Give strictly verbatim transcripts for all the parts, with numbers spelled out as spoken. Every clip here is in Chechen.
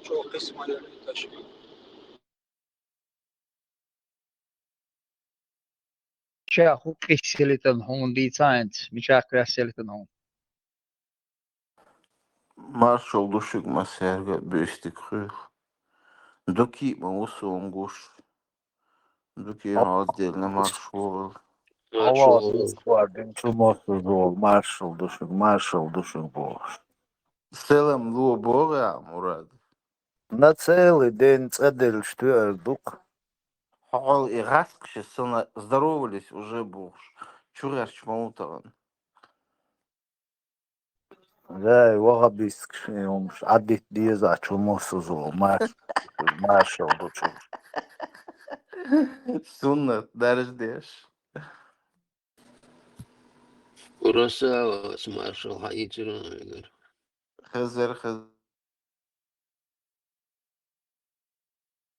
Чо кхисмалер ташби. Ча хӀу кхиссилитан хьуна дийцаьнца, мича кхесселитан хьуна? Маршал ду шуьга массаьрга а, буьйстиг хуьйху. Дукий а ма ву суна гуш. Дукий хьо отдельно маршал ву. Маршал ву. Аллах Акбар, дин чу моссаза волу, маршал ду шуьга, маршал ду шуьга бохуш. Салам ло боху я, Мурад. На целый день цӀа деллаш тоьар ду-кх. Хьо и гӀаскхаш сона здоровались уже бохуш, чу гӀерташ ма ву тахана. Вай, вахабисташ, и хӀумаш Ӏадитта деза, чу моссаза волу, марш-, маршал ду чу. Суннат даржа деш. Ураса вац маршал хьаийцира вегара. Хезар, хезар.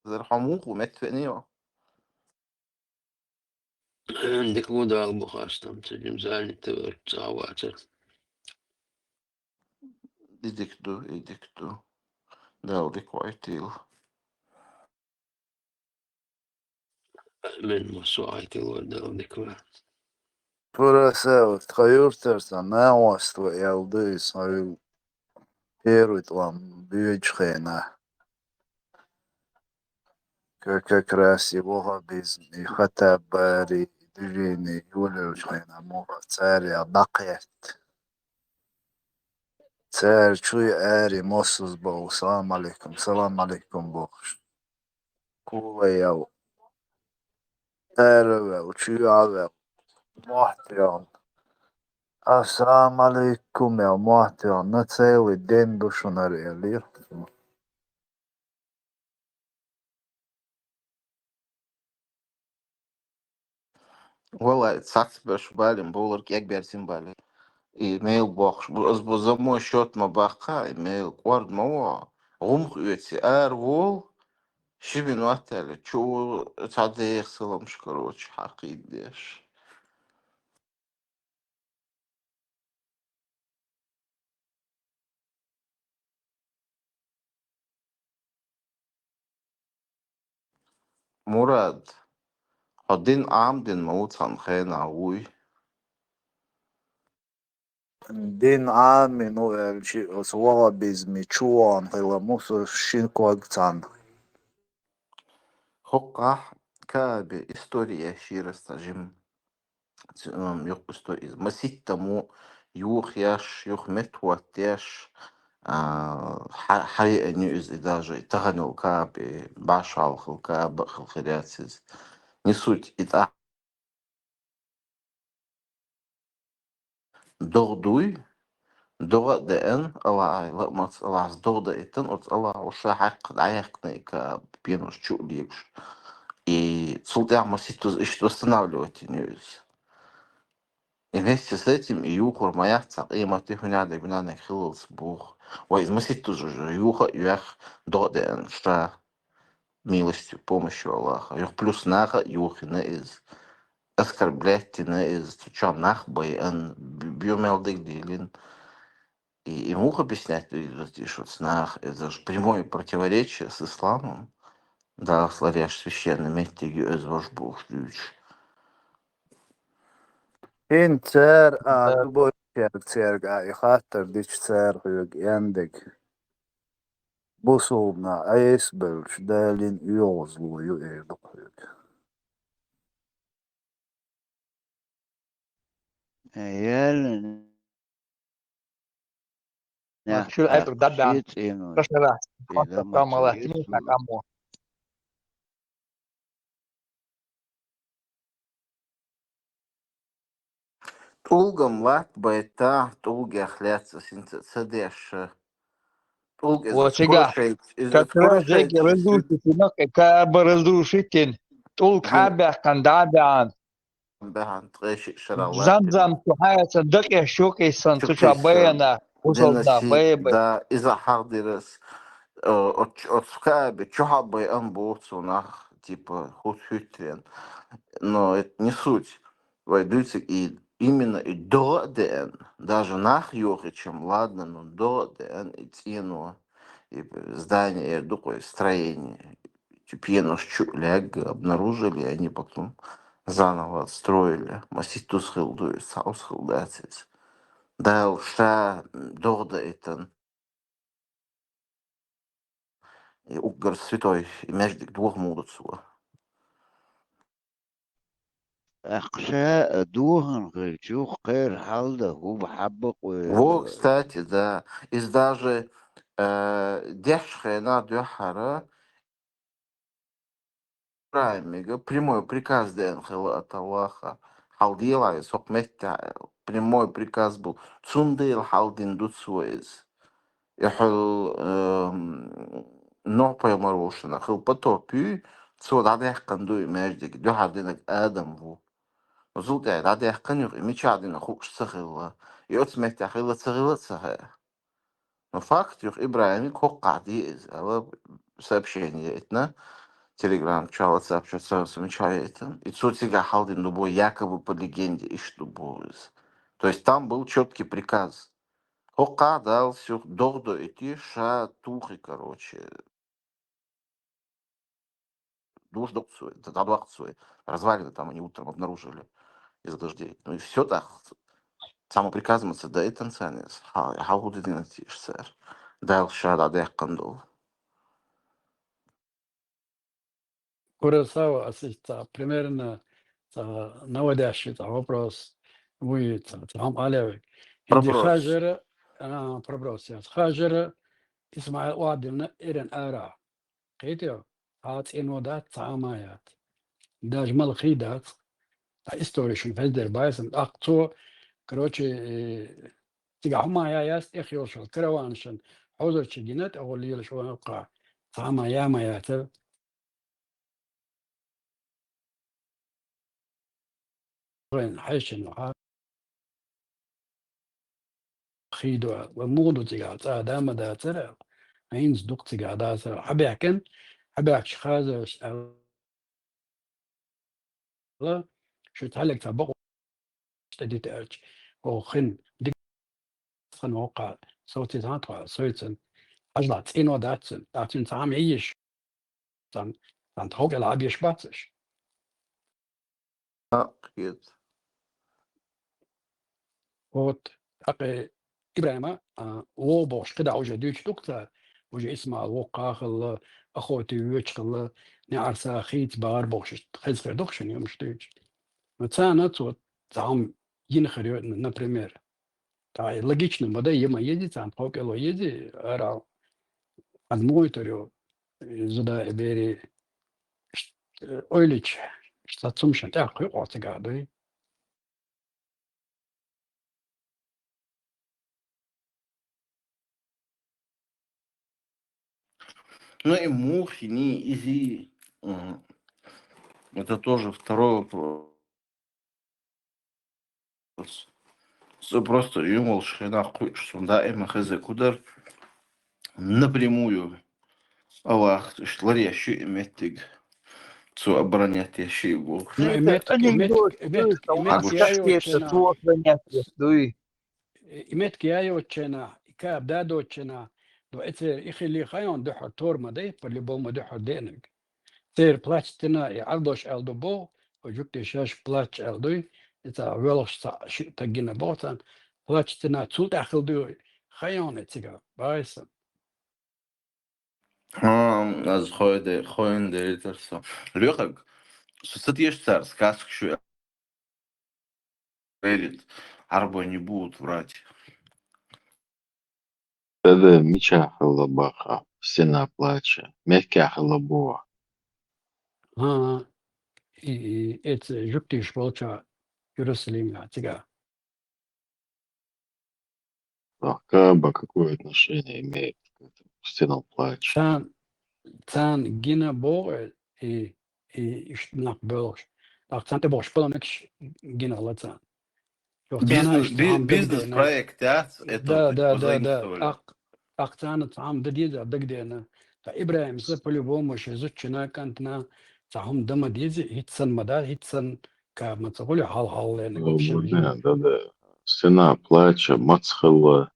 Зар хьо муха ву, меттавеъний хьо? Дика ву, Дала бу хастам, ца жим занят вара, цӀа вацара. И дика ду, и дика ду. Дала дика вайтийла. Амин, массо а айтилла Дала дика ван. Пураса, вот, тхан юртара сан нагӀост ва аьлла ду иза, хьо первый тӀом боьдучу хенахь. Ка-, как раз и ваххабизм, и хатаббари, и движение йолаелчу хенахь муха цара ял дӀакхетта. Цара чуй ари моссаза боху, салам алейкум, салам алейкум бохуш. Кулаял. Аравел, чуй а вел. Мохь тӀехь. Ассалам алейкум, ял мохь тӀехь. На целый день ду шуна аьллера. Валлай, цхьацца беш балим, бовлар кӀегберзин бали. И мел бохуш бу, аз бу за мой счёт ма баккха, и мел кӀорд ма во. ГӀумх оьци ара вол, ши минот аьлла, чу цхьа деха саламаш, короче, хьакхийдеш. Мурад, хьо дин Ӏамдина ма ву цхьана хенахь, вуй? Дин Ӏамина ву аьлча, оцу ваххабизме чу вахана хила мусу шин ког цхьаьна. ХӀокхахь Каабе история шира стажим. Ц-, м, юха исто-, иза маситтамо юха еш, юха меттахӀоттаеш, а, хьа-, хьаеана ю иза, и даже и таханал Каабе, башхьалхал Кааба а хила хир яц иза. Не суть, и тӀа догӀа дуй, догӀа а деана, Аллахьа лаамаца, Аллахьас догӀа даийтина, оцу Аллахьа ша хьаькхна дӀаяьккхина и Кааб, пенаш чу а легаш. И цул тӀаьхьа маситтаза иштта восстанавливать йина ю иза. И вместе с этим и юхур ма яц цхьа къематди, хӀунда аьлча гунахьниг хиллалц боху. Вай иза маситтаза уже юха а йоьхна, догӀа а деана ша. Милостью, помощью Аллаха. Юха плюс наха а юхийна иза. Оскорблять йина иза. Цу чохь нах байъан. Б-, бу мел диг дийлина. И, и муха объяснять ду иза, вот, и шуца наха? Это же прямое противоречие с исламом. Дала ларъеш священный меттиг ю иза, вож бохуш дуьйцуш. ХӀинца цара, а, Да. Дубой церг, церг, а, и хаттар дича цара хьоьга, Яндег. Бусулбна Ӏеса беллачу Далин оьгӀазло ю эр ду хьоьга. Яьлла. Нах Чуьра Ӏайтар даббаьхна. Ши цӀено. Кашара. Хатта тамала тимиса къаммо. ТӀулгам латта байтахь, тӀулгех лаьцна синца ца деш. ТӀулг иза Вочигахь, скоршейть, иза как раз скоршейть зайги иза разрушить йина, Кааба разрушить йина, тӀулг хьа а баьккхина, дӀа а баьхьна. Баьхьна, ткъе шиъ шарахь латта. Замзам цу хьаьца дакъеш юкъе санна, цу чохь байъина, бусалба нах байъа бай. Да, иза хьахдира ас, э, оц-, оцу Каабе чохь а байъан боху цу нах, типа, хӀутту хӀуьттарен. Но это не суть. Вай дуьйцург и именно и догӀа а деана, даже нах йохича-м, ладно, но догӀа а деана и цӀено. И здание, я думаю, строение. Типа, пенаш чу лег, обнаружили, они потом заново отстроили. Маситтус хилду, саус хилдацис. Дал ша догда итан. И уггар святой, и междик двух мудуцу. Ахша духан хилчу, хэр халда, хуб хаббакъу. Во, кстати, да. Из даже, э, деш хена духара, Ибрагьимига прямой приказ ден хила ата Аллаха. Хьал дела, сох метта прямой приказ бу. Цундел хьал дин дуцу из. Ихьул, эм, Нух пайхамар волшина хил потопи, цо дадехкан дуй междик, духар динак Адам ву. Зултя дадехкан юх, и мича дина хуш ца хила. И оц метта хила ца хила ца хая. Но факт юх Ибрагьими коккъа ди из, ала сообщение итна, Telegram чала сообщение замечает. И цо цига хьал дин дубо якобы по легенде иш дубо из. То есть там был четкий приказ. Хокка дал сюх догдо ити ша тухи, короче. Душ докцу, дадвакцу. Развалины там они утром обнаружили из дождей. Ну и все так. Само приказмаца да и танцанец. Ха, ха, худи динати ишцер. Дал ша да дехкандул. Курасава, а сица примерно ца наводящий ца вопрос. Вы ца, ца вам алевы. Инди Проброс. Хажера, а, проброс, я. Хажера Исмаил Уадимна Ирен Ара. Кхетио, цхьа цӀено дац, цхьа а ма яц. Даже мала хий дац. Цхьа истори шун фездер байсан. Тӏаккха цо, короче, э, цига хӀума я яц, тӀех йолчу караванашан хьозарчу гина тӀе гӀо лелаш ван кха. Цхьа а ма я ма яцар. Вайн хьаьшина хьа. Хийдо, ва муха ду цигахь, цӀа да ма дацара, хӀинца дукха цигахь дацара. Хьабаьхкина, хьабаьхкачу хазарш аьлла, шу цхьаьллиг цхьа бакъо тӀедита аьлча, оха хин дика хан воккха, соци цхьа тхо, социн. Хьажа цӀено дац цуьнан, цуьнан цхьа хӀума йиш. Цан, цан тхов кӀел Ӏабеш бац аш. А, кхета. Вот, тӀаккха Ибрайма, а, вогӀу бохуш, кхидӀа уже дуьйцу дукха ца, уже Исмаил воккха хилла, охоте воьдуш хилла, неӀарса хийца бахара бохуш, хеза хир ду-кх шуна юмаш дуьйцу. Но царна цо цхьа хӀума йина хир ю, например. Ткъа и логично ма дай, я ма езий царна, тхов кӀело езий, ара аз мугӀуйтар ю, зуда и бери, ш-, ойлича, ш-, цхьа цумашна тӀехь кхуьйкъо цигахь дуй. Ну и мухини, изи, ага. Это тоже второй вопрос. Со просто юмал шхинах кхуьш, сун даима хеза кудар напрямую. Аллах, иштта ларъеш ю и меттиг. Цо оборонять еш ю бохуш. Ну, и Это меттиг, и меттиг, анекдот, и меттиг, слышал, и меттиг Ангуш. Яйочина. Цо оборонять еш дуй. И меттиг яйочина, и каб дадочина, до эцер и хили хайон дуьхьар тор ма дай, по-любому дуьхьар деанарг. Цер плачтина, и Ӏардош аьлла ду боху, хӀо жуьгти шаьш плач аьлла дуй, и цхьа воьлхуш цхьа шиъ таг гина боху царна, плачтина, цул тӀаьхьа хила дуй, хайон и цига, байса. А, аз хой де-, хойн деритар со. Лёхаг, со ца теша цара сказка шу верит, арбой не будут врать. Тада мича хилла баха, стена плача, мягкя хилла бо. А, и, и, эца жуьгтиш волча Иерусалиме цига. А Кааба какое отношение имеет к этому стенам плача? Цан, цан гина богӀе и, и иштта нах боьлхуш. Ах цан тӀе бохуш паломникаш гина хила цан. Йо, цан Бизнес, иштта би-, хам бизнес дагдена. Проект, да? Это Да, вот да, да, да. Позаимствовали. Ах, ах цан цхьа хам да деза дагдена. Та Ибрахимса по-любому ши зудчина, кантна, цхьа хам да ма деза, хит сан ма да, хит сан Кааба ма ца хуьлу хьал-хьаллена. О, вообще, да, да, да. Стена плача, маца хилла.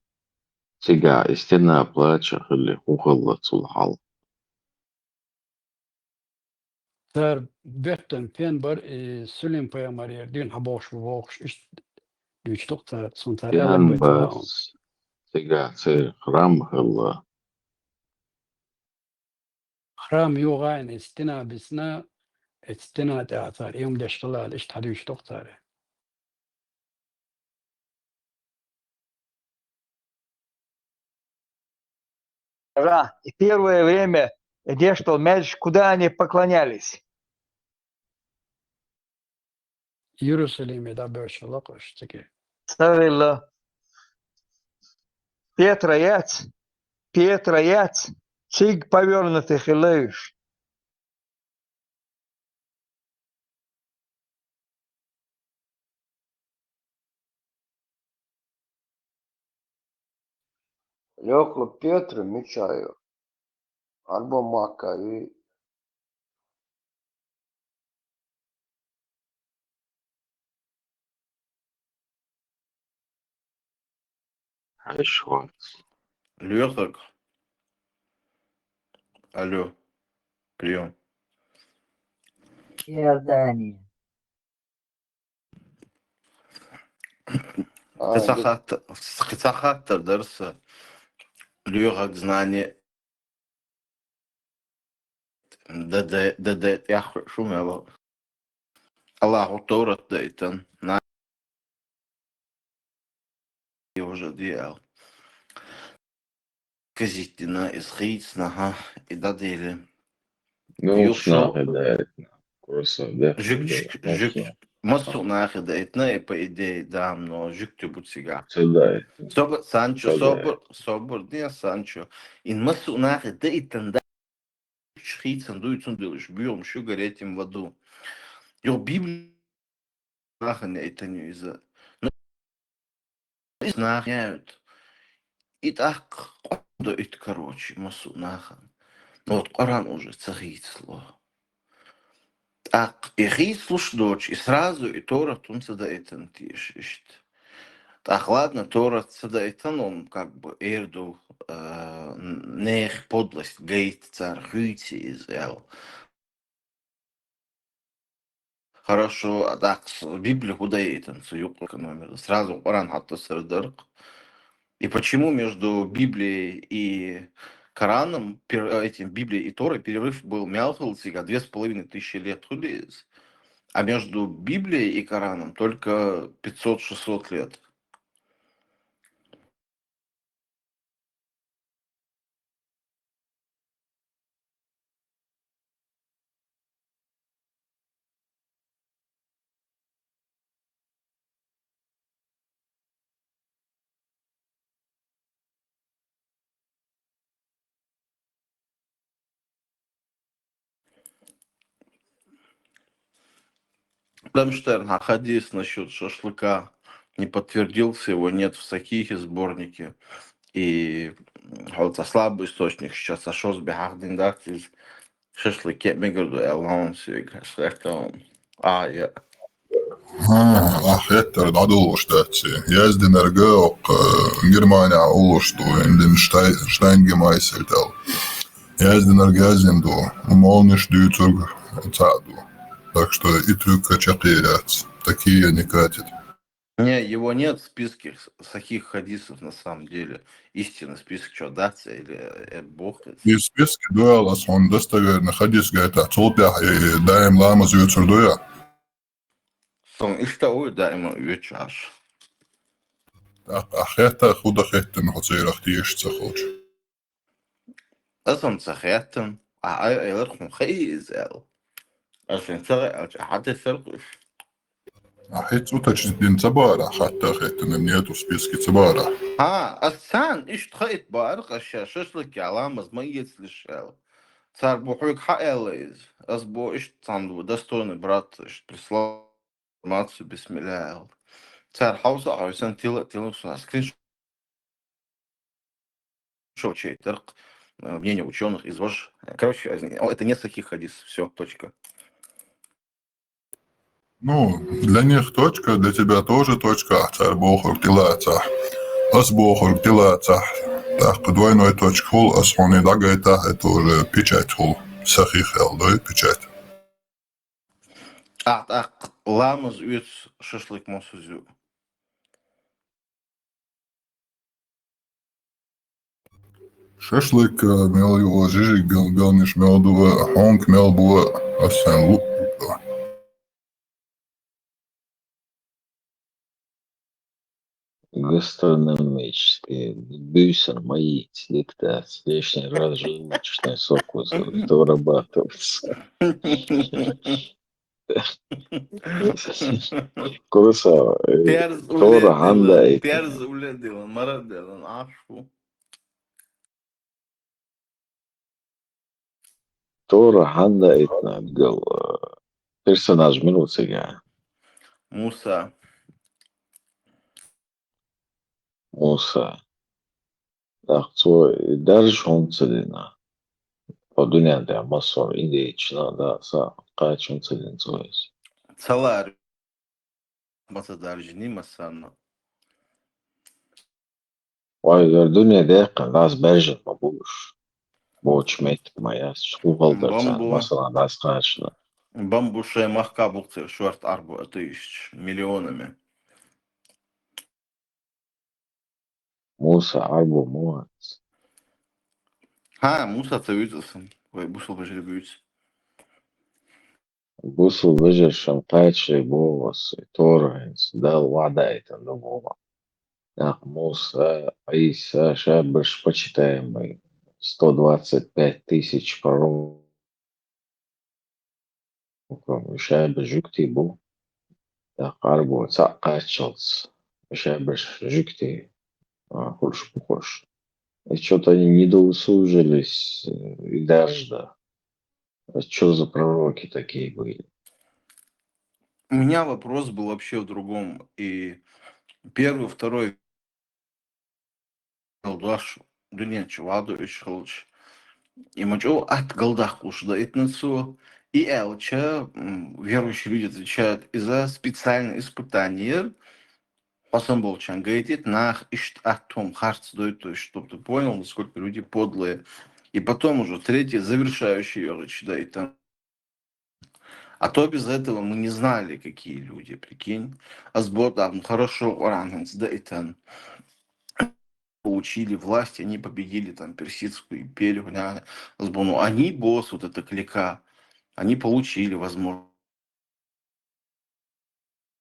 Цигахь и стена плача хилли, хӀун хилла цул хьалха? Цара беттан пен бар, и Сулим-пайхамарера дуьйна хьабохуш бу бохуш, иштта дуьйцуш ду-кх цара, цунна цара аьлла Пен Байтулла бар, цигахь церан храм хилла. Храм йогӀийна, и стена бисна, и стена тӀехь цара и хӀума деш хилла аьлла, иштта хьадуьйцуш ду-кх цара. Да, и первое время, и деш долу маьждиг, куда они поклонялись? Иерусалиме дӀабоьрзуш хилла-кх уьш цига. Ца хилла. Петра яц, Петра яц, цига повёрнутый хилла уьш. Лёха, Петр, мича ю? Арба Макка ю? Хьаьшха вац. Лоьхург. Алло. Приём. Иордания. Ай, ца да. Хатта-, ца хаттар дара сан. Лоьхург знание. Д Д, Д Д тӀехь шу мел. Аллахьо Торат дайтан, на, и уже диал. Казиттина, из хийцна, ха, и дадели. Ну, юхшо нахе дайтна. Просто, да, жуьгтуш-, да, жуьгт-, массо. Массо нахе дайтна, и по идее, да, но жуьгти бу цигахь. Ца дай. Собар, Санчо, ца дай. Собар, собар, де, Санчо. Ин массо нахе дайтан, да. Хийцан дуй, цундела уьш боьхамаш ю горячим в аду. Йо, Библи нахана яйтан ю иза. Ну, иза наха яют. И тӀаккха Къуръан до ит, короче, массо нахана. Ну, вот Къуръан уже ца хийцало. ТӀаккха и хийцалуш доцуш, и сразу и Торат хӀунда ца дайтан теша иштта. ТӀаккха, ладно, Торат ца дайтан, он как бы эр ду, э, нехан подлость гайта цара, хуьйцу иза аьлла. Хорошо, а тӀаккха с-, Библи хӀун дайтан цу юккъе номер? Сразу Къуръан хьатасар дара-кх. И почему между Библией и Кораном, пер-, этим, Библией и Торой перерыв был мел хилла цига, две с половиной тысячи лет хуьлу иза? А между Библией и Кораном только пятьсот-шестьсот лет. Моргенштерн, а хадис насчёт шашлыка не подтвердился, его нет в Сахихе, сборнике. И, м, хьо ца слабый источник сейчас, а шозза бехьахдина дац иза, шашлык мегар ду аьлла, хьуна соьга, хьаьшхеттал. А, я. А, а хеттар дӀадолуш дац. Яздинарг оккха, э, Германехь уллуш ду, Линденштай-, Штайнгемайсельт аьлла. Яздинарг яздина ду, молниш дуьйцург цхьаъ ду. Так что и трюк чекхъяр яц. Такие не катят. Не, его нет в списке с-, сахих хадисов на самом деле. Истинный список чё, дац или, э, боху? И списке ду аьлла, ас хьуна достоверный хадис гайтахь, цул тӀаьхьа и даим ламаз оьцур ду я? Сон иштта а вуй даима оьцуш Ӏаш. ТӀаккха ахь хетта, хӀун дан хеттина хьо церах теша ца хилча? Ас-м ца хеттина, ахь ай элира хьуна хаьий иза аьлла. Ас хӀинца ца хаьа аьлча, ахь хьатесара-кх уьш. Ахь хӀинца уточнить дина ца бахара, хатта а хеттина, нету в списке ца бахара. Хьа, ас царна иштта хаийта бахара-кх ас ша шашлыкехь ламаз ма эцалаш аьлла. Цара боху хьоьга хьан аьлла иза? Ас боху иштта цхьана достойный брат, иштта прислал информацию, бисмилла аьлла. Цара хьовса а хьовсийна, тила а тилина, ас скриншот чуьйттира-кх, э, мнение учёных из вож-, короче, э, это не сахих хадис, всё, точка. Ну, для них точка, для тебя тоже точка, ахь цара бохург тӀелацахь. Ас бохург тилацахь, тӀаккха двойной точка хул, ас хьуна дӀагайтахь, это уже печать хул. Сахих аьлла дой, печать. Ахь тӀаккха ламаз оьцу шашлык мосазза. Шашлык, э, мел ю, жижиг гал-, галнаш мел ду, э, хьонка мел бу, э, ас сайн лу-, Гастрономический, буьйсанна ма йийца, дика дац, лишний раз желудочный сок вызывает, вырабатывается. Курасава, э, Терз Тора улледилан, хьанда айта? Терз улледилан, мара делан, Ӏаш ву. Тора хьанда айтна гал, э, персонаж мила ву цига? Муса. Муса. ТӀаккха цо и даржа хӀунда ца дина? Кху дуьнен тӀехь массо а индейчна а, да, са кхача хӀунда ца дина цо иза? Ца лаьара ма ца даржиний массарна. Вай, яра дуьне даьккхина, дас баьржина ма бу уьш. Бочу меттиг ма яц, хӀун хала дара царна, масала, дас кхачна. Бамбу шайн махка бу-кх церан шорта Ӏарбо атеисташ миллионами. Муса Ӏарбо ма вац. ХӀа, Муса ца вуьйцу аса, вай бусалба вежарий буьйцу. Бусалба вежаршна кхачале боху аса, и Тора хӀинца Далла ваӀда айтана ду боху. ТӀаккха Муса, Ӏийса, шаберш почитаемый, сто двадцать пять тысяч пророков, шаберш жуьгтий бу. ТӀаккха Ӏарбо цхьаъ кхаччалц, шаберш жуьгтий, а, хуьлуш бу хӀорш. И чё-то они не дослужились, э, и даржа дан. А чё за пророки такие были? У меня вопрос был вообще в другом. И первый, второй дош дуьнен чу ваӀда уьш хилча, и ма чӀогӀа атта галдаккхуш даийтина цо, и аьлча, м, верующие люди отвечают, иза специальное испытание яра, хьо санна болчарна гайтийта, нах иштта атта хӀума харц дойтуш, чтоб ты понял, насколько люди подлые. И потом уже третье, завершающее йоьхача даийтина. А то без этого мы не знали, какие люди, прикинь. Ас боху, ну, хорошо, Къуръан хӀинца даийтина. Получили власть, они победили там персидскую империю, ня-, ас боху, ну, они босс, вот эта клика, они получили возможность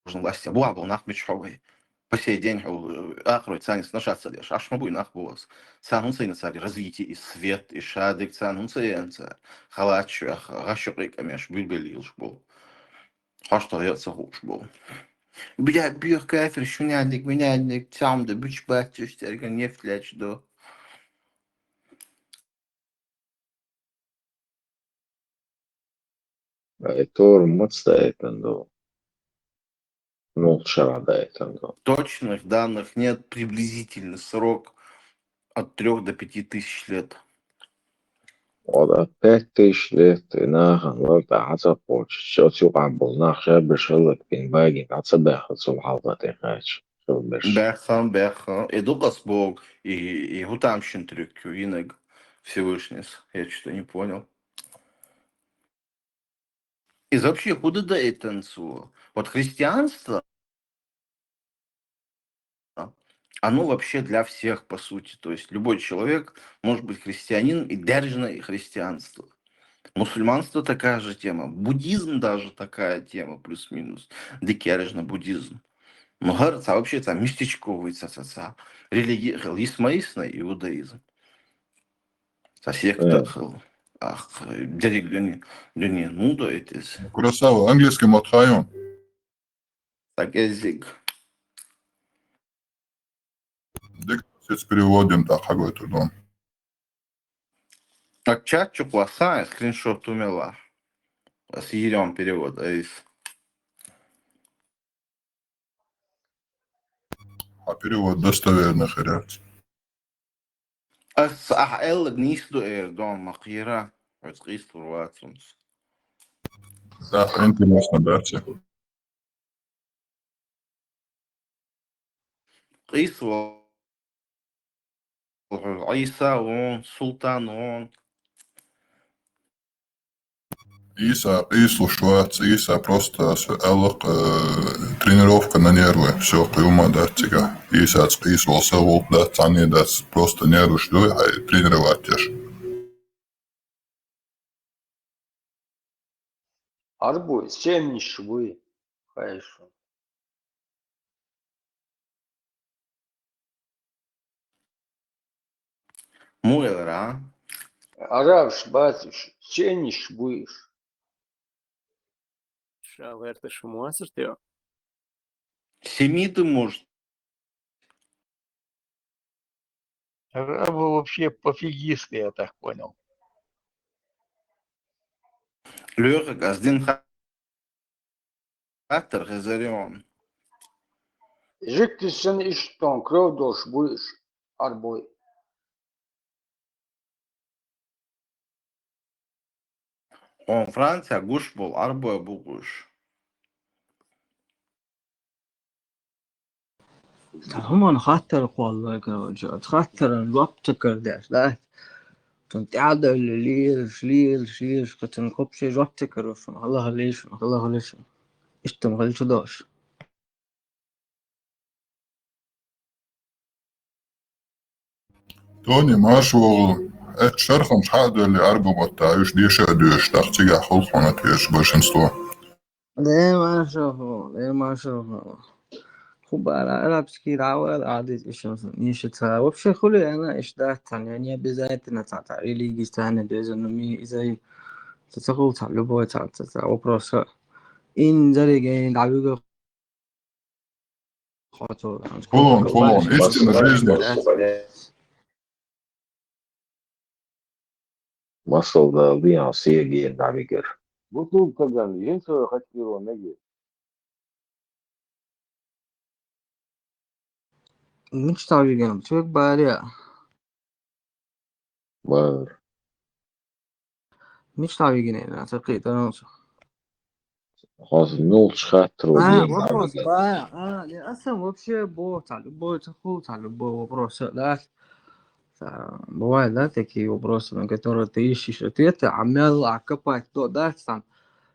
власти. Бу а бу нах мича хьо вай. По сей день хьо, э, акхарой царна сношаться деш. Аш ма буй нах бу ас. Царна хӀунда ца йина цара развитие, и свет, и шадерг царна хӀунда ца яьна цара? Халачу, гӀаш ю къекъамеш, буьлбеллаш бу. Хьош тӀе яа ца хууш бу. Бля, бьёх кафир, шуняник, миняник, цам да, буч баччаш, церга нефть лечу до. Ай, Тора маца даийтина ду? Муха шарахь даийтина ду? Точных данных нет, приблизительный срок от трёх до пяти тысяч лет. Вот от пять тысяч лет и нахана лар тӀе хьан ца кхочуш, оцу юкъахь болу нах шаберш хӀаллакбина багина дӀа ца баьхна цул хьалха тӀекхача. Баьхна, баьхна. И дукха ас боху, и, и хӀун тамашийна трюк ю, йинарг Всевышнийс. Я что-то не понял. Иза вообще хӀун ду даийтина цо? Вот христианство, оно вообще для всех, по сути. То есть любой человек может быть христианин и даьржина и христианство. Мусульманство такая же тема. Буддизм даже такая тема, плюс-минус. Дика яьржина буддизм. Ну, хӀара цхьа вообще цхьа местечковый цхьа, цхьа, цхьа религия хила йиш ма йиш ю иудаизм. Цхьа секта хила. Ах, дерриг дуьне, дуьне, ну да, это из. Курасава, английский мотт хьан ю? Так, эзиг. Дика, сица перевод дина тӀаккха хьагойтур ду. А чат чу кхосса, скриншот у мела. Ас йийр ю перевод, айс. Хьан перевод достоверный хир яц. Ас ахь аьлларг нийса ду эр, дон ма кхера, хьоьца къийсалур вац хӀинца. Да, интересно дац. Къийсало Ӏийса вон, Султан вон. Ӏийса къийсалуш вац, Ӏийса просто аса аьлла-кх, э, тренировка на нервы, всё, кхы хӀумма дац цигахь. Ӏийсаца къийсавала сагӀа гӀуллакх дац, цхьанне дац, просто нерваш дуй хьай тренировать еш. Араб буй, сенниш буй, хай шуна. Мугара. Арабаш бац уьш, сенниш буй уьш. Ша гӀерташ ма вацар те. Семиты, может. Арабы вообще пофигисты, я так понял. Лёха, газдин ха-, хаттар хезарий хьуна. Жуьгташа санна иштта кровь долуш буй уьш, арабой. Хьуна Франция гуш болу арабой бу уьш. Цхьа хӀуманна хаттар кхоллой, короче, оцу хаттаран жоп ца карадеш, да? Цунна тӀаьхьадевлла лелаш, лелаш, лелаш, кхин цунна кхин вообще жоп ца карош, ма хала хилийша, ма хала хилийша. Иштта ма хилча дош. Тони, марша вогӀу. Эцу шарханчу хьа а девлла, арабо матта уьш деша а доьшуш, тӀаккха цигахь хуьлу хьуна ответаш большинство. Де марша вогӀу, де марша вогӀу. Ху бара арабский дӀавала, Ӏадит иша, иша ца. Вообще хуьлу аьлла, иша дац цхьаьна, не обязательно цхьа, цхьа религия цхьаьна доьзна, ну, ми иза и ца, ца хуьлу цхьа, любой цхьа, ца, ца вопрос. Инзариге дӀавига. Хулон, хулон, истина жизни. Масал далла, дӀавигар. Бутылкаган, ин со хачкиро меге. Мича дӀавигина, чуьрг баря. Бар. Мича дӀавигина, ца кхийтаралца. Хьо муьлхачу хаттаро А, дийна вопрос, дӀавигар. Ба, а, не, аса вообще бо, цхьа любой, цхьа хуьлу, цхьа любой вопрос, да? Цхьа, бывает, да, такие вопросы, на которые ты ищешь ответы, а мел, а копать, то, да, там,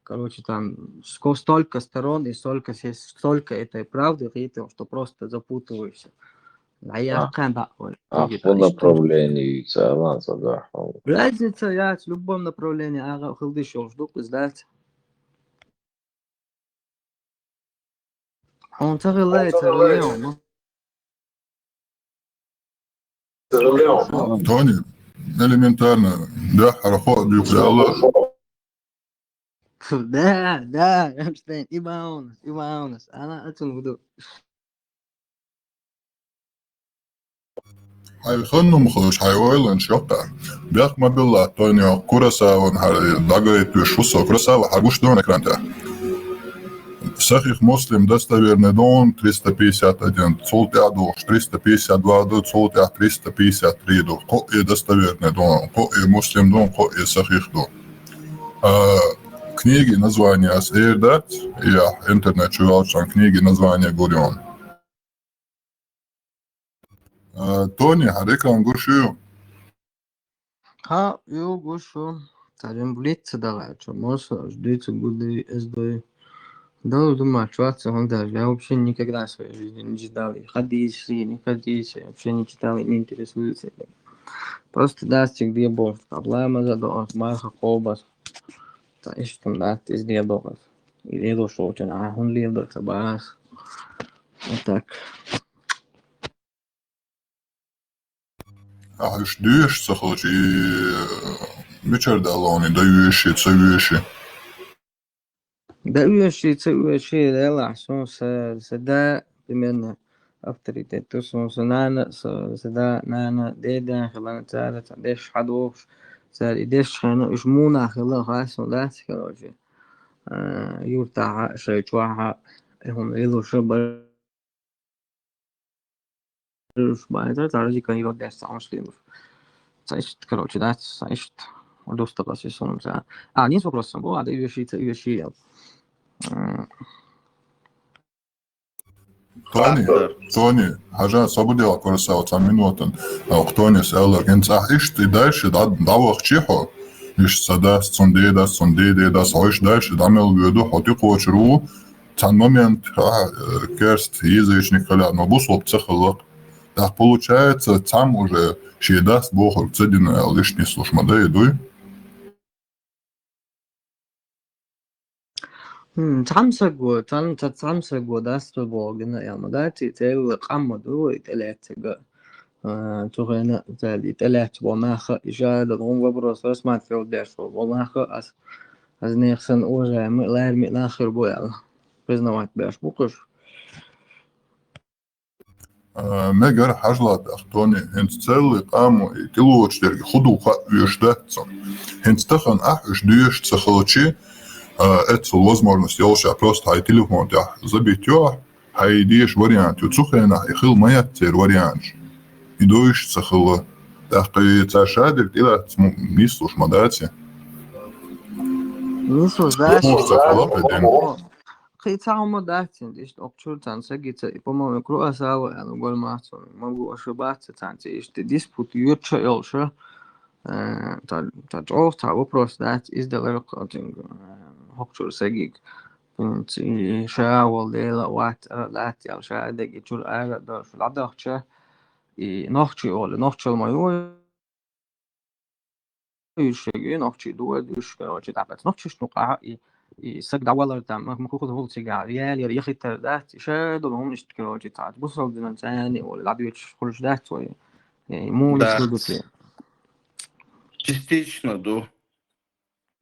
короче, там, ско-, столько сторон и столько се-, столько этой правды, и ты, что просто запутываешься. А я А, кхаьн да, А итоге хӀун да, ишта. Направление ю ца, ладно, ца, да, хьо. Разница яц, в любом направлении, ага, хилдиш йолуш ду, иза дац. Хьуна ца хилла, ца хилла, хьуна. Тони, элементарно, да, хьара хо а дуьйцу аьлла. Да, да, Рамштайн, и баунас, и баунас. Ана ацун вуду. Хьайн ханнум хууш, хьайн ойланаш йоккха. Бехк ма билла, Тони, Курасаван хьара дагайтуш фу со. Курасава хьара гуш дона экран тӀехь. Сахих Муслим достоверный дон триста пятьдесят один, цул тӀаьхьа долуш триста пятьдесят два ду, цул тӀаьхьа триста пятьдесят три ду. Кхо и достоверный дон, кхо и Муслим дон, кхо и сахих ду. А, книги название ас эр дац, я интернет чу валчан книги название гур йон. А, Тони, хьан экран гуш ю? Хьа, ю гуш ю. Царин блиц ца дагӀа, чу мосо, аш дуьйцу гуди, эс дуй. Дала думать вац, он даже, я вообще никогда в своей жизни не читал и хадисы, ни хадисы, вообще не читал и не интересуюсь этим. Просто дац чик дебо, проблема задо, марха кобас. Та иштта дац, из дебо. И дедо шо чу, а хун лебо, та бас. Вот так. Ахьа уьш доьшуш ца хилча, и, э, мичара далоне, да оьший, ца оьший? Да оьший, ца оьший, делахь, сон са, са да, примерно, авторитет, то сон са нана, са, са да, нана, деда, хилана, цара, ца деш, хьадохуш, цара и деш хена, уьш муна хила, хас, сон дац, короче. А, юртахьа, шай чохьа, и хун вилуша, бар Уж баьзза, цара дика йо деш, цхьа уьш лелаш. Цхьа иштта, короче, дац, цхьа иштта. Дустагас и сумца. А, нис вопрос бу, а, да, уьши, ца, уьши, я. М. Тони, Тони, хьажа, со бу делахь кхуьра схьа оцу минотан, а, Тонис аьлларг, хӀинца ахь иштта и дальше дӀа-, дӀавахчи хьо, иштта сан дас, цуьнан дедас, цуьнан дедедас, хьо иштта дальше дӀа мел воьду, хьо тӀекхочур ву, цхьана момент, а, э, керст, язычник хилар, но бусалба ца хилла. ТӀаккха получается, цхьамма уже шен дас бохург ца дина аьлла, иштта нислуш ма дай, дуй? М, цхьамсаго, цхьан-, ца-, цхьамсаго дас ца бохург дина аьлла ма дац, и церла къам ма ду вай тӀелаьцнарг. А, цу хенахь цаьрга и тӀелаьцна болу нах а, и ша дан хӀума вопрос рассматривать деш болу нах а, ас, ас нехан санна уважаемый, лараме нах хир бу аьлла, признавать беш бу-кх уьш. А, мегар хьажа латта, Тони, хӀинца церла къамо и тӀелоцуш дерг хӀун ду хаа оьшуш дац цунна. ХӀинца тахана ахь уьш доьшуш ца хилчи, а, эццул возможность йолуш ахь просто хьайн телефон тӀехь забить йо ахь, хьайн деша вариант ю. Цу хенахь и хила ма яц церан варианташ. И доьшуш ца хилла. ТӀаккха и цара шадерг тӀелаьцна м-, нислуш ма дац и. Нислуш дац. Нислуш ца хилла, кхин цхьа хӀума дац цуьнца, иштта окху чуьра цхьана сагица, и, по-моему, Круасава аьлла, гур ма цунна, ма гу аша бац цхьаьнца, иштта диспут йоьдуш а йолуш, э, цхьа, цхьа чӀогӀа цхьа вопрос дац, иза делара кху-, цуьнга, э, хӀокху чуьра сагийга. Цуьнца и ша волу дела вац, ара дац аьлла, ша дерг и чуьра ара а долуш дӀадахча, и нохчий олу, нохчалла ма ю, уьш шега, нохчий ду, уьш, короче, тӀаккха нохчашна юкъахь и, и саг дӀавалар там, ма, ма хӀу-, хӀу-, хӀула цигахь, ял яра яхийтар дац, и ша долу хӀума иштта, короче, цхьа бусалба динан цӀена олу, дӀадоьдуш хуьлуш дац вай. Э, муха ду те? Частично ду.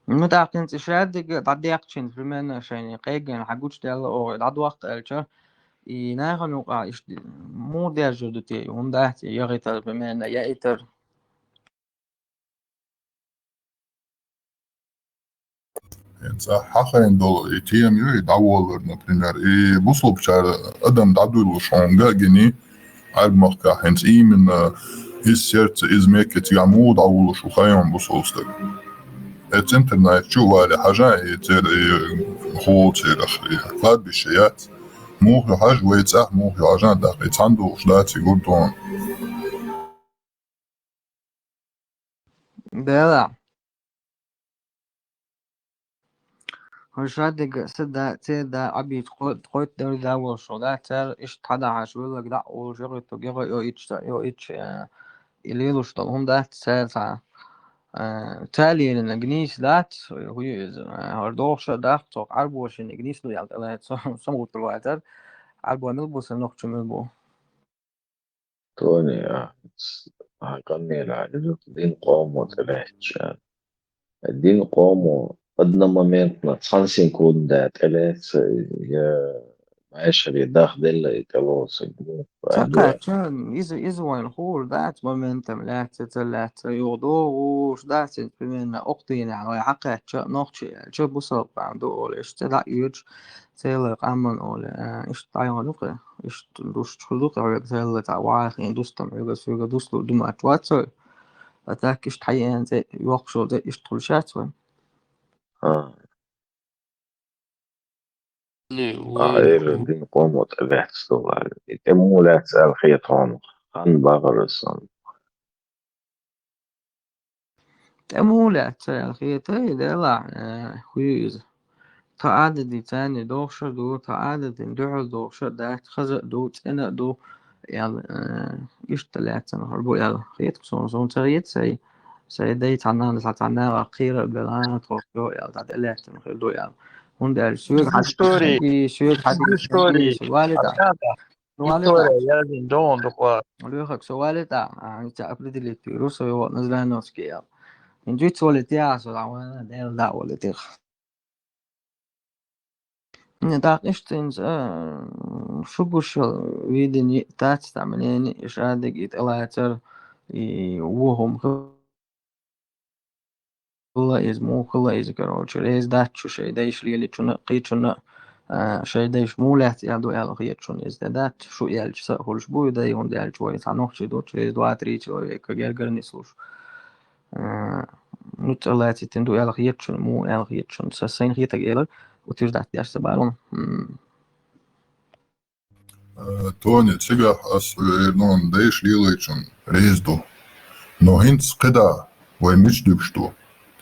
Ну, тӀаккха хӀинца и шадерг дӀадеккхачийн, примерно, шайна кхайгина хьан гучудаьлла оха дӀадоккху аьлча, и нахана юкъахь иштта муха дерзор ду те, хӀума дац, яхийтар, примерно, яийтар. ХӀинца хьан хайн долу и тема ю, и дӀаволлар, например, и бусалбачара адам дӀадуьллуш хьуна гина, Ӏаьрба махкахь хӀинца именно иза сердце, иза мекке цигахь муха дӀавуллуш ву хайн бусалба стаг. Эцу интернет чу а вале хьажа, и церан, и хӀула церах, и кладбище яц. Муха ю хьажа, вай цӀахь муха ю хьажа, тӀаккха и цхьаьна долуш дац и гурдон. Дела. ХӀуша дерг са да, церан да, Ӏабийча кхо-, кхойтта дерг да волуш ву, да, цара иштта хьадахьаш велларг дӀа а волуш, йогӀуьйту, йогӀу, йо итча, йо итча, э, и лелуш долу хӀума дац, цара цхьа, э, цара лелийнарг нийса дац, хӀу ю иза, э, хӀара дохуша даккха, цо Ӏарбошиниг нийса ду аьлла тӀелаьцна, со, со ма гуттар вацара, Ӏарбо мила бу, сан нохчо мила бу. Тони, а, а, къамелехь, иза дин къомо тӀелаьцча. Дин къомо одномоментно цхьана секунда тӀелаьцна, я маьшаре дахделла и тӀелоцург. Ца кхаьчча, иза, иза вайн хуур дац, моментам лаьцна, ца лаьцна, юха догӀуш дац, примерно, окху дийнахь вай хьакхаьчча, нохчий аьлча, бусалба къам ду олуш, ца дӀа а оьцуш, церан къаман олу, а, иштта дӀайогӀу ду-кх, иштта душчух ду-кх хьоьга, церан цхьа вахийна дустам хьоьга, соьга дуслур ду ма аьлла вац вай. А так иштта хьаеана цӀе, йоккхуш йолу цӀе иштта хуьлуш яц вайн. А. Не, А, вайн эр ху- дин къомо тӀе лаьцна ду аьлла. И тӀе муха лаьцна аьлла хета хьуна? Хан бахара сан. ТӀе муха лаьцна аьлла хета, и делахь, э, хӀу ю иза? Тхан Ӏадатан царна догӀуш а ду, тхан Ӏадатан дуьхьал догӀуш а дац, хаза а ду, цӀена а ду, аьлла, э, иштта лаьцна хир бу аьлла хета суна, суна ца хета сай, сай дай цхьа нана, цхьа, цхьа наха кхера а бела, тхо йо аьлла, цхьа тӀелаьцна хир ду аьлла. ХӀунда аьлча соьга хьан-, Истори. И соьга хьан-, Истори. Валида. Валида. Истори, я дин дон дукъа. Лоьхак со валида, а, ца определить вирус, со йо Назрановский аьлла. Ин жуьц валит я, со дӀа вана, Дела дӀа валит их. Не, дакъа иштта инза, а, шу гуш йолу видение дац, там, мнение, и шадерг, и тӀелацар, и вон хӀума хилла иза, муха хилла иза, короче, реза дац шу шайн дайша лелийчунна, кхечунна, а, шайн дайша муха лаьцна аьлла ду аьлла хета шуна иза, де дац, шу аьлча са а хуьлуш бу и дай, хӀунда аьлча вай цхьа нохчий ду, через два-три человека гергара нислуш. А, ну, цӀа лаьцийтина ду аьлла хета шуна, муха аьлла хета шуна. Са сайна хетарг элира, утверждать деш ца бара. М. Э, Тони, цигахь ас хьоьга эр, ну, дайша лелайчун реза ду. Но хӀинца кхидӀа вай мича дуьгуш ду?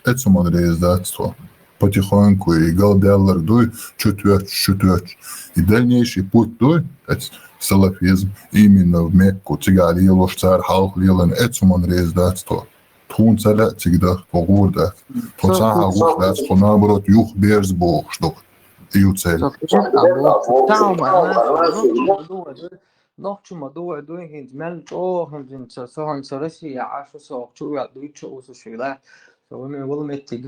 Эцу ман реза дац тхо. Потихоньку и галдаьллар дуй, чу тоьттуш, чу тоьттуш. И дальнейший путь дуй, эц салафизм, именно в Мекку, цигахь лелош, цара хьалха лелан, эцу ман реза дац тхо. Тхуна ца лаьа цига даха, тхо гӀур дац. Тхо цхьа а гӀуш дац, тхо наоборот, юха берза бохуш ду. И ю цель. Нохчу ма ду вай дуй, хӀинца мел чӀогӀа хӀинца, со хӀинца Россия Ӏаш, со чу веа дуй, чу усу шила. Со вай вала меттиг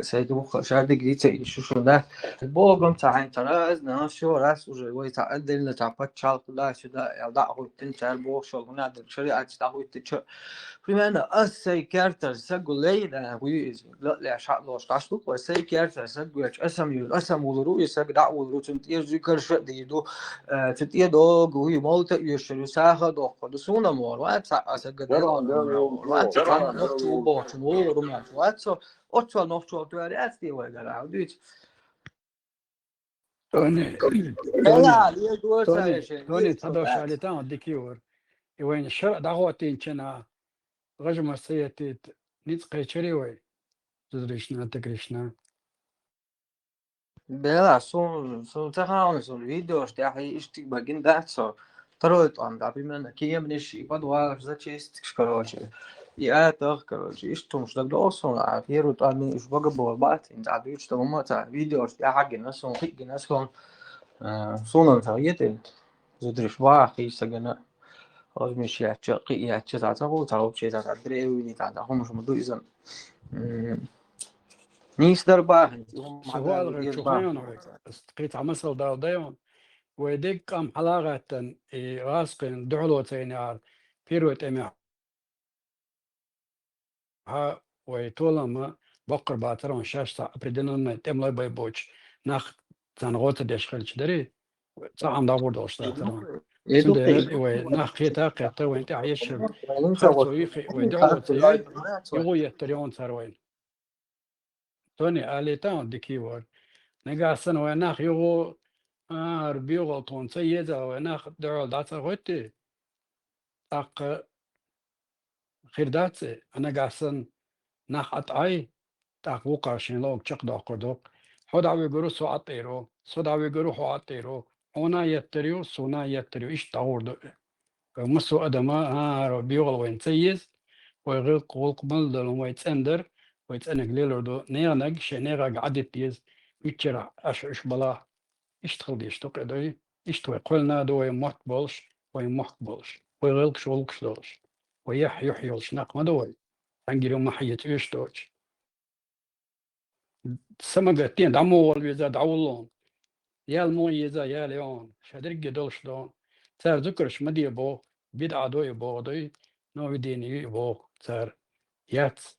Сай духха шадиг дица и шу шуна. Богом ца хьайн ца раз, на шо раз уже вай ца отдельно ца паччалх да сюда, я да хуттин цар бог шо гуна да шариат да хуттин чо. Примерно ас сай кертер сагу лей да хуй из. Ла ша лош таш лук вай сай кертер сагу я асам ю, асам улру и саг да улру цун тир зикр ша ди ду. Цу тир дог хуй молта ю шру саха дохко. Ду суна мор ва ца аса гада. Ва ца ана нохчу бохчу улру ма ва цо. Оццо нохчо туьр яц те вай гара, дуьйцу. Тони, Тони, Эла, ле дуьйцу Тони, ай шен, Тони, дуьйцу цхьа дош дац. Али тан дикий вар. И вайн шар дагӀотин чена, гӀажма саятит, ниц кхечери вай. Зузришна, текришна. Бела, сун, сун ца хаална, сун видеош тӀехь и иштиг багин дац со. Второй тӀом, да, примерно, кемниш, и подвалаш зачистиш, короче. И атах, короче, иштумш даг досун, а первый тӀом уж бага бор бат, ин да дуч там ма ца видеош тӀехь гина, сун хи гина, сун, э, сунан ца ете. Зудриш ва хи сагана. Озмиш яча, кхи яча, ца ца гу, ца вообще ца ца древний, ца ца хумш ма ду изан. М, Нийса дар бахьан, и хӀума хьадаьлла деза бахьан. Кхин цхьа масал дала дайон. Вай дегга къам хьалагӀаттан, и гӀаскхин дуьхьало ца йинехьара, первый тӀемехь хьа вай толама боккхар бацар ван шаьш цхьа определённый тӀемлой бай боч, нах царна гӀо ца деш хилча дарий, цхьа хьан дагӀур долуш дацар ван. Цундела и вай нах кхета а кхетта, вайн тӀехь ешшар харцо йихи, вай дуьхьало ца йой, югӀу еттар йогӀун цар вайн. Тони, алита он дикий вар. Нагахь санна вай нах югӀу, а, хӀара буьйгӀал тхуна ца еза, вай нах дуьхьал дӀа ца гӀоьттий? ТӀаккха хир дац и, а нагахь санна нах Ӏа тӀай, тӀаккха вукхар шен ловга чекхдоккхур ду. Хьо дӀавигур ву, со Ӏа тӀер ву, со дӀавигур ву, хьо Ӏа тӀер ву, хьуна еттар ю, суна еттар ю, иштта дӀагӀур ду. Массо а адама, а, хӀара буьйгӀал вайна ца еза, вай гӀуллакх, гӀуллакх мел долу вай цӀена дар, вай цӀенаг лелур ду, негӀанаг шен негӀаг Ӏадитта еза, миччара аша уьш балахь. Иштта хила дезаш ду кхидӀа, иштта вай кхоьллина а ду, вай мотт болуш, вай мохк болуш, вай гӀуллакхаш, гӀуллакхаш долуш, вай яхь юьхь йолуш нах ма ду вай, цхьаьнгара ма хьаеца оьшуш доцуш. Самагатден дӀа муха вала веза, дӀавуллун. Ял муха еза, ял йогӀун. Ша дерриге долуш догӀун. Цара зуькарш ма де боху, бидӀа дой боху дой, нововведение ю боху цара. Яц.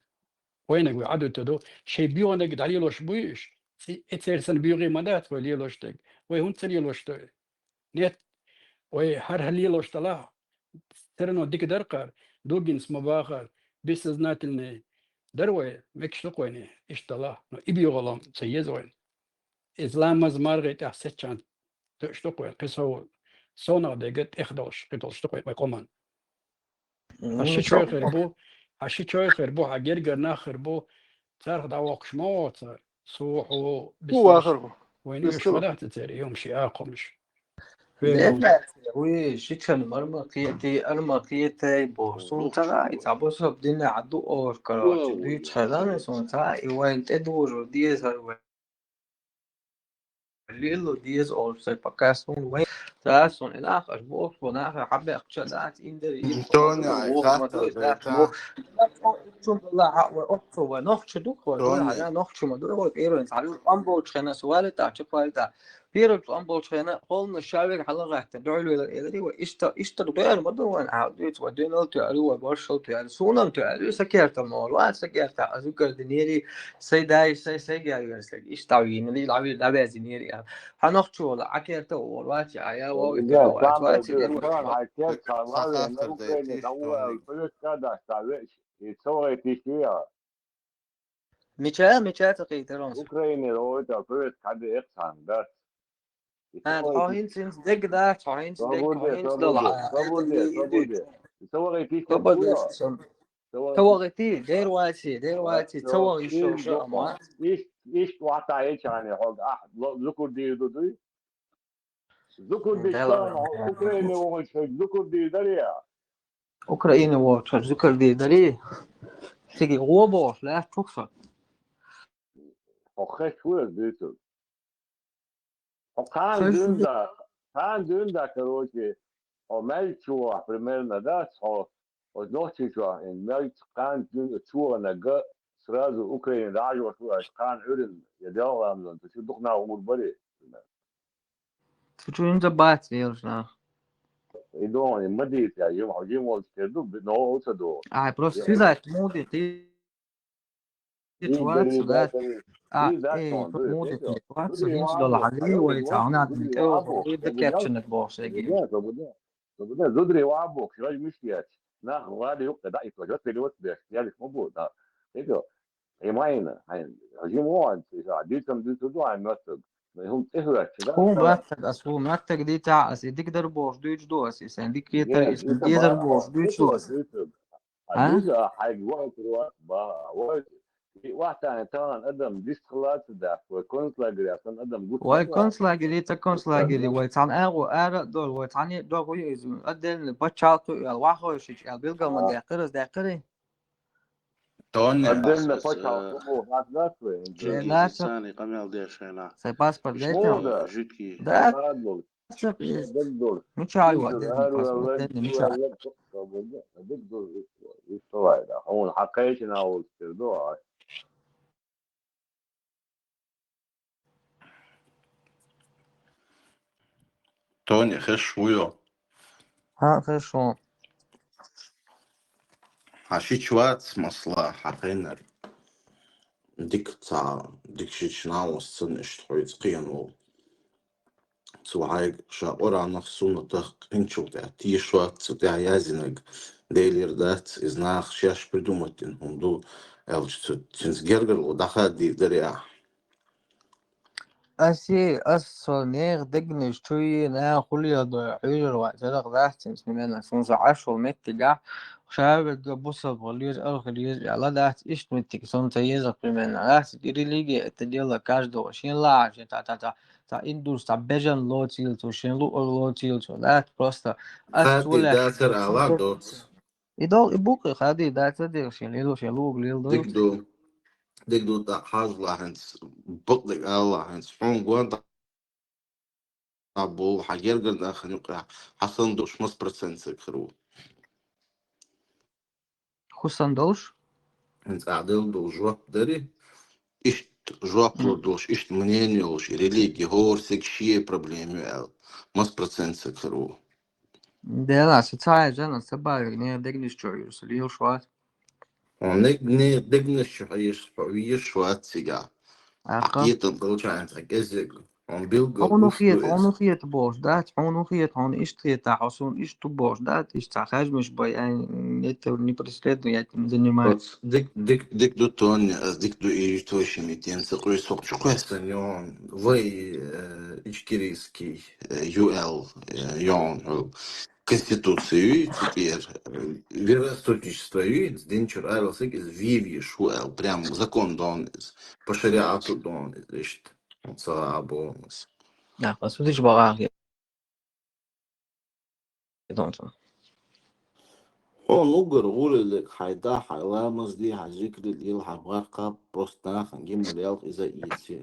Вайнаг вай Ӏадуьту ду. Шайн боьгӀанаг дӀалелош буй уьш? Ци-, эцерсан боьгӀий ма дац вай лелош дерг. Вай хӀунда ца лелош ду? Нет, вай хӀара лелош далахь, все равно дика дар кхара, дугинца ма бахара, бессознательный дар вай, мегаш ду-кх вайна, иштта далахь, но и боьгӀалом ца еза вайна. Иза ламаз маргӀий тӀехь сецчан тоьуш ду-кх вай, кхин сов-, совнах дега тӀех долуш, кхин долуш ду-кх вай, вай къоман. Хьан ши чой хир бу, хьан ши чой хир бу, хьан гергара нах хир бу, царах дӀавоккхуш ма воцара, со хьо, бисмаш, вахар бу. Вайна уьш ма дац церан, и хӀума ши акхумаш. Вай шичан марма кхети, арма кхетай бо, сун ца гӀай, ца бо со дина а ду ор, короче, дуьйцу хезан, сун ца гӀай, и вайн тӀедужу дезар вай. Лело деза олуш сай, пока суна вайн. Цара суна и нах, аш боху, бо нах, хьабех ча дац, индери, и Тони, ай, вох, хатта ма дац, бо. Чум бала хьа, вай, оццо, вай, нохча ду, вай, Тони. Хьана нохча ма ду, вай, первый, цхьа, амболчу хенас, вали та, ча, вали та. Первый, амболчу хена, холна шавер, хьала гӀатта, дуьхьал вела, элари, вай, иштта, иштта, дуьхьал ма ду, вай, а, дуьйц, вай, дуьнал туьхьал, вай, боршал туьхьал, сунан туьхьал, сакерта мол, вай, сакерта, аз угар динери, сай дай, сай, сай гар верслаг, иштта вийна, ли, лави, лавязинери, а. Хьан нохчо вала, Ӏа керта вала, вача, а я вовита вала, вача, вача, вача. Хьан керта вала, Украина, дӀавала, плюс кадаш, та веш, и ца вайтиш я. Мича, мича ца кхийтар он. Украина, вовита, плюс кадаш, эксан, да. ХӀа, хьо хӀинца, хӀинца дег дац, хьо хӀинца дег, хьо хӀинца дала. Ца вагӀийтий, ца вагӀийтий, дера васи, дера васи, ца вагӀий шо, шо, амма. Ишт, ишт вахта ечани хьога, ахь, зукур дийр ду дуй? Зукур диш Украине вогӀуч, зукур дийр дария? Украине вогӀуч, зукур дийр дари? Циги гӀо бохуш, лаьттух со. Хьо хеш ву ас дуьйцург? Хьо кхана дуьнда, кхана дуьнда, короче, хьо мел чу вахь, примерно, да, хьо, хьо нохчи чу вахь, ин мел кхана дуьнда чу вахьнарг сразу Украине дӀажош ву аьлла, кхана Ӏуьррина, я делгӀамзан, цу чу дукха нах гӀур барий? Цу чу хӀинца бац лелаш нах. И догӀу, и ма дийца, я, хьо жим волчу тера ду, но оцу ду. Ай, просто связать муди, ты Чувацу, да? А, э, муди, чувацу, хӀинца дола хьалий, вай цхьа хӀунад мин тӀе вахур, даккерчинаг бохуш, эги. Зудри вабух, шраж мишкият. Нах вали юкъа, да, и тоже перевод беш, я лишь могу, да. Эго, и майна, хайн, хажим вон, и за, дитам диту ду, ай мётуг. Но и хум тӀехуьрачу, да? Хум маттаг, ас хум маттаг дита, ас и дик дар бохуш дуьйцу ду, ас и сайн дик кетар, и сайн дезар бохуш дуьйцу ду ас. А? Дуьза, хьайга вахтар вац, ба, вай, и вахтани тахана адам дистхилаца дац, вай концлагеря сан адам гуш. Вай концлагеря, ца концлагеря, вай цхьана агӀо ара а долу, вай цхьана а догӀу иза, отдельно пачхьалкх а, вахойшича, билгал ма даьккхира, ас даьккхира? Тонне. Отдельно пачхьалкх а, ас дац вай? Жуки, цани къамел деш хьайна. Сайн паспорт дайта? Жуки. Да. Ца пиз. Мича айва дезна паспорт, мича? Хьуна хьакхайчина волчу тера ду, а? Тони, хеш вуйо? Хьан хеш ву? Хьан шич вац масла, хьан хенар? Дик ца, дик шич наус цун иштта хьуйца кхен ву. Цу хьайга ша Къуръанах, суннатах къинчул тӀаьхьа тешаш вац, цу тӀаьхьа яздинарг Делера дац, иза наха шаьш придумать дина хӀума ду, аьлча цу, цуьнца гергарло дӀахадийр дарий ахь? Аси, ас со нехан дегнаш чу йийна, хӀулле а дой, хьуьйрар вац, царах дац цуьнца, примерно, суна со Ӏаш волу меттигахь, ша верг бусалба хила еза, ала хила еза, аьлла дац, иштта меттиг, суна ца еза, примерно, дац, и религия, это дело каждого, шен лаахь, шен та, та, та, Цхьа индус, цхьа бежан лоцийла цо, шен луъург лоцийла цо, да, просто ас цо лаьцна дацар ала доц. И дол, и букъи хадий, да, ца дегӀ шен лело, шен луг лело. Диг ду. Диг ду, тӀаккха хьажа лахьанца, бакъдиг ала лахьанца, хьуна гонда а болу, хьан гергара нахана юкъа, хьан санна долуш маса процент ца хир ву? ХӀу санна долуш? ХӀинца ахь делла долу жоп дари, иштта жоп лур долуш, иштта мнение йолуш, и религия хӀора стеган шен проблема ю аьлла, маса процент ца хир ву? Дела, со ца хьежна, аса ца баьвиг, нехан дегнаш чу хьуьйсу, лелаш вац. Хьо нег-, нехан дегнаш чу хьуьйсу, хьо везаш вац цигахь. Ахьа кхетам долчарна цхьа кӀезиг. Хьуна билггал хьуна гуш хета, ду хьуна иза. Хета бохуш дац, хьуна хета, хьуна иштта хета, хьо суна иштта ду бохуш дац, иштта цхьа хаьжмаш бай, ай, это не преследую, я этим не занимаюсь. Дик, дик, дик ду, Тони, ас дик ду, и ю тойшими тем ца къуьйсу хӀокху чу кхоьссина йогӀун, вай, э, ичкерийский, э, ю аьлла, э, йогӀун хьуна. Конституци ю, цу тӀера, э, вероотступничество ю, динчуьра аралсаг иза вевеш ву аьлла, прям закон дон иза, по шариату дон иза, иштта. Ца а боху ас. Да, по сути, бахьа. Хьуна уггар гӀур лег, хьайн да, хьайн ламаз де, хьайн зикр де, хьайн бӀарг кхабба, просто нахана гимар ялх иза ийце.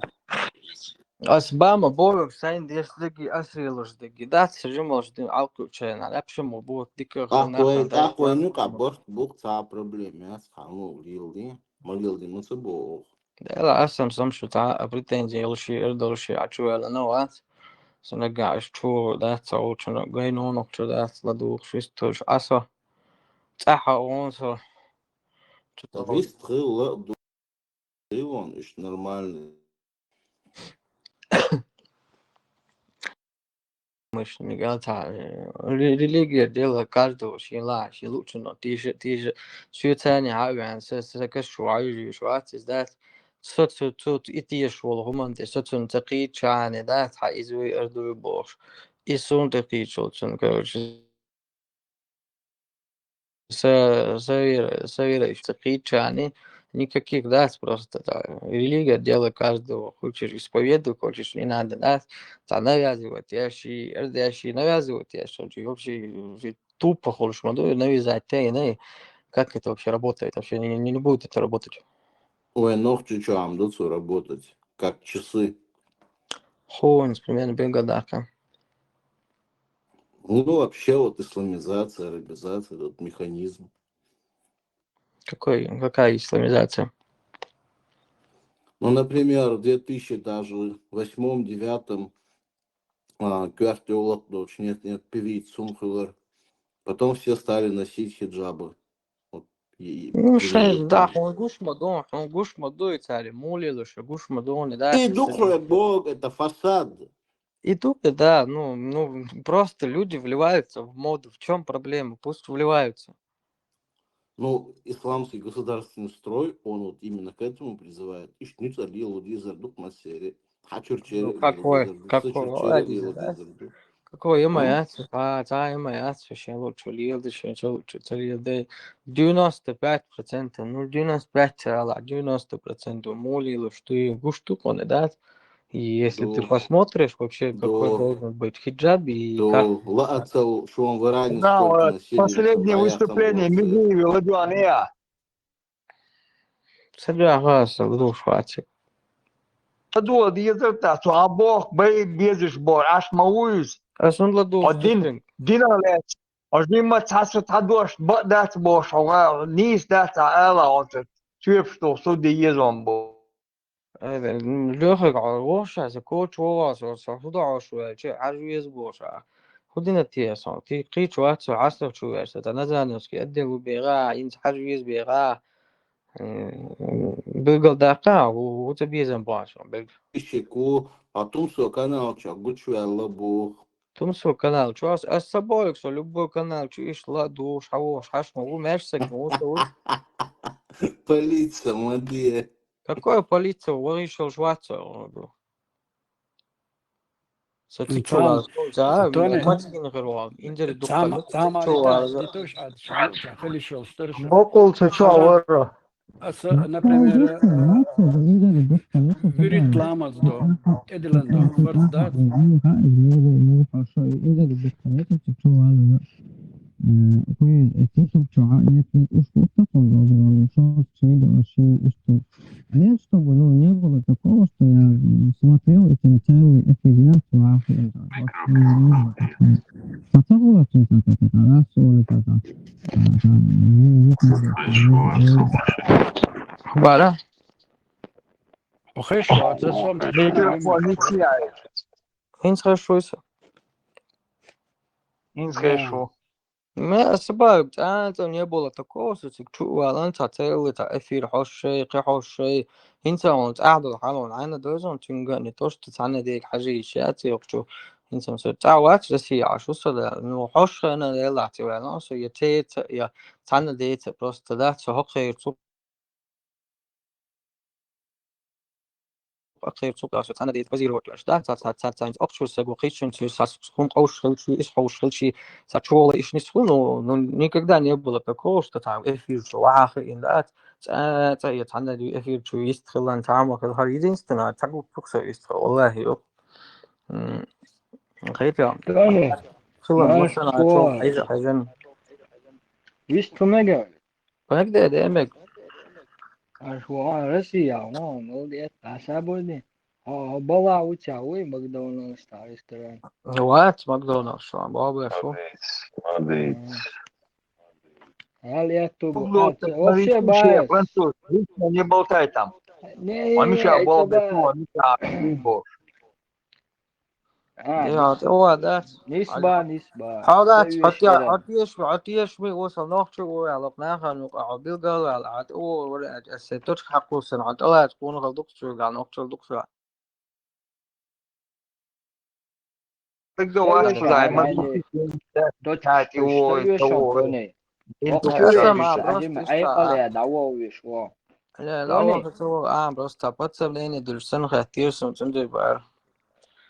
Ас бама бовиг сайн дерс деги, ас лелаш деги. Дац жималш дин алкучайна, лапшам бу дика. ТӀаккха вай, тӀаккха вай нукъа барт бух, ца проблема яц, хьан лу лил ди, ма лил ди, ма ца боху. Дела, ас сам сам шу ца а претензия йолуш, эр долуш, а чу ваьлла вац. Сан нагахь аш чу дац, ца волчунна гай нонах чу дац, ладугӀуш вистхуьлуш, а со цӀахьа вон со. Чу ца вист хилла ду, вон, иштта нормально. Мыш, мигал ца, э, ре-, религия дело каждого, шен ла, шен лучшего, тиша, тиша, шен цани хьавен, са, са, каш шу, аюжи, шу, ацис, дац. со цу, цу, и тешаш волу хӀуманна тӀе, со цунна ца кхийчча а, дац, хьан иза вуй, ара дуй бохуш. И суна тӀе кхийчалц цунна, короче. Са, са вера, са вера ещё ца кхийчча а, никаких, дац, просто та религия, дело каждого, хочешь исповедуй, хочешь не надо, дац, цхьа навязывать еш и, ара деш и навязывать еш, вообще, вообще тупо хуьлуш ма ду, навязать те, не, как это вообще работает? Вообще не, не, не будет это работать. Ой, нохчи чу ам ду цу работать, как часы. Хо, примерно, бега дака. Ну, вообще, вот исламизация, арабизация, этот механизм. Какой, какая исламизация? Ну, например, в две тысячи даже восьмом, девятом, а, коьрта йовлакх доцуш, нет, нет, певиц хӀума хилар. Потом все стали носить хиджабы. Вот, и, и Ну, пример шайн, да, такой. Хьуна гуш ма ду, хьуна гуш ма ду, и цари мулилуш, гуш ма ду, не да, И это духовный Бог, это фасад. И духи, да, ну, ну, просто люди вливаются в моду. В чём проблема? Пусть вливаются. Ну, исламский государственный строй, он вот именно к этому призывает. Ишт нуьцкъала лело дезар ду-кх массаьрга. Хьан чуьрчера Ну, лело какой, дезар ду, са какой, чуьрчера молодец, лело да. Дезар ду. Какой, я Ну, моя, а, та, я моя, шен лучше лело, шен лучше ца лело. Девяносто пять процентов, ну, девяносто пять ала, девяносто процентов мулилуш, что и гуш ду-кх хьуна, да? И если ты Ду. Посмотришь вообще, какой Ду. Должен быть хиджаб и Ду. Как Ла ацал шуан варани Да, сколько вот носили, последнее выступление Мигуева Ладуания. Садуахаса луш вацик. Садуа дезар та, цу а бох бай безаш бор, аш ма вуйс. Ас он ладуш О дин, дин. Дина леч. Аш дин ма цаса та дош, ба дац бош, га, нис дац а ала, он цу чуепш ту суди езон бо. Лёхаг гӀо, воша, са коч вовас, со худа гӀош ваьлча, хьаж вез боша. Худина те сон, ти кхич вац, со хьастах чу верса, та Назановский отдел у бега, инц хьаж вез бега. Билгал дакка, у, у ца безам баш, билг. Ишику, а тум со канал ча гуч вяла бу. Тум со канал чу, ас, ас са боюк, со любой канал чу иш ла душ, хавош, хаш ма, у меш сак, у со, у. Полиция, молодец. Какой полиция? Варишал шваца, говорю. Со Ну, цу чула, там, за, Тони, мачкин гырва, индери духта, там, ну, там цу чула, Аритаж, за. Аритаж, Аритаж, Аритаж, Аритаж. Бокул цу чула вара. Аса, например, э, вирит ламаз до, тедилан до, фарз да. А я, чтобы, ну, не было такого, что я, м, смотрел эти целые эфиры, я слушал. Вот, ну, не было такого. Хотя было что-то, как это, раз, что ли, как-то, а, там, ну, не знаю, ну, ну. Бара? Хорошо, а зачем ты Микрофон не сияет. Инц хорошо. Инц Да. Хорошо. Ме асбаб, цӀа, цӀа не было такого, что цик чу валан, цӀа цели, цӀа эфир хьошей, кхи хьошей. Инца он цӀа дол халон, айна дозон, цинга не то, что цӀа не дек хажи ища, ци охчу. Инца со цӀа вац, Россия, а что со да, ну, хьошей на дела, ци валан, со я цеца, я цӀа не деца, просто, да, со хохей, цу Ахир цу касу цана дит базировать ваш, да, ца, ца, ца, ца, охчу сагу хичун цу сас хун къош хилчи, ис хош хилчи, ца чула иш нис хун, ну, ну, никогда не было такого, что там эфир чу вахи ин, да, ца, ца, я цана ди эфир чу ист хилан, там хил хар единственное, ца гу пукса ист хил, валлахи, ёп. М, хайта. Тони, Хила, знаешь, машина, что? Чу, хайжа, хайжан. Вист хумега? Понятно, да, мег. Аш вон Россия, вон, молодец, а сабуди. О, бала у тебя, ой, Макдоналдс, там, ресторан. Вот, Макдоналдс, что, баба, что? Молодец, молодец. М. Али я тут, Ну, а, ты так вообще смотри, слушай, боец. Француз, лично не болтай там. Не, Он не, Миша это был, да. Был, Миша, был. А, Я, нис-, о, да. Нисба, нисба. Хьо дац, Ца хьо те-, вешера. Хьо тешми, хьо тешми, о, со нохчу, о, ялак наха, ну, а, билгал, а, а, о, о, а, а, се точка хьакхусан, а, тӀалац, кхунахал дукхачу, га, нохчул дукхачу. Тогда Ца ваш вешера, туда, ай, мы ай, духи ай. Точка Кстати, хьакхуш, ой, ца вешон, ой. Тони. Ин Ох, ту ца вешон, вешон. Ай, просто ай, ай, ай, да, о, веш, о. Ла, ла, Ваня. Просто подставление дулсан хаттир сум цун дой бар.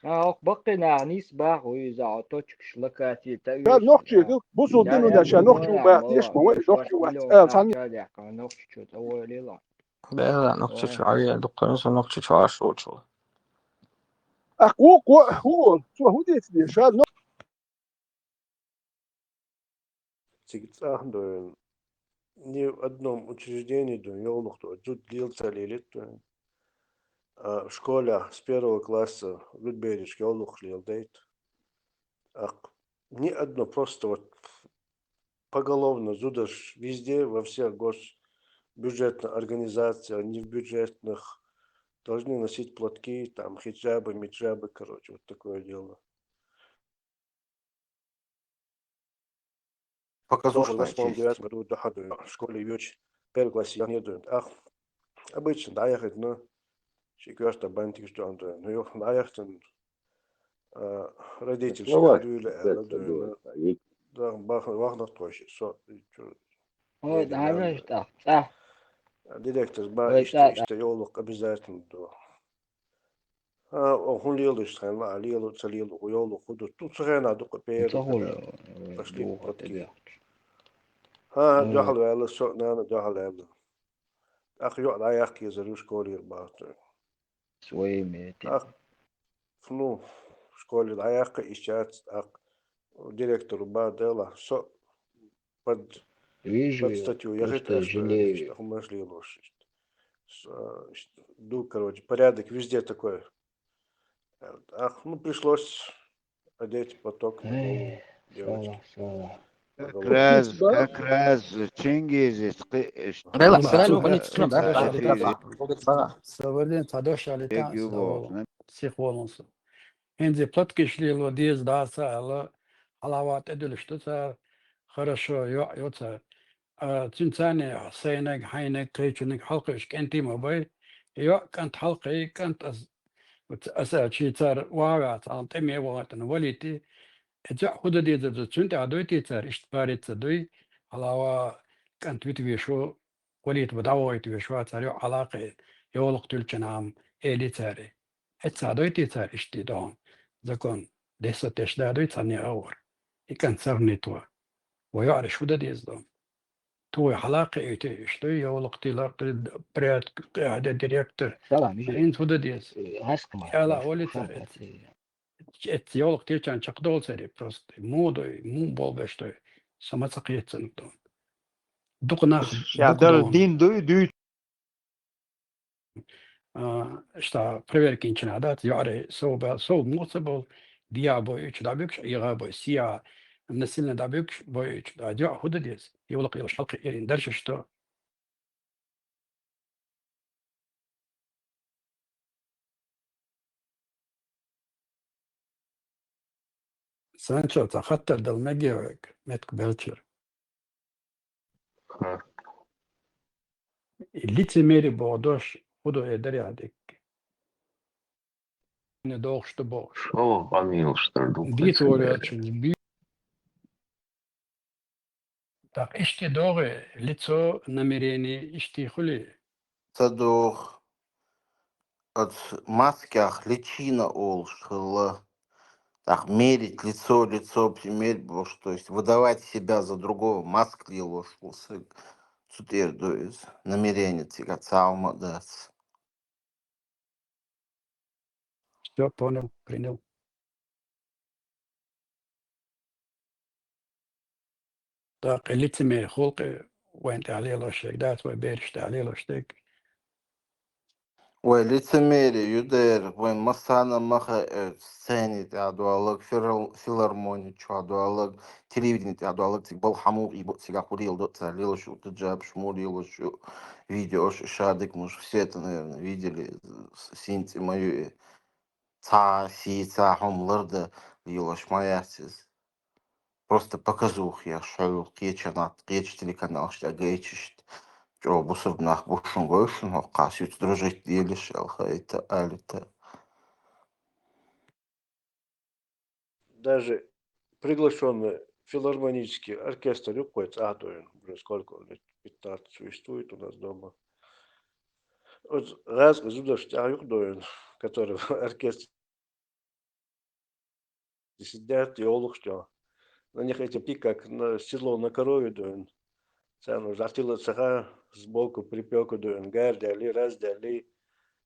А, ох, бакъина, нис бах, уй, за, точкаш локации, та Ша уй, нохчи, да. Бусул дину да, ша нохчи ба, деш ма, вай, нохчи ба. Э, сан. Нохчи чё, ой, лила. Бела, нохчи чё, ай, дуккан со нохчи чё, аш, о, чё. Ах, о, о, о, чё, худец, ша, но. Цига цӀахь дуй, ни в одном учреждении дуй, йовлакх дуй, зуда лела ца лелийта дуй. А в школе с первого класса зудбераш йовлакхаш леладайта. Ах, ни одно, просто вот поголовно зудаш везде, во всех госбюджетных организациях, не в бюджетных, должны носить платки, там, хиджабы, миджабы, короче, вот такое дело. Показушная честь. Восьмом, девятом году духьа дуй, в школе йоч, первый класс я не дуй. Ах, обычно, да, ехать, но ши кёрта бантик, что он дуй. Ну, ёх, да, ехать, а, родитель школе дуй, да, дуй, да, бах, вахнах тойши, со, и чё, ой, да, да, да, да. Директор, ба, ой, ишта, да, ишта, йовлакх обязательно дуй. А, о, хӀун леладеш хьайна, ла, лела, ца лела, хӀу йовлакх, хӀу ду. Ту ца хьайна дукха пера. Ца хьула, пошли, духьа пошли. ТӀе дехча. Ха, ха, дуьхьал ваьлла, со, нана, дуьхьал ваьлла. Ах, йоӀ дӀаяккха езар ю школера бахьа. Своими этими. Ах, ну, школе дӀаяккха исчац, ах, директору ба дела, со под, вижу, под статью я, яхать, просто аш, жалею. Ишта хӀумаш лелош, ишта. С-, а, ишта, ду, короче, порядок везде такой. Ах, ну, пришлось одеть платок на голову девочки. Эй, слава, слава. Как раз, как раз Чингиз из-, из-, Бела, из-, бела, из-, ну, из-, из-, да, да, из-, да, из-, да. Савардин, Садош Али, беги там, бо, слава. Психологом. ХӀинца платкаш лело деза дац аьлла, хьалхавала тӀедуьллуш ду цара, хорошо, йоӀ йо цара. А, цуьнан царна сайнаг, хьайнаг, кхечунаг хьалкхевшича кӀентий ма бай. ЙоӀ, кӀант хьалкхевшича, кӀант ас, ас, а, ший цара вагӀа, цхьана тӀеме вахийтина валийта. Эцу хӀу дан дезар ду, цуьнан тӀехь дуй те цара, иштта парица дуй, хьалхавала кӀант вита веш ву, валийта ва дӀавахийта веш вац цара, йоӀ хьалкхевшича, йовлакх туьллучу нахана, элий цара. Эццахь дойтий цара иштта догӀу закон? Десса теш да дуй цхьанне а вара. И кӀант сарнитва. Ва йоӀараш хӀу дан деза догӀу? Ту вай хьала кхиийти, иштта йовлакх тилар, порядок, кхиа де директор. Салам, хӀинца хӀу дан деза? Э, хӀаьскхама. Кӏала олица. Эц йовлакх течан чекхдолу цари просто. Муха дой, муха болбеш дой. Са ма ца кхетацаниг догӀу. Дукха нах, ша дукха дара догӀу. Дин дуй, дуй. А, иштта проверка йинчу нах дац, йоӀарий сов баьлла, сов муха ца болу, дегӀа бойуьйтуш дӀабуьгуш, эгӀа бой, сехьа, насильно дӀабуьгуш, бойуьйтуш, а, йоӀ хӀу дан деза? Йовлакх йолуш хьалкхе эрна даршаш до. Санчо, цхьа хаттар дала мегий вайга, меттиг беллачуьра? Ха. И лицемерие боху дош хӀу ду, э, дарехь дерг? Не дохуш ду бохуш. Шо къамелаш дар ду, лицемерие. Бийца волуьйтуш, би-, тӀаккха иштта догӀий, лицо, намерение, иштта хуьлий? Ца догӀу. Оцу маскех личина олуш хилла. ТӀаккха мерить лицо, лицо примерить бохуш, то есть выдавать себя за другого, маска лелош волу стаг. Цу тӀера ду иза. Намерение цигахь цхьа хӀума а дац. Всё, понял, принял. ТӀаккха и лицемерие хуьлу-кх вайна тӀехь лелош дерг, дац вай бераш тӀехь лелош дерг. Вай лицемерие ю дера, вайн массарна а ма хаьа, сцени тӀехь долларг, филар-, филармони чохь долларг, телевидени тӀехь долларг, цига балха хьан муха ийбу, цигахь хӀун леладо цара, лелош ю хӀутту джабаш, муха лелош ю, видеош, шадерг, мы же все это, наверное, видели, с-, синца ма ю и. Цхьа а сий, цхьа а хӀума лардан лелош ма яц иза. Просто показуха еш, хьо кхечанхьа, кхечу телеканалаш тӀехь гайча иштта. ЧӀогӀа бусурба нах бу шуна, гой шуна хӀокху, хьо кхин а соьца дружить делаш аьлла, хаийта, алита. Даже приглашённый филармонический оркестр ю-кх вай цӀахь дуьйна, уже сколько лет, пятнадцать существует у нас дома. Оцу гӀазкхийн зударшна тӀехь юкъадойна, которые в оркестре сидят, йовлакхаш чохь. На них эти птицы, как на, седло на корове дойна. Царна уже дӀатилла ца хаьа, сбоку припёку дойна, гара даьллий, раз даьллий,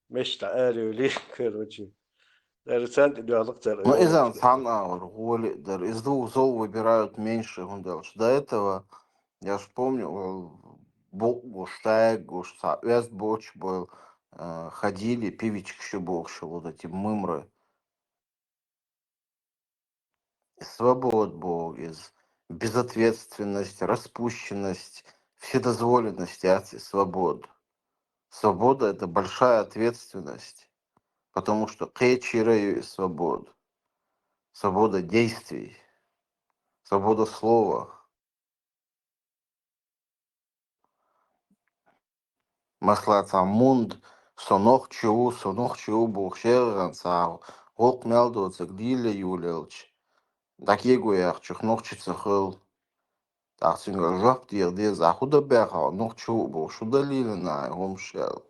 мешта аравеллий, короче. Даже царна тӀе доьлхуш цара. Ну, иза цхьана агӀор гӀоли а дара. Из ду зал выбирают меньше, хӀунда аьлча. До этого, я ж помню, э, бу-, гуш, тайг гуш, цхьа оьзда боцуш бу, э, ходили, певички шу бохуш, вот эти мымры. Свобода боху иза. Безответственность, распущенность, вседозволенность яц и свобода. Свобода — это большая ответственность, потому что кхечира ю и свобода. Свобода действий, свобода слова. Масала, цхьа мунда, со нохчи ву, со нохчи ву бохуш, шегӀан цхьа гӀуллакх мел доцург лело йолаелча, дӀакего яхчух нохчи ца хилла. ТӀаккха цуьнгара жоп деха деза, ахьа хӀун дан баьхьа, нохчи ву бохуш, хӀун дан лелийна, хӀумаш аьлла.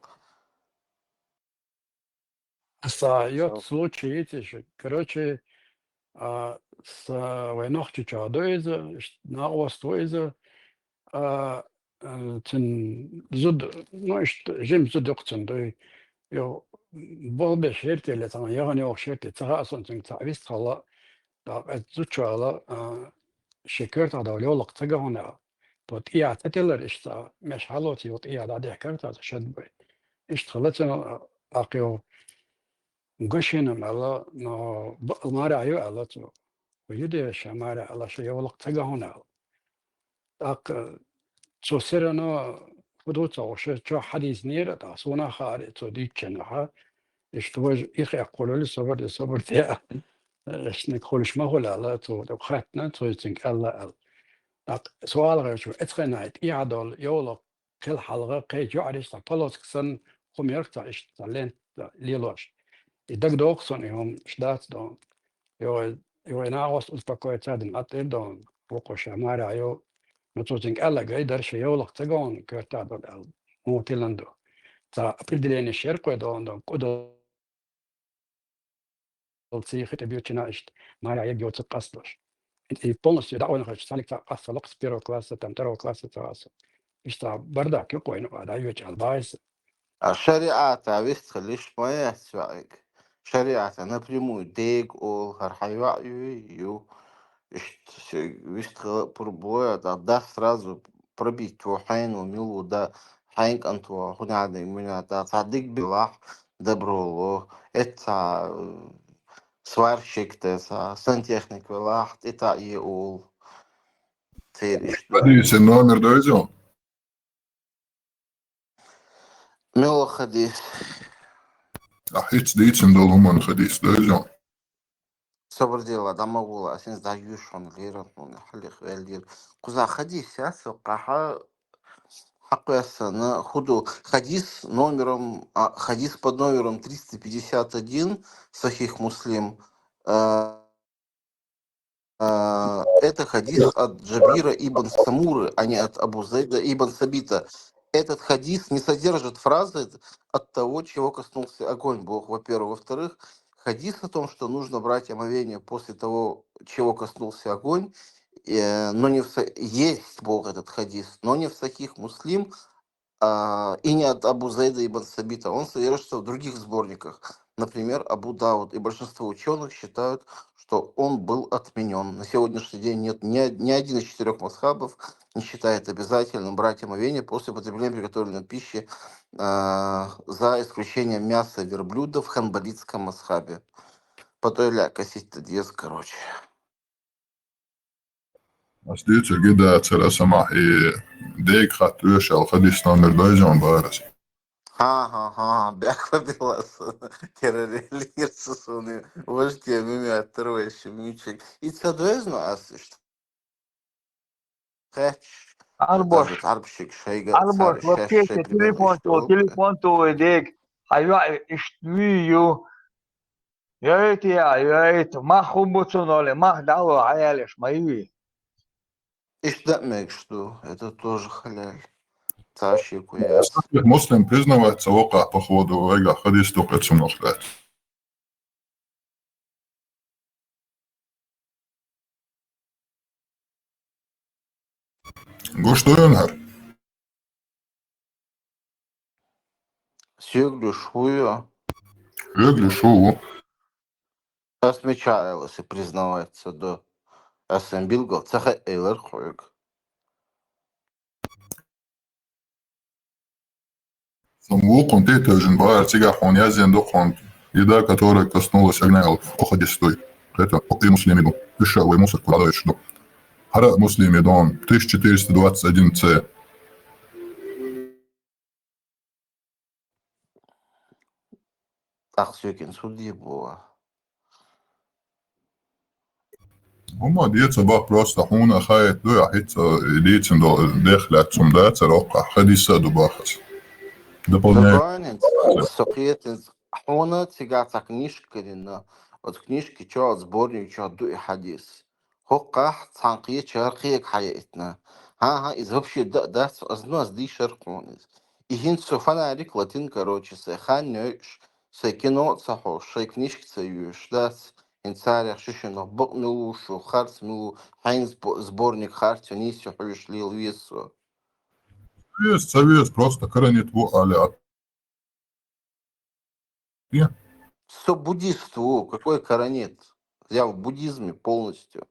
Аса йоцу случай йитиш. Короче, а, са вай Нохчийчохь ду иза, ш-, накъост ву иза, а, а, цуьнан зуда, ну, иштта, жима зуда ю-кх цуьнан, дуй. Йо, болх беш хӀерте ле, цхьана яхана йогӀуш хӀерте, ца хаьа суна цуьнга, цхьаъ вистхилла, тӀаккха оцу зудчо аьлла, а, шен коьртах долу йовлакх ца гахьуна аьлла. Тхо тӀехьа ца тиллара иштта, меш хьалоций, тӀехьа дӀадехкара цо шад бай. Иштта хилла цуьнан, тӀаккха йо, гашина аьлла, но бакъ марехь ю аьлла цо. Ю де ша марехь аьлла, ша йовлакх ца гахьуна аьлла. ТӀаккха цо серано хӀун ду ца хууш, чохь хьадийцинера, тӀаккха суна а хаьара цо дийцинчохь, иштта важа, и хеа кхуллули, собар де, собар де, шниг хуьлуш ма хуьлу аьлла, цо тӀаккха хаьттина, цо иза цуьнга аьлла аьлла. ТӀаккха со ала гӀерташ ву, эцхьана тӀехьа долу йовлакх кхел хьалха кхечу йоӀарий цхьа полоска санна хӀума яра цхьа иштта цхьа лента лелош. И дагадогӀу суна и хӀума, иштта дац дон. Йо, йо, и нагӀост успокоиться а дина, атта эр дон, вукхо ша марехь йо. Но цо цуьнга аьлла гай дара, ша йовлакх ца гахьуна коьртах долу аьлла. ХӀун тилан ду. Цхьа определение шеркхой дон, дон, кӀудал ций хи тӀе буьрчина иштта, марехь ерг йоцург къасталуш. И полностью дӀа ойла хилча, цхьаьниг цхьаъ къастало-кх с первого класса, там, второго класса ца хасо. Иштта бардак ю-кх вайна а дӀайоьчу аьлла бахьийса. А шариӀата вистхилиш ма яц ваьӀиг. ШариӀата напрямую дега олу, хӀара хьайн йоӀ ю, ю. Иштта ши вистхила а пурба ло, а, да, да, сразу пробить ву хьайна ву, мила ву, да, хьайн кӀант ву, хӀун яьнниг, муьн яьнниг, да, цхьа диг белахь, добро ло, эцца, э, сварщик те, цхьа сантехник велахь, тӀе таӀе олу. Церан иштта ду. Хадисан номер дойзу? Мила хадис? Ахь хӀинца дийцина долу хӀуманан хадис дойзу? Собар де, дӀа ма гӀула, ас хӀинца дӀайоьшу хьуна леррина, хьуна хьалха ваьллера. Кхузахь хадис яц со кхахьа, хьакхоьссина, хӀун ду, хадис номером, а, хадис под номером триста пятьдесят один, Сахих Муслим. А, а, это хадис от Джабира ибн Самуры, а не от Абу Зайда ибн Сабита. Этот хадис не содержит фразы «от того, чего коснулся огонь», Бог, во-первых. Во-вторых, хадис о том, что нужно брать омовение после того, чего коснулся огонь, э, но не в са-, есть, Бог, этот хадис, но не в Сахих Муслим, а, и не от Абу Зайда ибн Сабита. Он содержится в других сборниках. Например, Абу Дауд. И большинство учёных считают, что он был отменён. На сегодняшний день нет ни од-, ни один из четырёх мазхабов не считает обязательным брать омовение после потребления приготовленной пищи, а, за исключением мяса верблюда в ханбалитском мазхабе. По той ля косить-то дез, короче. Ас дуьйцург и дацара, аса махьа и дега хатта оьшал хадис номер дойзон барас. Ха-ха-ха, бехк ма билла ас. Терроризм суна, вождь муьмя, второй ещё мючик. И ца дойзна ас иштта. Хеч. Арбош. Арбшик шайга. Арбош, цара вообще шаьш шай примерно телефон иштта ту, олу. Телефон ту вай дег. Хьан йоӀ иштта вуй ю. Йойту я, йойту. Мах хӀун бу цунна олий, мах дӀало хьаялеш, ма юй. Иштта а мегаш ду, это тоже халяль. цхьа шеко яц. Муслим признавать ца воккхагӀа, походу, вайгахь хадис дукха эцунах лаьцна. Гуш дуй хӀара? Соьга луш вуй? Соьга луш ву. Ас мичахь аьлла, аса признавать ца до. Аса билггал ца хаьа элира хьоьга. Со вукхунна тӀе а тевжина бахара, цигахь хьуна яздина ду хьуна, еда, которая коснулась огня, аьлла, кхо хадис дуй. Кхета, и Муслиме ду. Уьш ша вай мусор кладойтуш ду. ХӀара а Муслиме ду, тысяча четыреста двадцать один Ц. ТӀаккха соьгин цу де бу. ХӀума деца бах, просто хьуна хаийта ду, ахь хӀинца дийцина долу дех лаьцна хӀума дацара хӀокхахь, хадис а ду бах аса. Дополняет. Дополнение. Со кхетанца, хьуна цигахь цхьа книжка карийна, оцу книжки чохь, оцу сборник чохь ду и хьадис. ХӀокхахь цхьана кхечара кхега хьаяйтина. ХӀан-хӀа, иза вообще дан а дац, аса ну аса дийшар хьуна иза. И хӀинца со фонарик латина, короче, сайн хан йойуш, сайн кино а ца хьош, сайн книжка ца йоьш, дац. ХӀинца царах шишина бакъ мила ву шу, харц мила ву, хьайна сбо-, сборник харц ю, нийса ю хьоьжуш лела веза со. Веза, ца веза, просто коронит ву али а. Со буддист ву, какой коронит? Я в буддизме полностью.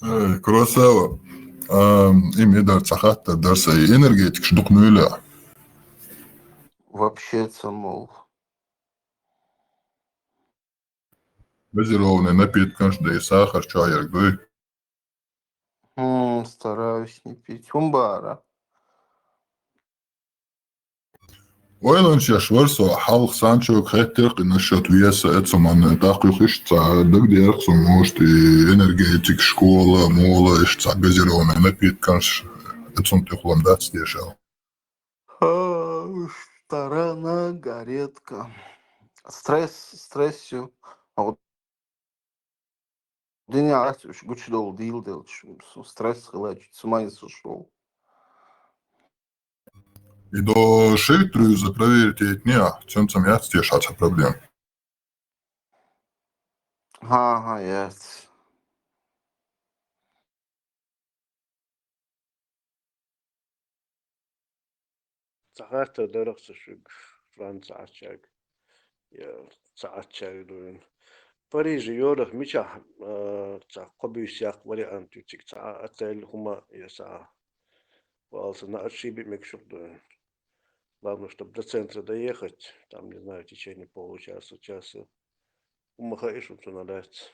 Эй, Куросава, ам, и ма дар цхьа хаттар дара сайн, энергетикаш дукха муьйлу? Вообще ца молу. Газированный напиткаш да и сахар чохь ерг дуй? Хм, стараюсь не пить. ХӀун бара? Ойланаш еш вара со, хьалха Санчога хеттира-кх и насчёт веса, эцу манна тӀаккха юха иштта цхьа дагадеара-кх суна, может, и энергетик, школа, мола, иштта цхьа газированный напиткаш, эцунна тӀехулам дац дешал. А, уж тарана гаретка. Стресс, стресс ю. А вот дуьнен ас уж гучудовла дийла делча, стресс хилача, цу майса шоу. И до шийтруьйза проверить яйтинехь, цуьнца яц теша цхьа проблема? ХӀан-хӀа, яц. Цхьа хаттар дара-кх сан шуьга, Франца Ӏаччаьрга, я ца Ӏаччаьрга дуьйна. Париже йолах мичахь, а, цхьа кхо буьйса яккха вариант ю, цига цхьа отель хӀума я схьа. Валса на отшибить мегаш ю-кх дуьйна. Главное, чтоб до центра доехать, там, не знаю, в течение получаса, часа. ХӀума хаьа шуна цунах лаьцна?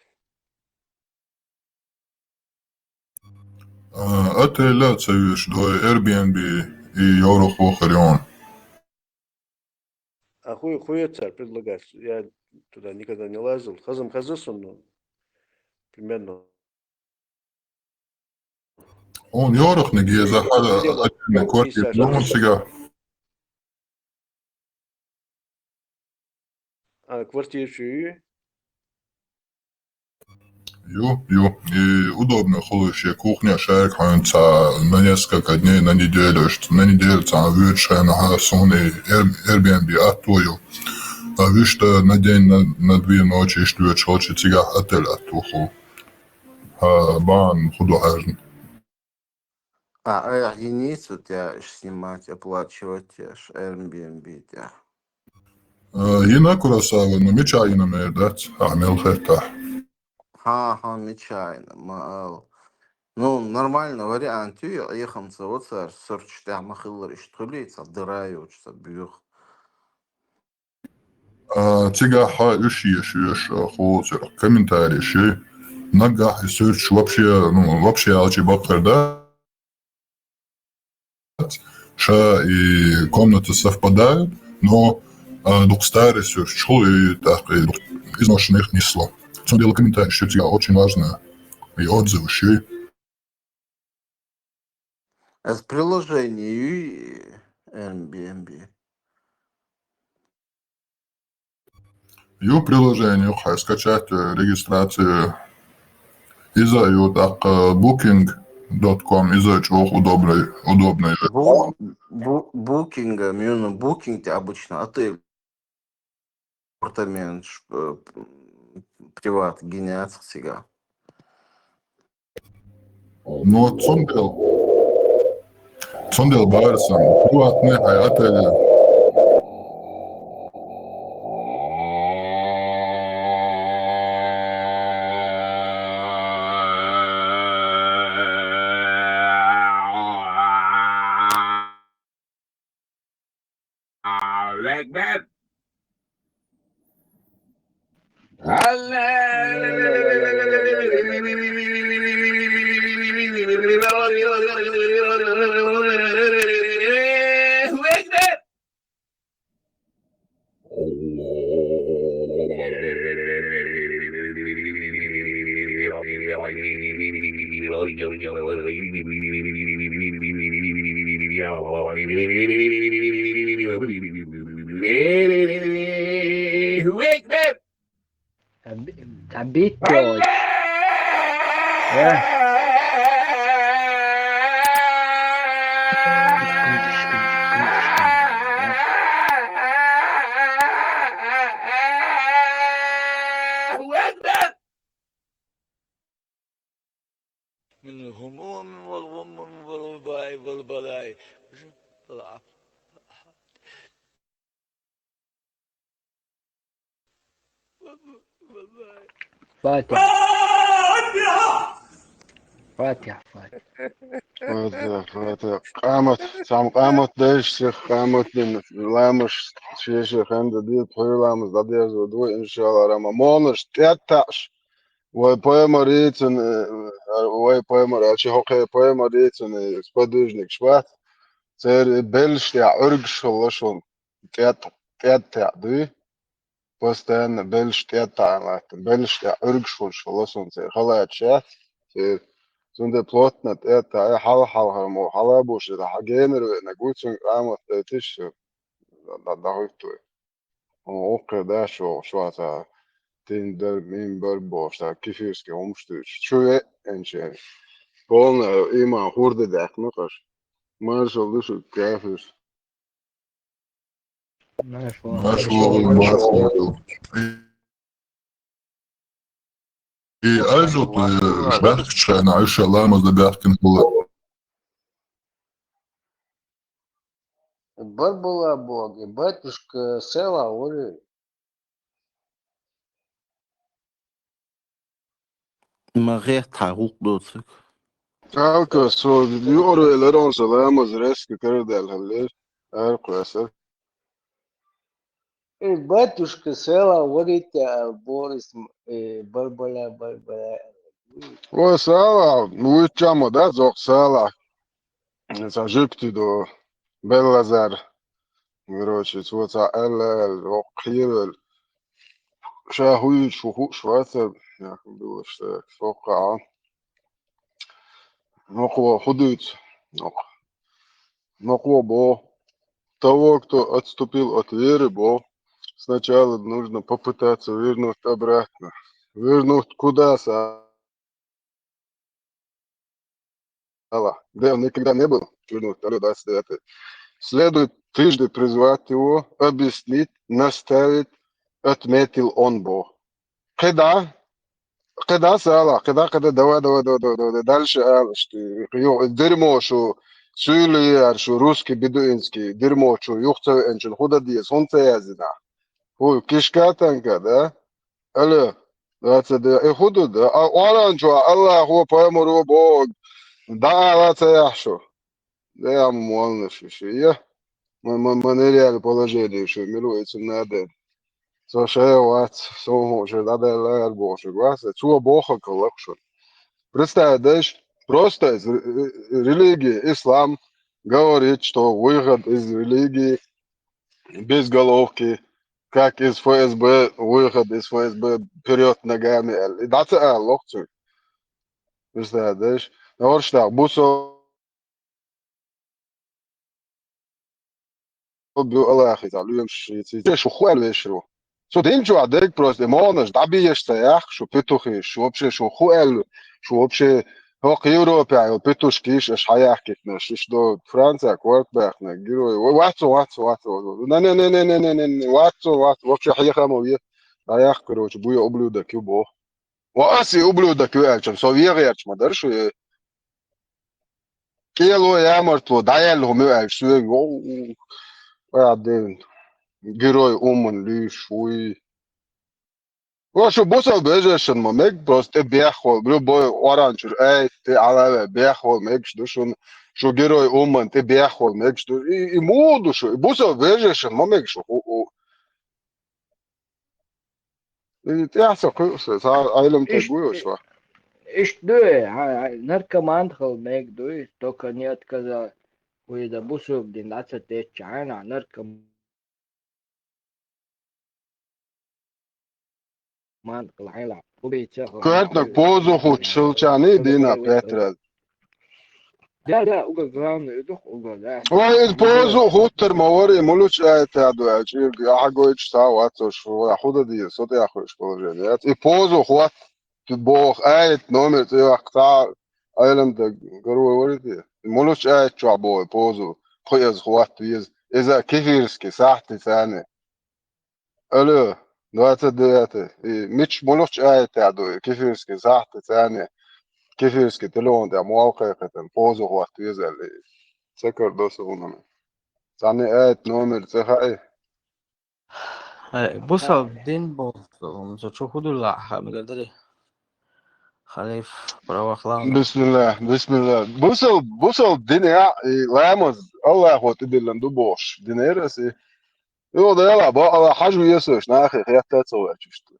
А, отель а ца веш, дой Airbnb и йоврах вохар йон. А хуй, хуй цара предлагать, я туда никогда не лазил. Хазам хаза сунна, примерно. Он йорах не геза, хада отдельный квартира, дом у себя. А, квартира чуй? Ю, ю. И удобно хуьлуш, я кухня шайк хьанца на несколько дней, на неделю, что на неделю цхьа вуьйцуш хьайна хьа суна и Air-, Airbnb атто ю. А вуьшта на день, на, на две ночи иштта вуьйцуш хилча, цигахь отель атто ху. Хьа бан худу хьажна. А, а, единицу тя снимать, оплачивать тя ж Airbnb тя. Э, йина Куросава, ну, мича йина мер дац, а мел хетта. Ха, ха, мича йина, ма ал. Ну, нормально вариант ю, я эхамца вот сар, сорч тя ма хиллар иштхули, ца дыра йоч, ца бюх. А, цигахь хьа уьш еш, уьш, а, ху цуьра комментарий ши. Нагахь и суьрташ вообще, ну, вообще алчи баккхар да. Ша и комната совпадают, но, а, дукха старый суьрташ ху и так, и дукха изношенных нисло. Цундела комментарий ши цигахь очень важно. И отзывы ши. Ас приложение юй Airbnb. Ю приложение, юха скачать, э, регистрация. Иза ю, тӀаккха booking dot com, иза чӀоагӀа удобный, удобный. Бу-, бу-, booking, э, именно booking ты обычно отель, апартамент, ш-, э, приват, гине яц цигахь. Ну, цундела, цундела бахара сан, приватный хьайн отель. Аллаху акбар. Аллаху акбар. Аллаху акбар. Таби-, табиттой. Э? Аллаху акбар. من الهموم والغموم والوباء والبلاء. Фатихьа. Фатихьа, Фатихьа. Фатихьа, Фатихьа. Къамат, цхьамма къамат дайша сиха, къамат дина ламаз шен-шен хенна дан деза, пхьуьйра ламаз дӀадерзо ду, иншаллахӀ, Рама. Молаш, тӀеттаӀаш, вай пайхамар йийцина, э, вай пайхамар, аьлча хӀокхе пайхамар йийцина, э, сподвижникаш бац, церан белш тӀехь Ӏуьргаш хилла шуна, тӀет-, тӀеттаӀа дуй. Постоянно белш тӀеттаӀа латтар, белш тӀехь Ӏуьргаш хуьлуш хилла суна церан, халаташ яц церан. Цундела плотно тӀеттаӀа, хьалха-хьалхара мо хьала а бувш, иза хьан генара веанарг ву, цуьнга къамат дайташ, дӀа-, дӀахӀуьтту вай. Хьуна гӀуллакхе дац шух, шух цхьа тиндер, минбер бохуш, цхьа кефирский хӀумаш дуьйцуш. Чу веанчеран полный иман хӀорда даьккхина-кх аша. Маршалла ду шуьга, кафираш. Маршалла. Маршалла, маршалла. И айза, э, баьхкачу хенахь, уьш ламаз дан баьхкина хилла. Барбала боху, и батюшка села вари. Ма гӀеххьа гӀуллакх доцург. Алка, со юкъара велира, хьуна сан ламаз резко карадаьлла хиллера, аракхоьссира. Э, батюшка села варите, а, Борис, э, Барбала, Барбала. Ой, села, вуьйцча ма дац, оха села. Сан жуьгти ду, Беллазар. Короче, цо цхьа аьлла, аьлла, оха кхеравелла. Ша хӀун йийцу, хӀун хууш вац, яхна, билла ша, соккхахьа. Нокхо хӀун дуьйцу? Нокхо. Нокхо боху: того, кто отступил от веры, боху, сначала нужно попытаться вернуть обратно. Вернуть куда, са-, Аллах. Где он никогда не был, вернуть, алло, двадцать девятое. Следует трижды призвать его, объяснить, наставить, отметил он, боху. КхидӀа, кхидӀа, села, кхидӀа, кхидӀа, давай, давай, давай, давай, давай, дальше ала, что, йо, дерьмо шу, суьйле яр шу, русский, бедуинский, дерьмо шу, юха ца веанчун, хӀун дан деза, хӀунда ца яздина? ХӀу, кишка танка, да? Алло, двадцать девять, э, хӀун ду, да? А, Къуръан чохь Аллахо, пайхамаро боху, дӀаала ца яхь шу. Да, ма моллаш шу, я. Ма, ма, ма нереальное положение шу, мила ву иза надо. Со шайн вац, со хӀун шу дӀадаьлла ара бохуш вац, цо боху хӀокху лакхашна. Представь, даш, просто из ре-, ре-, религии ислам говорит, что выход из религии без головки, как из ФСБ, выход из ФСБ, вперёд ногами, аьлла. И дӀа ца ала лохцуьнга. Представь, даш, норш нах бу со бу Аллахица, лоьмаш шийца. Те шу хуьлу вешаро. Со динчу а дег просто, и молнаш дӀабиеш ца яхх, шу петухиш, шу вообще, шу ху аьлла, шу вообще хӀокху Европехь йолу петушкиш аша хьаяхкитнаш, иш до Франция корта баьхна, герой. Ва-, вац, вац, вац, вац. Не, не, не, вац, вац, вообще хьехам ве. ДӀаяккха, короче, буя ублюдок ю боху. Ва ас и ублюдок ю аьлча, со вегӀерча ма дара шу, э, кӀело ямартло дӀаяьлла хӀума ю аьлча, соьга, вау, герой Уман луьйш вуй. Ва шу бусал бежешан ма мег, просто тӀе беххол, любой оранчур, ай, тӀе Ӏалаве беххол мегаш ду шуна, шу герой Уман тӀе беххол мегаш ду. И, и муха ду шу, и бусал бежешан ма мег шу, у, у. И тӀехь ца кхуьу сан, сан Ӏелам тӀе Иш-, гуйош ваха. Иштта ду, хьан, хьан, наркоман хила мега дуй, только не отказал. Уьйда бусург дин дӀа ца тетча, хьайна наркоман хила хьайла. Убийца хила. Коьртаниг позу хуччалчарний дина Петра. Да, да, угол главный, и дух угол, да. Ой, иза позу хӀуттар ма вара, и мулуч аьлла тӀе ду аьлча, иза ахьа гойтуш цхьа а вац, шу вай хӀу дан деза, со тӀехь хуьлуш положение яц. И позу хӀотта боху аят номер цӀе ваккха цхьа а Ӏелам даг гарой вара те. И мулуч аят чохь боху и позу, пхи иза хӀотта веза. Иза кефирский сахьтица царна. Алло, двадцать девятый. И мича муллахчу аятехь ду и кефирский сахьт царна, кефирский телефон тӀехь мол кхайкхийтина, позу хӀотта веза аьлла. Ца карадо со хӀунда. Царна аят номер ца хаьа? Э, бусал дин боху, со чу хӀу дуьллахь, хаа мегар дарий? Халиф, православный. Бисмилла, бисмилла. Бусал, бусал дин я, и ламаз, Аллахо тӀедиллина ду бохуш, динера аса. Йо, Дела, бакъала хьажа весаш, нахе хетта а ца ваьчуьшта.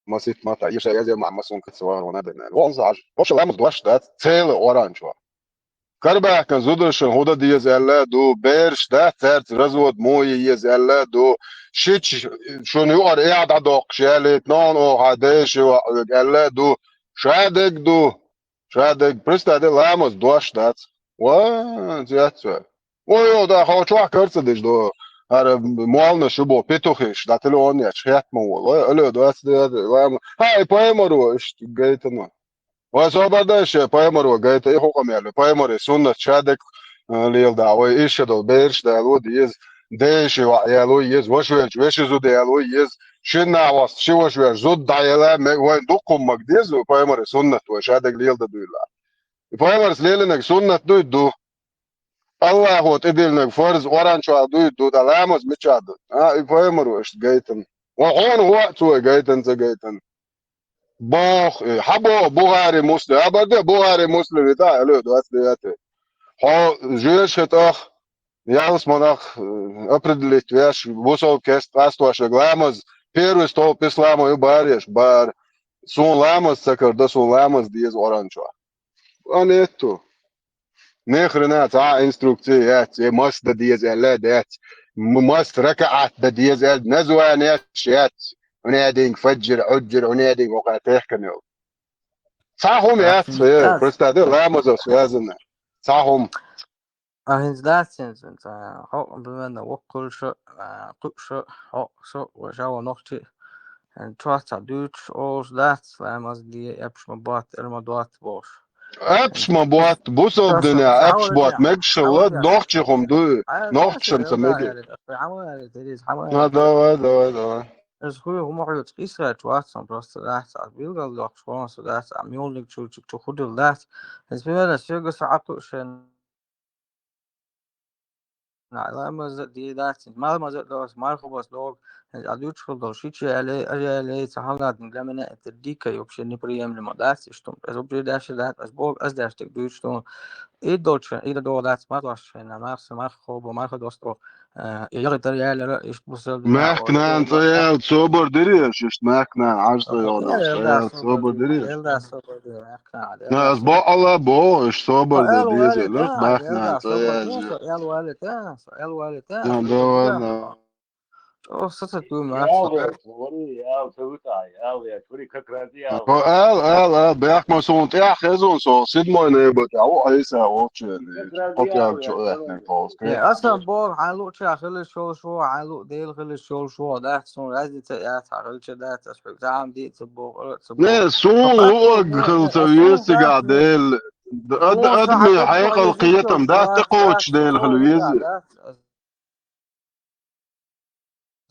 Масит мата, иша язъян ма, масун каца вахар вана дайна. Вон саж. Вообще ламаз дош дац, цела оранчо. Карабаьхкан зударшан хӀу дан деза аьлла а ду, бераш дац, цаьрца развод муха е еза аьлла а ду. Шича шуна юкъара эхь дӀадоккхуш ялийта, ногӀан оха дайша ваъ вега аьлла а ду. Ша дерг ду. Ша дерг, представь, де ламаз дош дац. Ва, зецве. Ой, йо, да, хо чохь карца деш до. ХӀара молна шу бо, петухиш, да телефон яч, хет ма волу. Ой, алло, двадцать девятый, ламаз. Хьай, пайхамаро, иштта гайтана. Вай собар дай ше, пайхамаро гайта, и хӀу къамел, пайхамаре суннат шадек, э, лел да, вай иша дол, бераш да, ло деза, деши ва, я ло еза, вашвелч, веши зуда, я ло еза, шинна вас, ши вашвелч, зуда да, я ла, ме, вай дуккум маг деза, пайхамаре суннат, вай шадек лел да дуйла. И пайхамарс лелинаг суннат дуй ду. Аллахо тӀедиллинарг фарз, оранчохь дуй ду, ткъа ламаз мичахь ду? А, и пайхамаро иштта гайтан. Ва хьона гӀо а цо гайтан, ца гайтан. Бох, э, хьан боху Бухари Муслим? А бар де Бухари Муслим, и тӀа, алло, двадцать девятый. Хьо жоьжахатах, ялсманах, э, определить веш, бусалба кест, къастошаг, ламаз, первый столб ислама ю бареш, бар. Суна ламаз ца карадо, суна ламаз деза оранчохь. А нету. Нехрена цхьа а инструкция яц, я мас дан деза аьлла а дац, м-, мас ракаӀат дан деза аьлла, название яц, унединг фаджр, Ӏуджр, унединг вакха техкан йолу. Цхьа хӀума яц, э, представь, де, ламаза связано. Цхьа хӀума. А хӀинца дац хӀинца, хӀинца, хьо, примерно, воккхула шо, а, кхуъ шо, хьо, шо, ва ша ва нохчи, хӀинца чохь цхьа дуьйцуш олуш дац, ламаз де, эпш ма бот, эр ма дот бохуш. Эпш ма бот, бусалба дуьне, эпш бот, мегашалла, нохчи хӀума дуй, нохчашан ца мега. А, давай, давай, давай. Иза хуй хӀума хьоьца къийсхьаьрча вац сан просто дац, а билгал доккхуш вон со дац, а мюлниг чу, чу, чу худил дац. Иза примерно соьга со Ӏакхуъ шен. Ламаз а де дац, ламаз а дос, марха бас догу, а дуьйцуш хила долу шича яле, а яле, ца хьалнадинг для меня это дико и вообще неприемлемо дац, и что, это вообще дальше дац, ас бог, ас дальше так дуьйцуш тун. И долчу, и догу дац, мазош шайна, марха, марха хобо, марха досто, э, и ягӀи тар ялера, иш бусел. Маьхкнан ца ял, собар диреш, иш маьхкнан, аж ца ял, ца ял, собар диреш. Элда собар диреш, маьхкнан. На, ас бо Алла бо, иш собар диреш, маьхкнан ца ял. Эл валита, эл валита. Да, да, да. Чо сацатуй, Марса. Ау, ца вуьтӀахь, ау, я, чури как раз я. Ала, ала, ала, бехк ма суна тӀехь хезун со, седьмой ноябрь тӀехь ву Ӏийса волчу. Кхо пӀелг чу оьхна тховса. Э, аса боху, хьан лууча хилиш йолуш ву, хьан луъ Дела хилиш йолуш ву, дац, суна разница яц, хьан хилча дац, аса хьуьга зама диъ ца боху, ца боху. Не, суна луъург хила ца веза цигахь Дела. Ад-, адамийн хьекъал кхетам дац, тӀекхочуш Дела хила веза.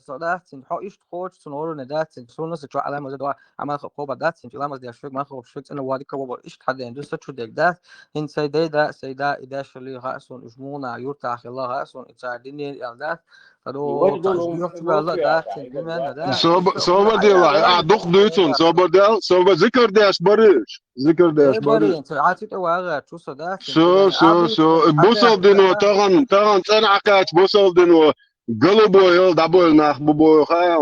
Со дац цуьнан, хьо иштта кхочуш цуьнан гӀоранна дац цуьнан, суна са чохь Ӏаламаза догӀа, Ӏамал хаа кхобар дац цуьнан, Ӏаламаз деш шуьга, ман хаа шуьга цӀена вадика вабар, иштта хьан ден ду, са чу дерг дац, хӀинца сайн дай да, сайн да, и деш хилла хаьа суна, уьш муха нах юртахь хилла хаьа суна, и цара динера аьлла дац, ца догӀу, ца уьш юьхь чу баьлла дац цуьнан, дуьненна дац. Собар делахь, а, дукха дуьйцун, собар дел, собар зикар деш бариш, зикар деш бариш. Барин, ца, хьан цу тӀе вагӀа, чу со дац цуьнан, Со, со, со. Бусалба дино тахана, тахана цӀена Ӏакхаьчча бусалба дино. Голубой йол дӀабойла нах бу боху хаьа.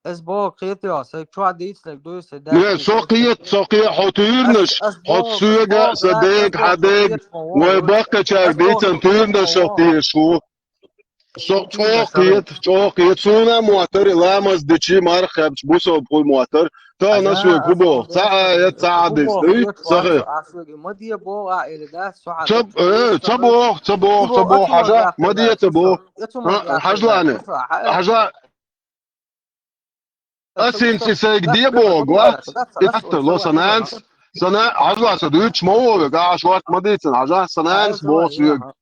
Ас боху, кхетий, сайн чохь дийцинарг дуй, сайн дац. Не, со кхета, со кхета, хьо туьйранаш, хьо соьга, сан дега, хьан дега, вай баккхачаьрга дийцина туьйранаш со тешаш ву. Со чӀогӀа кхета, чӀогӀа кхета, суна а моттара, ламаз дичи, марха кхаьбча, бусалба хуй моттара. Тахана соьга хӀун боху? Ца а я, ца а дис, дуй? Ца хе. Ца, э, ца боху, ца боху, ца боху, хьажа, ма де ца боху. Хьажлане. Хьажа. Ас хӀинца сайга де боху, вац? Иттар ло сан нанас. Сан на-, хьажа, сан дуьйцуш ма ву вега, а шорта ма дийцина, хьажа, сан нанас боху соьга.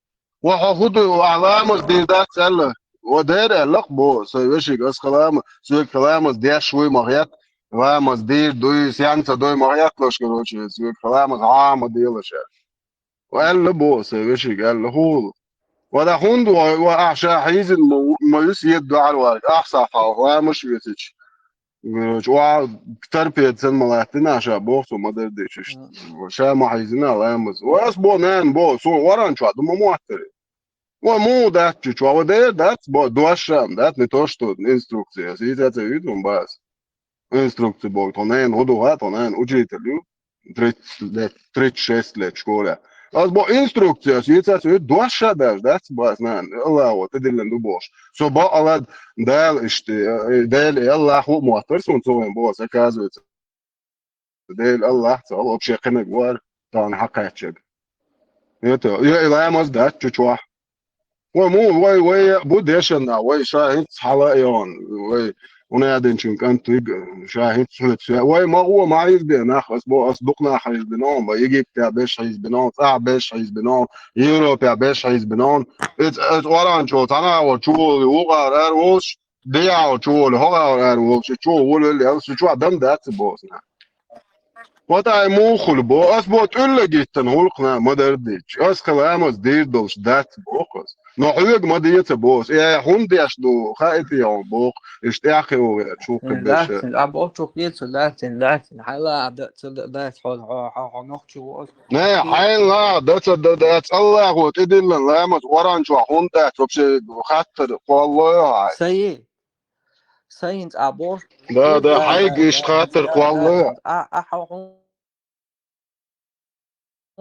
Ва хьо хӀун ду, ахь ламаз дийр дац аьлла? Ва дера аьлла-кх боху, сайн вешига, ас хӀа лама-, соьга хӀа ламаз деш вуй ма хетта, ламаз дийр дуй, сен ца дуй ма хетталаш, короче, соьга хӀа ламаз хьан а ма делаш аьлла. Ва аьлла боху сайн вешига, аьлла хӀула. Ва да хӀунда вай, ва ахь ша хьийзина ма ву-, ма ву седа дуьхьал ваьлла, ахь сахь хьалха ламаш весича. Короче, ва торпеда санна ма латтина ша боху, со ма-дарра дийцича. Ша ма хьийзина ламаз. Ва ас боху, нана боху, суна ворхӀанчохь ду ма моттара. Ва муха дац чу чохь, ва дера дац, бо-, дош ша дац, не то что инструкция. Ас йийца ца вуьту хӀун бац. Инструкция боху, тхо нана хӀун ду хаьа, тхо нана учитель ю. Тридцать лет, тридцать шесть лет школе. Ас бо инструкция, ас йийца ца вуьту, дош ша даже дац, бац, нана, Аллахо тӀедиллина ду бохуш. Со бакъалла Дала иштта, э, Дела и Аллах ву а моттара суна, цо вайн боху, оказывается. Дела Аллах ца хила, вообще кхинаг вара, тахана хьакхаьччаг. Это, я и ламаз дац чу чохь. Вай му, вай, вай, бу дешан нах, вай ша хӀинца хьала а йогӀун, вай, хӀунда аьлча кӀант вига, ша хӀинца хьоьца, вай ма гӀо, ма хьийзабе нах, ас бо, ас дукха нах хьийзабина хьуна, вай Египтехь берш хьийзабина хьуна, цӀахь берш хьийзабина хьуна, Европехь берш хьийзабина хьуна. Иза, иза ворхӀанчо цхьана а волчу волу, вукхара ара волуш, дехьа волчу волу, хӀокхара ара волуш, чу волавелла, шу чохь дам дац а боху нах. Вот ай муха хуьлу бо, ас бо тӀуьлла гиттана гӀуллакхна ма-дарра дийцча, ас хила ламаз дийр долуш дац боху ас. Но хьоьга ма деца боху ас. Э, хӀунда деш ду, хаийта хьуна боху, иштта тӀаьхьа вогӀу чу кхин беша. Дац, а боху чу кхин ца дац, дац, хьайла а дац, ца дац, хьо, хьо, хьо, хьо нохчи ву ас. Не, хьайла а дац, дац, Аллахо тӀедиллина ламаз ворхӀанчохь хӀунда дац, вообще хаттар кхолло йо хьай. Сайи. Сайн цӀа боху. Да, да, хьайга иштта хаттар кхолло. А, а, хьо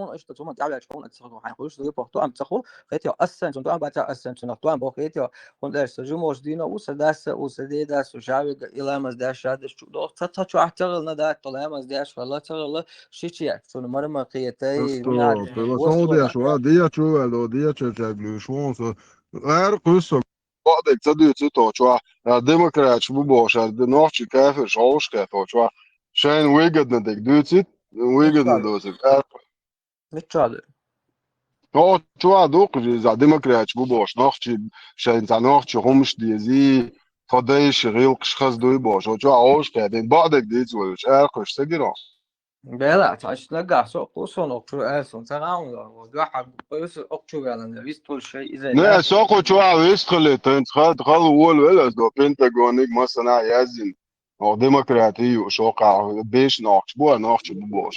хьуна иштта цунна тӀаьхьаваьлча хьуна ца хьуна хьайн хуьлуш, зуьйпах тоам ца хуьлу, хетийо, ас сайн цунна тоам баца, ас сайн цунах тоам боху, хетийо, хӀунда аьлча со жимош дийно ву, сан дас а ву, сан дедас а ву, шавига и ламаз деш, шадеш чу доху, ца, ца чохь ца хилла, дат, ламаз деш хилла, ца хилла, шичи яц, цунна марма кхетай, Просто, вина просто ваш сон деш, ва, дечу ваьлла, дечу чаг луьйш вон со, ара кхуьссо. Бакъдерг ца дуьйцу тхо чохь, а, демократаш бу бохуш, а, нохчий кафирш хьовш кхетта тхо чохь. Шайна выгодно дерг дуьйцит, выгодно доцург. Мичча ду? Тхо чохь дукха иза демократаш бу бохуш, нохчий, шайна цхьа нохчий хӀумаш дезий, тхо дайша гӀиллакхаш хаза дуй бохуш. Тхо чохь хьовш кхетта, бакъдерг дийца вуьйлуш, аьркхуьш ца гиро. Бела, цхьа нагахь со кху сон окху чу аьлла сон ца гӀан вала, дуьхьа кхуьйсу окху чу ваьлла, вистхуьлу шай иза. Не, со кху чохь вистхили, тенц хал, хал волавелла ас до Пентагониг массана а яздина. О, демократи ю, шо кху беш нохчи бу, нохчи бу бохуш.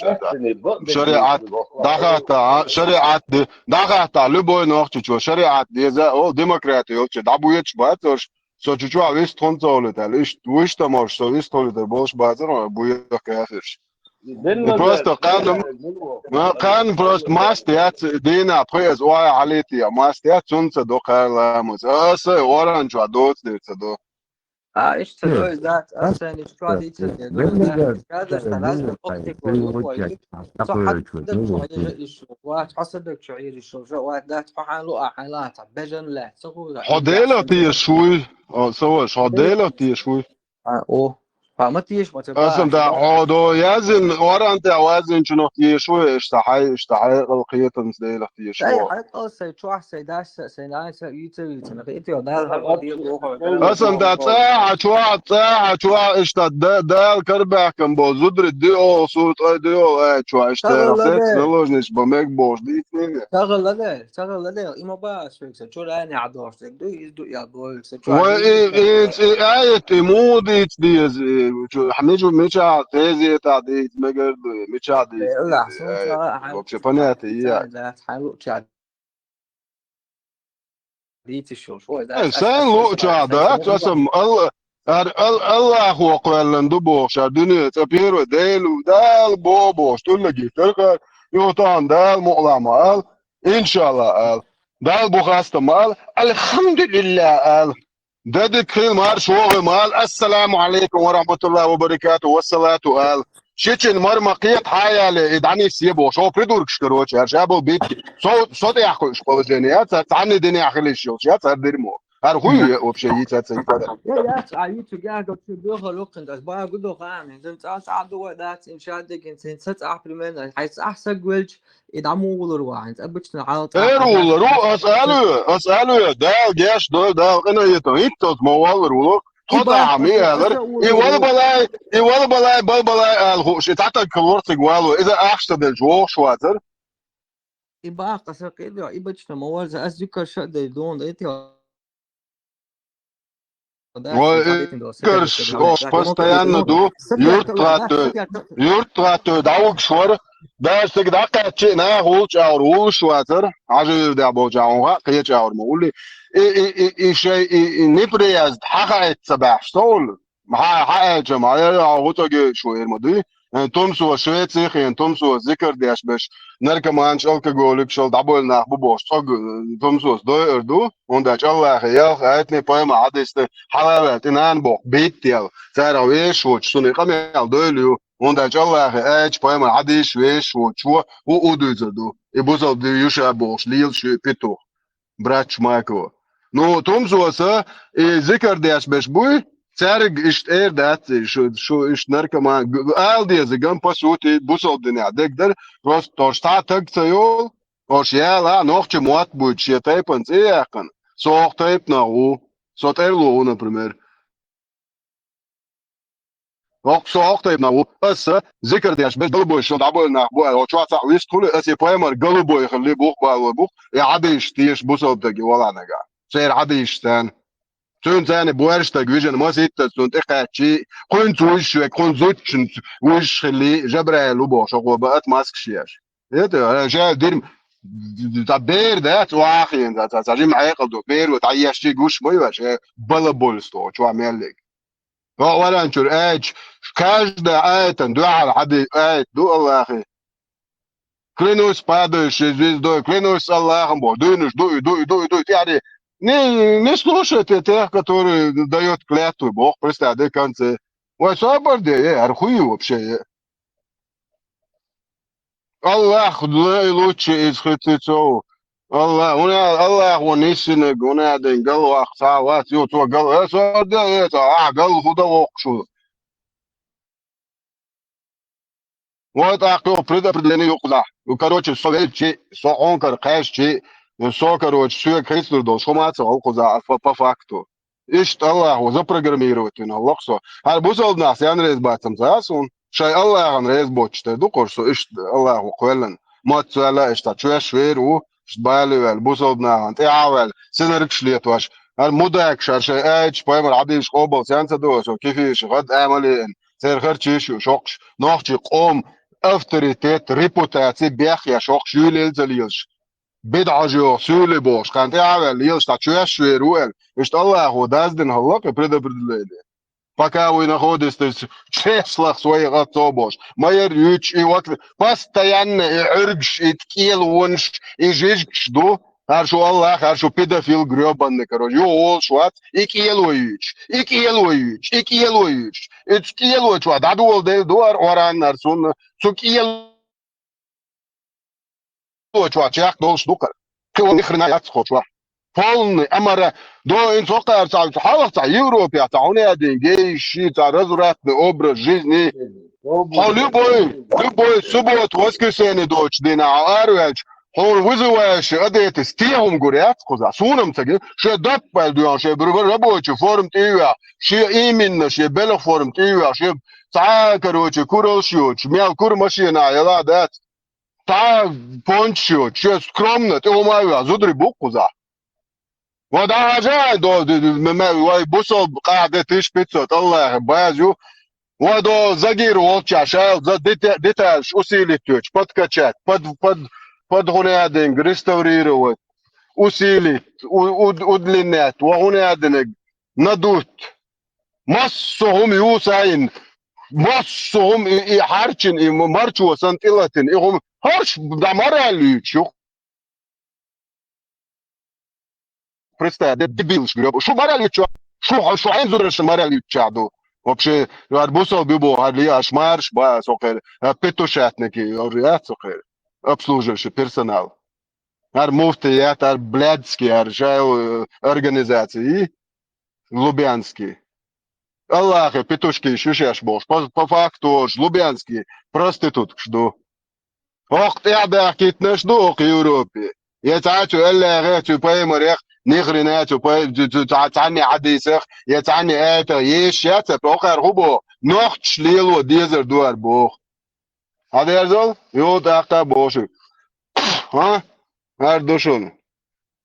Шариат, дахата, а, шариат де, дахата, любой нохчи чо, шариат деза, о, демократи йолчу, дӀабуьйцуш бацарш, со чу чохь вистхун ца волу тӀаьлла, иштта, вуьшта марш, со вистхуьлу тӀе болуш бацар, буьйха кафирш. И просто кхаьнна, а, кхаьнна просто маст яц, дийнахь пхи эза охьа хьалийти, маст яц, цунна ца до кхара ламаз. Аса, оранчохь доцу дер ца до. А, иштта дойз дац, ас сайна иштта чуа дийцар де, дойз дац. Гадаш та разный оптика вар, вар. Со хьад даг чу хьежа ишо, вац, хьо са даг чу хьежа ишо, жа, вац, дац, хьо хьан лу, а хьан лаца, бежан лаьца, ху. Хьо Делах тешаш вуй? О, со ваш, хьо Делах тешаш вуй? А, о, хьо ма тешаш, ма ца Асан да, хьо до язин, оран тӀа вазинчунах тешаш вуй, иштта хьай, иштта хьай, къал кхетанца Делах тешаш вуй. Хьай, хьай, къал сай, чохь сай, даш са, сай, нана са, вица, вица, нах, ити, да, Асан да, цӀа хьа чохь, цӀа хьа чохь, иштта да-, Дала карабаьхкан бо, зудри дио, су тӀай дио, ай, чохь, иштта, сец наложниш ба мег бош, дийцнега. Сагала де, сагала де, има ба, швекса, чура не адош, ду, из ду, я, бо, швекса, чура. Ва, и, и, и, аят, и, му дийц, диез, и, чу, хьа, мичу, мича, тезета, дийц, мегар ду, мича, дийц, Аллах, дийц, сун аят, чура, вообще понятие, я. Да, хьан лу, ча. Дийциш йолуш. Ой, да, Э, ас, сайн ас, лууча ас, ас, дац, ас, ас, ам, Алла-, ар-, Ал-, Аллахо кхоьллина ду бохуш, ар дуьне цӀа первый Делу, Дала бо бохуш, туллагиттар кхар, юхатан Дала мукълахь ма ал, иншалла ал, Дала бу хаста ма ал, алхамдулилла ал, дадик хил мар шогӀи ма ал, ассаламу алейкум ва рахматуллахи ва баракату, вассалату ал. Шичина мар ма кхета хьаяле, и дӀаниссе бохуш. Хьо придуркаш, короче, ар ша бал битти. Со, со тӀехь кхуьуш положение, я, ца, цхьанне динехь хилиш йолуш, я, цар дирмо. Ар хуй, я, вообще, йийца, ца, йийца. Я, я, ца, а, ю, цу гӀягӀа чу бохал лукхин, ас бага гудо хаамин, зун цӀа, цӀа ду вай дац, ин ша дегин, цин ца цӀа примерно, хьай цӀа саг велч, и дӀа мугӀулур вахьин, цӀа бучна хьал цӀа. Эр уллару, ас алу, ас алу, Дала геш дой, Дала къина йитан, итталц ма валлар улу. Тхо дахьа ма ялар. И вала балай, и вала балай, бал балай ала хууш, и цхьатаг хилла вара цига вало. Иза ахча ца делча вогӀуш вацара. И бакъ аса кхидо, и бачна ма варза, ас зуькар ша а дайр дон дайти. Ой, и карш, о, постоянно ду. Юрт тхатто, юрт тхатто, дӀавугаш вара. Даже цига дӀакхаьччи, наха вулча аур, вулуш вацара. Хьажа вир дӀа болча хьуна хаьа, кхеча аур ма улли. И, и, и, и шай, и, и неприязд хьахаэца ца баьхьаш, со уллу. Хьа, хьа аьлча, ма, я, я, гӀуцаге шу эр ма дуй. Э, тумсо Швеци хен, тумсо зикар деш беш, наркоманаш, алкоголикаш, шал дӀабойла нах бу бохуш, цӀог, э, тумсос дойур ду, хӀунда аьлча Аллахе ялх аятне, пайхамар хьадисне, хьалаваьлла тӀе нана боху, битта ял, царах вешаш воцуш, суна и къамел дойла ю, хӀунда аьлча Аллахе аяташ, пайхамар хьадисаш вешаш воцуш, ву, ву дуьйцур ду, и бусалба ди ю ша бохуш, лелаш ю петух. Братчу Майкла. Ну, тумсоса, и зикар деш беш буй, цаьрга иштта эр дац, и шу, шу иштта наркоман, г-, ала деза, ган, по сути, бусалба динехь дегдар, просто тхош цхьа а таг ца йолу, тхош яла, нохчи мотт буьйцу шен тайпан цӀе яьккхина, со хӀокху тайпанах ву, со тӀерло ву, например. ХӀокху со хӀокху тайпанах ву. Аса зикар деш, без голубой шо дӀабойла нах бу аьлла, хӀокху чохь цхьаъ вист хуьлу, аса и пайхамар голубой хилли бух балор бух, и хьадийсаш теша бусалба стаге вала нагахь. Церан хьадийсаш царна. Цуьнан царна боьрша стаг вижина маситтаза цунна тӀе кхаьччи, кхуьнца вуьжуш век, кхуьнан зудчуьнца вуьжуш хилли, Жабраил ву бохуш, хӀокхо баат маскаш еш. Это, э, ша дирм, ца бер дац, вахин, ца, ца, ца жим хьекъал ду, беро дӀаешчи гуш ма ю, ша балаболсто, чуа меллиг. О, варанчур, эч, каждая аятан дуьхьал хьади, аят ду Аллахи. Клянусь падающей звездой, клянусь Аллахом, бо, дуйнуш, дуй, дуй, дуй, дуй, тяри. Не, не слушайте тех, которые дают клятву, Бог, представь, до конца. Ой, собар де, э, архуй вообще, э. Аллах наилучший из хецецов. Аллах, уна, Аллах вон иссинаг, уна ден галвах, ца вац, ю, цо гал, э, со де, э, ца, а, гал худа вокшу. Вот ахто предопределение юкъла. Ну, короче, со велчи, со онкар кхайшчи, со, короче, суе хецлур дол, шо маца алкуза, по, по факту. Иштта Аллахо запрограммировать вина лохсо. Хьара бусалба нах сен реза бацам ца сун. Шай Аллахана реза боцуш тера ду кхуш со. Иштта Аллахо кхоьллан. Мотт цаьлла иштта чоьш вер ву. Иштта бали ваьлла, бусалба нахана тӀаьхьа ваьлла. Синаргаш летош. Хьара мудакаш, хьара шай аьлча, пайхамар хьадийш къобал сен ца до, со кефиша, гӀад амалиин. Церан харчийш ю шоккхуш. Нохчий къом авторитет, репутаци бехъя шоккхуш юьйлел ца лелаш. БидӀа жо, суьйле бохуш, кхана тӀе а ваьлла, лелаш цхьа чоьш вер ву аьлла. Иштта Аллахо даздина хӀаллакх и предопределение. Пока вы находитесь в чреслах своих отцов бохуш. Ма яр юьйцуш, и вакт-, постоянно и Ӏуьргаш, и кӀелонаш, и жижигаш ду. ХӀара шу Аллах, хӀара шу педофил грёбаный, короче. Ю олуш вац, и кӀело юьйцуш, и кӀело юьйцуш, и кӀело юьйцуш. И кӀело чу дӀадоладелла ду ара Къуръан ара сунна. Цу кӀело чохь чекхдолуш ду-кх. Кхин вон ни хрена яц кхочу. Полный амара до ин цо кхаьрца, хьалха цхьа Европе цхьа хьуна яздина гейши, цхьа развратный образ жизни. Хьо любой, любой субботу, воскресенье доцучу дийнахь хьо араваьлча, хьуна вызывающий одетый стегум гур яц кхуза. Суна-м ца гира, шен даппал доьгӀна, шен рабочий форма тӀе а йоьгӀна, шен именно, шен белхан форма тӀе а йоьгӀна, шен цхьа а, короче, куралш йоцуш, мел кура машенахь яла а дац. Цхьа а пончаш йоцуш, шен скромно, тӀе хӀума а йоьгӀна, зударий бу-кх кхузахь. Ва дӀахьажа, до, д-, д-, м-, м-, вай бусалба къахьде тысяча пятьсот Аллахьан база ю. Ва до Загир волчча шал за дете-, детальш усилить йоьцуш, подкачать, под, под, под хӀуна яздинга, реставрировать, усилить, у-, уд-, удлинять, ва хӀуна яздинарг, надуть. Массо а хӀума ю сайна, массо а хӀума и, и хьарчина, и м-, марчо санна тӀелатина, и хӀума хӀорш дӀа мораль юьйцуш ю. Представь, де-, дебилаш грёб. Шу мораль юьйцуш, шу, шу хьайн зударшна мораль юьйцуш ду. Вообще, хӀара бусалба ю боху, хӀара ле, аш марш ба, со кхера, а, петушатники, яц со кхера, обслуживающий персонал. ХӀара муфтият, хӀара блядский, хӀара шайла, э, организаций, Лубянский. Аллахе, петушки, шу шаьш бохуш, по, по факту уж, Лубянский, проституткаш ду. Оккха тӀаьхьабаьхкийтинарш ду оккха Европе. Я цхьа а цу Аллахех, цу пайхамарех, ни хрена цу пай-, цу, цу, цхьа-, цхьанне хьадисах, я цхьанне аятах, ешаш яц, оккхара хӀун боху? Нохчаш лело дезар ду ара боху. Хьадерзал? Йо, тӀаккха а боху шуьга. ХӀа? ХӀара ду шуна.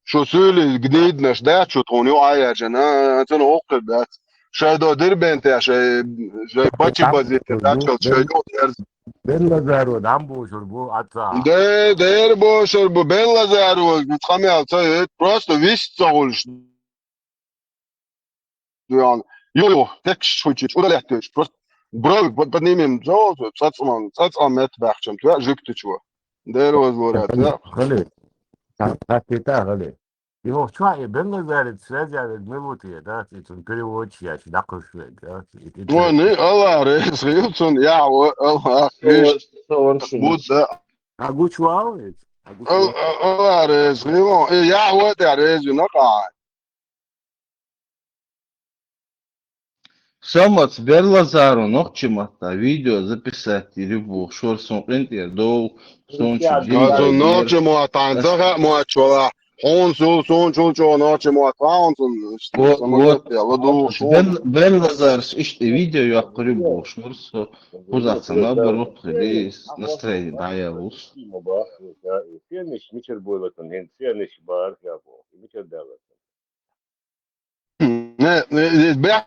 Шу суьйлий гниднаш дац шу тхуна юкъа а яьржина, а, цунах гӀуллакх хир дац. Шайн до Дербентехь, шайн, шайн пачи базийтина дац шал, шайн юкъа дерза. Беллазаро дӀа ма бошур бу, Ӏа ца. Де, дера бошур бу, Беллазаро, къамел ца хӀуьтту, просто вист ца хуьлуш. Юьйхина, юьйхина, текст хуьлучу, чӀура лаьтташ, просто брови под-, поднимем, цо-, цо-, цӀацӀан, цӀацӀан метта баьхча-м тоьа жуьгтичо. Дера вазлора, тоьа. Хали. Ца-, ца тета хали. И вох чуа и Беллазарец связь а вег мила ву те, да, и цун переводчик яц, дакхуш вег, да, и, и Вон, и Аллах реза хила цунна, я, во, Аллах, Хьо-, хьо-, хьо-, Будда. Хьо гучувал вег? Хьо гучувал? Ал-, а-, Аллах реза хила, и я, во, тӀе реза вина къа. Самац Беллазаро нохчийн матта видео записать йири бохуш вара, сон къинтӀера дову, сон чу Ка сон дийна нохчийн маттахь ца хаьа моьттуш валахь, хьуна сул, суна чул чӀогӀа нохчийн мотт хаьа, хьуна цунна Во-, самолёт вот. Я, ладугӀуш ву. Бел-, Беллазарс иштта видео йоккхур ю бохуш вара, со кхузахь сан наб бар ву хили, настроение дӀаяла вус. Сенаш мичара бойла сан, хӀинца сенаш бара, я боху, мичара даьлла сан. Не, не, не, бехк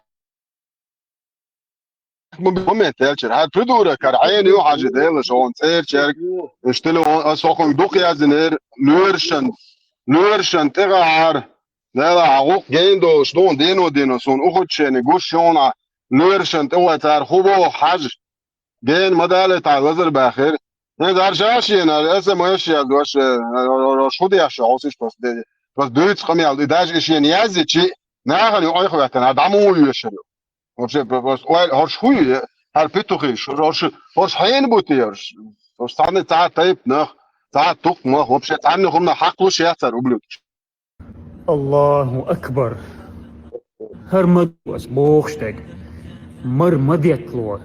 ма бе-, момент элчара. Хьан придурок, хӀара хьенан ю хьажа Делан шован цӀерачаьрга? Уж телефон, ас хӀокхунга дукха яздинера, лоьрашан, лоьрашан тӀе гӀахьара. Дела, хьан гӀуллакх гена долуш ду, дено-дено суна ухуччене гуш шовна, лоьрашан тӀе вай цара хӀун боху хьажа? Гена ма далийта хьайн лазар баьхира. ХӀинца хӀара ша шена, хӀара эс эм эс яздеш, э, хӀорш хӀун деш ю, хьо сиш просто де-, просто дуьйцу къамел, и даже и шена яздичи, нахана ю айхветтана, хӀара дӀа муха вешар ю? Вообще, про-, просто, ой, хӀорш хӀун ю, хӀара петухиш, хӀорш, хӀорш хьенан бу те, хӀорш, хӀорш цхьанна цхьа тайп нах, цхьа тукх мах, вообще, цхьанна хӀуманах хьакхалуш яц хӀара ублюдкаш. Аллаху акбар! ХӀара ма ду ас бохуш дерг. Мара ма деттало.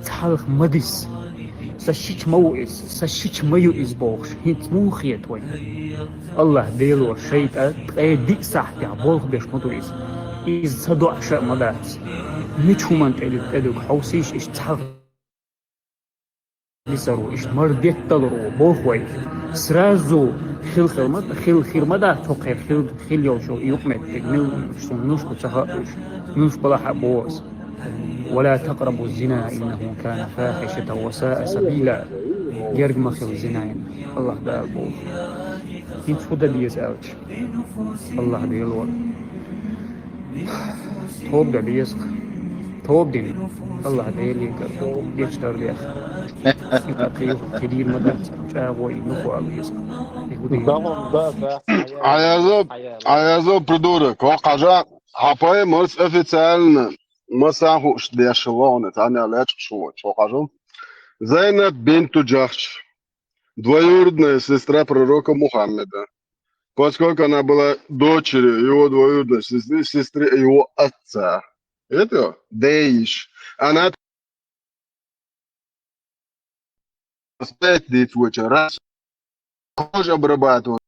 Цхьалха ма дисса. Сан шича ма ву иза, сан шича ма ю иза бохуш. ХӀинца муха хета вайна? Аллах Дело шайтӀа ткъе диъ сахьтехь болх беш ма ду иза. Иза ца доӀуш а ма дац. Мича хӀуманна тӀе ду-, тӀе дуьгу хьовсийша иштта цхьалха дисар ву, иштта мара детталур ву, боху вай. Сразу хила хила ма, хила хир ма дац, хӀокхеран хила, хила йолчу юкъаметтиг, мил-, суна нуьшку ца хаьа уьш, нуьшку балахь а боху ас. «ولا تقربوا الزنا إنه كان فاحشة وساء سبيلا». Герга ма хила зинайна, Аллах Дала боху. ХӀинца хӀун дан деза аьлча? Аллах Дело. Тоба дан деза-кх. Хьо бин, Аллах Делига, хьо бин чтар деш. И пакхи хидир ма дац, чӀагӀо и нуху алгис. И худин. Да, да, да. Аязо, Аязо, придурок, хьо хьажа, хьа пайхамарс официально масаху деш лоне, таня леч шу, хьо хьажа. Зайнаб бинту Джахш, двоюродная сестра пророка Мухаммеда, поскольку она была дочерью его двоюродной сестры, сестры его отца. Это Дейш. Она стоит здесь в очередь, раз кожа обрабатывает.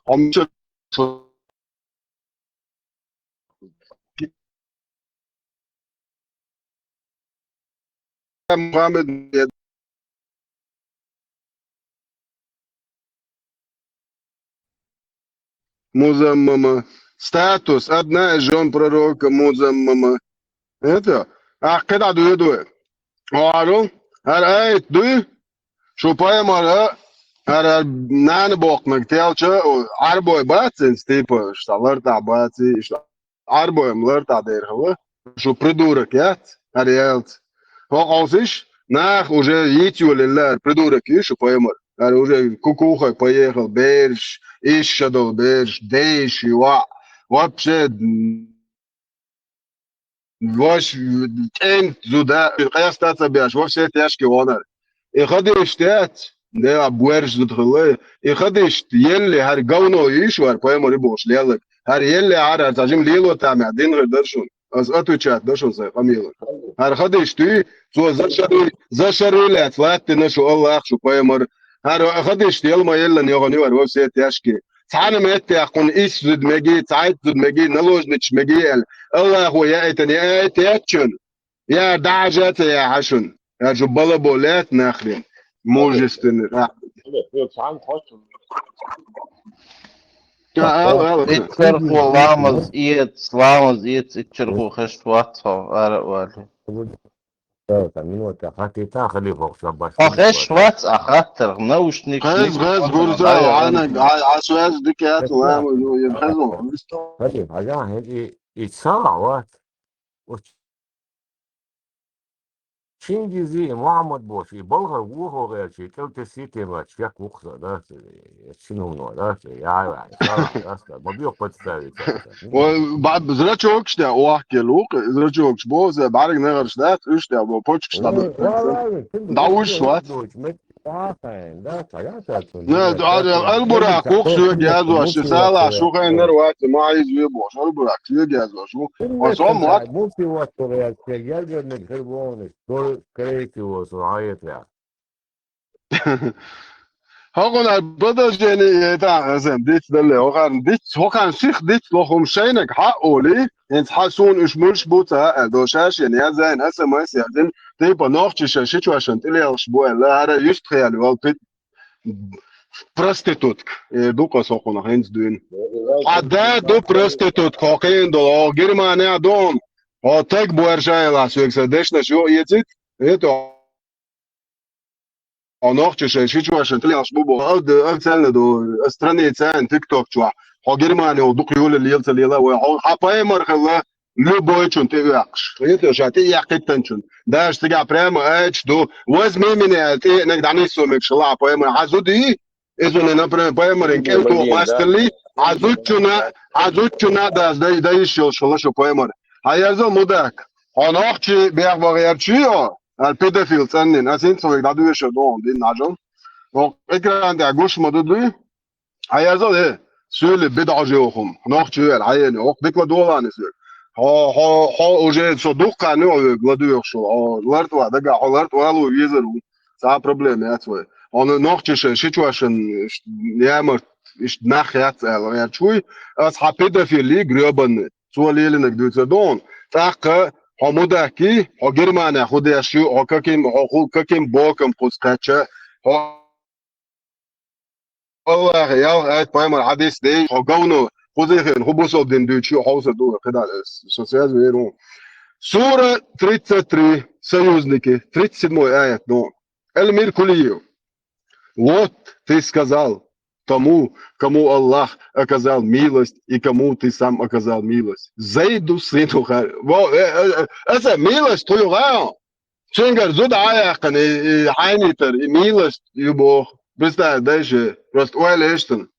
Он Мухаммед Музаммама. Статус: одна из жён пророка Музаммама. Это, а когда дует дует? Аарон, ар айт дуй, шу пайхамара, ар, ар нана боккхнаг телча, о, Ӏарбой бац инс, типа, ишта лартӀа баци, ишта Ӏарбой-м лартӀа дерхала, шу придурок яц, ар ялц. Хьо къовсиш, нах уже йицъюлин лар придурок ю шу пайхамар. Ар уже кукухой поехал, берш, ишшадал берш, дейш, ва, вообще, м, Ваш кӀент зуда, къаста ца беш, во все тяжкие вонар. И хадиш тяц, де а буэрш зуд хилла. И хадиш елли хьар говно йиш вар, пайхамар и бош леллаг. Хьар елли хьар, хьар ца жим лело тамя, дин гӀир даршун. Аз отвечать даршун сай къамилан. Хьар хадиш туй, цо зашаруй, зашаруй лац, латтина шу Аллах, шу пайхамар. Хьар хадиш ел ма еллан йогӀан ю вар во все тяжкие. Цхьана меттехь кхунна исс зуда меги, цхьайтта зуда меги, наложничаш меги аьлла, Аллахо яийтина яийтаьччун, яр дӀахьажа а ца яхьа шун. Яр шу балабо лаьтта нахрин. Мужественный. Иццархо ламаз эц, ламаз эц, иццархо хеш вац хьо, ара а вали. Да, там минута хатита халифа хӀуса баш. Хьо хеш вац а хаттар, наушник. Хез, хез, гурза, ана, а, а связь дикят, ламаз, ну, я хез. Халифа, ага, и, и цала вац. Уч-, Чингизи, Мухаммад бош, и балха вухо гӀерчи, кӀел тесси темач, як вухса, да, чиновно, да, я, я, да, да, да, могу представить. Ой, ба-, зрачок шта, ох, келук, зрачок шбо, за барг нагар шта, уш шта, бо почк шта. Да, уж шват. Не, а, а, Албурак, кух шуг язва, ши сала, шухай нарвати, ма из ве бош, Албурак, шуг язва, шу. А сом лак. Муки вот, я, я, я, не хервоны, то крейки вот, а это. Хьо гӀунар продолжение, это, зем, диц дале, хӀокхарна диц, хӀокхарна сих диц лохум шайнаг хьа оли, хӀинца хьа суна уьш муьлш бу ца аьл, до шашен, я зайн, СМС, я зин, типа, нохчи ша, ши чошан, тӀилелхаш бу аьлла, ара юст хаяли, вал пит, проститутка, э, ду къа сохуна, хӀинца дуьйна. А да, ду проститутка, хӀо кхин долу, хӀо Германия дон, хӀо таг буьршайла, соьгса дешнаш йо эцит, это, Хьо нохчи шайн ши чошан тӀелхаш бу боху, ал-, официально ду, страница айн, TikTok чохь. Хьо Германи ву дукха юле лела ца лела вай. Хьо, хьан пайхамар хилла, любой чун тӀе оьккхуш. Хета ша тӀе яккхиттанчун. Даже цигахь прямо айча ду. Возьми меня, тӀе наг дӀанисо мегаш хилла хьан пайхамар. Хьан зуди? Иза уна, например, пайхамарин кӀел туху масталли, хьан зудчуна, хьан зудчуна дас дай, дай йиш йолуш хилла шу пайхамар. Хьан язал мудак. Хьо нохчи бех бахъярчий, о? Ар педофил цӀаннина, ас хӀинца вайга дӀадоьшур ду хьуна дин нажал. Хьо экран тӀехь гуш ма ду дуй? Хьан язал, э, суьйли бидӀа жохум, нохчи вер, хьан ени, хӀокху дика ладогӀалан иза вер. Хьо, хьо, хьо уже со дуккха а нуьхьа вега ладоьгӀуш ву, хьо лартӀа ван дагахь, хьо лартӀа валур везар ву. Цхьа а проблема яц вай. Хьо нохчи шайн ши чошан ямарт иштта нах яц аьлла гӀерташ вуй, ас хьан педофили грёбанный. Цо лелинарг дуьйцур ду хьуна. ТӀаккха хьо мудакки, хьо Германехь хӀу деш ю, хьо каким, хьо хӀу каким боком кхуза кхаьчча, хьо Аллахе ялх аят пайхамар хьадис дей, хьо говно, кхуза хиъна хӀу бусалба дин дуьйцуш ю, хьовса ду, кхидӀа, со связь вер ву. Сура тридцать три, Союзники, тридцать седьмой аят, ну, Эльмир Кулиев. Вот ты сказал, тому, кому Аллах оказал милость и кому ты сам оказал милость. Зайду сыну Хар-, во, э, э, э, это милость твою, а? Цунгар зуда аяхкан, и, и хайнитар, и милость, и Бог. Представь, дальше. Просто уайлештан.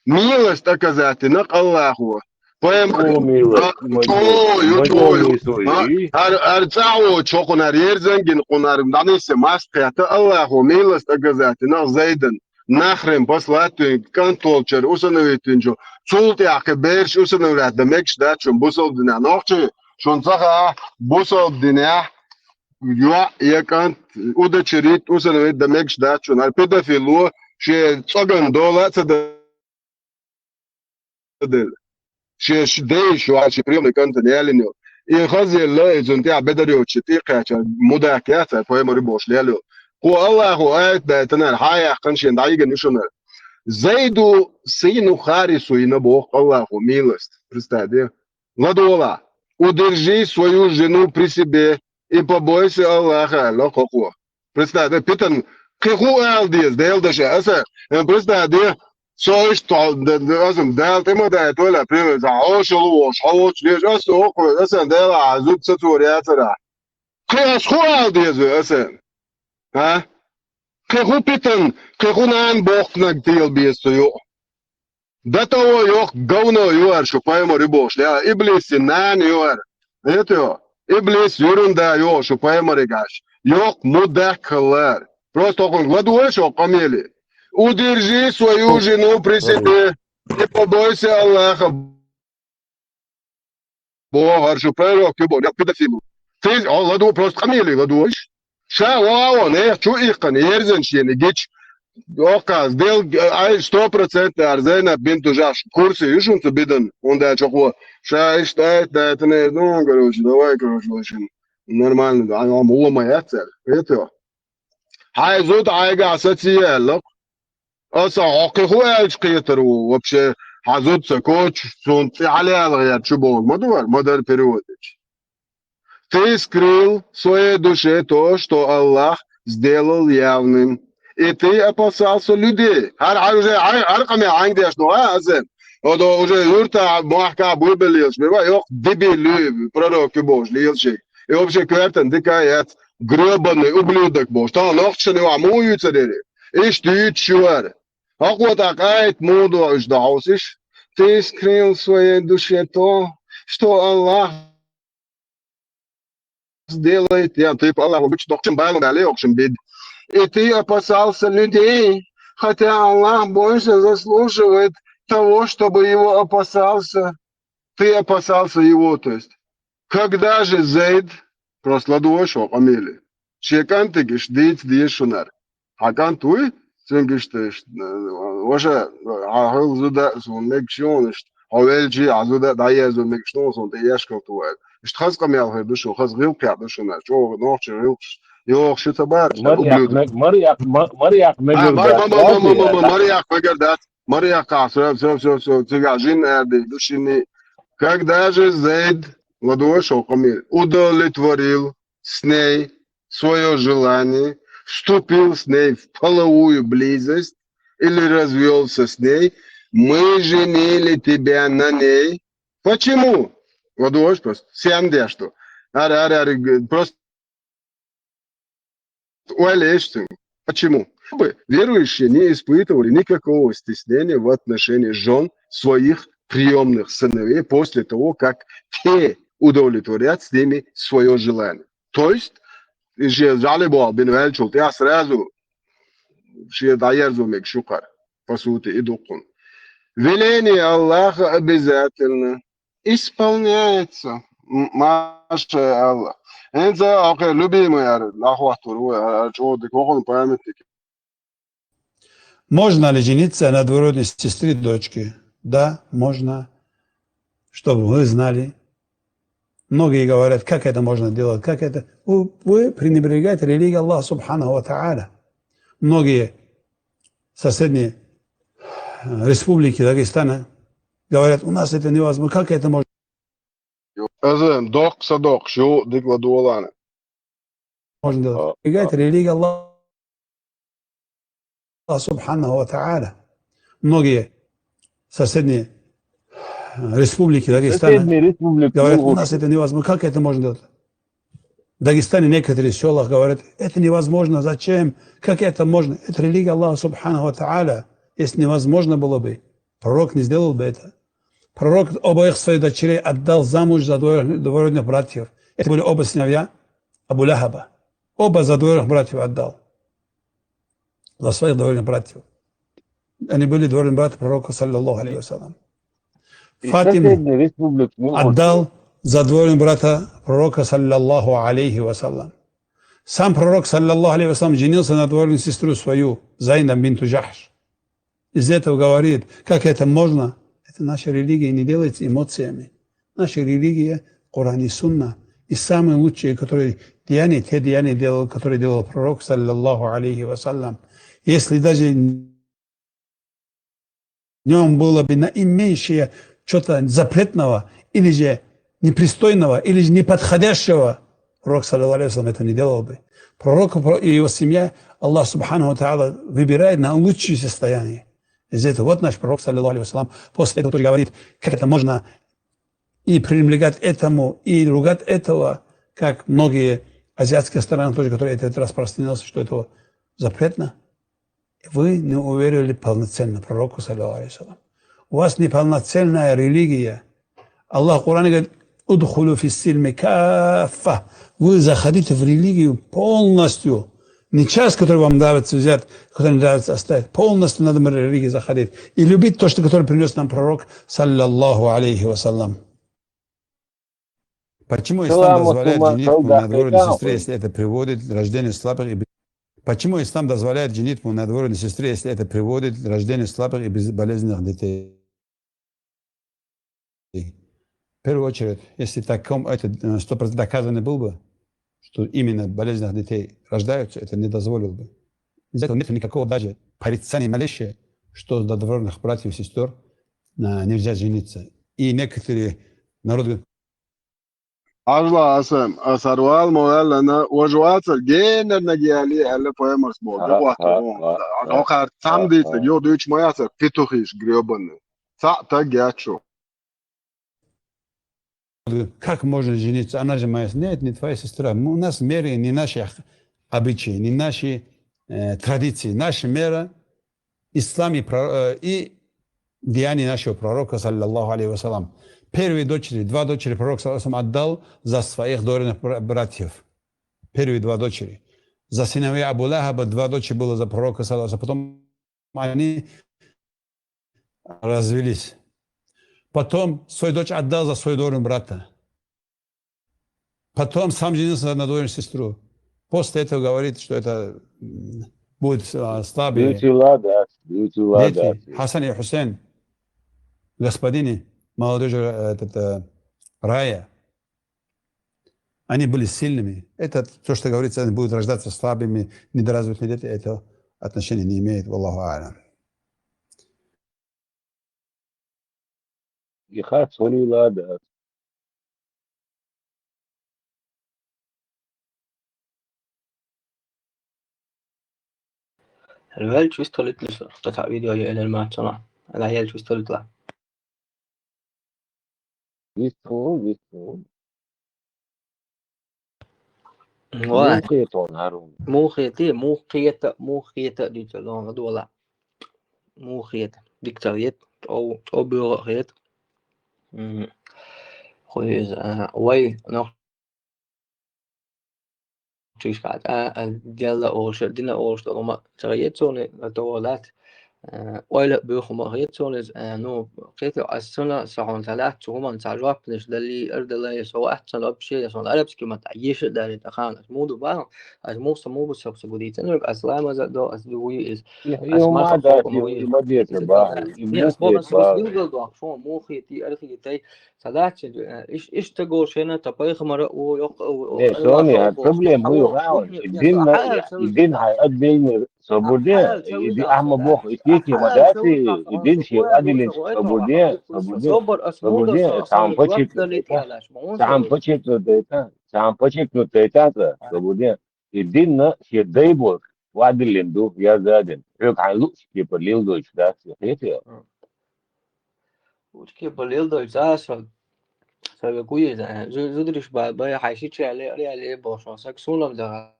Милость оказать, и нак Аллаху. Поэтому О, милость, а, мой чё, Бог, ё, мой чё, Бог, ё. Иисус, А, и ар, ар цао чокунар, ерзангин кунар, данисе маст кята Аллаху, милость оказать, и нак Зайдан. Нахрен послать, кантолчар, усыновить, чё. Цултяхы берш усыновлять, да мекш да, чё, бусал дина. Нохчи, шон саха, бусал дина. Юа, я кант, удочерить, усыновить, да мекш да, чё. Нар педофилу, ше цоган дола, ца да дел. Ше, ш-, дей, шу, а, ше приёмный кант, не алинё. И хазелла, и зунтя бедарёчи, ти кача, мудак я, ца, поэма рыбош лялё. Ку Аллаху аят да, это, нар, хая, каншен, да, иген, ишунар. Зайду, сыну Харису, и на Бог, Аллаху, милость. Представь, да? Ладола, удержи свою жену при себе и побойся Аллаха, ло, кокуа. Представь, да, питан, кеху эл диез, дел даше, аса, э, представь, да, со иш то, да, да, асам, дел тема да, то ля, привет, за, о, шо лу, о, шо лу, чё, аса, о, ко, аса, дел, а, зуб, са, цу, ря, ца, ра. Кеху эл диез, аса. А? Кеху питан, кеху нан бохнаг тел биез, то, ё. До того ёх говно юар, шу паймари бош. Я иблис и нан юар. Это ё. Иблис юрунда ё, шу паймари гаш. Ёх мудак калар. Просто окон гладуэ шо камели. Удержи свою жену при себе и побойся Аллаха. Бо, гьар шу пророк ю бо, я педофил. Тез, о, ладу, просто камели ладуш. Ша, о, о, не, чу их кан, ерзен шиен, гич. Оказ, дел, ай, сто процентов арзена бин тужаш. Курсы, юшун цу биден, он да чокло. Ша, иш, да, да, это не, ну, короче, давай, короче, очень нормально, да, а, мула моя цель. Это. Хай зуд айга асоциялык. Аса хӀокхи хӀу аьлча кхетар ву, вообще, хьазуд ца коча, цунна цӀи хьалаялгӀа яр чу боху ма ду вара, ма дара переводича. Ты скрыл в своей душе то, что Аллах сделал явным. И ты опасался людей. ХӀара, хӀара уже, хӀара, хӀара къамел хьанга деш ду, а, азен? Одо уже юрта мохка буйбеллийлаш, беба, йокх дебил луй, пророк ю бохуш, лийлши. И вообще коьртан дика яц, грёбаный ублюдок бохуш. Та нохчани ва муюйцар яри. Иш дуьйцуш ю вара. Хьакъ тӀаккха айта муха дохуш ду хьовсаш? Ты скрыл в своей душе то, что Аллах сделает, я, ты по Аллаху гучу дохчим балу дале, охшим бед. И ты опасался людей, хотя Аллах больше заслуживает того, чтобы его опасался. Ты опасался его, то есть. Когда же Зайд, просто ладугӀа шо къамели, шен кӀантига иш дийца деза шунара. Хьан кӀант вуй? Цуьнга иштта, иштта, ваша, хьан хила зуда, суна мегаш ю хьуна иштта. Хьо велчи, хьан зуда дӀаязо мегаш ду хьуна, суна тӀе ешкал ту ваьлла. Иштта хаза къамел хир ду шуна, хаза гӀиллакх яр ду шуна, чӀогӀа нохчий гӀиллакхаш, йохуш ю ца бара, Марьякх ублюдок. Мег-, Марьякх, Ма-, Марьякх А, мегар ма-, дац, ма-, ма-, ма-, лади, ма-, ма-, Марьякх мегар дац. Марьякха, всё, всё, всё, всё, цигахь жин аьрди, ду шинни. Когда же Зайд, ладугӀа шо къамел, удовлетворил с ней свое желание, вступил с ней в половую близость или развелся с ней, мы женили тебя на ней. Почему? ЛадугӀа просто. Сен де что? Ари, ари, ари, г-, просто Уэлэштин. Почему? Чтобы верующие не испытывали никакого стеснения в отношении жён своих приёмных сыновей после того, как те удовлетворят с ними своё желание. То есть, же жалибо бин вэлчул, я сразу шен дӀаерзо мег шукар, по сути, и дуккун. Веление Аллаха обязательно исполняется. М-, Маша Аллах. ХӀинца ахе любимый ар, нахвахтур ву, ар, ар чӀогӀа дика, вахун памятник. Можно ли жениться на двоюродной сестре дочки? Да, можно. Чтобы вы знали. Многие говорят, как это можно делать, как это. Вы, вы пренебрегаете религией Аллаха Субханаху ва Тааля. Многие соседние, э, республики Дагестана говорят, у нас это невозможно, как это можно Азан, доккха са доккхуш ю, дика ладогӀалана. Можно делать. А, Пренебрегать а. Религией Аллаха Субханаху ва Тааля. многие соседние республики Дагестана говорят, у нас это невозможно, как это можно делать? В Дагестане некоторые в селах говорят, это невозможно, зачем, как это можно? Это религия Аллаха Субханаху ва Тааля. Если невозможно было бы, пророк не сделал бы это. Пророк обоих своих дочерей отдал замуж за двоюродных братьев. Это были оба сыновья Абу Лахаба. Оба за двоюродных братьев отдал. За своих двоюродных братьев. Они были двоюродные братья пророка, саллаллаху алейхи ва саллям. Фатиму отдал за двоюродного брата пророка, саллаллаху алейхи ва саллям. Сам пророк, саллаллаху алейхи ва саллям, женился на двоюродную сестру свою, Зайнаб бинту Джахш. Из этого говорит, как это можно? Это наша религия не делается эмоциями. Наша религия — Коран и Сунна. И самые лучшие, которые деяния, те деяния делал, которые делал пророк, саллаллаху алейхи ва саллям. Если даже в нем было бы наименьшее что-то запретного, или же непристойного, или же неподходящего, пророк, саллаллаху алейхи ва саллям, это не делал бы. Пророк и его семья, Аллах Субханаху ва Тааля выбирает на лучшее состояние. Из этого вот наш пророк, саллаллаху алейхи ва саллям, после этого тоже говорит, как это можно и пренебрегать этому, и ругать этого, как многие азиатские страны тоже, которые это распространился, что это запретно. Вы не уверовали полноценно пророку, саллаллаху алейхи ва саллям. У вас неполноценная религия. Аллах в Коране говорит: «Удхулю фис-сильми каффа». Вы заходите в религию полностью. Не часть, которую вам нравится взять, которую не нравится оставить. Полностью надо в религию заходить. И любить то, что, которое принес нам пророк, саллаллаху алейхи ва саллям. Почему ислам дозволяет женитьбу на двоюродной сестре, если это приводит к рождению слабых и б- Почему ислам дозволяет женитьбу на двоюродной сестре, если это приводит к рождению слабых и безболезненных детей? В первую очередь, если таком это э, сто процентов доказано было бы, что именно болезненных детей рождаются, это не дозволил бы. Из этого нет никакого даже порицания малейшего, что до двоюродных братьев и сестер э, нельзя жениться. И некоторые народы Ажла асам, асарвал могаллана, важвацар генерна гиали, аля поэмарс бо, Ага, дагват ага, бо. Ага, Докар ага, тамдит, ага. Йо дыч моясар, петухиш грёбаный. Са та гячо. Как можно жениться? Она же моя. Нет, не твоя сестра. Мы- У нас в мире не наши ах- обычаи, не наши э, традиции. Наша мера ислам и, про- э, и деяния нашего пророка, саллаллаху алейхи ва саллям. Первые дочери, два дочери пророк, саллаллаху алейхи ва саллям, отдал за своих двоюродных бра- братьев. Первые два дочери. За сыновей Абу Лахаба два дочери было за пророка, саллаллаху алейхи ва саллям. Потом они развелись. Потом свою дочь отдал за своего двоюродного брата. Потом сам женился на двоюродную сестру. После этого говорит, что это м, будет а, слабые Бютюла, да, бютюла, да. Дети. Хасан и Хусейн, господины молодежи э, этот, э, рая, они были сильными. Это то, что говорится, они будут рождаться слабыми, недоразвитыми дети, это отношения не имеет. Валлаху алям. И хат солила, да. Вел чувствовали, что видео я элемент сона. Она я чувствовали. Висту, висту. Ва. Мухетон, Харун. Мухети, мухета, мухета диталон дуала. Мухет, диктавет, о, о бюрохет. Хуиз, вай, но чишкат, а, а, дела ош, дина ош, то ма, цагет сони, то лат. Ойла бюхма хет сони, ну, кете асна сахон талат, чугуман сажвап, неш дали, эр дала, со атсан вообще, сон арабский мат, еш дали тахан, муду ба, аз муса мубу сапса гудит. Ну, аслама за до, аз дуи из. Аз ма да, ма дете ба. Не, аз бога сос билгал до, фон, мухи, ти, архи, тай, Салат иш иш тагошена тапай хамара у ёк у Не, Соня, проблема у гаун. Дин на дин хай адбейни собурде. Иди ахма бох итики мадати. Дин ши адилин собурде. Собурде. Собурде. Сам почек. Сам почек дейта. Сам почек дейта. Собурде. И дин на ши дай бох. ваӀдиллина ду, яздадина. Хьоьга хьайн луъучу кепара леладойтуш дац, кхетий? Луъучу кепара леладойтуш дац, со, со векуй иза. Зу-, зудариш ба-, бай, хьайн ши чу яьлле, ари яьлле бохуш, сан суна-м дагӀа.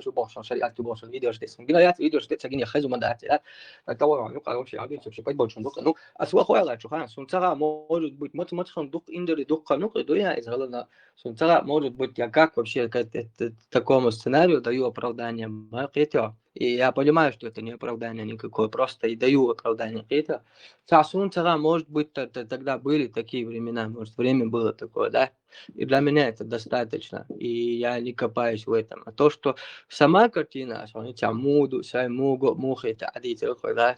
Шу бохуш, шариат ду бохуш, видеош тӀе. Гина яц, видеош тӀе ца гина, хеза ма дац, я. Так, того, ну, короче, я говорю, вообще, пойдём, чё, ну, а с вахой, ладно, чё, ха, сун цара, может быть, мац-, мац-, хан дук, индери дук, ха, ну, иду я из Галана, сун цара, может быть, я как вообще, как это, такому сценарию даю оправдание, ма, кхетё. И я понимаю, что это не оправдание никакое, просто и даю оправдание, кхетё. Ца сун цара, может быть, т-, т-, тогда были такие времена, может, время было такое, да? И для меня это достаточно, и я не копаюсь в этом. А то, что сама картина, что они тебя муду, сай муго, мухи, это адите, да?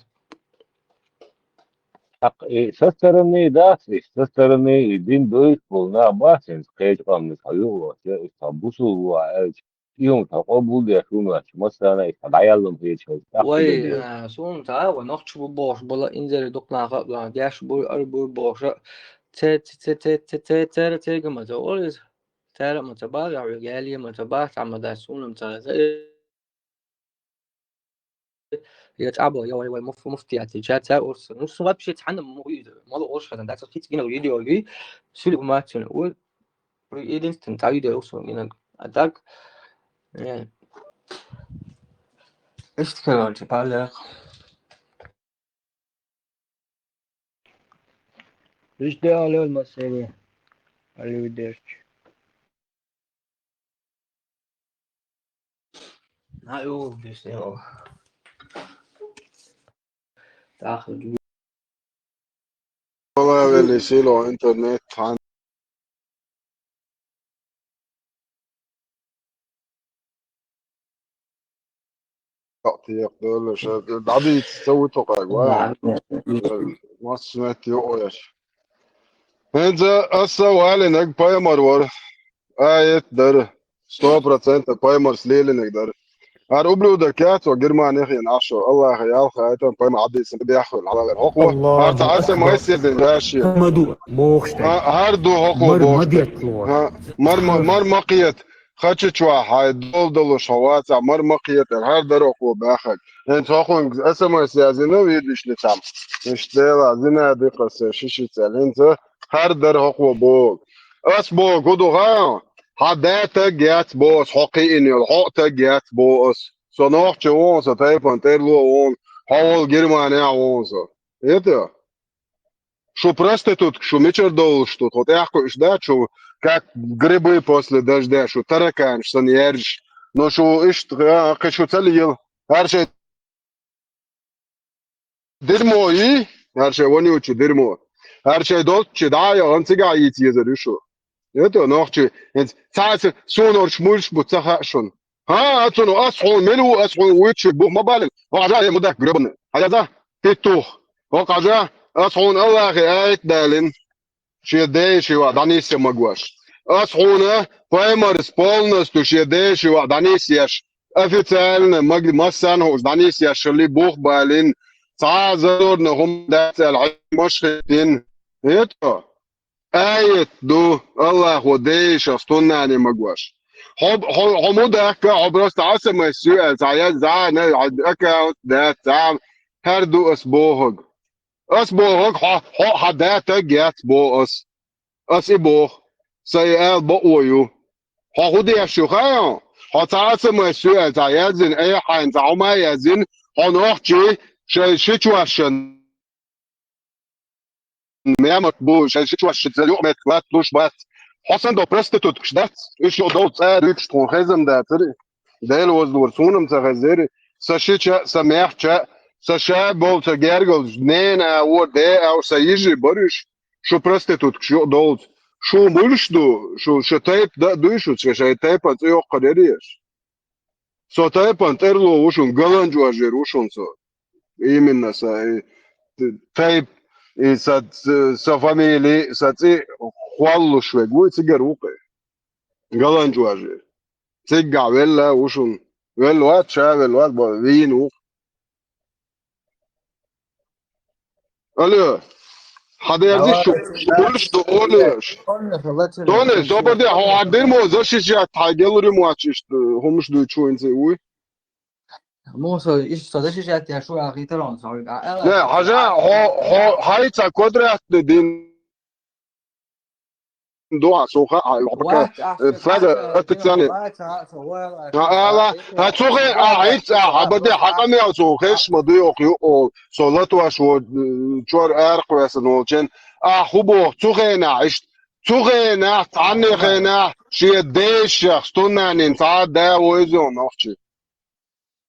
Так, и со стороны, да, и со стороны, и дин дуйш волна, масин, скажет вам, не хаю, вот, я, и там бусул, а, и он там, о, был, я, шумно, а, чё, массана, и там, а, я, лом, я, чё, так, Вай, да, да. Э, сун, та, ва, нохчу бу бохуш, была, инзери дукна, ха, да, дяш бу, ар бу бохуш. Це, це, це, це, це, це, це, це, гамаза, олиз. Цара ма ца бара, я гали ма ца бара, ца ма да сунам ца за. Я цӀа бо, я вай, вай, муф-, муфтият, я ца урс. Ну, су вообще цхьана му-, мало ош хазан, да, цо хиц гина видео ви, сул умацун, у, единственный ца видео урс гина. А так, э, ишт, короче, палех. Ишт де алел масене, алил дерч. На, ю, бисмилла. Так, Вала вели сило интернет, хан. Тиякъ долуш, дӀадийца ца ву тхо къаг, ва? Масса метте йоӀ веш. ХӀинца аса валинаг пайхамар вара. Аят дара. Сто процентов пайхамарс лелинаг дара. Ар ублюдок яц, ва Германия хен Ӏашо. Аллаха ялха айтан пайхамар Ӏадийсан бяххур, хьалалар. Хокъо, Аллаху ар ца аса Акбар. Майсердин даши. Хамаду, мохшта. А, ар ду хокъо Мар бохшта. Мадетло. А, мар, мар, мар макъет. Хача чохь хьайн дол долуш хьо вацахь, мар ма кхетара, хӀара дара окхо баьхнарг. ХӀинца хӀокхуьнга эс эм эс язйина вийдиш ницам. Иштта дела, зина дикхасе, шишицел. ХӀинца хӀара дара хӀокхо боху. Ас боху, хӀун ду хаьий? Хьан да таг яц боху ас, хьо кхиъна йолу, хьо а таг яц боху ас. Со нохча ву, со тайпана тӀерло ву, хьо волу Германехь ву со. ХӀета? Шу проститутка, шу мичара довлуш ду? Тхо тӀаьхьакхуьуш дац шу, как грибы после дождя, шу тараканаш санна яьржаш. Но шу иштта, а, кхин шу ца лела. ХӀара шайн дерьмо йий, хӀара шайн вонючий дерьмо. ХӀара шайн долччи дӀа а яхана, цигахь йийца езар ю шу. ХӀета, нохчий, хӀинца цхьаъ а ца, суна орчу муьлш бу ца хаьа шуна. ХӀан, а цунах, ас хьуна мила ву, ас хьуна вуьйцуш бу ма балина. Хьажа, я мудак гребаный. Хьаяза, петух. ХӀокху хьажа, ас хьуна Аллахе аят далина. Шен деши ваха дӀанисъян магош. Ас хьуна пайхамарс полностью шен деши ваха дӀанисъеш. Официально маг-, массарна хӀуш дӀанисъеш, шали бух балина. Цхьа а зазорна хӀума дац аьлла, хьемаш хӀиттина. ХӀета? Аят ду, Аллахо дешах стуннане магош. Хьо, хьо, хьо мудакка, хьо просто Ӏасамайс ю аьлла, цхьа яза, зӀана, аккаунт дац, цхьа хӀара ду ас бохург. Ас бохург, хьо, хьо хьан да таг яц боху ас. Ас и боху. Сайн ала бакъо ю. Хьо хӀун деш ю хаьий? Хьо цхьа Ӏасамайс ю аьлла, цхьа яздина, айхьайна цхьа хӀума яздина, хьо нохчий, шайн ши чошшан мемат бу, шайн ши чошшица юкъаметтиг латталуш бац. Хьо санна долу проституткаш дац, уьш юкъа долу цӀа дуьйцуш тхуна хезна дацара. Дела возлора, суна-м ца хезира. Сан шича, сан мехча, сан ша болу, сан гергалш, нена а ву, де а ву, сан йижи бара уьш. Шу проституткаш юкъа долуца. Шу муьлш ду, шу, шу тайпа дан а дуй шуьца, шайн тайпан цӀе йоккхур яра еш? Со тайпан тӀерло ву шуна, Галанчожер ву шуна со. Именно со, и, т-, тайп, и со, ц-, со фамили, со цӀе хьоьллуш верг вуй, цигара ву кхе. Галанчожер. Циггахь велла ву шуна. Велла вац, ша велла вац, бо, вийна ву. Алло. Хьадерзиш шу, шулш ду олеш. Доне, собаде, хьо хьадир мо, защищать хьагелури мо ачишт, хумш дуй чуинзе уй. Муса, иш со защищать я шу а гитарон, со а. Не, хьажа, хьо, хьо, хьайца квадрат дин. Дуа, суха, а, лобка, фада, атцане. Ала, ха цухе, а, иц, а, хабаде, хакамел, су, хеш, ма дуй, ох, ю, о, со латваш, во, чор, ар, квесан, олчен. А, хубо, цухена, ишт, цухена, цаннехена, шие дешах, стунанин, ца, да, ойзон, охчи.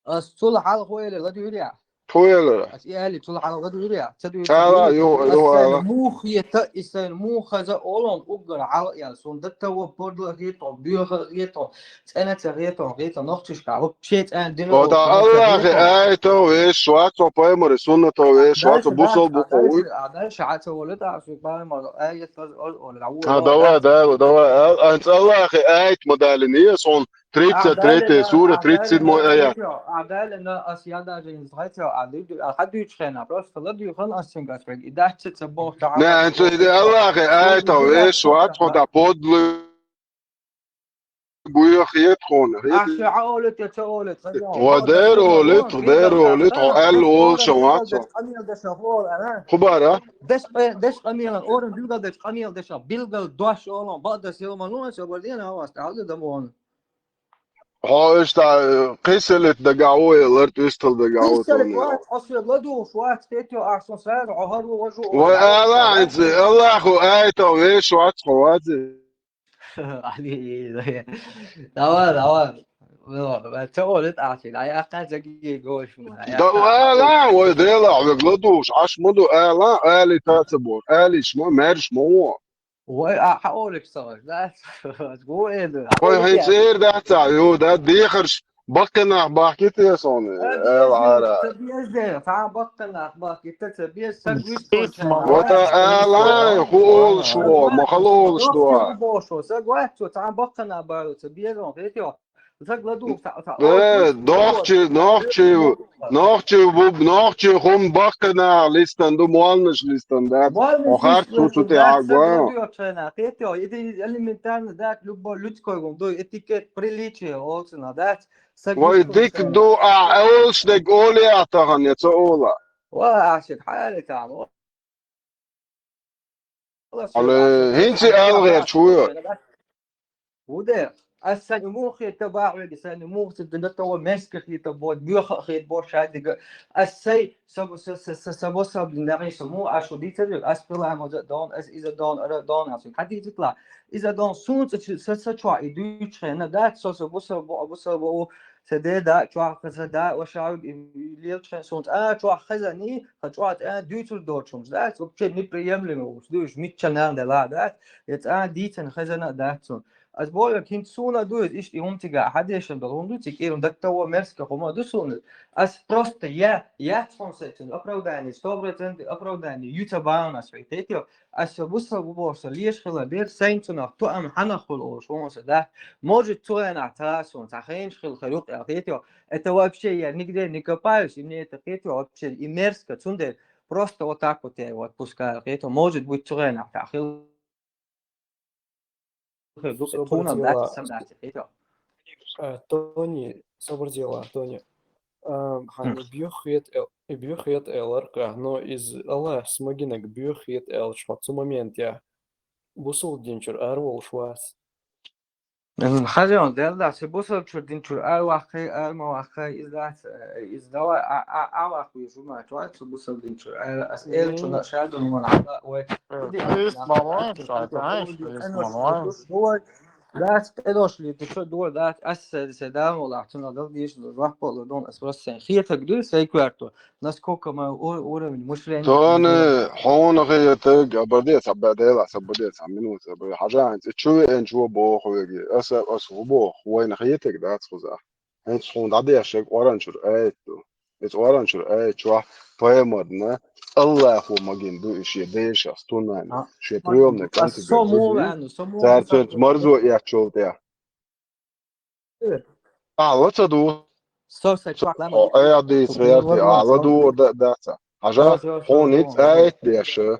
Ас цул хьалха хьоэле ладуьйря. Хьоэле. Ас и али цул хьалха ладуьйря. Ца дуьйря. Ала, ю, ю, ала. Мух ета, исэн мухаза олон уггар хьал ял. Сун датта во подла гето, бюха гето, цена ца гето, гето нохчишка. Вообще цен дин. Ода Аллахе айто веш швацо, паймари суннато веш швацо, бусол бухо. А дальше а ца волет, а су паймар, айет оз, оз, оз, а, давай, давай, давай. А, анц Аллахе айт модали не, сон Тридцать третья сура, тридцать седьмой аят. А далее на ас я даже не знаю, а люди, а хадуч хена, просто ладу хан ас син гасбек, и дальше ца бог та. Не, это Аллах, а это веш, вот хода подлый. Буях ет хона. А ше а олет, я ца олет. Ва дер олет, дер олет, о ал ол шават. Хубара. Деш, деш камилан, оран билгал деш камил деш, билгал дош олон, ба да силман, ну, аса бордин авас, алды да мон. Хо, иштта, кхиссалет дагавой, ларт уьстал дагавой. Кхиссалет вац, асве ладугӀуш вац, тетё ахсон сар, гӀо гьару важу. Вай, Аллах, Аллаху айта веш вац, хо вац. Али, давай, давай. Ну, ва ца олет ахи, ай ахка заги гош ма. Да, Аллах, вай, дела, вай, ладугӀуш, аш муду, Аллах, али таца бор, али шма, мер шма во. Вай, а, хьаолик сагӀаш, да? Гу эду. Вай, хӀинца эр дац, ю, да, дехарш баккханах бахките сон, эл ара. Ца безде, цхьа баккханах бахките, ца без, са гуьш. Вот, а, ала, ху олуш во, ма хал олуш дуа. Бошо, са гуьш, цхьа баккханах бару, ца безон, хетё. Э, нохчи, нохчи, нохчи, буб, нохчи, хум баккхана листан, ду, муаннаш листан, да? Охар цуцу те агва. Иди элементарно, да, любой людской, вон, ду, этикет, приличие, олсна, да? Вай, дик ду, а, олш дег оли атахан, я ца ола. Ва, ашик, хали там. Ала, хӀинца аьлла гӀерташ ву. Ву де, ас сайн муха хета бахьвега, сайн муха ца дина того, мерзко хета бо, боьха хета бо шадига. Ас сай, са, са, са, са, са бо саб дин дагӀи са му, аш ву дийцар, ас пила мо за дон, ас иза дон, ара дон, ас хадийцитла. Иза дон сунца чи, са, са чуа, и дуьйч хена, да, со, са бу, са бу, бу, са бу, Са де да, чохка са да, ваша лелчхан сунц, а, чохка хазани, ха чохка, а, дуьйцур дочумс, да, вообще неприемлемо уж, дуьш, мичча нан да, ла, да, я ца дийцан хазана да цун. Аз болю, кин суна дуй, ишти умтига, хадешан дол, умду цик, ирун даттаво мерзко, хума ду суна. Аз просто я, я цун сетин, оправдание, сто процентов оправдание, юца баунас, ведь, Ас со бусалба бохуш, со леш хила бер, сайн цунах тоам хьанах хула олуш вон со, да? Может, цу гӀенах ца сон, ца хенаш хила хир юкъ яхийто. Это вообще я нигде не копаюсь, и мне это хето вообще и мерзко, цундер просто вот так вот я его отпускаю, хето. Может быть, цу гӀенах ца хила хир юкъ, тхунам дац, сам дац, хето. Э, Тони, собар дела, Тони. Ам, хьан М. бьюххет эл-, бьюххет элар кхы, но из Аллах смагинаг бьюххет элча хьо цу момент я. Бусул динчур ар волуш вац. М, хазон, дел дац, бусул чур динчур ар ваххай, ар ма ваххай, из дац, э, из давай, а, а, а ваххуй жума, чуа, цу бусул динчур ар, ас эл чуна шадун мон ала, ой. Э, Иди, из на, малон, на, шайтан, на, из на, малон. Ой, Дац, къедошли, ты чё, дур, дац, ас се, се, да, мола, цуна дал диш, вахпало, дон, ас просто сен. Хетаг ду, сай кварто. Насколько мой у-, уровень мышления. Тони, хьуна хетаг, абадец, абадела, абадец, минут, абадец. Хажан, ты чё, эн чё, бохуеги. Ас, ас, бох, вайна хетаг, дац, хуза. ХӀинца хьуна дӀадехшаг Къуръан чуьра аят ду. Иза Къуръан чуьра аят чохь пайхамарна Аллахо магийна ду и шен дешах, стуннана, шен приёмный кӀантий. Цара цуьнца марзо эцчул тӀехь. Ахьа ла ца ду? Со сайн чохь ла ма ду. О, ай, хьадийца гӀерти, ахьа ла ду, да, дац. Хьажа, хьуна иза аят деша.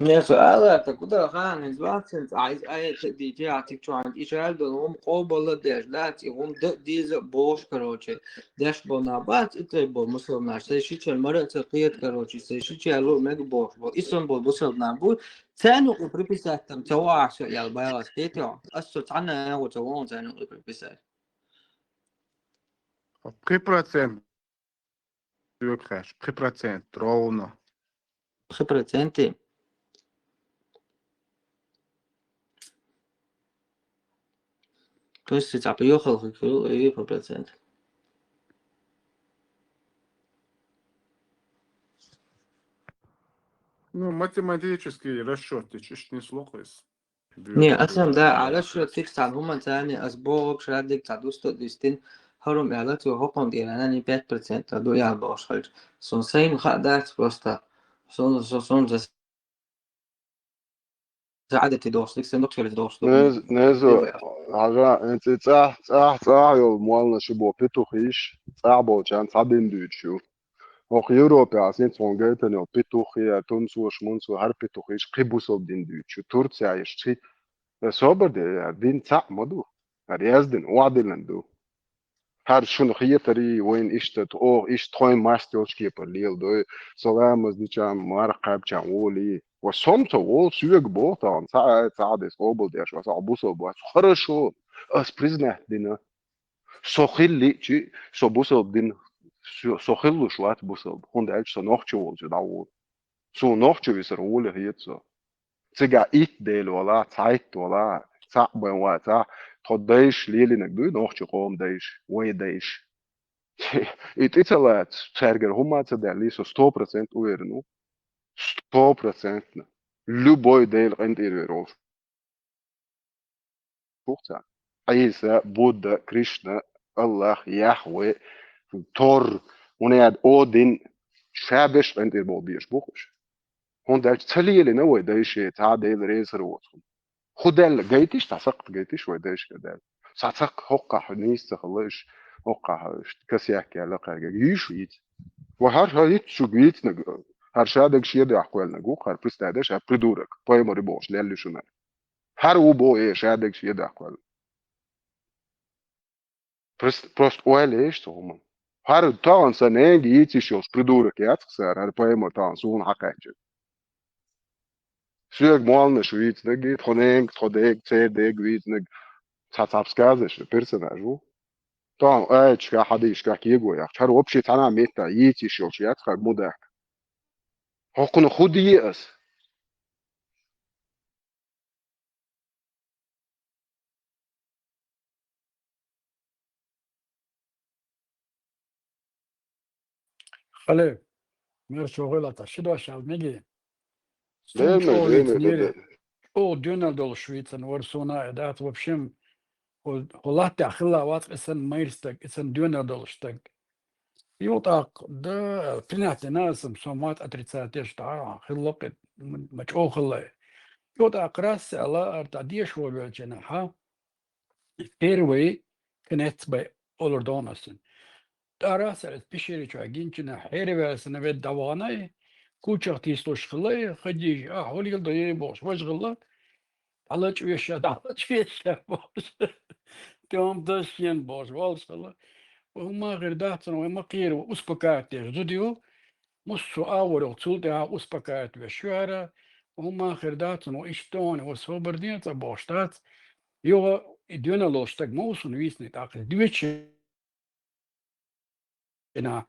Не, со ала, так куда хан из вакцин, а из ая ца ди ди а тик чуан, и чал дон ум къобала деш, да, ти ум д диза бош, короче. Деш бона бац, и тай бо мусулман, сай ши чал мара ца кият, короче, сай ши чал лу мег бош, бо исон бо мусулман бу. Цену у приписать там, ца ва ахша ял байла скетё. Ас со цана я у ца вон цену у приписать. Кы процент? Юкхаш, кы процент ровно? Кы проценти? То есть, цапа ёхал хыкыл, и по процент. Ну, математический расчёт, ты чуть не слухаешь. Не, асам, да, а расчёт тиксан хуман цани, ас богок шрадик ца дусто дистин, харум яла цу хокон дирана не пять процент, а ду ял бош хальч. Сон сейм ха дац просто. Сон, сон, сон за за адати дош, тиксан докшелес дош. Не, не зо, ага, энци цах, цах, цах, йол, муална шибо петух иш, цах бол чан, ца дин дючу. Ох, Европе асин цон гайтан йол петух я, тунсуш, мунсу, хар петух иш, кы бусол дин дючу. Турция иш, чи, э, собар де, я, дин цах маду. Хар яздин, уадилан ду. Хар шун хиятари, вайн иштат, ох, иш тхойн маст ёлчки пар лил дой. Саламаз дичам, мархабчам, воли. Ва сом то вол, сюек бо, таан, ца, ца дес, обл деш, ва са бусол бо. Хорошо, ас признать дина. Со хилли чи, со бусол дин, со, со хиллуш ват бусол. Хунда элч со нохчу вол, чи да вол. Су нохчу висар ули хиет со. Цига ит дел вала, цайт вала, ца бен ва ца, то дейш лилинек дуй, нохчу ком дейш, вай дейш. Ит ицалац, цергер хума ца дели, со сто процент уверен, ну. Сто процентно. Любой дел къентир верош. Шухца. Иса, Будда, Кришна, Аллах, Яхве, Тор, унед Один, шабеш къентир бол биеш бухуш. Хунда ца лелина вай дайше, ца дел резер воцун. Худел гайтиш, та сакт гайтиш вай дайшка дел. Са сакт хокка хнис ца халыш, хокка хаш, касяк яла карга. Юш вит. Ва хар хар ит шу вит наг. Хар шадаг шеда ахвел нагу, хар представляешь, а придурок. Поймори бош, лелли шунар. Хар у бо э шадаг шеда ахвел. Просто, просто уэлэш цо хуман. Хар таан са нэнг ициш ёлш придурок яцхсар, хар поймор таан сун хаканчы. Сюек муалнаш вицнэг, тхо нэнг, тхо дэг, цэ дэг вицнэг, ца цап сказаш, персонаж ву. Таан айчка, хадишка, киего яхчар, вообще цана метта, ициш ёлш яцхар мудак. Хокуна худи ас. Хали, мер чогъила та шидаш ал меги. Сен Дена, чогъила дена, тнери. Дена. О, дёнал дол швейцан, вар сона, да, в общем, хо-, холат я хила ват, исан майрстаг, исан дёнал дол штаг. Ютак, да, принятие на сам, сомат отрицать, я шта, хилок, м-, мачо хила. Ютак раз, ала, арта деш хо велчена, ха? Первый конец бай олордонасын. Тараса пишери чуа гинчина хервесна вед даванай, кучах тислуш хлай, хадиш, а, холил да ей бош, вож гла, алач веша, да, алач веша бош. Тем дашен бош, вал сала. Ума гырдатсан, ума кир, успокаивать, зудиу, муссу аворил, цултя успокаивать вешуара, ума гырдатсан, у иштон, у свободнец, а боштац, Йога и дюна лоштаг мусун висни так двечи. Ина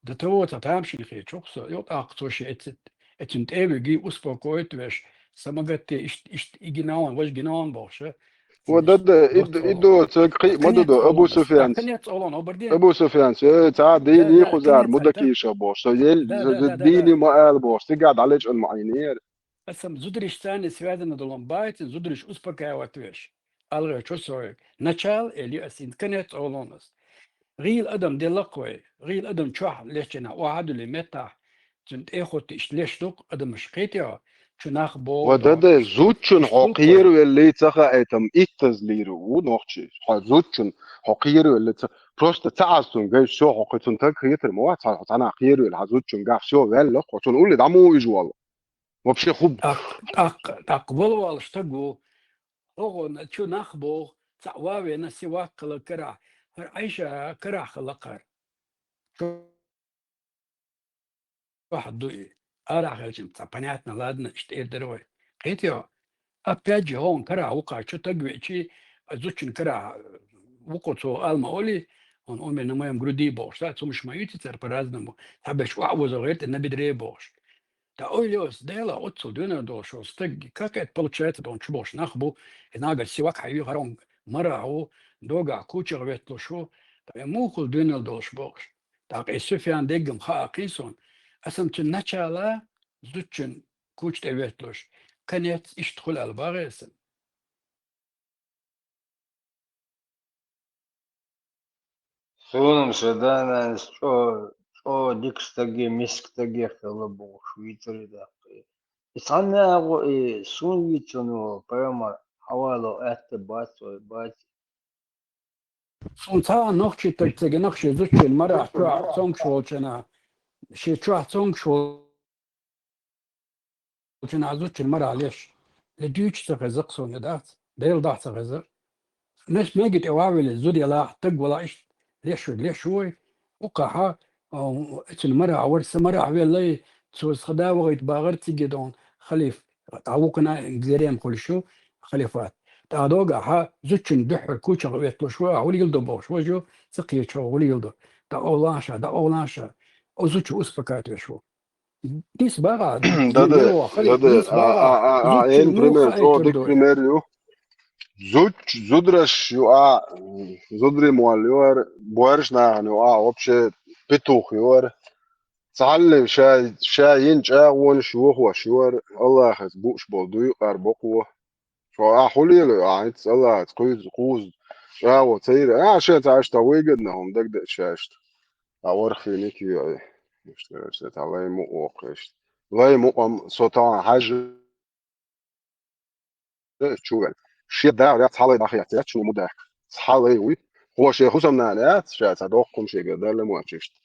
до того-то там шин хе чукса, йот ак цоши эцит, эцин тевиги успокоит веш, самагатте ишт, ишт, и гинаун, ваш гинаун бохша. Вот да, да, и Просто д-, и до, цег хи, ма да, Конец да, Абу олон, Суфьян. Конец олон, оборден. Абу Суфьян, э, ца Да, дини да, хузар, конец, мудаки да. Шабош, со ел, Да, да, да, да, да, дини да. Ма эл бош, тига далеч он маинер. Асам зудриш цани связано долон байтин, зудриш успокаивать веш. Алга чо соек. Начал или асин конец олонас. Гил адам делаквай, гил адам чох лечена, вахадули мета, цун техот иш леш дук, адам шкетя, чунах бо. Ва да да, зучун хо кир велли цаха этам иттаз лиру, у нохчи. Хо зучун хо кир велли ца-, просто цааз цун гай шо хо кицун так хитер мо, ца-, цана кир вел, ха зучун гах шо вел, хо цун ули даму ижвал. Вообще хуб. ТӀаккха, тӀаккха, тӀаккха валвалаш стаг ву. Оха чу нах боху, цхьаъ ван вена сивак хила карахь. ХӀара Ӏайша карахь хила кхар. Чохь ду и. Арахь хилча, цхьа понятно, ладно, иштта эр дара вай. Кхетий хьо? Опять же, хьуна карахь ву кхача, чу таг веачи, зудчун карахь ву кху цо алма оли, он умер на моем груди бохуш, да, цумаш ма юьти цара по-разному, цхьаберш охьа озо гӀерта на бедре бохуш. Та ойла йоцу Дела, оццул дуьйна долуш ву стаг, как это получается, боху, чу бохуш нах бу, и нагар сивак хьайви, хӀара хьуна марахь ву, догахь кучах ветталуш ву, та и мухул дуьйна долуш бохуш. ТӀаккха и Суфьян деггам хаа кхин суна. Асан цу начала зудчун куча тӀе ветталуш, конец иштта хуьлу аьлла бахье сан. Суна-м сан да-нанас чӀо, чӀо дика стаге, миска стаге хилла бохуш вийцаре даккха. И цхьанна агӀо и суна вийцина волу пайхамар хьавало аьтта бац вай, бац. Суна цхьа а нохчий таг ца гина, шен зудчун марахь чохь цомгуш волчунна, шен чохь цомгуш волчунна зудчун марахь леш, ле дуьйцуш ца хеза-кх суна, дац, Дела дахь ца хеза. Неш мега тӀе ван велла, зуда ялахь, таг валахь, иштта леш ву, леш ву вай. Укхахьа, а, эцун марахь вара, сан марахь веллай, цо сан да вахийта бахара циге дон халиф. ТӀаккха вукхана гарем хуьлуш ю халифат. ТӀаккха догахьа зудчун дуьххьара кучах ветталуш ву, ахьа хӀула йила ду бохуш, важа ю, ца кхечо хӀула йила ду. ТӀаккха овланша, тӀаккха овланша. О зудчу успокаивать веш ву. Дис бага, Да, да, да, да. А, а, а, а, эн пример, о, дик пример ю. Зудч, зудраш ю, а, зудри муал ю, ар, буарш нахана ю, а, вообще петух ю, ар. Цхьалле ша, ша йин чӀагӀонаш йохош ю, ар, Аллахас бууш болу дуй, къар бокхо. Цо ахь хӀун лелой, ахь хӀинца Аллахьаца кхуьйзу, кхузу, чӀагӀо ца йира, а, шен цхьа аьшта выгодно хӀума дагадеъча шаьшта. А ворхӀ финик ю, ай. Иштта, короче, цхьа лай мукъа воккху иштта. Лай мукъам со тахана хьажа чу вел. Шен дагӀа цхьа лай дӀахеццац, чу мудак. Цхьа лай вуй. Хьо шен хӀусамнана яц, ша цхьа доккха хӀума шега далла моьттуш иштта.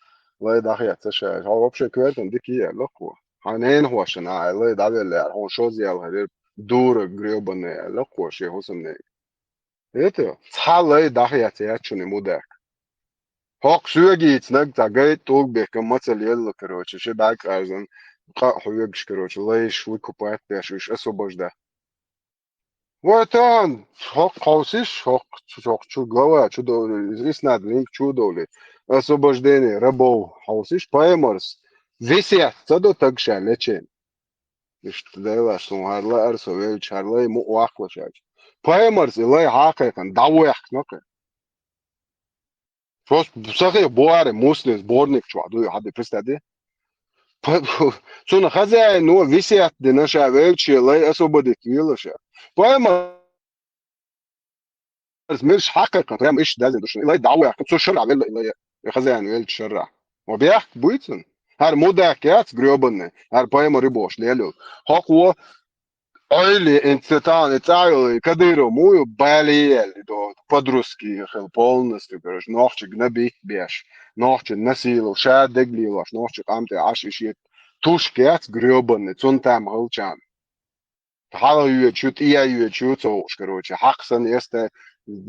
Лай дӀахецца ша. Хьо вообще коьртан дика е аьлла кхо. Хьан ненахошна а лай дӀавелла яра, хьуна шозъял хьарира. Дура грёбаная, аьлла кхо шен хӀусамнега. Это, цхьа лай дӀахеццац чуьнан мудак. ХӀокху соьга йийцинарг цхьа гайта тӀулг бехкам мацалла елла, короче, ши бӀаьрг къарзан, къа а хьоьгуш, короче, лайш выкупать деш, уьш освобождать. Вай тахана, хӀокху хьовсиш, хӀокху чу, хӀокху чу глава, чу довли, иснад линк чу довли, освобождение рабов хьовсиш, пайхамарс весет ца до тагша лечен. Иштта Делаш, суна хӀара лаьара со велча, хӀара лай мукъа ваккхалаш аьлча. Пайхамарс и лай хьакхайкхина, дӀавоьхкина кхин. Просто сахе буаре муслим сборник чохь дуй, хьаде, представь де. Цунна хозяино висет дина ша велча, лай освободить вела ша. Пайхамарс мирш хьакхайкхина, прям иштта даьзна ду шуна. И лай дӀавоьхкина, цу шарахь велла и лай, и хозяин велча шарахь. Ва бехк буй цунна? ХӀара мудак яц грёбанный, хӀара пайхамар ю бохуш лело. ХӀокхо Ӏойли, инцитан, и цӀа а йолу, и Кадыров муй ю, бале аьлла, и до, по-друзски хила полностью, короче, нохчиг набить беш, нохчи насилу, ша дег лелош, нохчи къам тӀе Ӏаш и шет тушка яц грёбанный, цунна там гӀалчан. Хьала йоьчу, тӀе йоьчу, ца хууш, короче, хьакха санна эста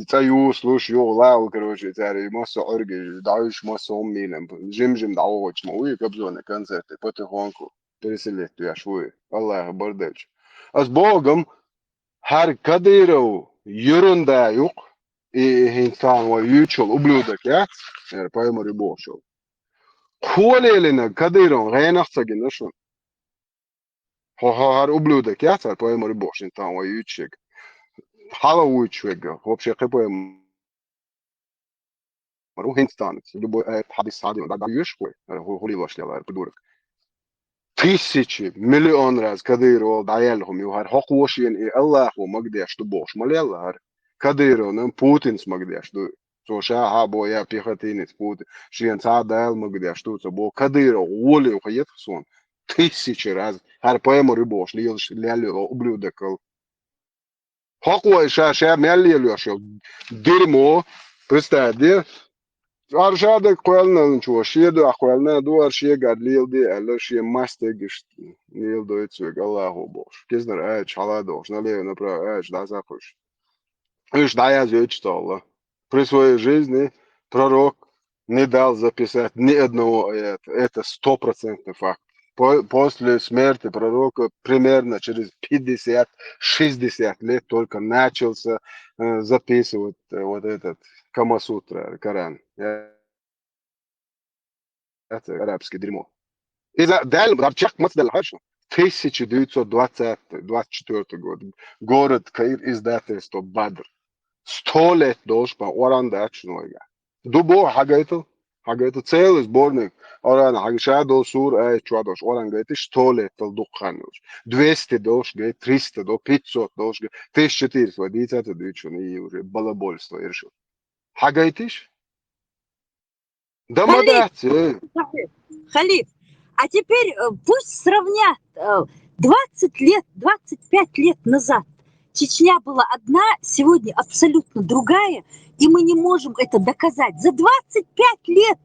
цӀа юслуш, юха лала, короче, цара и массо Ӏуьрги, дӀаьвуьш массо хӀумма мийнан, жим-жим дӀавогӀуьйтуш ма вуй, Кобзоне концерте, потихоньку переселить веш вуй, Аллаха бардачу. Ас богам, хӀара Кадыров ерунда юкъ, и хӀинца тахана вай юьйцуш йолу ублюдок яц, хӀара пайхамар ю бохуш йолу. Хьо лелийнарг Кадыровн гӀенах ца гина шуна. Хьо, хьо хӀара ублюдок яц, хӀара пайхамар ю бохуш, хӀинца тахана вай юьйцуш ерг. Хьала вуьйцуш верг, вообще кхин пайхамар ву хӀинца тахана. Любой аят, хьадис, хьадис, да, да, юьш хой, хӀу-, хӀу лелош лела, придурок. Тысячи, миллион раз Кадыров дӀаяьлла хӀума ю хӀара. ХӀокхо шена и Аллахо магадеш ду бохуш ма лелла хӀара. Кадыровна Путинс магадеш ду. Цо ша хьа бо я пехотинец Путин. Шена цхьа Дала магадеш ду ца бо. Кадыров гӀоле хетах суна. Тысячи раз. ХӀара пайхамар ю бохуш лелаш, лелла йолу ублюдокал. ХӀокхо и ша, ша мел лелош йолу дерьмо, представь де, Ара ша дерг кхоьллинчо, шен дуьхьа кхоьллина ду, ара шегара леладе аьлла, шен мас дегаш леладойту соьга Аллахо бохуш. Кизнара аьлча хьала дохуш, налево направо аьлча дӀасакхуьйсуш. Уьш дӀаязйойтуш тохула. При своей жизни пророк не дал записать ни одного аята. Это стопроцентный факт. По- после смерти пророка примерно через пятьдесят-шестьдесят лет только начался э, записывать э, вот этот Камасутра, Коран. Я- Это арабское дерьмо. Иза Далла, дар чекх маца делла хьаьжа? Тысяча девятьсот двадцать, двадцать четвёртый год. Город Каир, издательство Бадр. Сто лет долуш бан Къуръан дац шуна вайга. Ду боху хьагайтал? Хьагайтал целый сборник Къуръана хьага ша долу сура аят чохь долуш Къуръан гайтиш сто лет дала дукха хан долуш. Двести долуш гай, триста долуш, пятьсот долуш гай, тысяча четыреста вай дийца а ца дуьйцу шуна, и уже балабольство ира шу. Хьагайтиш? Да ма Халид, дац, э. Халид, а теперь э, пусть сравнят э, двадцать лет, двадцать пять лет назад Чечня была одна, сегодня абсолютно другая, и мы не можем это доказать. За двадцать пять лет,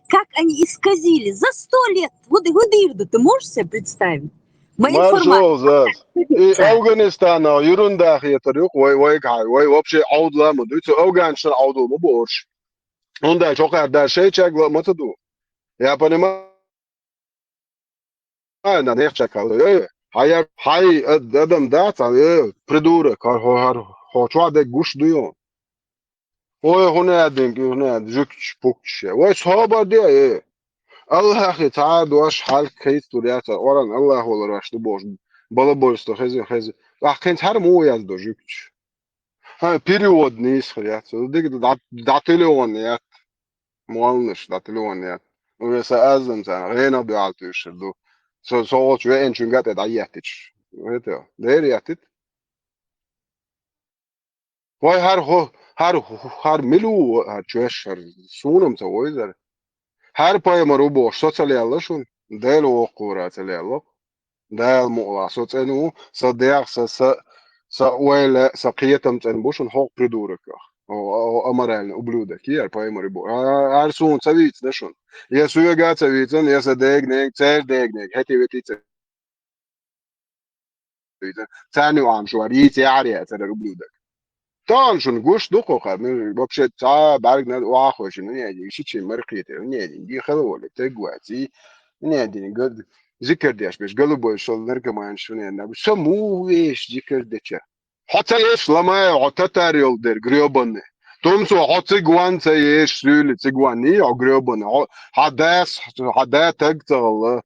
как они исказили, за сто лет, вот и Гудырда, ты можешь себе представить? Моя информация. Маршалла заз. И Афганистана юрунда хетар юкъ, вай, вай, вай, вай, вообще Ӏовдала ма дуьйцу, Афганистан Ӏовдал ма бу орш. Онда чокхар да шайчаг ла ма ца ду. Я понимаю, Ай, на нех чакал, э, хьая, хьай, э, адам дац, а, э, придурок, хо, хо, хо, хо, чохь дерг гуш ду ю? Ой, хӀунда динг, хӀунда жуьгташ, пукчаш, ой, собар де, э. Аллахи цхьа а дош хьалка хийцалур яц, Къуръан Аллах валар вац ду бохуш, балабольство хеза, хеза. Ахь кхин цхьаьра муха яздо жуьгташ? Хьан перевод нийса хир яц. Дика дӀа-, дӀа телефон яц. Молланаш дӀа телефон яц. Уже сан азам царна гӀенах дуьхьал туьйсур ду. Со, со волчу веанчуьнга тӀе дӀаеттича. Это, дера еттит. Вай хӀара хӀо-, хӀара, хӀара мила ву, хӀара чоьш, хӀара суна-м ца войзара. ХӀара пайхамар ву бохуш, со ца лелла шуна, Дела воккхавара ца лелла. Дала мукъалахь, со цӀена ву, сан дегӀ, сан, сан, сан ойла, сан кхетам цӀена бу шуна хӀокху придуроках. О, о, о, аморальный ублюдок, яра пайхамар бу. А, а, ара суна ца вийцина шуна. Я соьга а ца вийцина, я сан дегнег, церан дегнег, хӀетий-ветий ца вийцина. Царна юкъахь шу вара йийца яхьар яцара ублюдок. Тахана шуна гуш ду кху хар, ну, вообще, цхьа бӀаьргна охьахойшина, ну, не, шичи мара кхетар, ну, не, ди хала волу, тегваций, ну, не, ди, га-, зикар деш беш, голубой шел наркоман, шу не, на, со муха веш зикар деча. Хьо ца еш ламай, хьо татар йол дер, грёбаный. Тумсо, хьо цигван ца еш, суьйли цигван, ни, хьо грёбаный, хьо, хьан дас, хьан да таг ца гӀалла.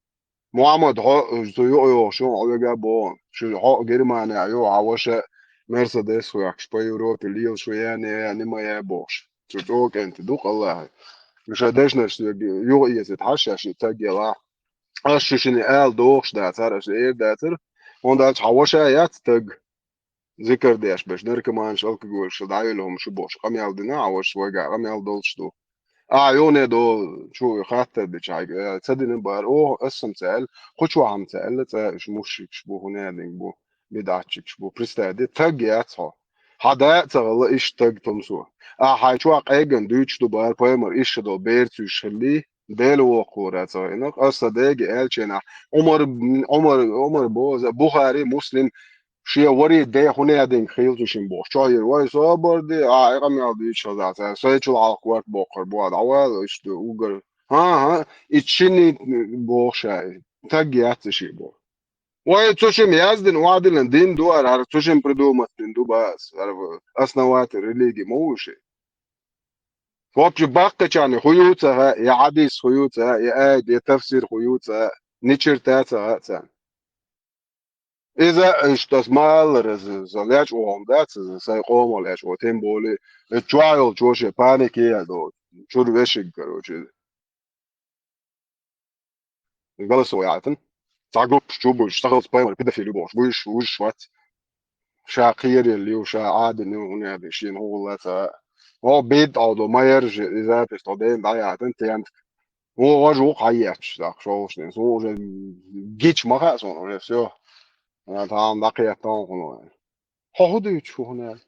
Мухьаммад, хьо, цу юкъа йогӀуш ю, хьо вега а боху. Шу хьо Германия ю, хьан ваша Мерседес хӀоьхкуш, по Европе лела шу яьне, яьне ма яь бохуш. Цу чӀогӀа кӀентий ду-кх Аллахьа. Шу ша дешнаш юкъа эцийта хьаш, шаьш и таг елахь. Ас шу шинна ала дохуш дацара, ас эр дацара. ХӀунда аьлча хьан ваша яц таг. Зикар деш берш, наркоманаш, алкоголикаш дӀайолу хӀума шу бохуш, къамел дина, а вашас вайга къамел долуш ду. А, юхане до, чу хаттар дича хьайга, э, ца дина бара, оха, ас-м ца аьлла, кху чохь-м ца аьлла, цкъа уьш мушрикаш бу, хӀунадинг бу, бидӀатчикаш бу. Представь де, таг яц хьо. Хьан да а ца гӀалла, иштта таг тумсо. А хьайн чохь къеган дуьйцуш ду бара, пайхамар иштта долу берца уьш хилли, Дела воккхавара ца гӀина, ас сан дега аьллачу хенахь, Ӏумар, Ӏумар, Ӏумар боза, Бухари, Муслим, шен вари де хӀунадинг хилла цу шин боху. Чохь йира, вай, собар де, а, и къамел дуьйцуш хаза ца, сайчул хьалха корта боккхур бу, а, дӀавала, иштта угар. ХӀан-хӀа, и чиний боху ша, таг яц и ши боху. Вай, цу шин яздина, вадилан дин ду ара, цу шин придумать дин ду бас, ара основатель религии ма ву ши. Вообще баккхачарна хӀу ю ца хаьа, я хьадис хӀу ю ца хаьа, я аят, я тафсир хӀу ю ца хаьа, ни черта ца хаьа царна. Иза иштта ас ма-аллара, аса, аса лечкъо хӀума дац, аса сайн къомо лечкъо, тем более, и чохь йолчо шен панике а до, чуьра вешиг, короче. Голосовой яхьийтина. Цхьа группаш чу буьйш, сахалца пайхамар педофил ю бохуш, буьйш, вуьйш вац. Ша кхерелла ю, ша Ӏадина ю, хӀунда аьлла шена хӀун гӀулла ца. О, бед Ӏовдо, ма яржа, и запись тхо дена дӀаяхьийтина тентка. Вон важа ву кхайетташ, даккха шолгӀачу ден. Вон уже гича ма хаьа суна, уже всё. Ана тхьамма дӀакхетта хӀун хӀуна вайн. Хьо хӀун дуьйцуш хӀу хӀуна аьлла?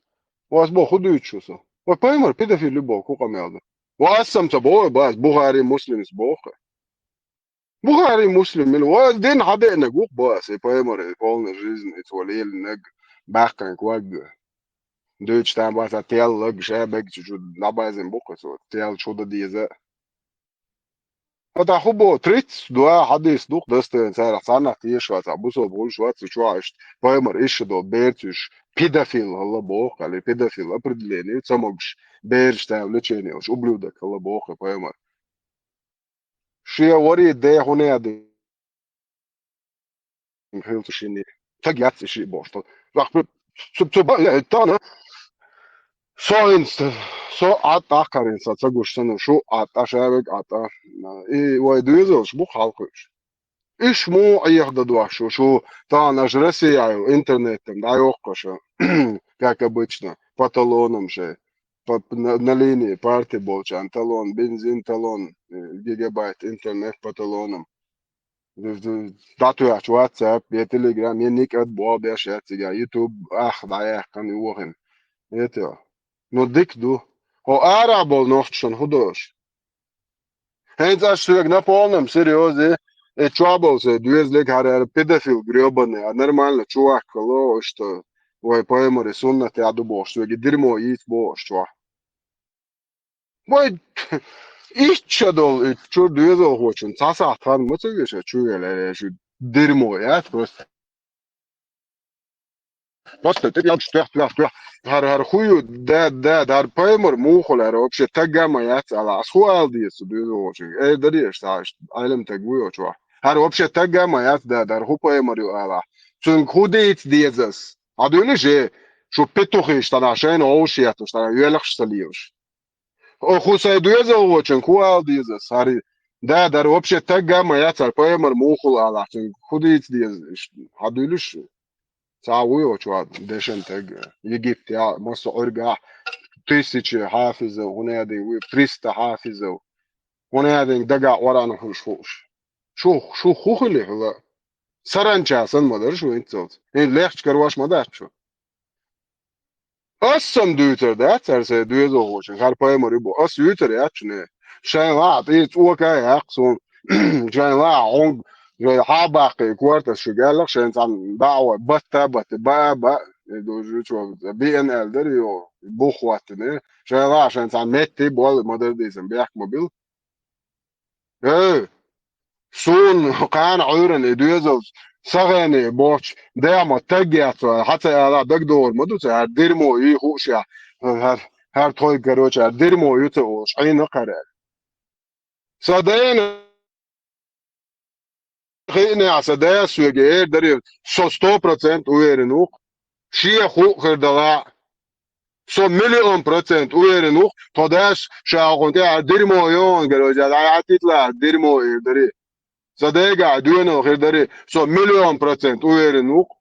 Вас бо хӀун дуьйцуш хӀу со? Вай пайхамар педофил ю боху, хӀу къамел ду? Ва ас сам ца боху, бац, Бухари, Муслимс боху. Бухари, Муслим мила, ва дин хьадеанаг ву-кх бац, и пайхамар, и полная жизнь, и цо лелинаг, баьккхинг ваг. Дуьйцу там бац, а теллаг, шабаг, чу-чу дӀабазин бу-кх цо, тел чу дан деза. Ткъа хӀун боху, тридцать два хьадис ду-кх достоин, царах цхьаннах тешаш вац, а бусалба гӀуллуш вац, и чохь иштта пайхамар иштта долу берцуьш педофил хилла боху, или педофил определение ца могуш, бераш цара лечение йолуш, ублюдок хилла боху и пайхамар. Шен вари де хӀун яди хилла цу шинне. Таг яц и шиъ бохуш. Тхо, цу, цу, ба-, э, тана, со хӀинца, со Ӏад тӀаккхарина, сан ца гуш санна, шу Ӏад тӀа, шавег Ӏад тӀа. И вай доьзалш бу хьалкхуьуш. Иш муха Ӏехадан дош шу, шу тахана аша Россия йолу интернетан дӀайоккхуш, как обычно, по талонам шайн, по, на, на линии парты болчарна талон, бензин талон, э, гигабайт интернет по талонам. ДӀатоьхча WhatsApp, я Telegram, я никӀад боху беш яц цигахь, YouTube ах дӀаяьккхина, юхина. Эта. Ну, дика ду. Хьо арахь болу нохчашна хӀун до аша? ХӀинца аша соьга на полном серьёзе, и чохь болу сайн доьзалиг хӀара, хӀара педофил грёбаный, а нормально чувак хилла, что вай пайхамари суннатехь ду бохуш, соьга и дерьмо йийца боху аша чохь. Вай, итт шо долу и чуьра доьзалхочун цхьа сахьт хан ма ца веша чу вела, аьлла, шу дерьмо яц просто. Просто тӀе ялчу тоьхна, тоьхна, тоьхна. ХӀара, хӀара хӀун ю, да, да, хӀара пайхамар муха хуьлу, хӀара вообще тагга а ма яц ала. Ас хӀун ала деза цу доьзалхочуьнга? Эр дарий аша цхьа, Ӏелам таг ву йоцу чохь. ХӀара вообще тагга а ма яц, да, хӀара хӀун пайхамар ю ала. Цуьнга хӀун дийца деза ас? Хьан дуьйна же, шу петухиш тана шайна вовш етташ, тана йоьлхуш ца лелаш. Оха сайн доьзалхочуьнга хӀун ала деза ас? ХӀара, да, хӀара вообще тагга а ма яц, хӀара пайхамар муха хуьлу ала, цуьнга хӀун дийца деза? Хьан дуьйлуш? Цхьа ву йоцу чохь дешан таг, Египтехь, массо Ӏуьргахь, тысяча хьафизов, хӀун яди вуй, триста хьафизов, хӀун яди дагахь Къуръан хуьлуш хууш. Шу, шу хӀун хили хила? Саранча санна ма дара шу хӀинццалц. ХӀинца лехча карош ма дац шу. Ас сам дуьйцур дац, хӀара сайн доьзалхочуьнга, хӀара пайхамар ю боху. Ас юьйцур яц шуна. Шайн лаахь тӀе цӀока а яккха суна. Шайн лаахь хьонга, шайн хьа а баккхий, корта ас шуьга аьллакх, шайн цхьана дӀа а вай, батта а батта, баа а баа, и ду жуьгтичо, биъна аьлла дара, йо, бух хӀоттина. Шайн лаахь шайн цхьана метте болла, ма-дарра дийцина, бехк ма билла. Э, суна кхана Ӏуьйранна и доьзалц сагӀене боцуш, дехьа ма таг яц вай, хьан ца ала дагадогӀур ма ду ца, хӀара дерьмо ю хууш я, хӀара, хӀара тхойга, короче, хӀара дерьмо ю ца олуш, Ӏийна кхара аьлла. Сан дена хиънехь, сан дас соьга эр дарий, со сто процент уверен ву-кх. Шех хӀуъа хир дала, со миллион процент уверен ву-кх, тхо дас ша хьуна тӀехь дерьмо йогӀун гара, дӀахьаьттийла дерьмо эр дарий. Сан дегахь доьнал хир дарий, со миллион процент уверен ву-кх.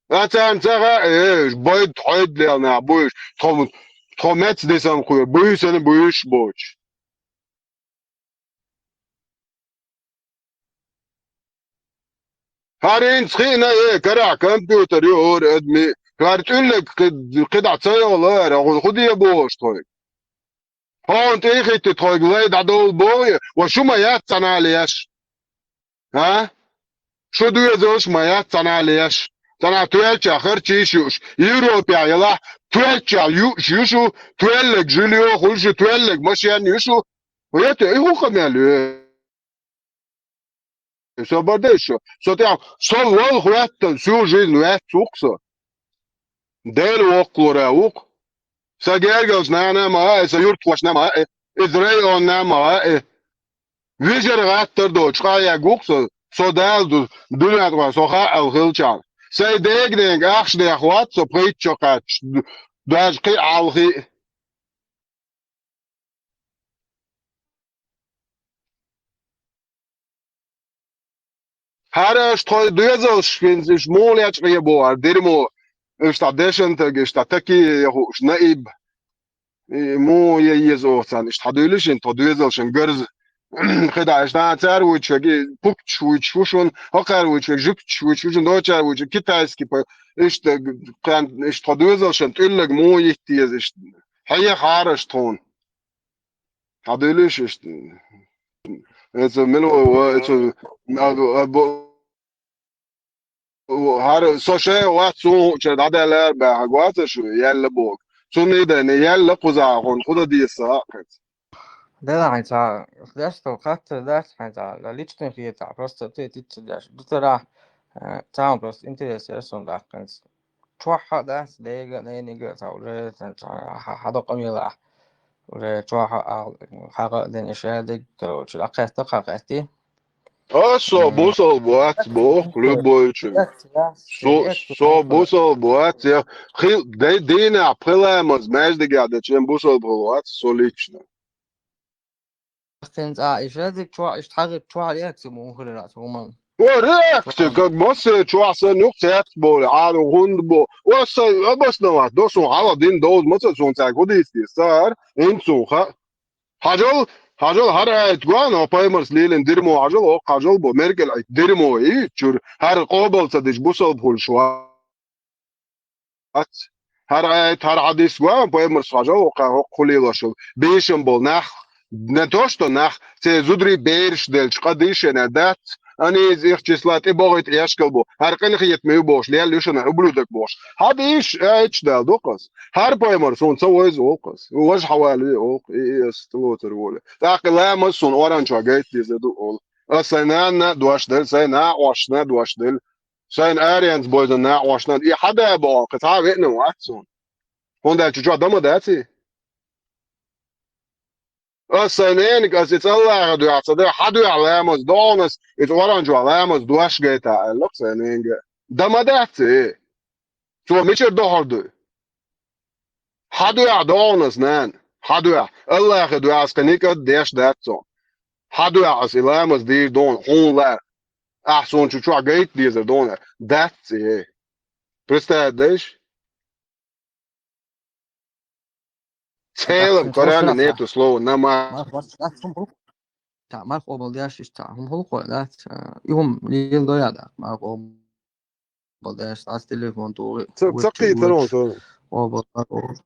Ткъа царна ца хаьа, э, уьш байда хьойда лела нах бу уьш, тхо, тхо меца дисам кхоьру, буьйсанна буьйсуш боцуш. ХӀара хӀинца хиъна, э, карахь компьютер ю хӀора адамийн, хӀара тӀуьллиг кхи-, кхидӀа ца йолу, хӀара хӀун, хӀун де бохуш тхойга? Хьуна тӀе а хӀитти тхойга лай дӀадовла боху, ва шу ма яц цхьана а леш. А? Шу доьзалш ма яц цхьана а леш. Цхьана тоьллачех харцийш юуш, Европехь ялахь, тоьллачех юуш ю шу, тоьллиг жильё хуьлуш ю, тоьллиг машен ю шу. Ва я те, и хӀун къамел ю? Со бардеш шу. Со тӀехь, со вал хӀоьттина, всю жизнь ваьцна ву-кх со. Дела воккхалора ву-кх. Сан гергарчу нана а ма хаьа, сан юьртахошна а ма хаьа, иза районна а ма хаьа. Вижара гӀаттар доцуш къахьега ву-кх со, со Дала ду, дуьнен тӀехь со хаьа аьлла хилчахьана. Сайн дега-дега ахча дехьа вац со пхийтта шо кхаьчча, ду-, даже кхин а хьалхе а. ХӀара аша тхойн доьзалш хӀинца уьш муха лечкъе боху хӀара дерьмо, уьш тхьа дешан таг, уьш тхьа такие я хууш, наиб. И муха я еза оха царна, иштта хьан дуьйлуш хӀинца тхо доьзалшна гарз-, кхидӀа, иштта цар вуьйчуьг, пукчаш вуьйчуш ву шуна, хӀокхар вуьйчуьг, жуьгташ вуьйчуш ву шуна, дочар вуьйчуьг, китайский, по-, иштта, кхин, иштта тхо доьзалшна тӀуллаг муха йитта еза, иштта. Хьехараш тхуна. Хьадуьйлуш иштта. Эца мило, эца, а, а, бо-, хӀара со шайн вац, суна хӀуъучара дӀадаьллара баьхьа, гоца шу, яьлла боху. Цунна и дайна, яьлла кхузахь хӀун, хӀун дан деза сан а кхаьчча. Делахь хьайн ца, деш тхо хаттар дац хьайн ца, личный хетахь, просто ответить ца деш. Ду тара, э, цхьа просто интерес яра суна даккхинца. Чохь а дац, дега, ненега, ца уже, ца, ца, хьа-, хьадо къамелахь. Уже чохь а, хьагӀа а дина, иша диг, короче, дӀакхетта, кхакхетти. А, со бусалба вац, боху, любой чу. Со, со бусалба вац, я хи-, дай дийнахь пхи ламаз маьждигехь дечу бусалба хила вац, со лично. Ахкин цӀа иша диг чохь, иштта хьагӀа чохь реакция ма ухуьлура, ца хӀуманна. О, реакция, как массеран чохь санна юкъа цецбовлий, Ӏаро хӀунда бо. О, сан обосновать до, суна хьала дина довза, маца суна цаьрга хӀун дийца деза, ца хӀара, хӀинца суна хаьа. Хьажал, хьажал, хӀара аят гуана, хьо пайхамарс лелийна дерьмо хьажал, хӀокху хьажал бо, Меркель Ӏайта дерьмо и, чуьра, хӀара къобал ца дича бусалба хуьлуш вац. ХӀара аят, хӀара хьадис гуана, пайхамарс хьажал, хӀокху, хӀокху хуьлийла шул. Бешан болу нах, не то что нах, церан зударий бераш делча, къа дийшина дац, Аниза их числа тӀе бохуьйту эшкал бу. ХӀара къинхетаме ю бохуш, лелла ю шуна ублюдок бохуш. Хьадийш, аьлча дала ду-кх ас. ХӀара пайхамар суна ца вевза олу-кх ас. Важа хьавалаве олу-кх, и, и ас тӀелоцур волу. ТӀаккха ламаз суна оранчохь гайта деза ду олу. Ас сайн нанна а дош делла, сайн накъосташна а дош делла. Сайн аренца бойзан накъосташна а. И хьада боху, кхин цхьа а веана вац суна. ХӀунда аьлча чохь дан ма дац и? Ас сайн нениг, ас и цӀаллахьа дуьхьа ца дай, хьан дуьхьа ламаз догӀу ас, и цӀоранчохь ламаз дош гайта аьлла-кх сайн ненга. Дан ма дац и? Цо мичара дохьур ду? Хьан дуьхьа догӀу ас, нана? Хьан дуьхьа? Аллахьан дуьхьа ас кхин никъ а деш дац цо. Хьан дуьхьа ас и ламаз дийр догӀу хьуна лаьа? Ахь суна чу чохь гайта дезар догӀу? Дац и. Представить дайш? Целом Коране нету слова намаз. Марх, марх, марх, хӀума хӀуллакх. Та, марх къобал деш, иштта, хӀума хӀуллакх вай, да? Ца, и хӀума лела дойа, да? Марх къобал деш, ас телефон туху. Ца, ца кхетар он, ца. Къобал, марх къобал.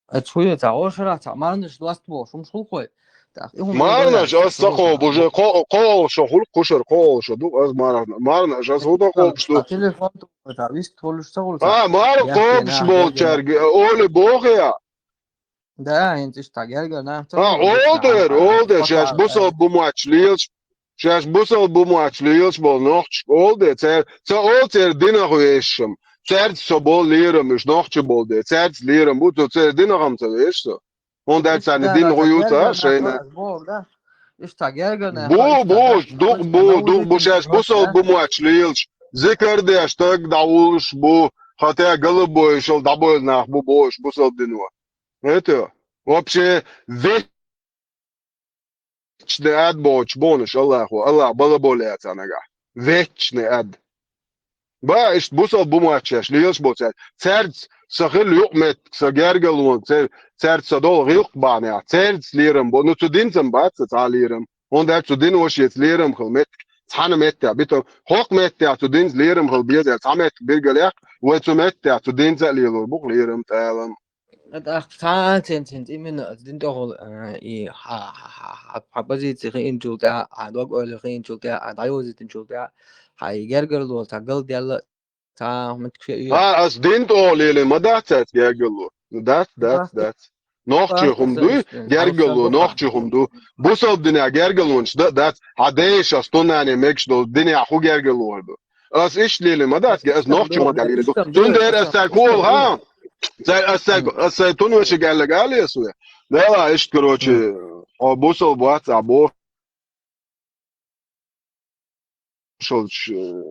Ай, цхьа хуьйе, ца, гӀошара, ца, мархнаш дост бохуш, хӀума хӀуллакх вай. Так, и хӀума хӀуллакх. Мархнаш ас ца кхобуш, кхо-, кхо олуш хӀуллакх кхушара, кхо олуш ду, аз мархна-, мархнаш ас хӀун дан кхобуш ду? Ца, телефон туху, ца, вист хуьлуш ца хуьлу, ца. А, марха кхобуш болчаьрга, оле боху я? Да, хӀинца иштта гергара нах ца хуьлу. А, олдер, олдер, шаьш бусалба бу моьттуш лелаш, шаьш бусалба бу моьттуш лелаш болу нохчаш, олдер, цер, ца олу церан динах вешашам. Цаьрца со болу лерам, уьш нохчий болу де, цаьрца лерам бу, цо церан динах-м ца веша со. ХӀунда аьлча царна дин хӀун ю ца шайна? Бу, бу, дукха бу, дукха бу, шаьш бусалба бу моьттуш лелаш, зикар деш, стаг дӀавуллуш бу, хӀаьта галабойшал дӀабойла нах бу бохуш бусалба дино. Это вообще ве- Вечный ад боцуш бохуш Аллахо, Аллах балаболла яц нагахь. Вечный ад. Ба, иштта бусалба бу моьттуш лелаш бу цаьрца. Цаьрца со хила юкъаметтиг, со гергарло, цер-, цаьрца со долу гӀиллакх бахьанехь, цаьрца лерам бу. Ну, цу динца-м бац сан цхьа а лерам. ХӀунда аьлча цу дино шеца лерам хила меттиг, цхьана меттехь биту. ХӀокху меттехь цу динца лерам хила беза, цхьа меттиг билгалъяьккха, вай цу меттехь цу динца а лелор бу-кх лерам, тӀалам. ТӀаккха цхьа а цен-цен именно аса дин тӀехула, а, и хьа-, хьа-, хьа-, хьа-, хьан позици хиъначул тӀаьхьа, хьан дог-ойла хиъначул тӀаьхьа, хьан дӀайозийтинчул тӀаьхьа, хьан и гергарло цхьа галдаьлла, цхьа меттиг шен ю. А, ас дин тӀехула лелийна ма дац цаьрца гергарло? Дац, дац, дац. Нохчий хӀума дуй, гергарло нохчий хӀума ду. Бусалба динехь гергарлонаш дан а дац, хьан дайша ас туннане мегаш долу динехь хӀун гергарло хир ду? Ас иштта лелийна ма дац, ас нохчий ма дан лелийна ду. Цундела ас цаьрга хӀун олу, ха? Цаьрга, ас цаьрга, ас сайн тунвешиг аьлларг алий ас ве? Дела, иштта, короче, хьо бусалба вац ахь бохуш,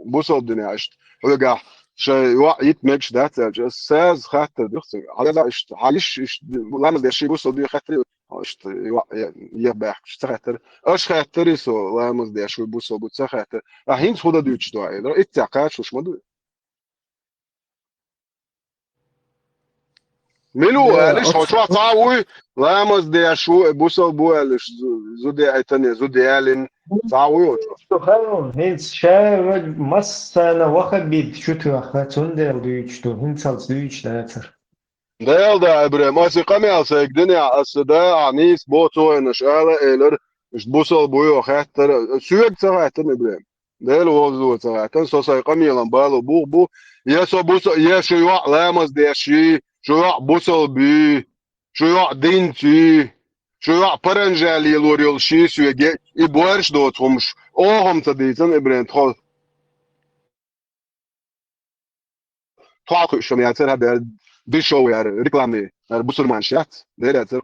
бусалба динехь иштта. Хьоьгахь шайн йоӀ йита мегаш дац аьлча, ас саза хаттар диху цуьнга. Хьан иштта, хьан йиш, иштта, ламаз деш ши бусалба динехь хаттар, иштта, йоӀ, я, я баьхкаш, ца хаттар. Аша хаттар, и со ламаз деш ву бусалба ца хаттар. А хӀинца хӀун дан дуьйцуш ду, элира? Иццехь кхачалуш ма ду. Мила ву аьлла, хьо чохь цхьа а вуй, ламаз деш ву, э, бусалба ву аьлла, зу-, зуда яйтане, зуда ялин, цхьа а вуй хьо чохь. Шу хайрун, хӀинца ша вай массарна ваххабит чу тоьхна, цундела дуьйцуш ду, хӀинцалц дуьйцуш дацара. Дела да, Ибрем, аса и къамел сайга динехь, аса да, ахьа нийса бо цу хенаш ала, элира, иштта бусалба вуй хьо хаьттара, соьга ца хаьттина, Ибрем. Дела вовзо ца хаьттина, со сайн къамелан бало бух бу, я со буса-, я шу йоӀ ламаз деш йий, шу йоӀ бусалба йий, шу йоӀ динца йий, шу йоӀ паранжа лелор йолуш йий соьга, и боьрша доцу хӀумаш, оха-м ца дийцина, Ибрем, тхо. Тхо кхуьуш ма яцара хьан бер, дешевый яра, рекламный яра, бусурманаш яц, дера яцара.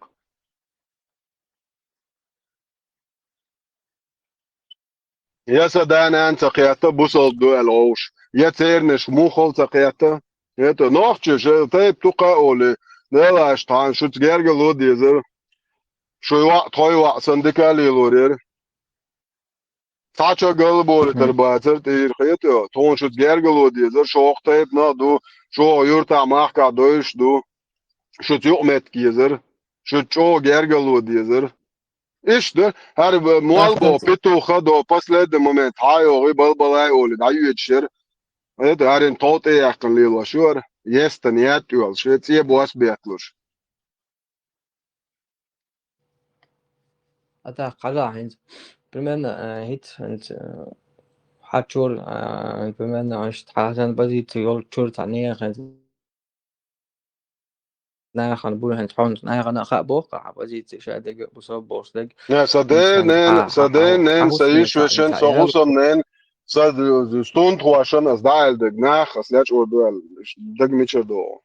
Я сан да-нана ца кхетта, бусалба ду аьлла вовш, я цернаш муххал ца кхетта. Это, нохчий, ша тайп тукха а олий, Дела аша тхьана шуьца гергарло дезара. Шу йоӀ, тхо йоӀ санна дика а лелор яра. Цхьа чо галболитар бацара тӀера, хетий, тхуна шуьца гергарло дезара, шух тайпанах а ду, шух юьртахь махкахь девзаш ду, шуьца юкъаметтиг езара, шуьца чӀогӀа гергарло дезара. Иштта, хӀара молла боху петуха до последний момент, хьан йогӀий балбалай олий, дӀайоьдуш яра. ХӀета, хӀара тхов тӀеяьккхина лелош ю хӀара, естан ятта йолуш, цӀе бос бетталуш. А так, хьажахь хӀинца. Примерно, э, хӀинца, хӀинца, э, хьан чуьра, э, примерно, иштта хьан сан позици йолчуьра цхьа нехан хӀинца нахана буй хӀинца хьуна, нахана а хаа боху, хьан позици ша дерг а бу, со бохуш дерг. Не, сан ден, нен, сан ден, нен, сан йиш вешан, сан хӀусам, нен, сан стунтхошан ас дӀааьлла дерг, нах ас лечкъор ду аьлла, дерг мичара догӀу?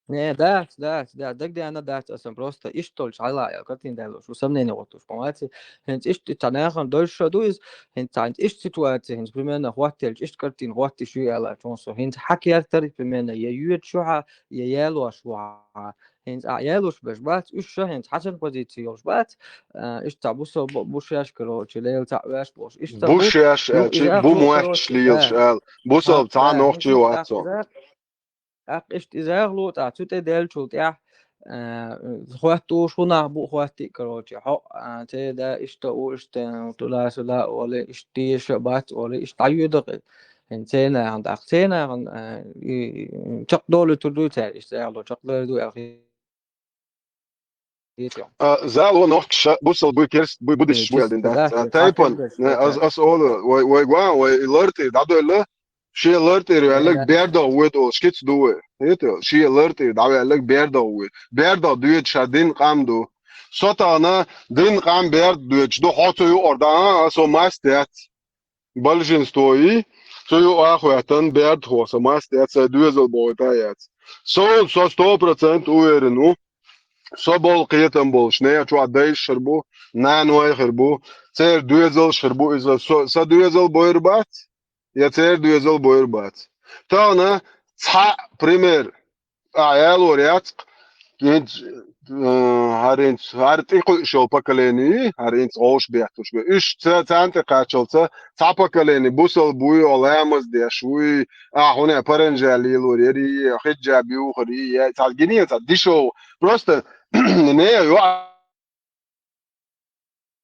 Не, дац, дац, дац, дагадеана дац асан просто иштта долчу хьала аьлла, картина даьллуш, шу сомнение гӀоттуш, по-моему, хӀинца иштта цхьа нахана дойша ду иза, хӀинца цхьа хӀинца иштта ситуация, хӀинца примерно хӀоттаелча, иштта картина хӀоттийша ю аьлла, чун со хӀинца хьан кертара, примерно, я йоьдуш ю хьан, я ялош ву хьан. ХӀинца а ялош берш бац, уьш ша хӀинца хьан сан позици йолуш бац, а, иштта цхьа бусалба бу шаьш, короче, лела цхьаъ веш болуш. Иштта бу шаьш, ну, аьлча, иза бу ахло, моьттуш короче, лелаш аьлла, бусалба цхьа а нохчий вац цо. ТӀаккха иштта иза ахло, тӀаккха цу тӀе даьллачул тӀаьхьа, а, хӀоттуш хӀу нах бу хӀоттий, короче, хьо, а, те да, иштта у, иштта, туда-сюда олий, иштта теша бац олий, иштта дӀайоьдура. ХӀинца церан нахана, тӀаккха церан нахана, а, и, чекхдолуьйтур дуй цара, иштта зало чекхдер ду аьлла. А, зало нохчаша бусалба буй, керст буй, буддисташ буй аьлла дина дац. А, тайпана, ас, ас олу, вай, вай гуан, вай и лартӀера дӀадоьлла, шен лартӀера ваьлларг бердо воьду олуш кица ду вай. ХӀета, шен лартӀера дӀаваьлларг бердо воьду. Бердо доьду ша дин къам ду. Со тахана дин къам берда доьдуш ду, хьо цу юкъара дан, а, со мас дац. Большинство и, со юкъа а хӀоьттина, бердахо, со мас дац, сайн доьзал бохуьйту а яц. Со, со сто процент уверен ву, со болу кхетам болуш, нехан чохь дайша хир бу, наной хир бу, церан доьзалш хир бу иза, со, сан доьзал бойр бац, я церан доьзал бойр бац. Тахана цхьа пример, ахьа ялор яц-кх, хӀинца, э, хӀара хӀинца, хӀара тӀекхуьуш йолу поколени, хӀара хӀинца гӀовш бетталуш бен. Уьш ца, царна тӀе кхаччалца, цхьа поколени бусалба вуй, о, ламаз деш вуй, а, хӀуна паранжа лелор яри, хиджаб юхари, я, цхьа гине, цхьа дешевый. Просто, не, йо,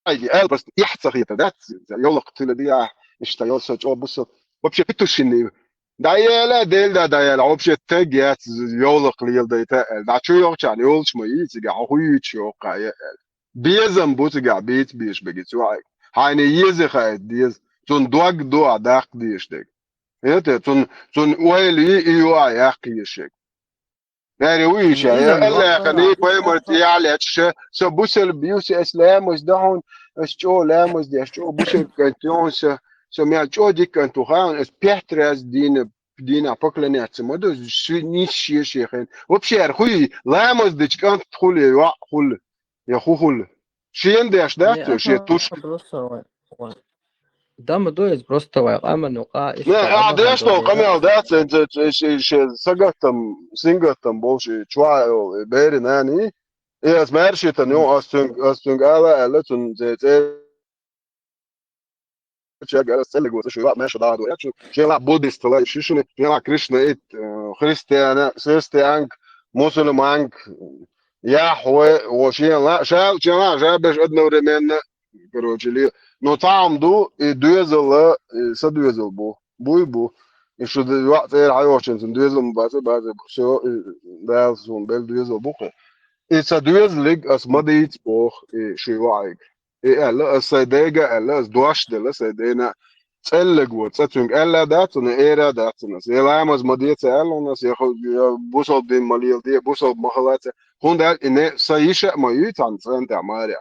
Айги аьлла, просто эхь ца хетар дац, йовлакх тила диа, иштта йол со чӀо бусал. Вообще петушинный. ДӀаяла, дел да дӀаяла, вообще тег яц йовлакх леладайта аьлла. ДӀа чу йогӀучарна йолуш ма йий цигахь, хьо хӀуьйчу йоккха я аьлла. Безам бу цигахь, бийца беш бегиц ваьӀиг. Хьайна еза хаийта деза. Цунна дог ду а даккха дезаш дерг. ХӀета, цунна, цунна ойла йий, и ю а яккха езаш ерг. Аьрри вуй иша, я Аллахьан и пайхамар тӀехьа лечкъаш, со бусалба бу, со ас ламаз дан хьуна, ас чӀо ламаз деш, чӀо бусалба кӀант ю хьуна, со, со мел чӀо дика кӀант ву хаьа хьуна, ас пять раз дийна, дийнахь поклоняться ма ду, ши-, нийса шен-шен хен. Вообще, аьрри хуй, ламаз дечу кӀант хуьлу я йоӀ хуьлу, я хӀу хуьлу. Шена деш дац, шен тушка. Дама ду иза просто вай къаман юкъа, иштта. Не, а деш долу къамел дац, ше, ше, ше, ше сагаттам, сингаттам болуш и чохь йолу и берийн нана. И ас маьршийтан ю, ас цуьнга, ас цуьнга ала аьлла, цунна цӀе, цӀе чег ала, ас цӀе лего, шу маьрша дагадо, я шу, шен ла буддист ла, шу шуна, шен ла Кришна ит, э, христиана, христианг, мусульманка, яхь вай, во шена ла, шаьлча ла, жабеш одновременно, короче, ли. Но цхьа хӀума ду, и доьзал, и са доьзал бу. Буй бу. И шу д-, йоӀ цӀера хьайохчун цун доьзал ма баца, баца бу. Всё, и Дала сун бел доьзал бу кхы. И са доьзалиг ас ма дийца боху, и шуй ваӀиг. И аьлла, ас сайн дега аьлла, ас дош делла сайн дена. ЦӀеллиг ву, цӀа цуьнга аьлла дац, цунна эра дац, цунна. Я ламаз ма деца аьлла, ас я ху-, я бусалба дин ма лела де, бусалба ма хилаца. ХӀунда аьлла, и не, са йиша а ма юй цхьана цӀен тӀехь маре.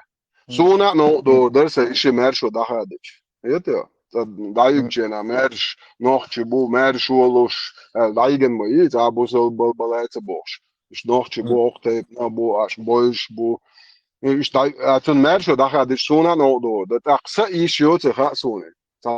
Суна а новкъа догӀу дара, сан иша маьршо дӀахадича. Хета? Ца дӀаюьгучена маьрша нохчи бу, маьрша волуш, аьлла, дӀайиган ма йий, цхьа бусал бал-, балай ца бохуш. Иштта нохчи бу, окху тайпана бу, аш бойуш бу. Иштта дӀай-, а, цунна маьршо дӀахадича, суна а новкъа догӀу дара. ТӀаккха сан иша йоцу хаьа суна. Ца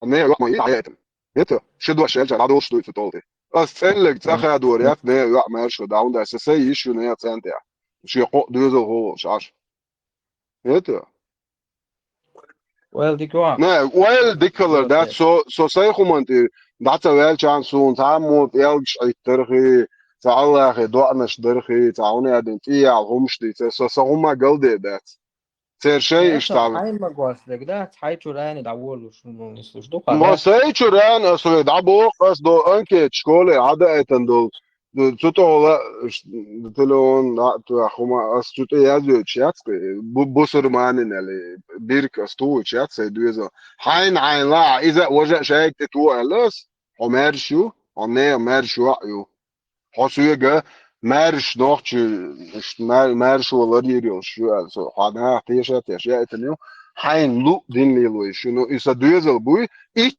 Не, йоӀ ма йий, дӀаяйтина. Хета, ши дош аьлча, дӀадолуш дуй цу тӀолти. Ас цӀеллиг цӀа хадор яц, не, йоӀ маьршо дӀа, хӀунда аьлча сайн йиш ю не цӀен тӀехь. Шен кхоъ доьзал хӀу волуш Ӏаш. Хета? Ойла дика ван. Не, ойла дикалар дац, со, со сайн хӀуман тӀе дӀа ца ваьлча суна, цхьаммо пӀелгаш Ӏиттархи, цхьа Аллахе доӀанаш дархи, цхьа хӀуна аьлла тӀеяла хӀумаш дийца, со, со хӀума галде дац. Церан шайн иштта. Хьайн ма гос дерг дац, хьайн чу райна дӀаволуш, ну, нислуш ду, ма хьан? Сайн чу райна, ас вай дӀабоху, ас до анкет школе Ӏадаайтан долу. Цу тӀехула, ш-, телефон, а, ту, а, хӀума, ас цу тӀе яздойтуш яц, бу-, бусурманин аьлла, бирка ас тухуьйтуш яц, сайн доьзал. Хьайн, хьайн ла, а, иза а важа а шайга тӀе то аьлла ас, хьо маьрша ю, хьо нехан маьрша йоӀ ю. Хьо соьга маьрша нохчи, ш-, мар-, маьршо ларйийр йолуш ю аьлла, со хьан наха теша а теш яийтина ю, хьайн луъ дин лело йиш ю. Ну, и сан доьзал буй, ичча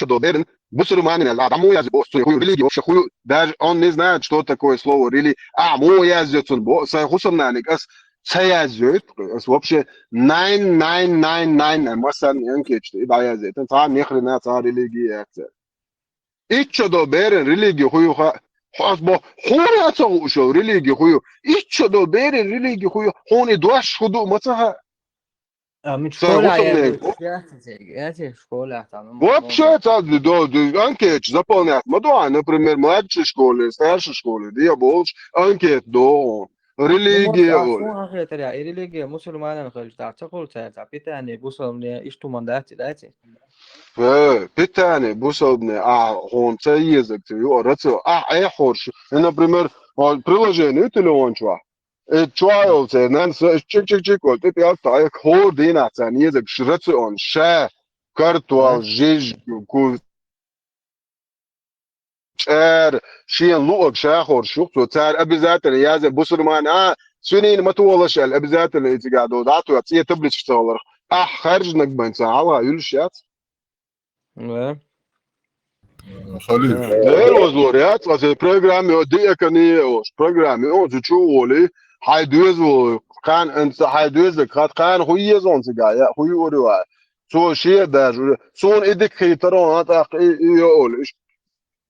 до беран, бусурманин аьлла, а, дӀа мо язйо боху, цуьнан хӀу ю, религия вообще хӀу ю, даже он не знает, что такое слово рели-, а, мо язйо цунна бо-, сайн хӀусамнаниг ас ца язйойту, ас вообще найн, найн, найн, найн, массарна анкеташ тӀе и дӀаязйойту, цхьа ни хрена, цхьа религия яц. Ичча до беран религи хӀу ю хаьа? Хьо ас бо, хьуна а ца хууш йолу религи хӀу ю? Ичча до беран религи хӀу ю? Хьуна и дош хӀу ду ма ца хаьа? А, мича школе яц, яц, яц, школе там, ну, вообще, ца, до, до, анкеташ заполнять ма до, а, например, младшей школе, старшей школе, де болуш, анкета до, религия, ну, может, а, олу. Ахетаря, и религия мусульманан хилча, ца хуьлу цаьрца, питание, бусалбане, иштта хӀуманна дац и, дац и? Э, питание, бусалбане, а, хьуна ца езаг, ца юара ца, а, эхь хӀорш. И, например, а, приложение ю телефон чохь. И чохь йолу церан, нан, са, чик-чик-чик, вол, тӀе пӀелг тӀе, хӀора дийнахь царна езаг, ш-, рацион, ша, картол, жижиг, ку-, чӀара, шена луъург ша хӀорш ю, цо цара обязательно язъе бусурман, а, свинина ма толаш аьлла, обязательно и цигахь долу, дӀа а тоьхна, цӀе табличка ца хиларх, ахь харжнаг бан ца хьалха юьллуш яц. Да. Халил. Да. Дера озлор яц, аса программа, диакония, ош, программа, оцу чу оли, хьайн доьзал, кхана, анца хьайн доьзалг, хат кхана хӀу еза он цигахь, я, хӀу юур ю а. Цо шен а даже, суна и дика хийтара он, а тӀаккха и, и йо олу, иш-,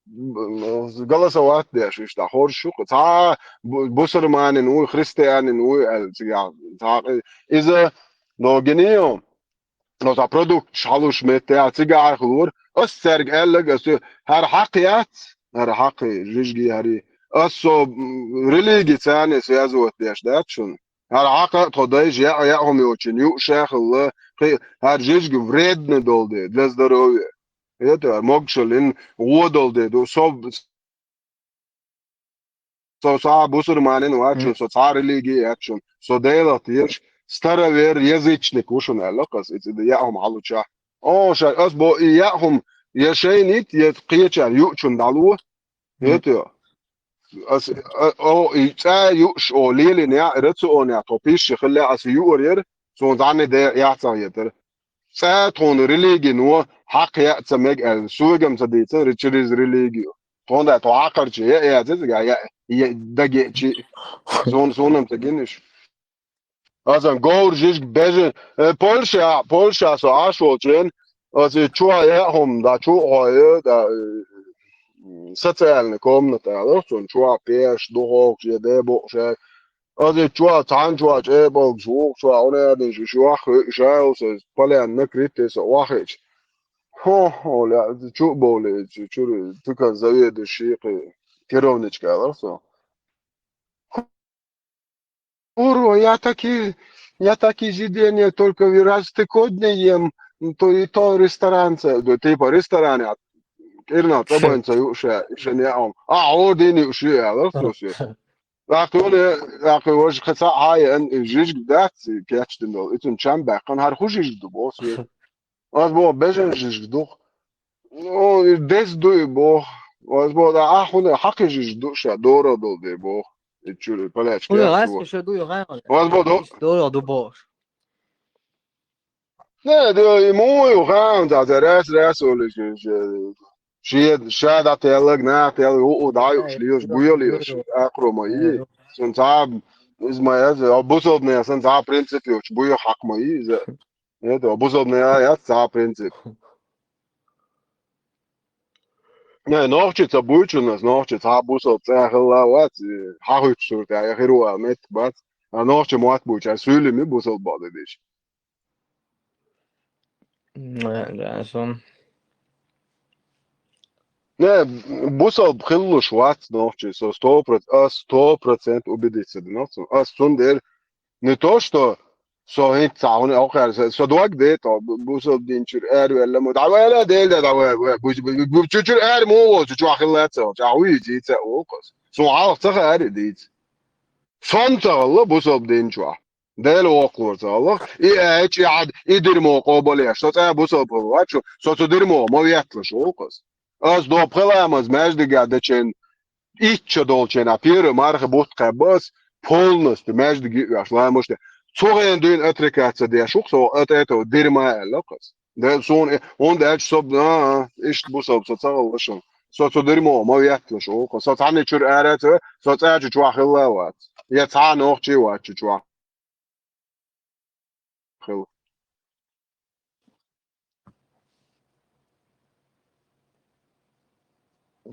голосовать деш, иштта, хӀорш ю, цхьа бу-, бусурманин вуй, христианин вуй, аьлла, цигахь, цхьа, иза, догиний он, оцу продукташ хьалуш метте, а, цигахь а хилора, ас цаьрга аьллаг, ас, хӀара хьакха яц, хӀара хьакха, жижиге хӀари. Ас со, м, религи царна связывать деш дац шуна. ХӀара хьакха а тхо дайша яа, яа хӀума йоцучун юуш а хилла, кхин, хӀара жижиг вредный долу де, для здоровья. Это, могушаллин гӀо долу де ду. Со, со цхьа бусурманин вац шуна, со цхьа религи яц шуна. Со Делах тешаш, старовер, язычник ву шуна аьлла, ас и цӀе яа хӀума хьалучахь. О, ша, ас бо, и яа хӀума, я шайнит, я кхечара юучун дӀало. Мгм. Это, ас, а, о, и цӀа юуш, о, лелина яа, рацион яа, тхо пище хилла, ас юур яра, суна зӀанне де яц а хетара. ЦӀа тхуна религино хьакха яа ца мега аьлла, согам ца дийца, ре-, через религию. Тхуна тхо хьакхарча я, я, я, я, я, даге чи, суна, суна ца гиниш. Асан говр жижиг бежи, э, Польша, Польша со Ӏаш волчун, аса чу яа хӀума, да, чу хьо, э, да, э, социальная комната, алло, цун чу пеш, духовка, же, де, бо, ше. Аса чу, цхьана чу, чӀе, болг, звук, чу, он, э, дин, шу, шу, ах, ша, аса, полян накрытый, со, вахич. Хо, хо, ля, чу более, чу, чу, только заведующий, кировничка, да, всё. Уро, я такие, я такие заведения только раз ты кодне ем, то и то ресторан, ца-, да, типа ресторан, а, ирна, табанца, юша, иже не он. А, ордени, юша, да, всё, всё. Лакхули, лакхули, вож хаса, ай, эн, жижг дац, кечдин дол. Итун чам бакан, хар ху жижг ду, бос, ве. Аз бо бежен жижг дух. Ну, и дес дуй бо. Аз бо да, а, хуна, хаки жижг ду, ша, дора дол де бо. И чури, полячки, Хуна, я ласки чур. Ше дуй, гайма. Аз бо до. Дора ду бо. Не, да, и мою, гайма, да, да, раз, раз, оли, же, же. Шед, шед, а телег, на, телег, у, у, да, уж, лиош, буя, лиош, а, крома, и. Сон цаб, из моя, а, бусолб не, сон цаб принцип, уж, буя, хак, мои, за. Нет, а бусолб не, а, я цаб принцип. Не, нохчи ца буйчу нас, нохчи ца бусолб ца хала вац, хахуч сурт, я хиру, а, мет, бац. А нохчи муат буйчу, а сюли ми бусолб бады диш. Не, да, сон. Не, бусалб хиллуш вац нохчи, со сто процент, а, сто процент убедиться да нохчи. А сун дер, не то, что со хит цауни, а, хер, со, со дог де, то бу-, бусалб динчур, эр, велла, му, да, велла, дел, да, да, ве, ве, бу-, бу-, бу-, бу-, чучур, эр, му, во, чучу, ахилла, цо, ча, уи, ди, ца, о, кос. Сун, ал, ца, эр, ди. Сон, ца, алла, бусалб динчуа. Дел окхлур, ца, алла. И, э, чи, ад, и дерьмо, коболе, что, ца, бусалб, вачу, со, цу дерьмо, мо, ветлу, шо, кос. Аз допхаламаз, междига, дечен, ичча долчена, пиры мархы бутхаббас, полностью между гиуяш ламуште. Цуген дуйн отрекаться деш, ух, со от этого дерьма локас. Да, сон, э, он дальше соб, а, а, ишт бусалб, со цагал лашон. Со, со дерьмо, ма ветлаш, ух, со цани чур арец, со цачу чуахилла вац. Я цан ох чи вач чуах. Хил.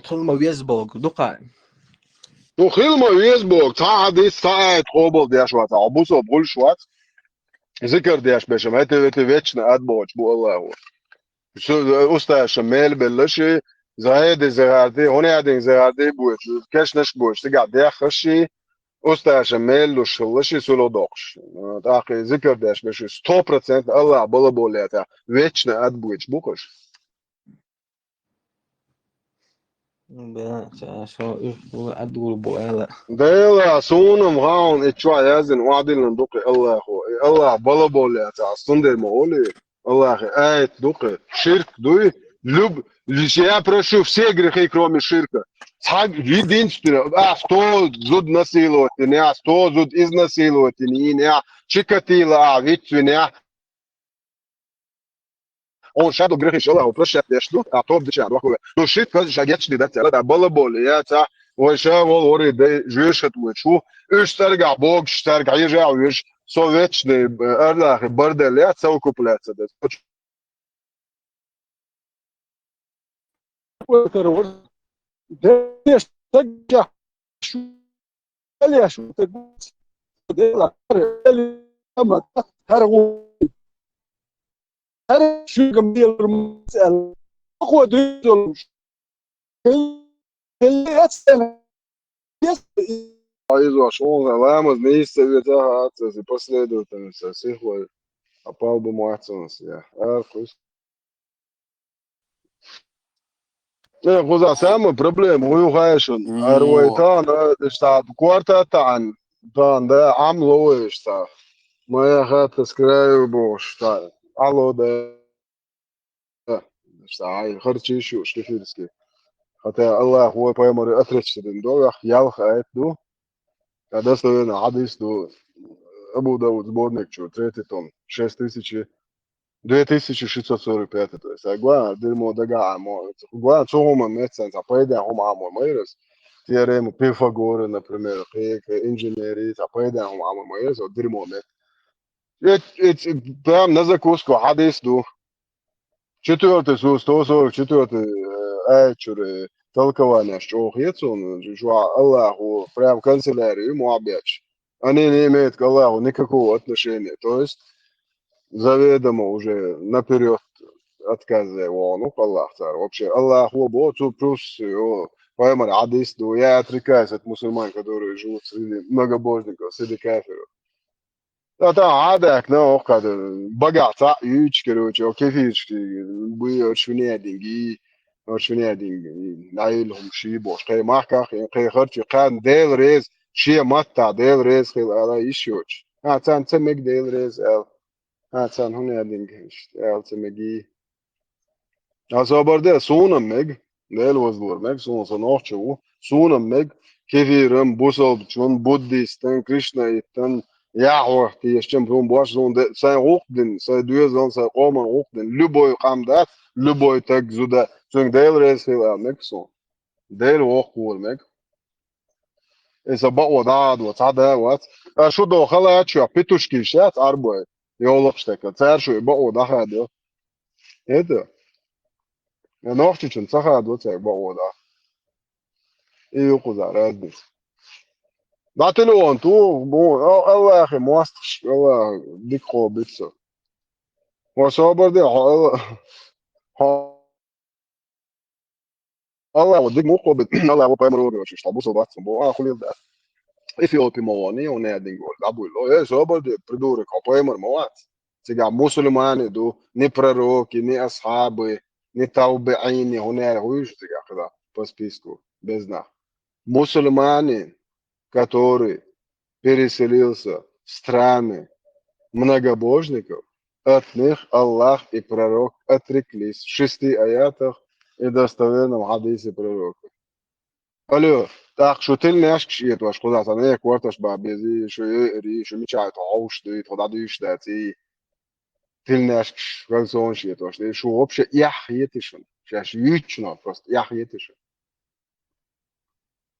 Хилма везболг дукай. Ну, хилма везболг, ца хадис, ца айт хобол деш вац, а бусо булш вац. Зикр деш бешем, это, это вечно отбоч, бу Аллаху. Всё, э, усташа мел беллаши, заеды загарди, он ядин загарди буч, кешнеш буч, сига дехаши, усташа мел лушыллаши сулудокш. Вот, ахи зикр деш беши, сто процент Аллах было более это, вечно отбоч букаш. Бля, ца, со, уж, бу, адгул бу, эла. Дела, сунам, гаун, и чуа язин, вадилан дукы, Аллаху. И Аллах, бала боля, ца, сундер ма оли. Аллах, айт дукы, ширк дуй, люб, лишь я прошу все грехи, кроме ширка. Цаг, единственное, а сто зуд насиловать, не, а сто зуд изнасиловать, не, не, а Чикатило, а, вицу, не, а Он шаду грехи шала, он прощать деш, ну, а то обдича, вахуе. Ну, шит, каз шагеч не дать, да, да, было более, я ца, ой, ша, вол, ори, да, жуешь от лучу. Уж старга, Бог, старга, ежа, уж, со вечный, э, арлахи, бордель, я ца укупляться, да. Айзуа, шоу, ламаз, не из совета, а, последовательность, сихлой, а пал бы муацанас, я. Аркус. Э, хуза, самая проблема, хуй ухаешун. Мгм. Арвайтан, э, штаб, кварта тан, тан, да, ам лоуэ, штаб. Моя хата с краю, бо, штаб. Алло, да. Штаб, ай, харчи ещё, шкефирский. Хотя Аллах, вой, поймали, отречься, дин, да, ялх, а это, ну. А дословно, хадис, ну, Абу Дауд, сборник, чё, третий том, шесть тысяч, две тысячи шестьсот сорок пять, то есть, а гуа, дерьмо, дага, амо, гуа, цо хума мецен, ца, пайда, хума, амо, майрес. Теорему Пифагора, например, к, к инженерии, ца, пайда, хума, амо, майрес, вот, дерьмо, мет. Эт, эт, прям на закуску, хадис, ду. Четвёртый, сто сорок четвёртый, э, аят чуре, толкование, что ох, ецун, жуа Аллаху, прям канцелярию, муабьяч. Они не имеют к Аллаху никакого отношения. То есть, заведомо уже наперёд отказ дай вогӀу, ну, Аллах цара. Вообще, Аллахо бо, цу плюс, йо, пайхамар хьадис ду, я отрекаюсь от мусульман, которые живут среди многобожников, среди кафиров. Ата хьадак на окхада, багахь цхьаъ юьйчу, короче, о кефирчки, буй, оч винединги, оч винединги, наил хум ши бош, кхе махках, кхе харчи, кхан Дел рез, ши матта Дел рез хил ала иш йоч. А, цан ца мег Дел рез, ал. А, цан хун ядинг, ал ца меги. А собар де, сунам мег, Дел воздур мег, сун сан охчу, сунам мег, кефирам, бусалбчун, буддистан, кришнаиттан, яхвахти, яшчам прум бош сун де, сай гухдин, сай дуезан, сай коман гухдин, любой камдат, любой так зуда, сун Дел рез хил а мег сун. Дел вохкур мег. Эса баъо дагӀадо, цхьа да вац. А шу до халачо, петушки шац арбой. Йолакхаш тека. Цар шу баъо дагӀадо. Это. Я нохчичун ца хадо цар баъо да. И юкъуза разница. Да телефон ту, бу, а, Аллахи мостш, Аллах дик хо битсо. Ва собар де, хо, Аллах, Аллах, дик мухо бит, Аллах, ва паймар ва, шиш, табу со бат, бу, а, хулил да. Эфиопи ма вани, он я динго, да буйло. Э, собар де, придурок, а паймар ма вац. Цига мусульмане ду, ни пророки, ни асхабы, ни таубиини, он я хуйш цига, когда по списку, без нас. Мусульмане, который переселился в страны многобожников, от них Аллах и пророк отреклись в шести аятах и достоверном хадисе пророка. Алло, так шу тилнешкаш иет ваш куда-то, не кварташ ба бези, шу ри, шу мичай, то хауш дуй, то да дуйш да ци. Тилнешкаш, как сон шиет ваш, шу вообще ях етишин. Сейчас ючно просто ях етишин.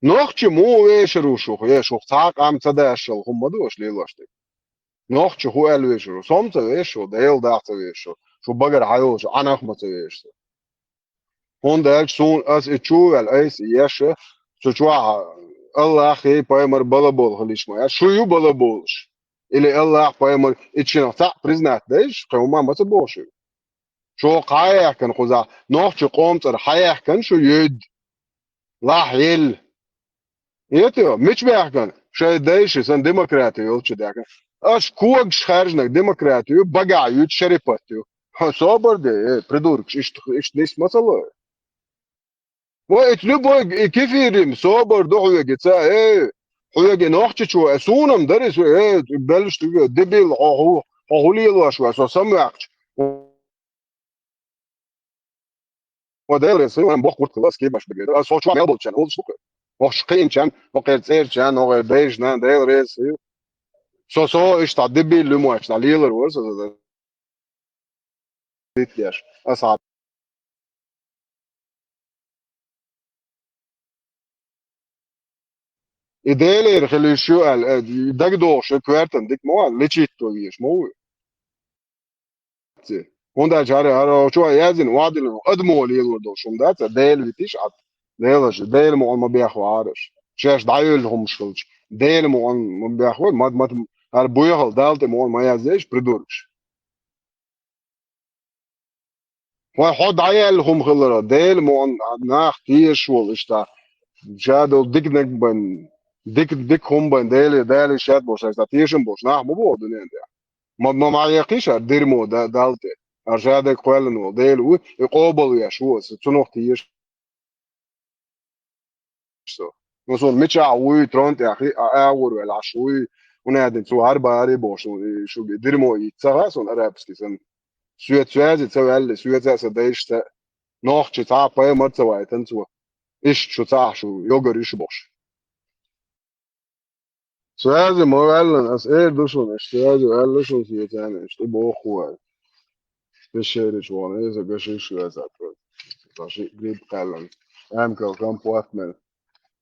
Нохчи му вешару шух, е шух цхьа къам ца дашал хӀума ма ду аша лелошти. Нохчи хӀу аьлла вешару, со ма ца вешару, Дела даха ца вешару, шу багара хьайолчу Ӏанах ма ца вешару. ХӀунда аьлча суна ас и чу ваьлла, айса еша, цу чохь Аллахи пайхамар балаболу хилиш ма яц, шу ю балаболуш. Или Аллах пайхамар и чинах цхьаъ признать дайш, кхин хӀума ма ца бохуш. Шу хьаяхкана кхузахь, нохчи къомцӀара хьаяхкана шу йойд. Лахь елла. Эти, мича баьхкан? Шайн дайши сан демократи йолчу даьхкан. Аш когаш хаьржинарг демократи ю, багахь юьйцу шерипат ю. Хьо собар де, э, придуркаш, иштта, иштта нисма ца ло. Вай, эти любой, и кефирим, собар ду хьоьга, ца, э, хьоьга нохчичо, э, сунам дари, су, э, беллаш ду, дебил, хьо, хьо, хьо хӀу лелош вай, со самваьккхича. Ва Дела реза ю, ам бохурт хила, ас кийбаш бигира. Ас хо чу мел болчан, уллуш бу. Вахш кхиинчан, вакхер цӀерчан, вакхер бейжнан, Дела реза ю. Со, со, иштта дебил лимоч, на лилар вар, со, со, со. Дитдеш. Ас а И Делера хила йиш ю аьлла, э, дагадогӀуш ю коьртан дика ма ван, лечить то веш ма ву. ХӀунда аьлча хӀара, хӀара чу яздина, вадилла адамо лелор долуш хӀума дац, Дела витиш Ӏад. Делаш, Дела мукъан ма бехвараш. Шаьш дӀайолла хӀумаш хилча, Дела мукъан ма бехвар, мад, мад, хӀара буьйхал Далла тӀе мукъан ма яздеш, придуркаш. Вай хьо дӀаяьлла хӀума хилара, Дела мукъан нах тешаш волу иштта. Ша долу диканиг бан, дика, дика хӀума бан, Дела, Дала шаьт болуш, ша тешам болуш, нах ма боху дуьнен тӀехь. Ма, ма, ма яьккхий ша дирмо да, Далла тӀе. Ара ша дерг кхоьллина волу Дела ву, и къобалвеш ву аса, цунах тешаш. Со. Ну, сон мичахь вуй, трон тӀехь, а, агӀор ваьлла Ӏаш вуй, хӀунда аьлча цо хӀара бари бохуш, шу дирмо йийца ца хаьа сон арабский сан. Соьца связи ца ваьлла, соьца а сан дайшца а. Нохчи цхьа а пайхамар ца вайтан цо. Иштта шу цхьа а шу йогар йиш бохуш. Связи ма ваьллан, ас эр ду шуна, иштта связи ваьлла шуна соьца а, иштта боху вай. Пещерич вон, эза гашиш веза. Гаши гриб кхаьллан. Амкал компот мел.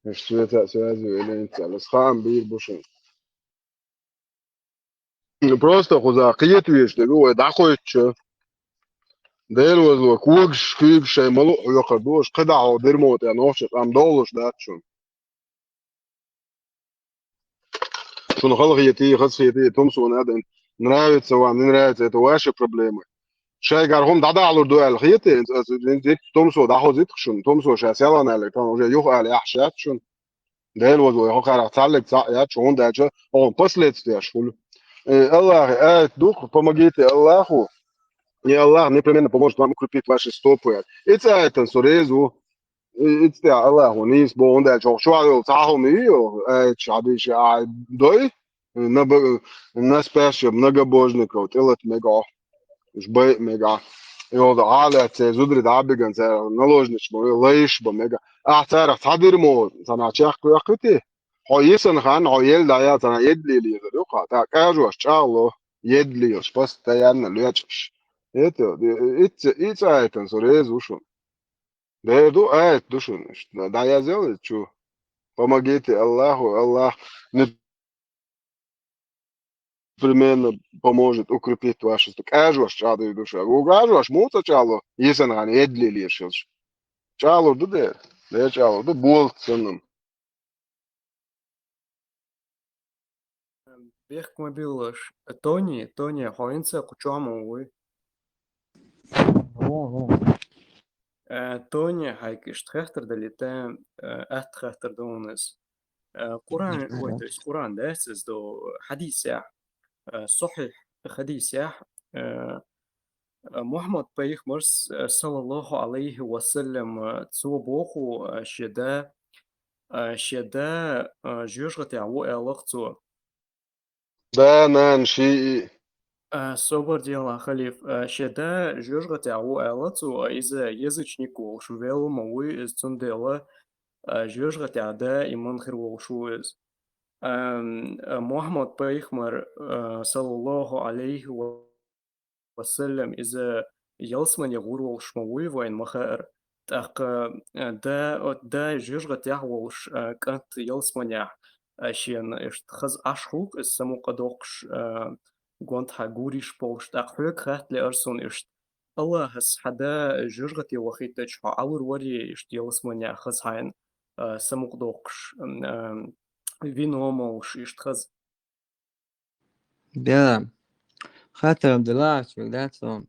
Иштта соьца а связи велинца. Ас хаам бийр бу шуна. Просто кхуза кхета везаш дерг вай дӀакхоьттучу. Дела вазло, когаш, куьйгаш шайн ма луъу хьоькхур ду, аша кхидӀа хьо дирмо тӀе нохча къам довлуш дац шуна. Шуна хала хетий, хаза хетий, тумсо надо. Нравится вам, не нравится, это ваши проблемы. Шайгара хӀума дӀадахьалур ду аьлла хетий? Тумсо дӀахозийта шуна, тумсо ша селхан аьлла, тхан уже юха аьлла яхьаш яц шуна. Дела возо, хӀокхарах цхьаллиг цхьаъ яц, хӀунда аьлча охан последствияш хуьлу. Э, Аллахе аят ду-кх: «Помогите Аллаху, и Аллах непременно поможет вам укрепить ваши стопы», аьлла. Ицу аятан со реза ву. И-, ицу тӀехь Аллахо нийса боху, хӀунда аьлча хӀокху чохь йолу цхьа хӀума ю, аяташ хьадийша а дой, на б-, на спящих многобожников тӀелата мега хьо. Уьш байа мега. Йолу хьалаьцна церан зударий дӀа а бигна, царах наложница бан, лайш бан мега. Ахь царах цхьа дирмо цхьанхьа чекх кхоьхкхуьйтий? Хьо йисина хан, хьо елла дӀаяла цхьанхьа едда лелийр ю-кх хьо, тӀаккха кажош чӀагӀло, едда лелаш, постоянно лоьцуш. Это, и-, и-, ицу, ицу аятан со реза ву шуна. Дера ду, аят ду шуна иштта. ДӀаязъял иза чу. «Помогите Аллаху, Аллах непременно поможет укрепить ваши стопы». Кажош чӀагӀдийр ду ша. Ву кажош муха ца чӀагӀло, йисина хан едда лелийр шелаш? ЧӀагӀлур ду дера. Дера чӀагӀлур ду, болт санна. Бехк ма биллалаш. Тони, Тони, хьо хӀинца кху чохь ма вуй? Вон, вон. Э, Тони, хьайга иштта хеттар далийта, э, атта хеттар ду хьуна иза. Э, Къуран, ой, то есть Къуран дац иза, ду хьадисехь, э, сахьихь хьадисехь, э, Мухьаммад пайхамарс, э, саллаллаху алейхи ва саллям, э, цо боху, э, шен да, э, шен да, э, жоьжахатехь ву аьлла-кх цо. Да, нана, шиъ. Э, собар делахь, халиф, э, шен да жоьжахатехь ву аьлла цо, иза язычник волуш велла ма вуй, иза цундела, э, жоьжахатехь даиман хир волуш ву иза. Эм, э, Мухьаммад пайхамар, э, саллаллаху алейхи ва ва саллям, иза ялсамане гӀур волуш ма вуй, вайна ма хаьара. ТӀаккха, э, да, от да жоьжахатехь волуш, э, кӀант ялсаманехь, э, шена иштта хаза Ӏаш хуьлу-кх иза самукъа доккхуш, э, гонтахьа гуриш болуш. ТӀаккха хьоьга хатта лаьара суна иштта: Аллахьас хьан да жоьжахате вахийтача, хьо Ӏалур варий иштта ялсаманехь хаза хьайна, э, самукъа доккхуш, м, э, вино молуш иштта хаза? Да. Хаттар-м делахь, чуьра дац хьуна.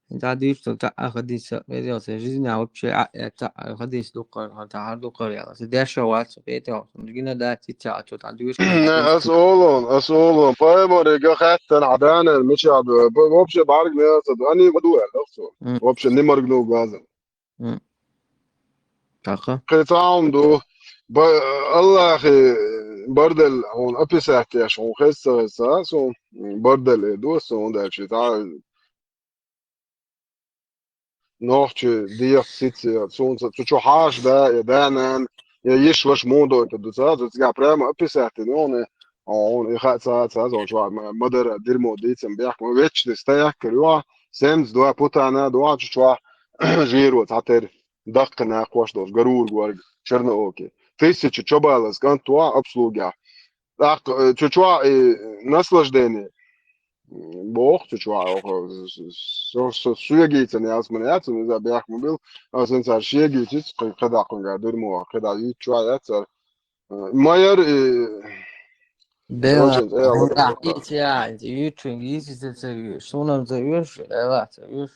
ДӀадуьйцу цхьа а хадис, кхидолчу жизнь вообще а, э, цхьа а хадис дуккха, хьан тахьар дуккха яла. Аса деш а вац, кхидолчу. Гина дац, ца а цо дӀадуьйцу. Аса олун, аса олун. Пайхамаре хаттар хьан да-нана мичахь ду? Б-, вообще бӀаьрг не аса ду. Они ма ду аьлла цо. М. Вообще не моргнул глазом. М. ТӀаккха? Кхин цхьа хӀума ду. Ба-, Аллахе, барделла хьуна описать деш, хьуна хеза ца хеза, суна барделла эр ду аса, хӀунда аьлча цхьа нохчи дехьа сица, суна ца, цу чу хьаша да, я да-нана, я йиш-ваша муха дойтур ду ца, цу цигахь прямо описать дина хьуна, хьуна и хаа ца, ца, зо чохь ма-, ма-дарра дирмо дийцам бехк ма, вечный стояк кара ю, семьдесят два путана ду чу чохь, жиро цхьатера. Даккхий накхош долуш, Гарур горга, Черноокий. Тысяча чобалаз кӀант ву обслугехь. ТӀаккха, э, цу чохь и наслаждение, м, боху цу чохь, оха, с-, с-, со-, со-, соьгийцан ялсамане яц, иза бехк ма билла, аса цара шегийчиц, кхин кхидӀа кхуьнгара дуьрмо, кхидӀа йийцча яц цара. Э, ма яра и Дела, очень, э, вот дела, это. Итя, ютун, йисица ца веш, сунам ца веш, эла ца веш.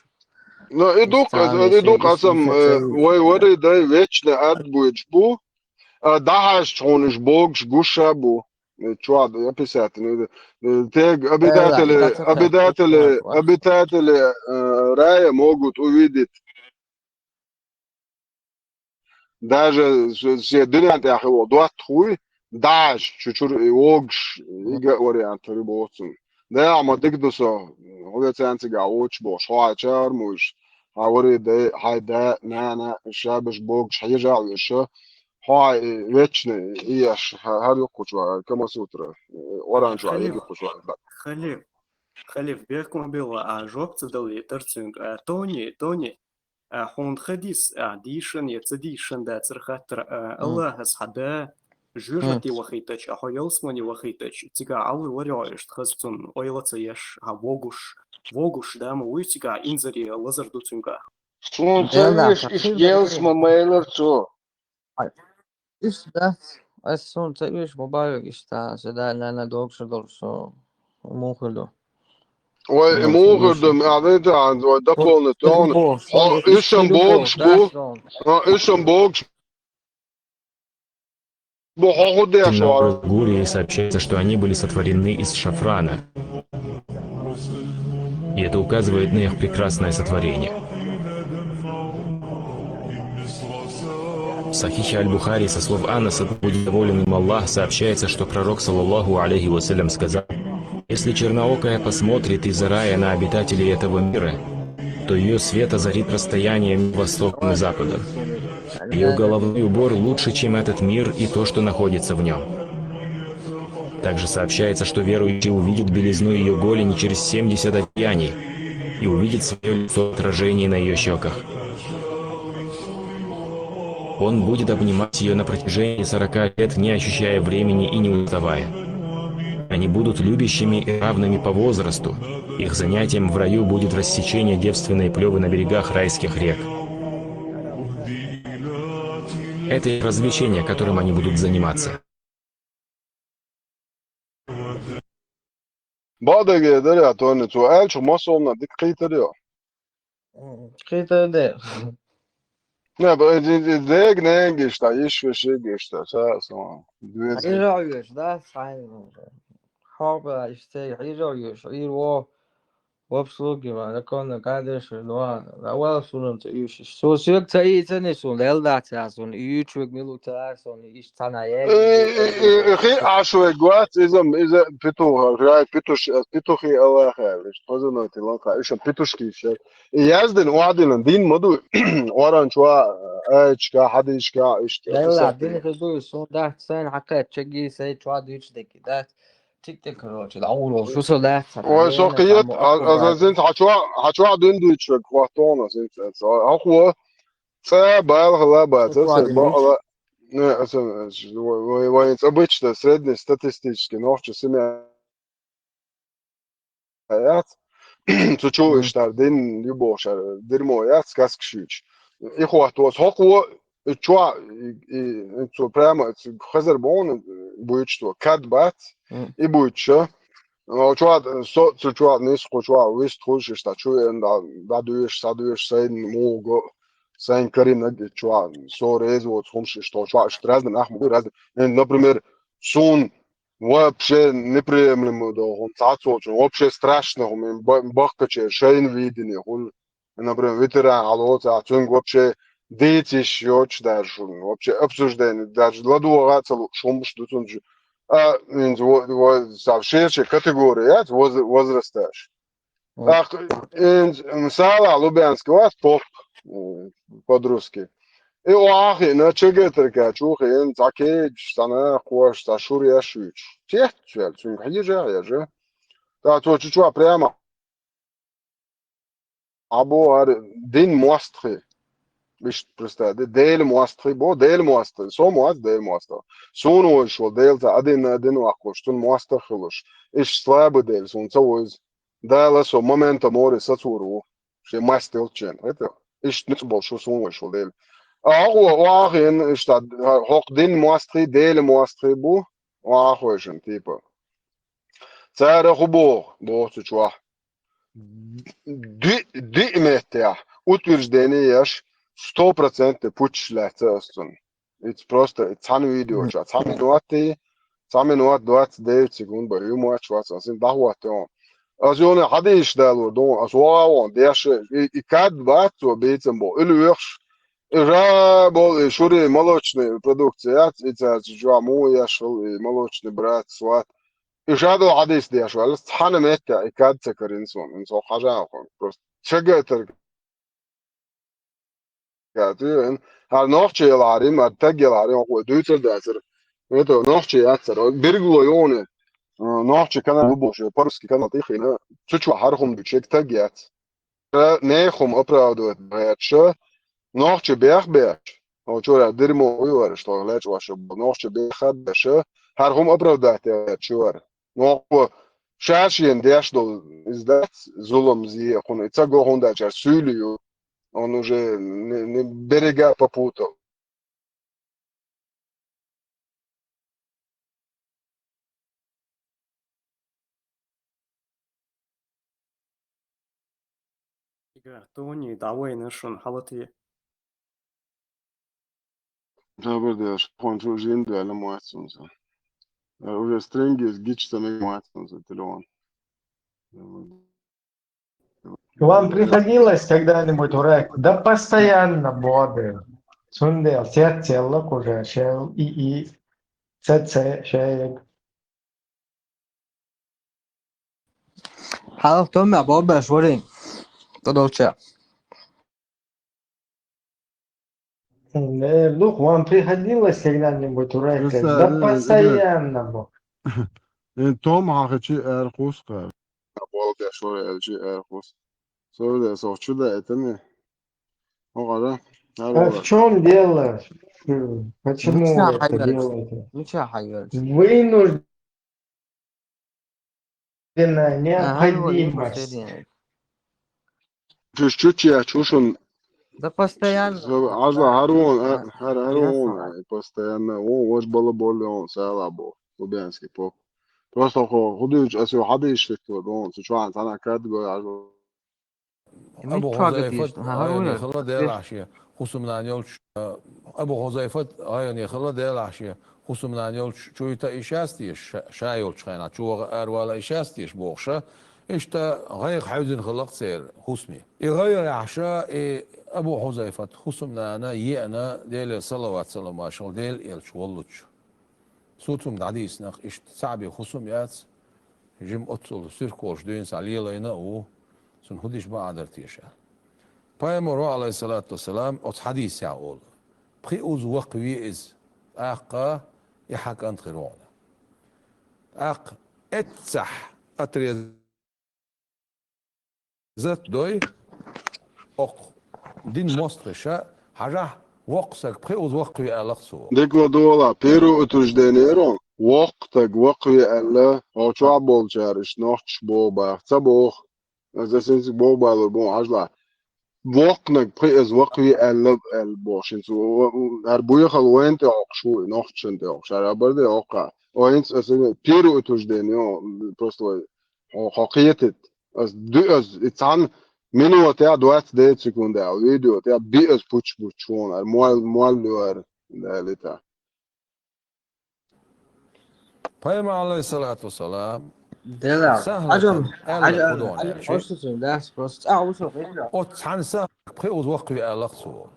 Но и дук, и дук, асам, э, вай вари дай вечный ад буьйцуш бу, а, дахьаш чхьунаш богуш гуша бу. Э, чуад, я писатель, э, тег обитатели, обитатели, обитатели, э, рая могут увидеть. Даже ш-, шен дуьнен тӀехь хилла доттагӀий, дӀахьаьжча, чу-, чуьра и вогуш, ига а вариант хир бу оцунна. Дела, ма дика ду со, хьо вецан цигахь воцуш бохуш, хьо хьайн чагӀар муьйш, хьан вари дай, хьайн да, нана, шабаш богуш, хьежа а веш, хьо хьайн и вечный, и еш, хьа-, хӀара юккхучу ван, Камасутра, оранжевый юккхучу ван. Халиф, халиф, бехк ма билла, а жоп ца далийтар цуьнга, а, Тони, Тони, а, хьуна хадис, а, дийшан я ца дийшан дацара хаттар, а, Аллахьас хьан да жоьжахате вахийтача, а хьо ялсамане вахийтача, цигахь Ӏалур вари хьо иштта хаза цунна ойла ца еш, хьан вогуш, вогуш да ма вуй цигахь инзаре лазар ду цуьнгахь. Суна ца веш, иштта ялсамане ма элира цо. Иштта дац, ас суна ца веш ма баьлла иштта, сан да-нана догуш долуш со муха хир ду. Ой, муха хир ду, а, вай дополнить, хӀа, уж-м богуш бу, а, уж-м богуш бу, хӀа, хӀу деш вара. Гурии сообщается, что они были сотворены из шафрана. И это указывает на их прекрасное сотворение. В Сахихе Аль-Бухари со слов Анаса, да будет доволен им Аллах, сообщается, что пророк, саллаллаху алейхи ва саллям, сказал: «Если черноокая посмотрит из-за рая на обитателей этого мира, то ее свет озарит расстояние между востоком и западом. Ее головной убор лучше, чем этот мир и то, что находится в нем». Также сообщается, что верующий увидит белизну ее голени через семьдесят одеяний и увидит свое лицо в отражении на ее щеках. Он будет обнимать ее на протяжении сорока лет, не ощущая времени и не уставая. Они будут любящими и равными по возрасту. Их занятием в раю будет рассечение девственной плевы на берегах райских рек. Это их развлечение, которым они будут заниматься. Бакъдерг дара, Тони, цо аьлча, массо а дика кхийтар йо. М, кхийтар де. Не, б-, д-, д-, дег-нег иштта, йиш-вешиг иштта, са, са, две. Хьежа йош, да, сайн. Хьоба, иштта, хьежа йош, ир во. В обслуге ма, законно, конечно, но, а вала сунам ца иш. Со сёк ца и ца не сун, лел да ца сун, и ючвек милу ца сун, иш ца на е. Э, э, э, хи ашвек гвац, изам, иза петух, гай петуш, петухи Аллаха, виш, позано ти ланха, иша петушки иша. И яздин, уадин, дин маду, оран чуа, аечка, хадишка, иш. Лела, дин хизу, сун да, сэн хака, чеги, сей чуа дич деки, да. Тик-тик, короче, да, урол, шу со лаьцна. Ой, со кхиет, а, а, зин, хьачо, хьачо дин дуьйцуш верг хӀоттона, зин, а хӀо, цӀа бала хала бац, а, бала, не, а, вай, вай, вай, цӀа быча, средний статистический, нохча семья яц. Цу чу иштта дин ю бохуш, дерьмо яц, сказка шуьйчу. И хӀотто, хӀокхо, и чо, и, и, и цо прямо, и хазар боху, буьйцу цо, кад бац, и буьйцуша. Но чо, со, цу чо, нисхо чо, вист хуьлуш иштта, чу веана, да, да дуьйш, са дуьйш, сайна муха го, сайна каринаг, и чо, со реза воцу хӀумаш иштта, чо, иштта разный нах ма бу, разный. И, например, суна вообще неприемлемо доху, цхьацца волчун, вообще страшно хӀума, ба-, бахкачеран шайна видение хуьлу. Например, ветеран хьалоцу, а цуьнга вообще дийца йиш йоцуш даже, вообще обсуждение, даже ладогӀа а ца лууш хӀумаш ду цунна. А, хӀинца во-, во-, са ширшая категория яц, воз-, возрасташ. ТӀаккха хӀинца, м, сала Лубянский вац, поп, м, по-русски. И охьа хиъна, ЧГТРК чу хиъна, цхьа кегаш, цхьа накхош, цхьа шура еш вуьйцуш. Цецваьлла, цуьнга хьежа а хьежа. ТӀаккха цо чу чохь прямо Ӏа боху хӀара дин мостагӀий. Иштта, представь, де-, Делан мостагӀий бо, Делан мостагӀий. Со ма вац Делан мостагӀа. Суна вуьйш волу Дела цхьа а дин, а дин ваккхалуш, цунна мостагӀа хуьлуш. Иштта слабый Дела суна ца вуьйзу. Дала со моментан море сацор ву. Шен маста йолччен. Хета? Иштта ницкъ болуш ву суна вуьйш волу Дела. А хӀокхо, охьахиъна, иштта, хӀокху дин мостагӀий, Делан мостагӀий бу, охьахойшина, типа. Цара хӀун боху, боху цу чохь. Ди-, диъ меттехь утверждение еш, сто процентов пуччаш лаьцна аса цунна. Иза просто цхьана видео чохь, цхьа минот, цхьа минот двадцать девять секунд бара, ю моч вац, аса дӀахӀотта. Аса юна хьадийша далур ду, аса вогӀа вон, деш, и, и кад бац цо бийцам бо, уьлуьйхуш, и жа болу, и шуре молочный продукция яц, и цаьрца жоа муха еш, и молочный братец вац. И ша долу хьадийс деш ваьлла, цхьана метта и кад ца карина суна, хӀинца хьо хьажа а хьо. Просто чагатар кад, хӀара нохчи ялахьара, хӀара таг ялахьара, хӀокхо дуьйцур дацара. Это нохчи яцара. Берг ло йоне, э, нохчи канал бу бохуш, по-русски канал тӀе хиъна, цу чохь хӀара хӀума дуьйцуш, таг яц. Ша нехан хӀума оправдывать баьрча, нохчи бех беш, хьо чуьра дерьмо вуй вара, что лечкъош бу, нохчи беха беш, хӀара хӀума оправдать яьрча вара. Нохчо ша шена деш долу иза дац, зулам зе, кхуна и ца го, хӀунда аьлча суьйлий ю, он уже не, не берега попутал. Гар Тони, давай, ну шун, халати. Добрый день, шпон чужин дуэла муацунза. Э, уже стринги из гич самый муацунза, телефон. Вам приходилось когда-нибудь урек? Да постоянно, боды. Цундел, сет целок уже, шел и, и, сет се, шеек. Хьалха Тома боббеш варий. Тадолча. Э, Лух, вам приходилось когда-нибудь урек? Просто, Да э, постоянно, бо. Э, Том хахачи эрхус кар. Болбеш варий элчи эрхус. Сорде сохчу да этени. О кара. А в чём дело? Почему Ничего это хайгар. Делаете? Ничего хайгар. Вынужденная Ага, вот, необходимость. Последнее. Чушчучья, чушун. Да постоянно. Аза харун, Да. Хар харун, Ясно. Постоянно. О, вож бала боле он, сала бо. Лубянский поп. Просто хо, худуч, асю хадиш фикто, он, сучуан, тана кад го, аза. Абу Хузайфат, Хузайфат, ай, Хазар. Хала дела ши, хусумнан йолч, э, Абу Хузайфат, ай, Хала дела ши, хусумнан йолч, чуйта ишастиш, ша, ша йолч хайна, чуга арвала ишастиш бохша, ишта гайх хавзин халак цер, хусми. И гайр яхша, и Абу Хузайфат, хусумнана, йена, деле салават салам ашал, дел элч воллуч. Сутум дадиснах, ишта саби хусум яц, Жим оццул сиркош дуьйна сан лелайна а ву, цун хӀу диш ма Ӏадар теша. Пайхамаро, алейхиссалату вассалам, оцу хьадийсехь олу: «Пхи уз ваккхаве иза, тӀаккха и хьан кӀант хир ву хьуна». ТӀаккха эццахь отрезать дой, окху дин мостагӀаша, хьажахь, воккха саг пхи уз ваккхаве аьлла цо. Дика ладогӀала, первое утверждение ро, воккха стаг ваккхаве аьлла, хьо чохь болчара иштта нохчаш боху баха, ца боху. Аса синциг боху балур бу хьажла. Воккханаг пхи уз ваккхаве аьлла, аьлла боху шинца. ХӀара буьйхал вайн тӀе хьокхуш ву, и нохчашна тӀе хьокхуш, хӀара абар де хьокха. О, хӀинца аса первое утверждение, просто вай Хьо, хьо кхетит. Ас ду-, ас и цхьана минота я двадцать девять секунд я, видео тӀе би ас пуч-пуч вон, ар мол, мол луар, далита. Пайхамар, алейхиссалату вассалам, Дела. Сахлатан Хьажам, аьлла хьажам, кхудон хьажам, аьлчи. Хьожсуцун дас, просто цӀа вусу хьежа. Оцу цхьана сахлат пхи уз ваккхаве аьлла цо.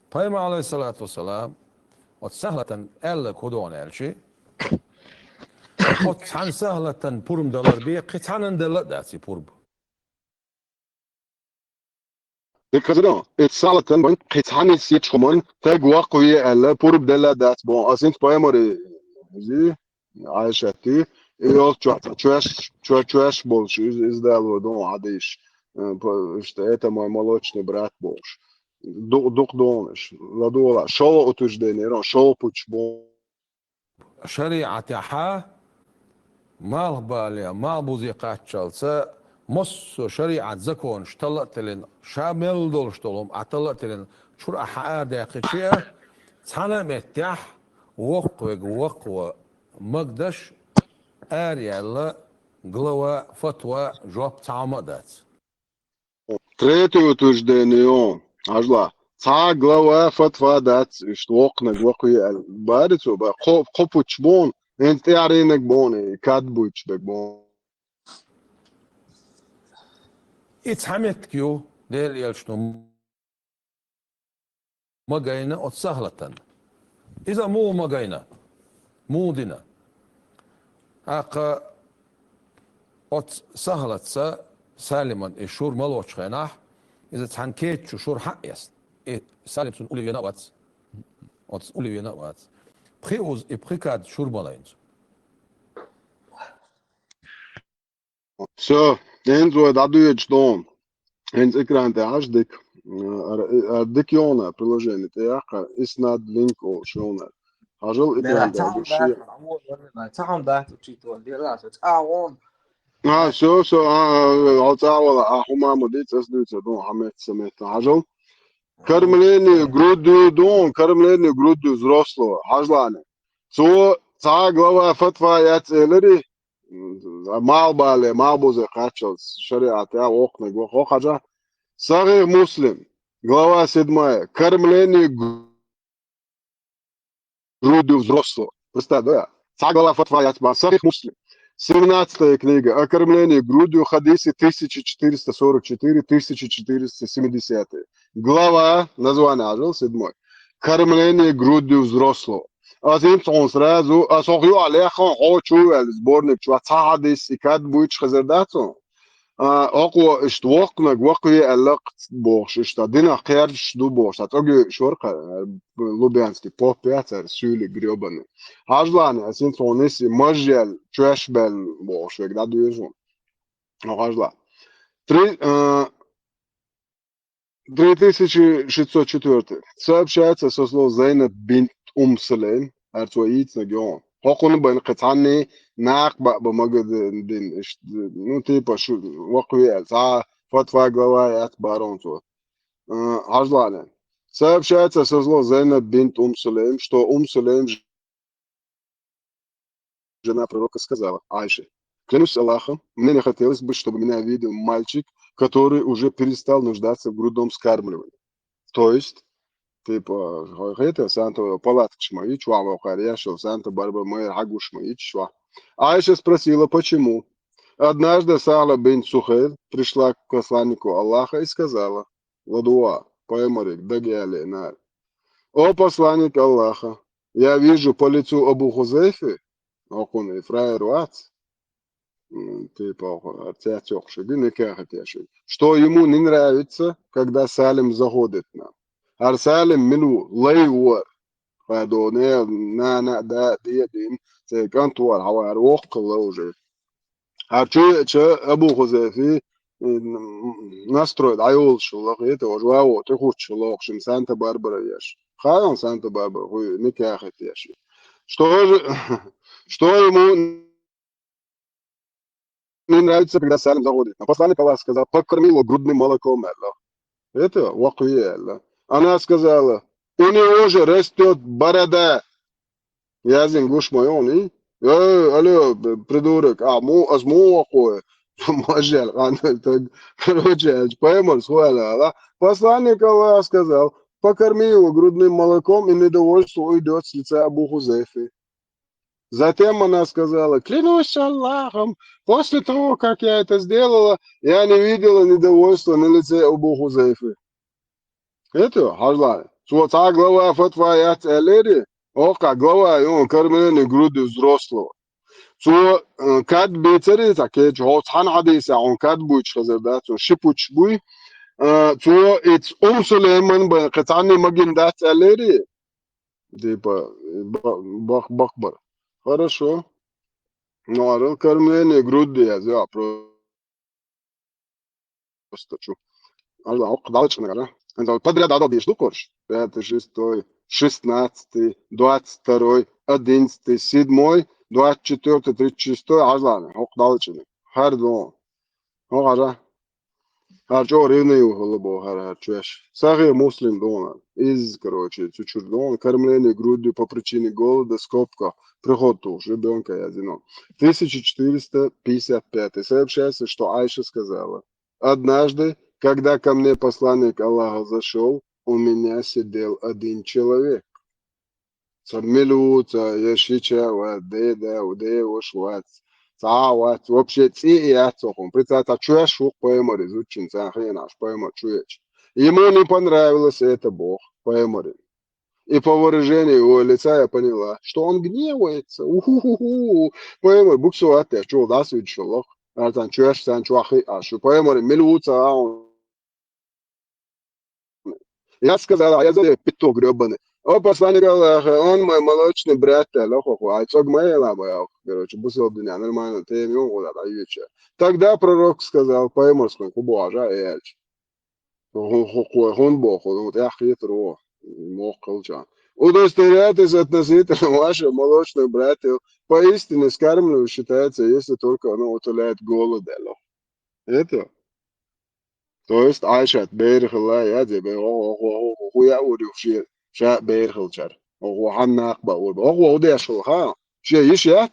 Пайхамар, алейхиссалату вассалам, оцу сахлатан аьлла кхудон аьлчи. Оцу цхьана сахлатан пурба далар бе, кхин цхьанан делла а дац и пурба. Дика хаза, и сахлатан бан кхин цхьана сечу хӀуман таг ваккхаве аьлла, пурба делла а дац боху. Ас хӀинца пайхамаре зи, Ӏайшатти, и йолчохь цхьа чоьш, чо-, чоьш болуш, иза, иза дало дон хьадийш, э, по-, иштта, это мой молочный брат бохуш. Ду-, дукха донаш, ладогӀала, шолгӀа утверждение, шолгӀа пуч бу. ШариӀатехьа малхбале, малхбузе кхаччалца, массо а шариӀат законаш талла а теллина, ша мел долуш долу хӀума Ӏа талла а теллина, чуьра ахьа арадаьккхича, цхьана а меттехь воккхавега воккхаво магадаш ара яьлла глава, фатва, жоп цхьа хӀума а дац. Третье утверждение, хьажла, цхьа глава, фатва дац, иштта воккханаг ваккхаве аьлла. Бари цо, ба, кхо-, кхо пуч бон, хӀинца тӀаьхьарийнаг бон, и кад буьйцуш берг бон. И цхьа меттиг ю, Делан элчано ма гайна оцу сахлатан. Иза муха ма гайна? Муха дина? ТӀаккха оцу сахлатца Салиман и шура ма лоцучу хенахь, иза цхьана кеч чу шура хьаэцна. И Салим цунна улле вена а вац. Оцу улле вена а вац. Пхи уз и пхи кад шура ма лайна цо. Всё, хӀинца вай дӀадоьдуш ду. ХӀинца экран тӀе хьажа дика. Ара, ара дика йогӀуна приложение тӀе яккха, иснад линк олуш йогӀуна. Хьажал экран тӀе хьажа шен. Ца хьан дац учитывать дела, со цӀа вон. А, всё, всё, а, а, а, хьо цӀа вала, а, хӀума ма дийца, ас дуьйцур ду, хьан метта, сан метта. Хьажал. Кормление грудью ду, кормление грудью взрослого. Хьажлани. Цо цхьа глава фатва яц элари, Малбале, малбузе кхаччалц шариӀата воккханиг ваха хьажа. Сахих Муслим, глава седьмая. Кормление грудью взрослого. Представь, да? Цхьа глава фатва яц бан. Сахих Муслим. Семнадцатая книга. О кормлении грудью, хадисы тысяча четыреста сорок четыре, тысяча четыреста семидесятая. Глава, название ажал, седьмой. Кормление грудью взрослого. Аз им цун сразу, аз хох ю алехан, хо чу вел сборник чу, цхьа хьадис, и кад буйч хазар дацун. А, окъо ишт воккнаг, вакъве аллакъ бохш, ишта дина кхерш ду бохш, а цоги шорка, э, лубянский поп яцар, сюли грёбаный. Хажлани, а син цун иси мажел, чуэш бел бохш, век да дюжун. О, хажла. Три, э, три тысячи шестьсот четвёртый. Сообщается со слов Зайнаб бинт Ум Сулейм, арцо яйцнаг йо. Хокуну бен кхецанни нах ба, ба магадин, иш-, ну, типа, шу, вакъве, ца, фатва глава, яц барон цо. Э, хажлане. Сообщается со слов Зайнаб бинт Ум Сулейм, что Ум Сулейм жена пророка сказала Айше: «Клянусь Аллахом, мне не хотелось бы, чтобы меня видел мальчик, который уже перестал нуждаться в грудном вскармливании». То есть, типа, это Санта палаткаш мои, чуа, вахар, я шел, Санта Барбара моя, хагуш мои, чуа. Айша спросила, почему. Однажды Сала бин Сухейл пришла к посланнику Аллаха и сказала: «Ладуа, поймарик, дагиале, нар. О посланник Аллаха, я вижу по лицу Абу Хузейфы, окуну фраер вац, м, типа, оху, цяцёхши, бин кяхатяши, что ему не нравится, когда Салим заходит к нам. Ар Салим милу лей вар. Хадо не, на, на, да, де, дин, це кантуар, хавар, охкала уже». Ар чу, чу Абу Хузейфи, м, настрой, да, йол шулах, это, ож вао, ты хуч шулах, шим Санта-Барбара яш. Хадан Санта-Барбара, хуй, не кяхет яш. Что же, что ему не нравится, когда Салим заходит? А посланник Аллаха сказал: «Покорми его грудным молоком», Аллах. Это вакуе, Аллах. Она сказала: «У него же растёт борода». Язин гуш моёни. Э, алло, б-, придурок. А, му, аз му вакуе. Мажал, ан, так, короче, аж поймал, схуяла, Аллах. Посланник Аллаха сказал: «Покорми его грудным молоком, и недовольство уйдёт с лица Абу Хузейфы». Затем она сказала: «Клянусь Аллахом, после того, как я это сделала, я не видела недовольства на лице Абу Хузейфы». Это, хажлай. Цо ца глава фатва яц элери, ока глава, и он кормление груди взрослого. Цо, э, кад бицари, ца кеч, хо цхан хадиса, он кад буч хазар да, цо шипуч буй. Э, цо иц Ум Сулейман бен, кацани магин дац элери. Типа, ба-, бах-, бахбар. Хорошо. Ну, а кормление груди я, я про-, просто чу. Алла, ох, далча нагара. Это вот подряд адал беш ду корш. Пятый, шестой, шестнадцатый, двадцать второй, одиннадцатый, седьмой, двадцать четвёртый, тридцать шестой, Алла, ох, далча нагара. Хардон. Ох, ара. Хар чо ревный ухо лобо, хар, хар чуэш. Сахи Муслим дона. Из, короче, цу чур дона. Кормление грудью по причине голода, скобка, приход туш ребёнка я зино. Тысяча четыреста пятьдесят пятый. Сообщается, что Айша сказала: «Однажды, когда ко мне посланник Аллаха зашёл, у меня сидел один человек». Ца милуца, я шича ва, деда, деуш вац, ца вац, вообще ци и яц охун. Представь, ца чуяш шух поймари, зучин, ца хренаш поймар чуяч. Ему не понравилось это, Бог, поймари. И по выражению его лица я поняла, что он гневается. Уху-ху-ху. Поймар, буксу ат, я чул дас вид шулах. Артан чуяш, сан чуахи, а шу поймари, милуца, а он Я сказала, а я за пяток грёбаный. О, посланник Аллаха, он мой молочный брат, алло, хо, хо, а цог моя лаба, я, короче, бусел дуня, нормально, ты ему вот это, а ещё. Тогда пророк сказал, по-морски, кубажа, эльч. Хо, хо, хо, хо, хо, хо, вот я хитро, мог колча. Удостоверяйтесь относительно вашего молочного брата. Поистине скармливание считается, если только оно утоляет голод, алло. Это То есть, Айшат, бейрхила, я, де, бе, о, о, о, о, о, хуя ури, ши, ша, бейрхил чар. О, о, ханнак ба, ур, о, о, о, де, шул, ха. Ши, иш, я?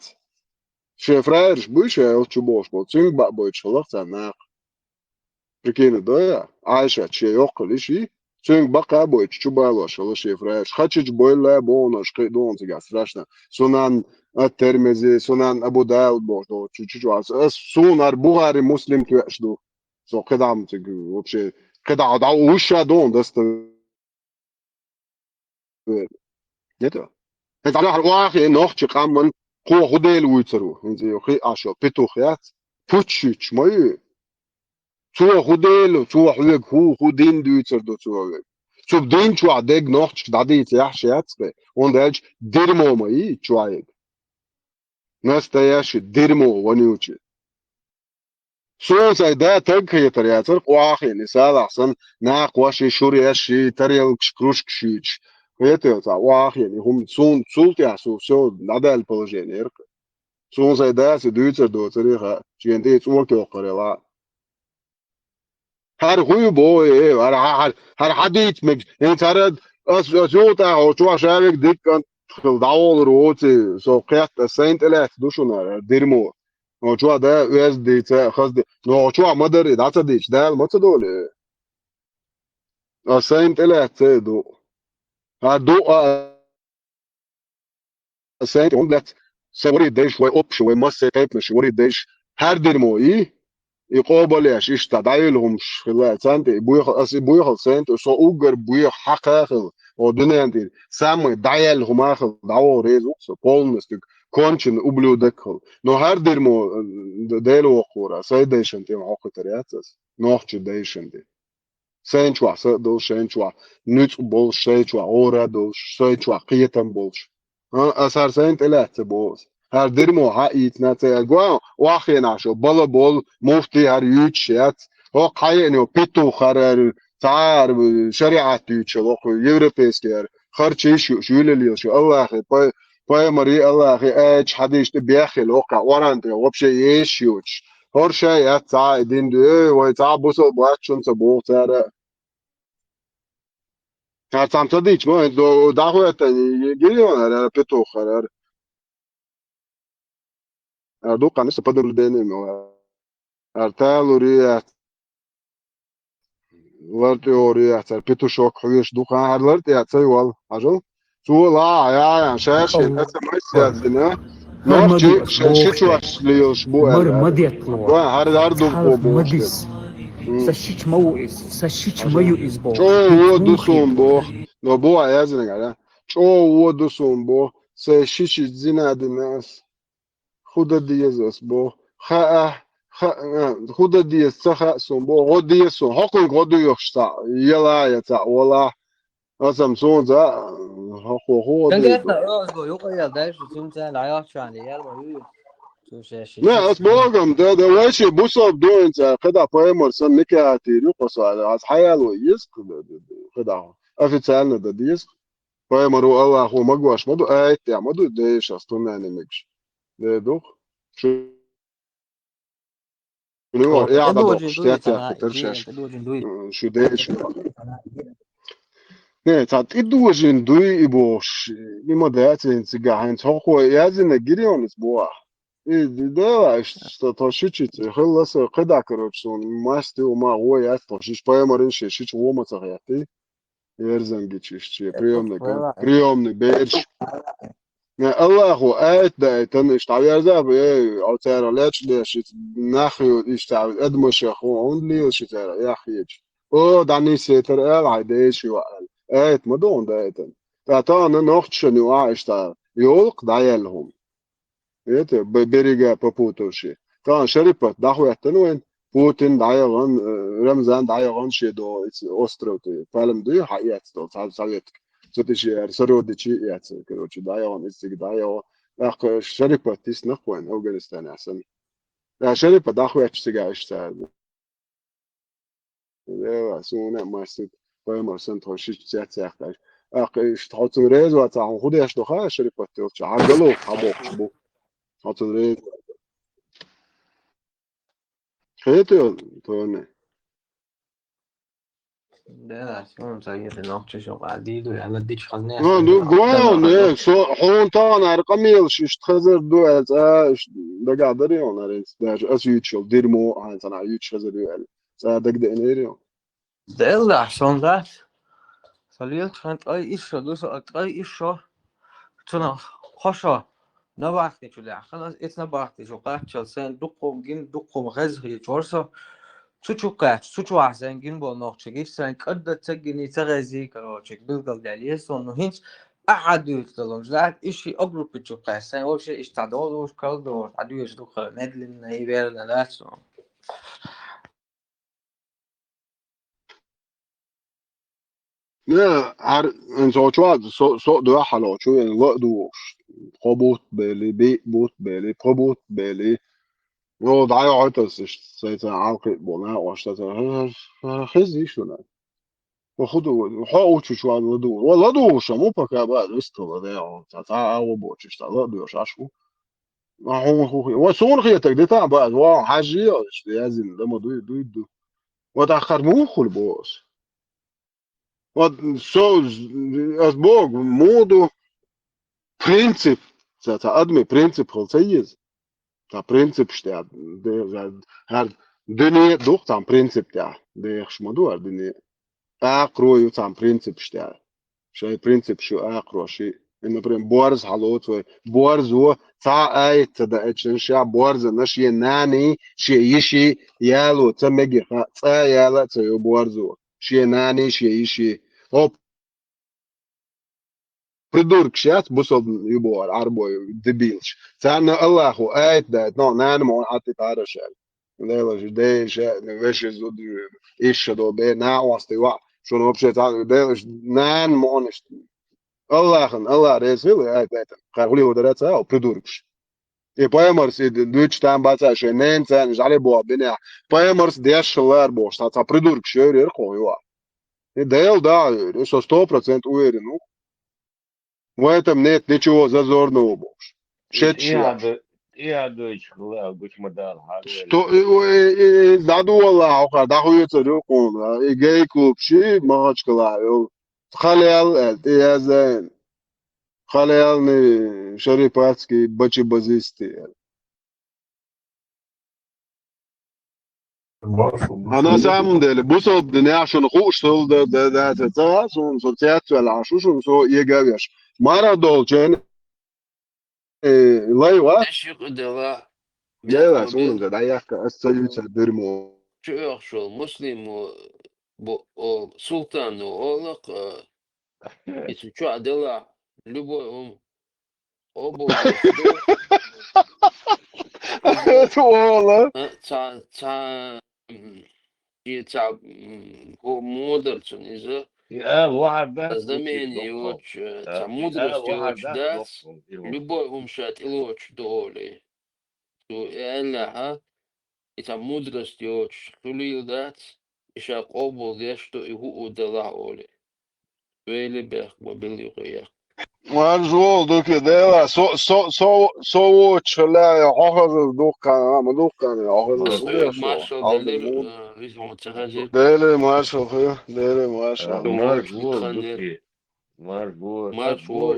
Шен фраерш буй, шен йолчу бохуш болу, цуьнга баа бойтуш хилла царна нах. Прикинь, да я? Айша шен йоккхал иши, цуьнга бакъа бойтуш чу балош хилла шен фраерш. Хачич бойла бохуш кхин дона цигахь страшно. Сунан ат-Термизи, Сунан Абу Дауд бохуш долу чу чу чу. Ас суна ар Бухари, Муслим тоьаш ду. Со кхидӀа ма цига вообще, кхидӀа дӀа уьш ша дона даста. Нет? ХӀинца Аллахьар охьахиъна нохчи къаман кхо хӀу дела вуьйцур ву. ХӀинца йо хи а шо петух яц. Пуч шуьйцуш ма ю. Цо хӀу дела, цо хьоьга хӀу, хӀу дин дуьйцур ду цо вега. Цу дин чохь дерг нохчашка дӀадийца яхьаш яц бе. ХӀунда аьлча дермо ма йий чохь ерг. Настоящий дермо вонючий. Суна сайн да таг хетар яцара, охьахиъна, и салахь санна, накха ваши, шура яшши, тарелкаш, кружкаш юьйцуш. Хетар цхьа охьахиъна, и хӀума суна цул тӀаьхьа суна всё, дӀадаьлла положение яра. Суна сайн дас и дуьйцур доцура и хаа, шена тӀе цӀока йоккхур яла. ХӀара хӀу ю боху, э, хӀара, хӀара, хӀара хьадийца мегаш. ХӀинца хӀара ас, ас юха тӀаккха чохь ша вега дика кӀант хила дӀаволур воций, со кхетта, ас сайн тӀе лаьцна ду шуна хӀара дермо. Нохчо да оьзда дийца, хаза ди-, нохчо ма дарра и дӀа ца дийча, Дала ма ца долу. Ас сайн тӀе лаьцна ду. А ду а сайн тӀе хӀунда лаьцна? Сайн ворхӀе дайша, вай общий, вай массеран тайпанаш ворхӀе дайша. ХӀара дермо и, и къобалъеш иштта дӀайолу хӀумаш хила, царна тӀе и буьйхал, ас и буьйхал сайн тӀе, со уггар буьйха хьакха хила, о дуьнен тӀера, самый дӀаяьлла хӀума хила, дӀавоха реза ву со, полностью конченый ублюдок хила. Но хӀара дермо, э, Дела воккхура, сайн дайшан тӀе хьокхуьйтур яц ас, нохчи дайшан тӀе. Сайн чохь са а долуш, сайн чохь нуьцкъ болуш, сайн чохь гӀора а долуш, сайн чохь кхетам болуш. А, ас хӀара сайн тӀе лаьцна боху ас. ХӀара дермо хьаийцина ца яр. Гой, охьахиъна шо, бала болу, муфти хӀара юьйцуш яц. ХӀокху хьаеана йо петух хӀара, хӀара, цхьа а хӀара шариӀат юьйцуш, хӀокху европейский хӀара, харчийш юуш, юьйлалла йолуш, Аллахе, пай-, пайхамаре, Аллахе, аьллачу хьадисаш тӀе беххила, хӀокху Къуръан тӀе, вообще еш йоцуш. ХӀорш а яц цхьа а и дин дуьйцу, эй, вай цхьа а бусалба вац шуна ца боху цара. ХӀара цхьаьна ца дийча, ма, до-, дӀахӀоьттина, гирйон хӀара, хӀара петух хӀара, хӀара. ХӀара дуккха а ниса подтверждение ма вара. ХӀара талур ю яц. Лар тӀе йогӀур ю яц, хӀара петушок хьоьжуш ду-кх, хӀара лар тӀе яц, ца йолу, хьажал. Цо ла, я, я, ша шен СМС яздина. Нохчи шен ши чохь лелаш бу аьлла. Ма детта. Ва, хӀара, хӀара дуккха бохуш дерг. Сан шича ма ву иза, сан шича ма ю иза боху. ЧӀогӀа вон ду суна боху. Но бу а яздина, гара. ЧӀогӀа вон ду суна боху. Сайн шича зина дина ас. ХӀун дан деза ас боху? Хаа, хаа, хӀун дан деза ца хаьа суна боху. ГӀо деза суна. ХӀокхуьнга гӀо доьхуш цхьаъ, яла я цхьаъ, вала. Аса-м суна за, хӀокхо хӀун гӀо деза? Конкретно, ой, ой, юкъа ял дальше, сум царна дӀайохчарна, ял ма ю. Цу шаьш. Не, ас боху-м, да, да, вай шен бусалба ду хӀинца, кхидӀа пайхамар санна никаха тийр ю-кх аса, ас хьаял вай еза-кх, кхидӀа официально дан деза-кх. Пайхамаро, Аллахо магош ма ду, аят тӀехь ма ду, дешас тумнане мегаш. Де ду-кх. Шу Шу тӀедожийна дуй, цхьа наха, тӀедожийна дуй. Шу деш. Не, цхьа тӀедожийна дуй и бохуш, и ма дац хӀинца цигахь, хӀинца хӀокхо яздина гирйонца боху. И дела, что тхо шичица, хилла аса кхидӀа, короче, суна масти у ма гӀо яц тхо шиш пайхамарин шен шича гӀо ма ца хеттий. Ерзан гича иштта, приёмный, приёмный бераш. Э, Аллахо аят даийтина, иштта дӀаверза, э, хьо цара лечкъадеш, иштта нах ю, иштта адамашах хӀун, хӀунда лела ши цара, яхъеча. О, дӀанисетар аьлла, хьайн деш ю аьлла. Аят ма ду хьуна даийтина. Ткъа тахана нохчашна ю а иштта, йолу-кх дӀаяьлла хӀума. Это, б-, берега попутавши. Тахана Шарипат дӀахӀоьттина вайн, Путин дӀаяхана, э, Рамзан дӀаяхана шен долу иза остров тӀе, палм дуй, хьан эцна долу, цхьа советик. Цу тӀе шен яра сородичи эцна, короче, дӀаяхана, иза цига дӀаяхана. ТӀаккха Шарипат йиснакх вайн Афганистанехь санна. Ткъа Шарипат дӀахӀоьттича цигахь иштта цара. Эла, суна а масийтта, пайхамар санна тхо шича цецъяьккхаш. ТӀаккха иштта хьо цунна реза вацахь, хьуна хӀун деш ду хаьа, Шарипат йолча? Хьан гало хьан бохуш бу? Хьо цунна реза вацахь. Хетий, Тони? Да, он заеду, но чё, что, а, диду, я на дичь хозне, Ну, ну, главное, со, хьуна таханара къамелаш иштта хезар ду, аьлла, цӀа, иштта дагахь дарий хьуна, аьлла, даже ас юьйцуш йолу дерьмо, хьайн санна юьйцуш хезар ю, аьлла. ЦӀа дагадеанера ю. Делла, сон дац. Со лелачу хенахь ткъе исс шо ду, со ткъе исс шо. Цунах кхо шо набахти чу лаьхна, аса эца набахти чу кхаччалц сайн дуккхум гин, дуккхум хеза хеташ вара со. Цу чу кхаьчча, цу чу вахьа сайн гин болу нохчий гича сайн кӀадда ца гиний, ца хезий, короче, билгалдаьлла еза суна. Ну, хӀинца ахьа дуьйцу далунчу лаьтта, и ши а группа чу кхаьчча, сайн вообще иштта дӀадолуш, калдолуш, дӀадоьжуш ду-кх, медленно и верно дац суна. Не, хӀара, эн со чу вац, со, со а дуьхьал чу веана, ла а дугӀуш, кхо бутт бели, биъ бутт бели, пхи бутт бели. Йо, дӀайохьуьйту аса иштта, сайца хьалкхиъ болу накъош, сайца, хеза йиш вуна. Ва хӀу ду, хьо учуьш ван ладугӀу. Ва ладугӀуш ма пока баьза вистхила, де, хьо, цхьа, цхьа а гӀо боцуш, цхьа ла а доьшуш Ӏаш ву. Ва хьуна хӀу хи-, ва суна хетарг де тан баьза, ва хьажий, иштта язйина, да ма дуй, дуй, ду. Ва тӀаккха хӀара муха хуьлу боху аса? Ва со, ас боху, муха ду? Принцип, цхьа, цхьа адамийн принцип хила ца еза. Цхьа принципаш тӀехь, де-, хӀара дуьне а ду-кх цхьана принцип тӀехь, дехаш ма ду хӀара дуьне. Акхаро ю цхьана принципаш тӀехь. Шайн принципаш ю акхаро ши. И, например, борз хьалоцу вай. Борзо цхьа а аят ца даьчча, ша борзана шен наний, шен йиший яло ца мегиха, цкъа а яла а ца йо борзо. Шен наний, шен йиший. Хьо придуркаш яц, бусалба ю боху Ӏарбой, дебилаш. Царна Аллахо аят даьтта, но нана ма хьатти тара шаьлла. Делаш, дей шаьлла, веши зуд, ишша до бе, накъости ваъ, шуна вообще цхьа, делаш, нана ма хьона иштта. Аллахана, Аллах реза хила, аят даьтта. Кхара хуьлийла дара ца, придуркаш. И пайхамарс и дуьйцуш там бац а шайн ненан царна жӀале боху бинехь. Пайхамарс деш лар бохуш, цхьа, цхьа придуркаш йойрера кхо юа. И Дела да а йойра, и со сто процент уверен ву. В этом нет ничего зазорного бохуш. Шет шуьш. И а дуьйцуш хила гучма дала хьагуьйла. Сто, и, и, и, и, дӀадолахь хьо, дӀахоьцур ю кхуна, и гей-клуб ши Махачкалахь йолу. Халел аьлла, тӀе язйина. Халелни шарипатский бачи базисти аьлла. А на самом деле, бусалба динехь шуна хууш хилла да, да, да, ца, ца, суна со цецвелла Ӏаш ву шуна, со ега веш. Марха долчун, э, лай вац? Аш юкъа дела. Дела, суна да, да, якка, ас ца юьца дерьмо. Чу оьхуш волу муслимо бу-, о, султано олакх, а, и цу чохь дела, любой ум. Обал ду. Ола. А, ца, ца, м, и ца, м, го мудар цун иза. Я, вахар да. Знамение йоцуш, э, ца мудрость йоцуш дац. Любой ум ша тӀелоцуш долий. Цу аьллехьа, и ца мудрость йоцуш хуьлийла дац, и ша къобал деш ду, и хӀуъу делахь олий. Вели бехк ма билла юкъе яхка. Марш вол, дукха дела, со, со, со, со вочу хила, хьо хаза духкана, ма духкана, хьо хаза Ас духкана. маршал далира, э, виза ца хазир. Дели маршал хи, дели маршал. Марш вол, дукха. Марш вол. Марш вол,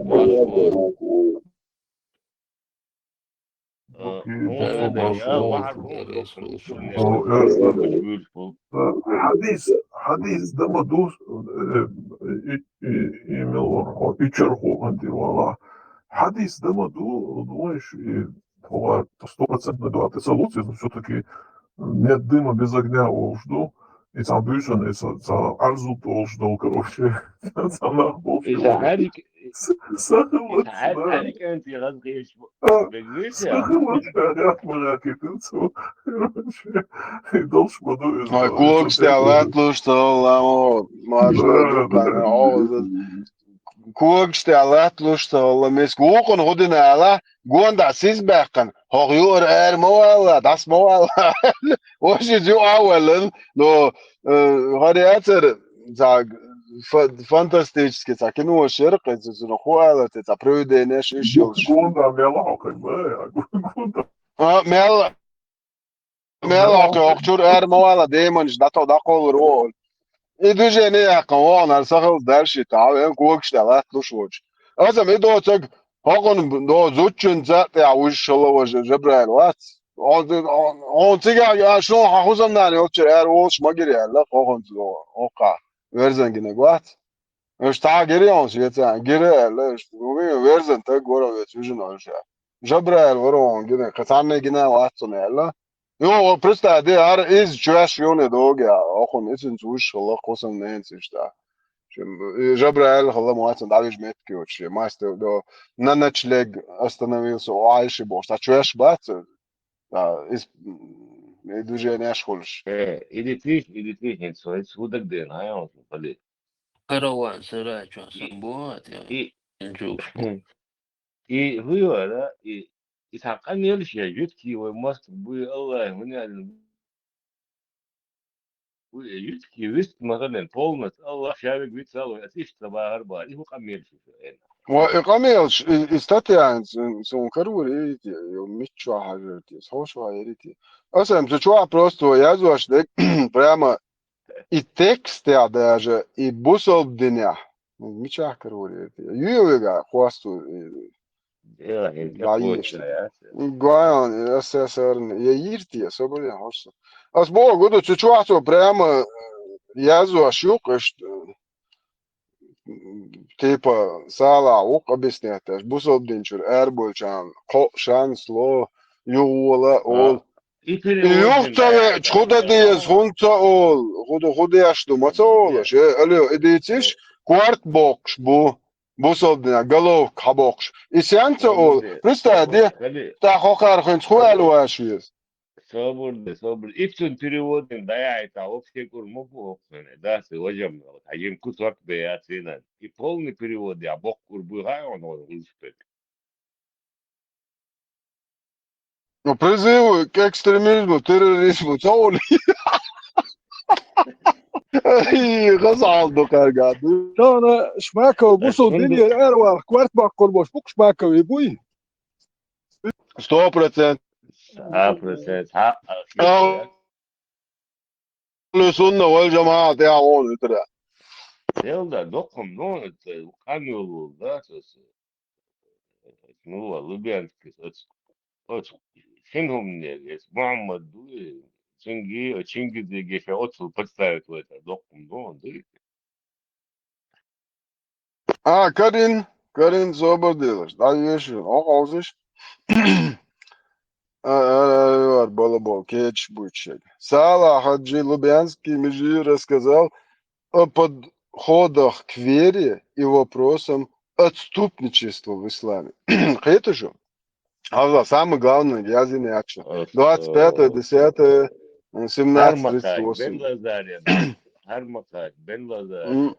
марш вол. Хьадис, хьадис дан ма ду, э, и, и, и мел вара хьо, и чуьра хӀума ди вала. Хьадис дан ма ду, думаешь, и хӀора стопроцентный дуа, ты согласен, но всё-таки нет дыма без огня, олуш ду. И цхьа буьйсанна, и цхьа, цхьа Ӏарзу олуш долу, короче. Цхьа нах болуш. Иза хьарик, Сахалат, иза хьарик, хьарик анти гӀазгӀеш. Сахалат, короче. И долуш ма ду иза. Ой, когаш тӀе латталуш ца хилла, мо, марш вол, дукха, когаш тӀе латталуш ца хилла, миска вукхун хӀу дина ала, гонда сиз баьккхина, хӀокху юара ара ма валла, дӀас ма валла. Ваш иза юкъа а валлал, но, э, хӀара яцара, цхьа фа-, фантастический цхьа кино шеркъа, иза цунах хӀу алар те, цхьа провиденеш иш йолуш. Гонда мел хьокхуьйту, бай, гонда. А, мел, мел хьокхуьйту, хӀокху чуьра ара ма валла, демонаш дӀато-, дӀакхоллар ву. И движение яьккхина ваханара сахалла дарши тӀа, вен когаш тӀа латталуш волча. Аса ма и доцаг, хӀокхунна до зудчунца тӀехь вуьжуш хилла важа Жабраил вац. Хьо, хьо, хьо цигахь, а, шун хьан хӀусамнана йолччуьра аьлла волуш ма гира аьлла, хӀокхунца до, хӀокхахь верзан гинарг вац. Уьш цхьа гири хьуна шеца, гира аьлла, уьш, ну, верзан таг вара вецан вижина хьуна ша. Жабраил вара хьуна гина, кхин цхьанна гина вац цунна аьлла. Йо, представь де, хӀара иза чоьш юна догӀу, охуна иза цуьнца вуьш хилла, кху сан ненца иштта. Шен, и Жабраил хилла ма вац цунна дӀавижа меттиг йоцуш, мастер до, на ночлег остановился у Айши бохуш, цхьа чоьш бац, а, из, и движенеш хуьлуш. Э, идитиш, идитиш, хӀинца, хӀинца хӀу дагадеана, хьан, хьан, хьан, Караван сарачун И, сан боху, и, инчуш. И хӀу ю ара, и, и цхьа къамелаш я, жуьгтий вай мостагӀ буй, Аллахь, хӀун аьлла, вуй, жуьгтий вист, масалан, полностью Аллахь ша вега вицал вай, аса иштта ца бахар бара, и хӀу къамелаш ю шу, э? Ва, и къамелаш, и, и статья, ин, ин, суна каравар ерите, ю миччо хьажарте, со шо ерите. Аса ам цу чохь просто язош дерг, прямо и текстехь даже, и бусалба динехь. Мичахь карор яра те? Юй вегахь хосту, э, Дело, я дӀа понял, йиш. Я. Гуайон, СССР, я йир те, собар я хьоьсу. Ас боху, гуду, цу чохь цо прямо, э, язош ю, кхишта, э, типа, сала вукх объяснять, бусалба динчуьра араболчарна, кхо шанс ло, юхавола, А. Ол. И И юха ца веача, хӀу дан деза, хӀунда ца олу? ХӀу ду, хӀу деш ду, ма ца олуш? Э, алло, и дийциш, корта боккхуш бу. Бусалба динехь, головка хьабоккхуш. И сен ца олу? Представь де, тӀаккха хӀокхара хӀинца хӀун аьлла ваьш веза? Собар де, собар. Иццун переводин дӀаяхьийтахь, вообще кӀур ма бу хӀокху хенахь. Дац и важам, хьажин кусок бе яц венан. И полный перевод я, боккха кӀур буй хьан хьуна, хьуна гӀуьршпек. Ну, призыв к экстремизму, терроризму, ца олу. Ай, гӀазал ду кхаьрга ду. Тана Шмаков бусул Шуна ду- динера аьрвалах, кварт баккхур бош, бу Шмаков и буй? Сто процент. Сто процент. Ха, Ау. Ахлу сунна вал жамаат я вон итра. Делда, доккхум, ну, это, къамел вул, да, то есть, ну, Лубянский, оц, оц, хин хӀумане, эс Мухьаммад ду, Чинги-, Чингизеге ша оцу представить вайта, доккхум, ну, да. А, Карин, Карин, собар делаш, дӀаешин, хьо хьовсаш. А, а, а, а, балабол, кечаш буьйцу шега. Сала Хаджи Лубянский Межи рассказал о подходах к вере и вопросам отступничества в исламе. Кхеташ шу? Хьовзал, самое главное, язйина яц шу. Двадцать пятое десятое семнадцать тридцать восемь. Бен Лазария, да. Хармакай, Бен Лазария. М.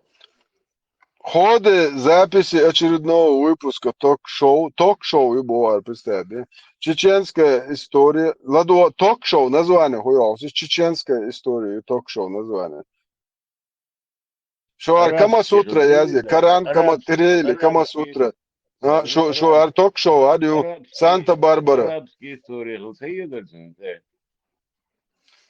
В ходе записи очередного выпуска ток-шоу, ток-шоу и бохар, представь, да? Чеченская история, ладо, ток-шоу название хуёвс, чеченская история, ток-шоу название. Шо ар Арабский Камасутра хилла, язъе, да, Коран, Кама-, арабский, Тирей или арабский. Камасутра. А, шо, шо ар ток-шоу, ар ю, арабский, Санта-Барбара. Арабский история хилла, ца езар цунна, да.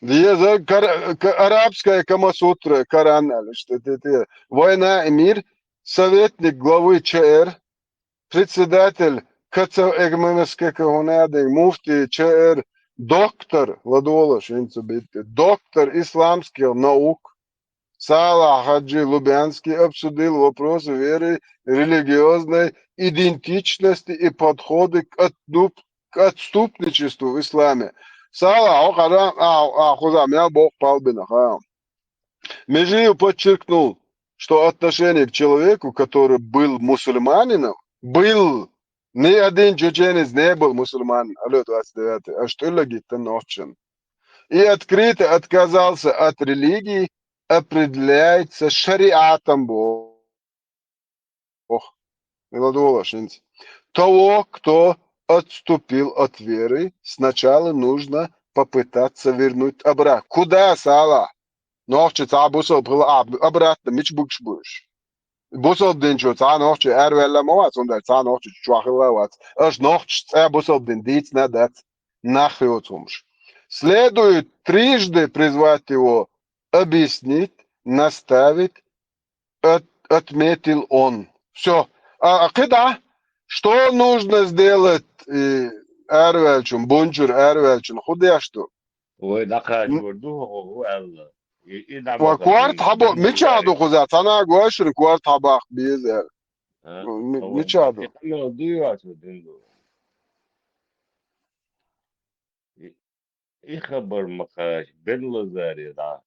Деза кар-, к-, арабская Камасутра, Коран, аьлла, что это, это, «Война и мир», советник главы ЧР, председатель КЦ ММСК Кагунадин, муфтий ЧР, доктор, ладола, шинца битти, доктор исламских наук, Салах Хаджи Лубянский обсудил вопросы веры, религиозной идентичности и подходы к отступ-, к отступничеству в исламе. Салах, о, хара, а, а, хуза, мя бог палбина, ха. Межиев подчеркнул, что отношение к человеку, который был мусульманином, был, ни один чеченец не был мусульманин, алло, двадцать девятый, аж тюллигит ночен. И открыто отказался от религии, определяется шариатом Бог. Мила дола шинц. Того, кто отступил от веры, сначала нужно попытаться вернуть обратно. Куда, Сала? Нохчи цхьа бусалба хила, а, обратно, мич бугаш буш? Бусалба динчу цхьа нохчи аьрвелла ма вац, цунда цхьа нохчи чохила вац. Аш нохчи цхьа бусалба дин дийцна дац. Нах йоцумш. Следует трижды призвать его объяснить наставить, от-, отметил он. Всё. А, а кхидӀа, что нужно сделать, э, араваьллачун, бунчур араваьллачун, хӀун деш ду? Вай дӀакхачор ду хӀу аьлла. И, и дӀа ва корта хьабо-, мичахь ду кхуза? Цхьана гой шуна корта хьабаккха беза. А? Ну, ми-, мичахь ду? Къамел дуй вацу дин ду? И, и хабар ма кхач, бен лазаре дӀа.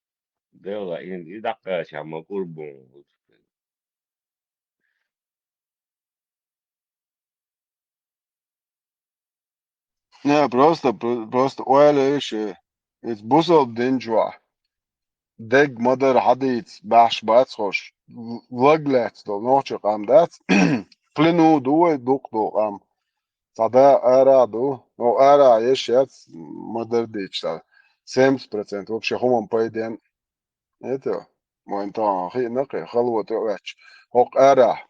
Делла ин, и дӀакхача ма кӀурбун. Не, просто, про-, просто ойла иш, э, иза бусалба дин чохь дег ма-дарра хьадийца баьхьаш бац хӀорш. Л-, лаг лаьцна долу нохчийн къам дац, плену ду вай дукха долу къам. Цхьа да ара а ду, но ара а еш яц, ма-дарра дийцича, семьдесят процентов вообще хӀуманна пайден. Это, вайн тахана хиъна кхин, халота тӀе а ваьчча, хӀокху арахь.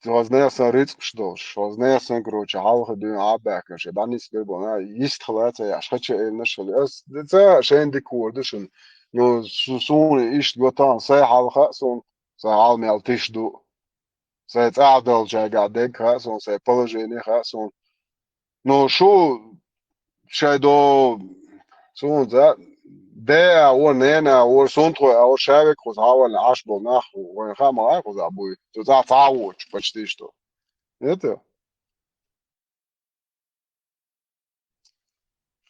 Хьоза нехан рицкъаш долуш, хьоза нехан, короче, хьалха дуьйна Ӏа а баьхкина, шен дӀанисбар бу, на, йист хила а ца еш, хача а элнаш хила. Ас ца шайна дика хӀора ду шуна. Ну, су-, суна иштта го тахана, сайн хьал хаьа суна, сайн хьал мел тиша ду. Сайн цӀа а долчаьргахь дерг хаьа суна, сайн положение хаьа суна. Ну, шу шайн до, суна за, де а вара, нена а вара, сунтхой а вара, шавег кхуза хьавална Ӏаш болу нах ву, вайн хаа ма лай кхуза буй. Цу цӀа цхьа а воцуш, почти что. Это?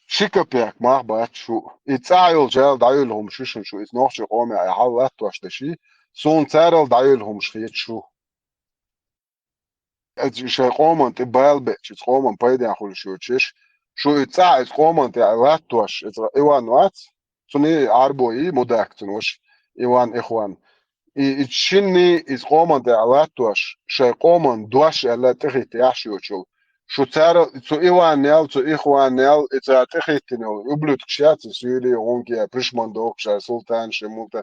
Ши капек мах бац шу. И цӀа йолчарал дӀайолу хӀумаш ю шуна шу, иза нохчийн къомехь и хьал латтош даши, суна царал дӀайолу хӀумаш хета шу. Иза шайн къоман тӀе бала беача, иза къоман пайдехь хуьлуш йоцуш, шу и цӀа иза къоман тӀе латтош, иза Иван вац, цуьнан Ӏарбой мудак цуьнан ваша, Иван Ихван. И, и шинний иза къоман тӀе латтош, шайн къоман дош аьлла тӀехӀиттеш йоцул. Шу цара, цу Иванел, цу Ихванел, и цара тӀехӀиттина йолу ублюдкаш яц, и суьйли, гӀунки, пришмандовкаш, султан, шимулта.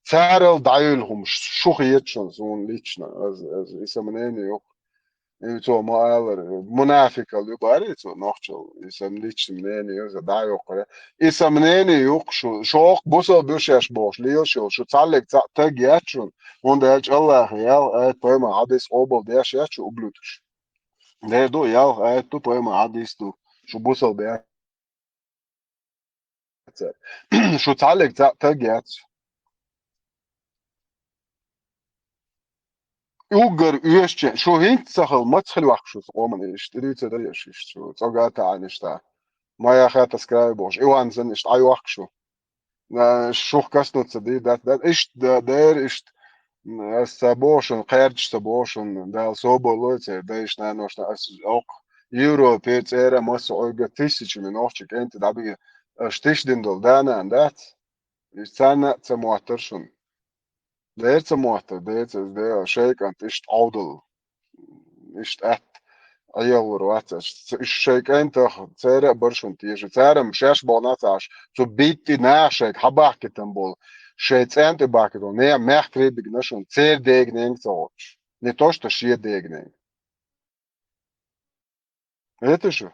Царал дӀайолу хӀумаш шу хета шуна, суна лично, аз, аз, и сан мнение ю. И цо ма аллара, мунафикал ю бара цо нохчалла. И сан личное мнение ю, иза дӀа а йоккхура. И сан мнение ю-кх шу, шух бусалба ю шаьш бохуш лелаш йолу, шу цхьаллиг цхьаъ таг яц шуна, хӀунда аьлча Аллахьан ял, аят, пайхамар хьадис къобал деш яц шу, ублюдкаш. Дер ду, ял, аят ду, пайхамар хьадис ду, шу бусалба яц. Шу цхьаллиг цхьаъ таг яц. Уггар оьшучу, шу хӀинца ца хила, маца хила ваккха шу, сан къоман, иштта, ирийца дара еш, иштта, шу цӀога а таӀийна, иштта. Моя хата с краю бохуш, Иван санна, иштта, Ӏайохку шу. На, шух коснуться дий, дац, дац, иштта, да, дера, иштта. М, ас ца боху шуна, кхаьрдаш ца боху шуна, Дала собар лойла церан дайшна, наношна, ас окху Европе, цӀера, массо а ойга тысячами нохча кӀентий дӀабига, аша тиша дина долу да-нана дац? Иза царна а ца моттара шуна. Дера ца моттара, деца, иза дера, шайн кӀант иштта Ӏовдал. Иштта атта Ӏелур вац аша. Ц-, уьш шайн кӀентах церан а бара шуна теша. Цара-м шаьш боху нацахь, цу битти наха шайга хьабахкийтина болу. Шайн цӀен тӀе бахкийтина болу. Нехан мехкарий бигна шуна, церан дегненга ца гӀоттуш. Не то, что шен дегненга. Это что?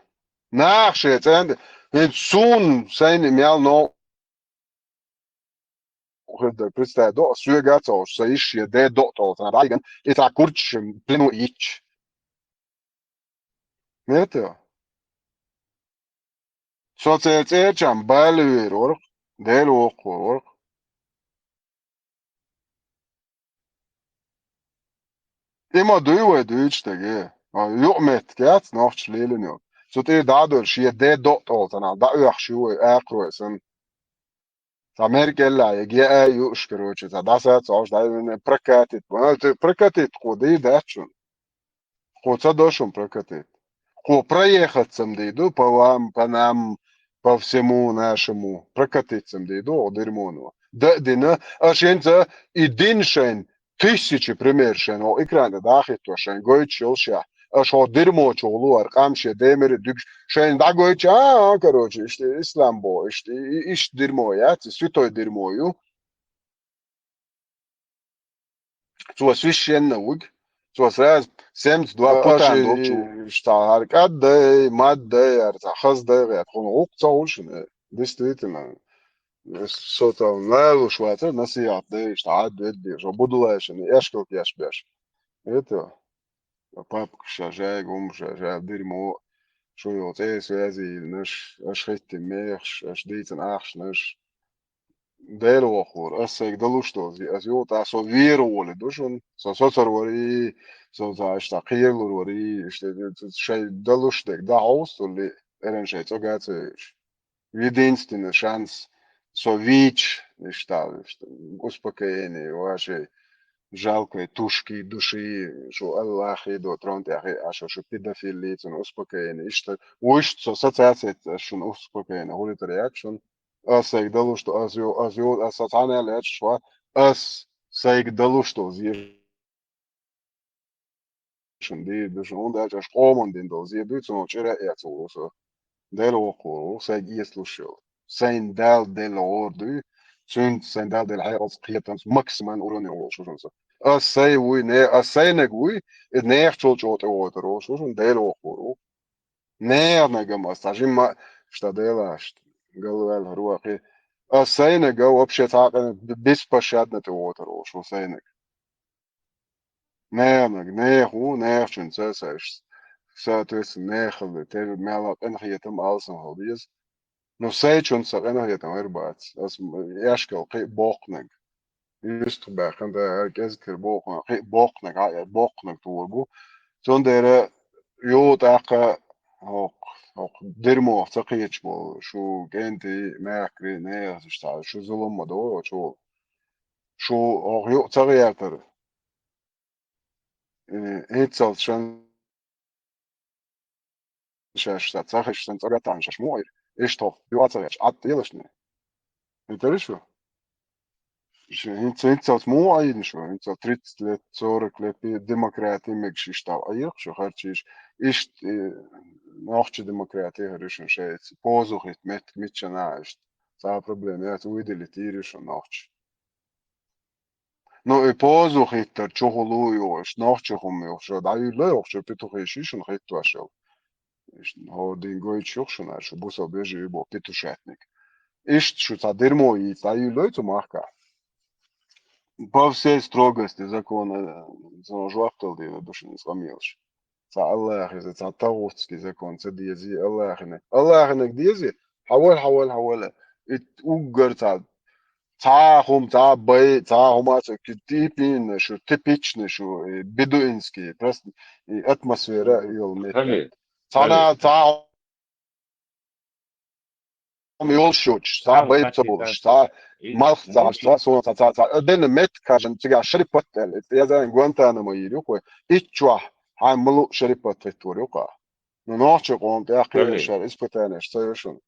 Наха шен цӀен тӀе, хӀинца суна сайна мел новкъа хир дара, представь, до, соьга а ца гӀоттуш, сан йиш я де до толу цара дӀайиган, и цхьа курчаш плену йитча. Мета? Со церан цӀерачам бала вер варх, Дела воккхо варх. И ма дуй вай дуьйцуш дерг, а, юкъаметтиг яц нохчаша лелийна йолу. Цу тӀера дӀа а довлуш, шен де до а тӀолу царна дӀаоьхуш ю вай, акхарой санна. Цхьа меркӀеллехь, я геа юуш, короче, цхьа дӀасаца Ӏаш дӀа прокатит. А, те прокатит кхо дийр дац шуна. Кхо ца до шуна прокатит. Кхо проехаться-м дийр ду, по вам, по нам, по всему нашему. Прокатиться-м дийр ду, оха дерьмоно. Да а дина, аша хӀинца и дина шайна, тысячи пример шайна, оха экран тӀе дӀахӀитто шайна, гойтуш йолушехь. Аша хӀокху дерьмо чу гӀулло ара къам шен демира дуьгуш, шайна дӀагойтуш, а, а, короче, иштта ислам боху, иштта, и, и, иштта дерьмо яц, и святой дерьмо ю. Цо священна вуьгу. Цо сразу семьдесят два путана долчу. Иштта хӀара кӀаддай, маддай, хӀара цхьа хаздай гӀерта. Хьуна гӀуллакх ца хуьлу шуна, э, действительно. Со там лалуш вацар, насихьат деш, тӀа Ӏад веддеш, а Будулайшин эшкал кеш беш. Это, папка ша, жай, гум ша, жай, дерьмо, шу йол цӀе связи йилнаш, аш хетти мехаш, аш дийцан ахшнаш. Дела вохур, ас сайга далуш дози, ас йол тӀа со вера воли ду шун, со соцар вари, со за аш та кхерлур вари, ишта шай далуш дег, да хьовстули, эрен шай цӀогацаеш. Единственный шанс со вич, ишта, ишта, успокоение вашей жалкой тушки души, шу Аллахи до трон тяхи, а шу, шу педофили, цун успокоение, ишта, уж со ассоциация, шун успокоение, гулитар ячун, ас сайг далуш, что ас ю, ас ю, ас социальная лечь, что ас сайг далуш, что зир шун дийр ду шун, хӀунда аьлча аша къоман дин долу зен дуй, цунах чӀира а эцалур ву со. Дела воккхур ву, сайга эцалуш йолу. Сайн Дала делла гӀора дуй, цуьнца сайн Дала делла хьекъалца, кхетамца максимально уровне волуш ву шуна со. Ас сайн вуй, не, ас сайнаг вуй, и нехачул чӀогӀа тӀе вогӀур волуш ву шуна, Дела воккхур ву. Неханагам ас цхьа жимма, шта Дела ашта, галваьлла рохи. Ас сайнага вообще цхьа а къина беспощадно тӀе вогӀур волуш ву сайнаг. Неханаг, неха ву, нехачуьнца ца еш. Соответственно, нехалла, тера мела къинхетам алсам хила деза. Ну, сайчуьнца ца къинхетам эр бац. Ас эшкал кхин а боккханаг. Юстах баьккхина, да, кӀезиг хир боккханаг, кхин а боккханаг, а, боккханаг тухур бу. Цундела юха тӀаккха хӀокху, хӀокху дерьмох ца кхеташ болу, шу кӀентий, мехкарий, нехаш ца, шу зулам ма до, чу. Шу хӀокху юкъа ца гӀертара. Э, хӀинццалц шан шаьш ца хиш, шан цӀа гатан шаьш муха айра? Иштта хӀокху юкъа ца гӀерташ, Ӏад тӀелашна. ХӀинтара шу? Шу хӀинца, хӀинццалц муха айина шу? ХӀинццалц тридцать лет, сорок лет, и демократи мегаш иштта айра шу харчийша. Иштта, э, нохча демократи хӀара шун шайца. Позу хит меттиг миччана иштта. Цхьа проблема яц, уйдали тийра шу нохча. Ну, и позу хиттар чухула ю, иш нохча хӀума ю, шу дӀаюьлла ю, шу петухи ши шуна хиттош йолу. Иш хӀора дин гойтуш ю шуна, шу бусал бежи ю бо петушатник. Иштта шу цхьа дерьмо йийца дӀаюьлла ю цу махка. По всей строгости закона, э, цунах жоп дала дийна ду шуна иза къамелаш. Цхьа Аллахьиза, цхьа тагӀутский закон ца дези, Аллахьина. Аллахьинаг дези, хьавал, хьавал, хьавал. И уггар цхьа, цхьа хӀума, цхьа бай, цхьа хӀума ца ки-, типичный шу, типичный шу, и бедуинский, просто и атмосфера йолу меттиг. Цхьана, цхьа хӀума йолуш йоцуш, цхьа бай ца болуш, цхьа малх ца, цхьа суна, цхьа, цхьа, цхьа. Дена меттиг кажан цигахь Шарипат аьлла. Я знаю, Гуантанамо йийр ю кхой. Иччохь хьайн малу Шарипат хиттор ю кха. Ну, нохча къом тӀехь кхийрашара испытанеш ца йо шуна.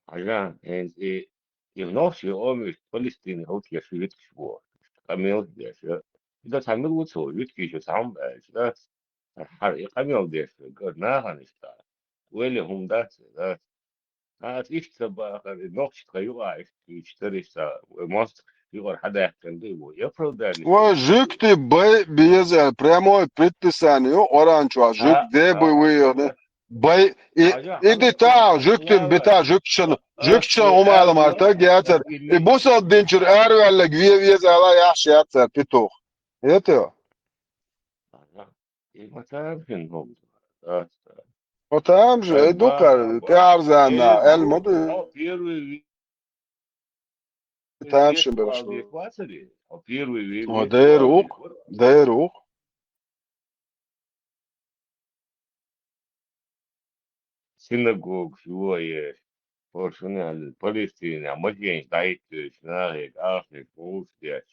Хьажа, хӀинца и, и нохчий омиш Палестине хӀалт еш виташ боху. Къамел деш, э. И да цхьа мила ву цо, виткийша цхьа хӀума аьлча, да? Хьара и къамел деш, гар нахана иштта. Вели хӀума дац, да? Хьа, аса иштта ца бахара, и нохча тхан юкъа иштта кийча тара иштта, вай мостагӀ юкъара хьадаьккхина ду, вай оправдание. Вай жуьгти бай беза, прямой предписание ю, Къуръан чохь жуьгти де буй вуйхна. Бай, и, и дита, жуьгтин бита, жуьгтичан, жуьгтичан хӀума ала мартаг яцар. И бусалба динчуьра араваьллаг ве веза ала яхьаш яцар петух. Это? И ма тамашийна хӀума ду. Ма тамашийна, ай ду кхара, тӀаьхьарзанна, аьлла ма ду. Тамашийна бераш ду. Ма дера укх, дера укх. Синагогаш юхаеш, хӀоршуна аьлла, Палестинехь маженаш дӀахӀиттоьчу нахе ахчанаш гӀуллакх деш,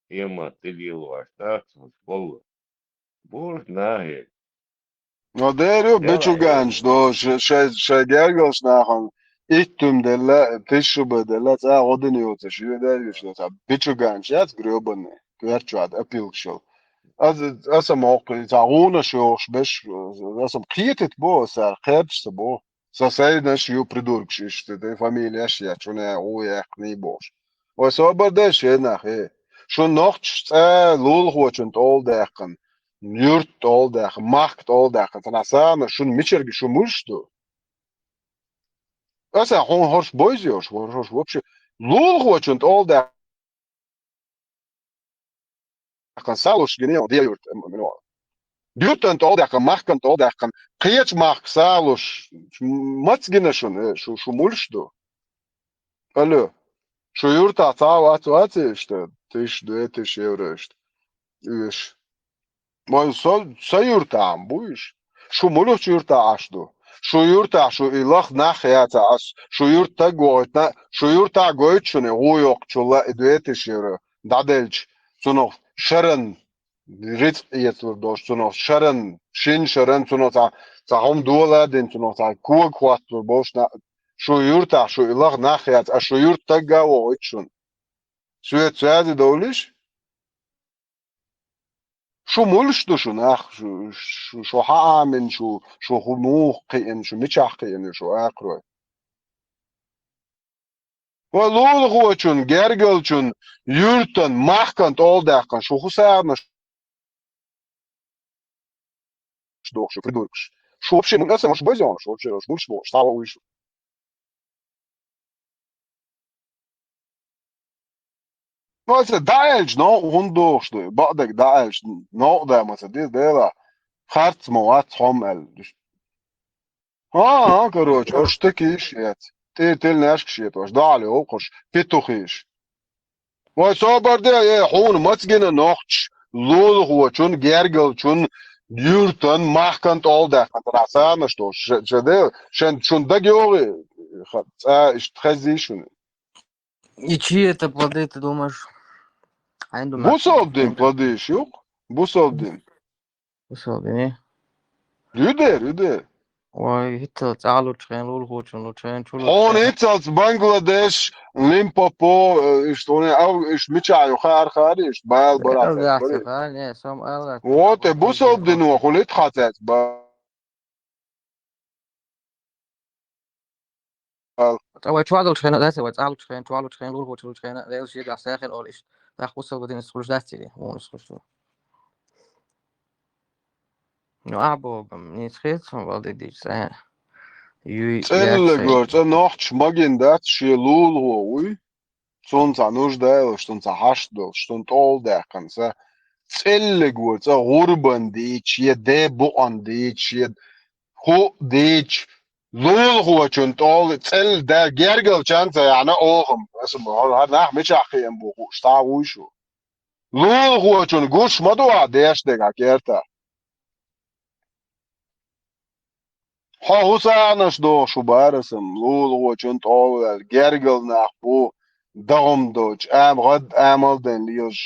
хӀеман тӀе лелош дац хӀорш болу. Бохуш нахе. Но дера ю, бичуганаш до, ш-, шай, шай гергалш нахана иттум делла, тишшуба делла, цӀа гӀо дина йоцуш, ю дервиш до, цхьа бичуганаш яц грёбаный, коьртачохь опилкаш йолу. Аса, аса моккхий, цхьа гӀунаш йохуш беш, аса кхетит бо, аса кхеташ ца бо. Сан сайнаш ю придургаш иштта, тӀе фамилияш еш, шуна гӀу яьккхиний бохуш. Вай собар де шен нах, э. Шун нохчаш цӀа лулахочун тӀолдаьккхина, юрт тӀолдаьккхина, махка тӀолдаьккхина, цхьана сагӀана шун мичарга шу муьлш ду? Аса хьуна хӀорш бойза йолуш, хӀорш вообще лулахочун тӀолдаккха салуш гина йолу де юрт. Юртан тӀолдаккха, махкан тӀолдаккха, кхечу махка салуш, маца гина шуна, э, шу, шу мулш ду? Алло, шу юртахь цхьа а вац, вац иштта, тысяча, две тысячи евро иштта оьшу. Вайн со, сан юртахь-м бу уьш. Шу муьлхачу юртахь Ӏаш ду? Шу юртахь шу и лаха нах яцахь ас, шу юрт таг вохуьйтна, шу юртахь гойту шуна и гӀу йоккхучулла и две тысячи евро дӀаделча, цунах шаран рицкъ эцалур долуш, цунах шаран, шин шаран, цунах цхьа, цхьа хӀума дола а дина, цунах цхьа кога хӀотталур болуш на, шу юртахь шу и лаха нах яц, ас шу юрт тагга а вохуьйту шуна. Соьца связи довлиш? Шу муьлш ду шу нах? Шу, шу, шу хьан Ӏамина, шу, шу хӀу муха кхиъна, шу мичахь кхиъна шу акхарой? Вай лулахочун, гергалчун, юьртан, махкан тӀолдаьккхина, шу хӀу сагӀанаш дохуш, шу придуркаш? Шу вообще муьлш аса, шу базёнаш вообще, шу муьлш бохуш, схьа вуй шу? Маца дӀааьлча, новкъа хӀунда дохуш ду? Бакъдерг дӀааьлча, новкъа да маца деза, дела, харц ма вац хьо-м аьлла. ХӀан, короче, ош такиш яц. ТӀе тел нешкаш ет ош, дӀаьлла вовкхуш, петухиш. Вай собар де, э, хьуна маца гина нохча, лулахочун, гергалчун, юьртан, махкан тӀолдаьккхина, тара санаш долуш, ша, ша де, шен, шун даг йогӀий, ха, цӀа иштта хеззий шуна? И чьи это плоды, ты думаешь? Хьайн ду нах? Бусалба дин плодыш юкъ? Бусалба дин. Бусалба дин, э? Юдер, юдер. Ой, хӀинца цӀа лучу хен, лулахочун лучу хен, чу лучу хен. Хьуна хӀинцалц Бангладеш, Лимпопо, э, иштта хьуна, ау, иштта мичахь ю, хаар, хаар, иштта бала барахь. Эл гахь ца хаар, не, сом эл гахь. Вот, э, бусалба дино хули тхьацаьц ба- Ткъа вай чоалучу хенахь, дац, вай цӀа лучу хенахь, чоалучу хенахь, лулахочу лучу хенахь, Дела шегахь сехира олу иштта. ТӀаккха бусалба динца хуьлуш дац цигахь, мунас хуьлуш ду. Ну, ахьа боху, нийса хета суна вала де дийча цӀа. Юй, цӀеллигора цӀа нохча магина дац, шен лулахо вуй. Цунна цхьа нужда а йолуш, цунна цхьа хьашт долуш, цунна тӀолдаьккхина са. ЦӀеллигора цӀа гӀурбан дийча, я де букъан дийча, я хӀу дийча, лулахочун тӀол цӀелла да гергалчан ца яхьна охам. Аса боху, хӀара нах мичахь кхиъна бу хууш, схьа вуй шу? Лулахочун гуш ма ду ахьа деш дерг хьан керта? Хьо хӀу сагӀанаш дохуш ву, барасам, лулахочун тӀовлаьлла, гергал нах бу, дагӀма доцуш, ам-, гӀад амал ден лелаш,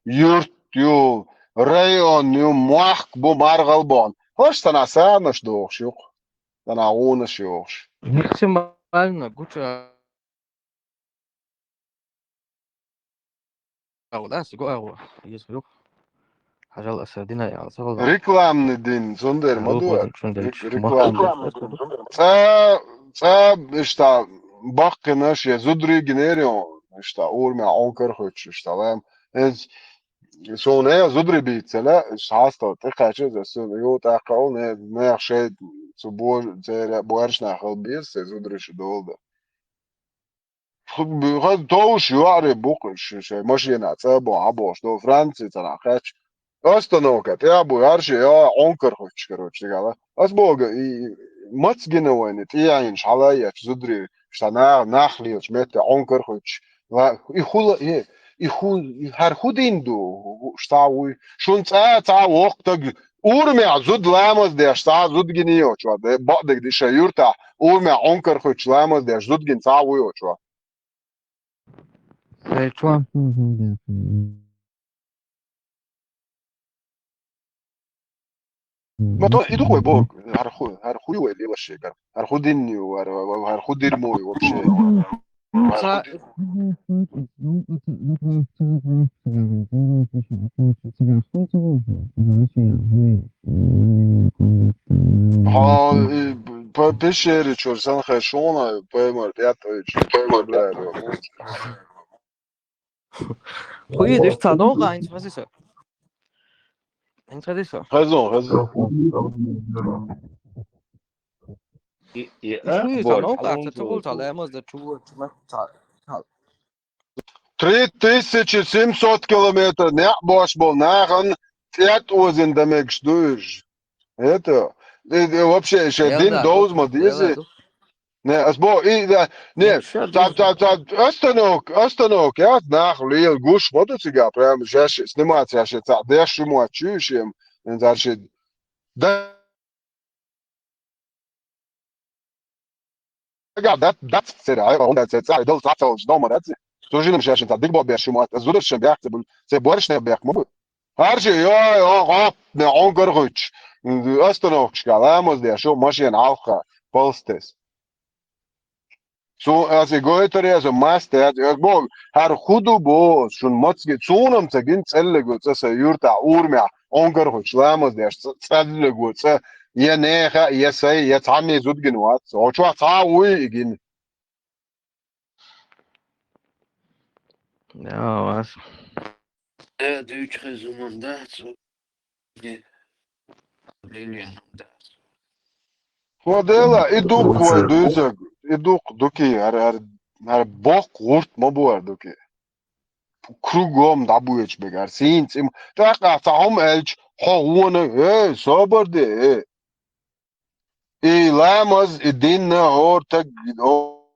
юрт ю, район ю, мохк бу маргӀал бохна. ХӀорш санна сагӀанаш дохуш юкъа, санна гӀунаш йохуш. Максимально гуча агӀо, да, сиго агӀо, иза юкъа. Хьажал аса дина ял, сагал. Рекламный дин, цундела ма ду. Рекламный. ЦӀа, цӀа, иштта, баккхинаш я зударий гинера, иштта, урамехь Ӏункар хуьттуш, иштта, лам. Эз, суна э, зударий бийццала, иштта, хьаста, тӀекхаьчча, иза, суна, ю, тӀаккха, не, нех шайн, цу бож-, церан, боьршнахал беза, се зударий шу долу дан. Хаза товш йоӀаре бу-кх уьш, шайн машенахь цӀа боху, хьан бохуш, до Франции царахь кхаьчча. Остановка тӀехь бу, хӀара шен йоӀа Ӏункар хуьттуш, короче, дигала. Ас боху, и, и, маца гина вайна, тӀехьенаш хьала а етташ, зударий, ша нах, нах лелачу метте Ӏункар хуьттуш. Ва, и хула, и, и ху, и хӀара хӀу дин ду, ша вуй. Шун цӀа, цхьа воккха таг Урамехь зуда ламаз деш цхьа а зуда гина йоцуш вара, бакъдерг ди шайн юртахь, урамехь Ӏункар хуьттуш ламаз деш зуда гина цхьа а ву йоцуш вара. Шайн чохь. Ма то и ду вай боху, хӀара хӀу, хӀара хӀу ю вай лелаш шегара? ХӀара хӀу дин ю, хӀара, хӀара хӀу дерьмо ю вообще? Ца- Хьо, и, п-, пещере чуьра сан хезаш хьуна, паймар тӀеттӀойчу, паймар баьрра. Хуйда, иштта ца догӀа, хӀинца хеза со. ХӀинца хеза со. Хезон, хезон. И, и, а, шу сан боль. Окъарца чугул цхьа ламаз да чу, чу, ма-, цхьа, цхьа. Три тысячи семьсот километр неӀ бош бол нахан цӀет озин да мегаш дуй уж. Это, э, э, вообще, ше дин довз ма дизи. Не, ас бо, и, да, не, цап, цап, цап, остановка, остановка, я нах лил гуш ма ду цига, прям, жаш, снимать, я ше, цап, деш, шумо, чуешь, ем, ен, зар ше, да, Ага, да, да, цера, ай, он да, цера, цера, дол, цера, цера, дома, да, цера. Служи нам сейчас, цера, дык бо беш, ему, зудыр шем бях, цера, цера, борщ не бях, могу. Харши, ой, о, о, не, он горгуч. Остановка, ламаз де, шо машин алха, полстес. Су, аси гойтер, я, су, маст, я, я, бо, хар худу бо, шун моцги, цунам цагин, целлего, цеса, юрта, урмя, он горгуч, ламаз де, ц-, целлего, ц-, я неха, я сай, я цами зудгин вац. Очва ца уй игин. Я, вас. Э, дүүч хизуман да, цу. Не. Лилиан да. Хо дела, и дук, хо дузаг, и дук, дуки, ар, ар, ар бок гурт ма буар дуки. Кругом да буеч бегар, син цим. Так, а, цахом элч, хо уона, э, собар де, э. И ламаз, и динна, ор так, ор,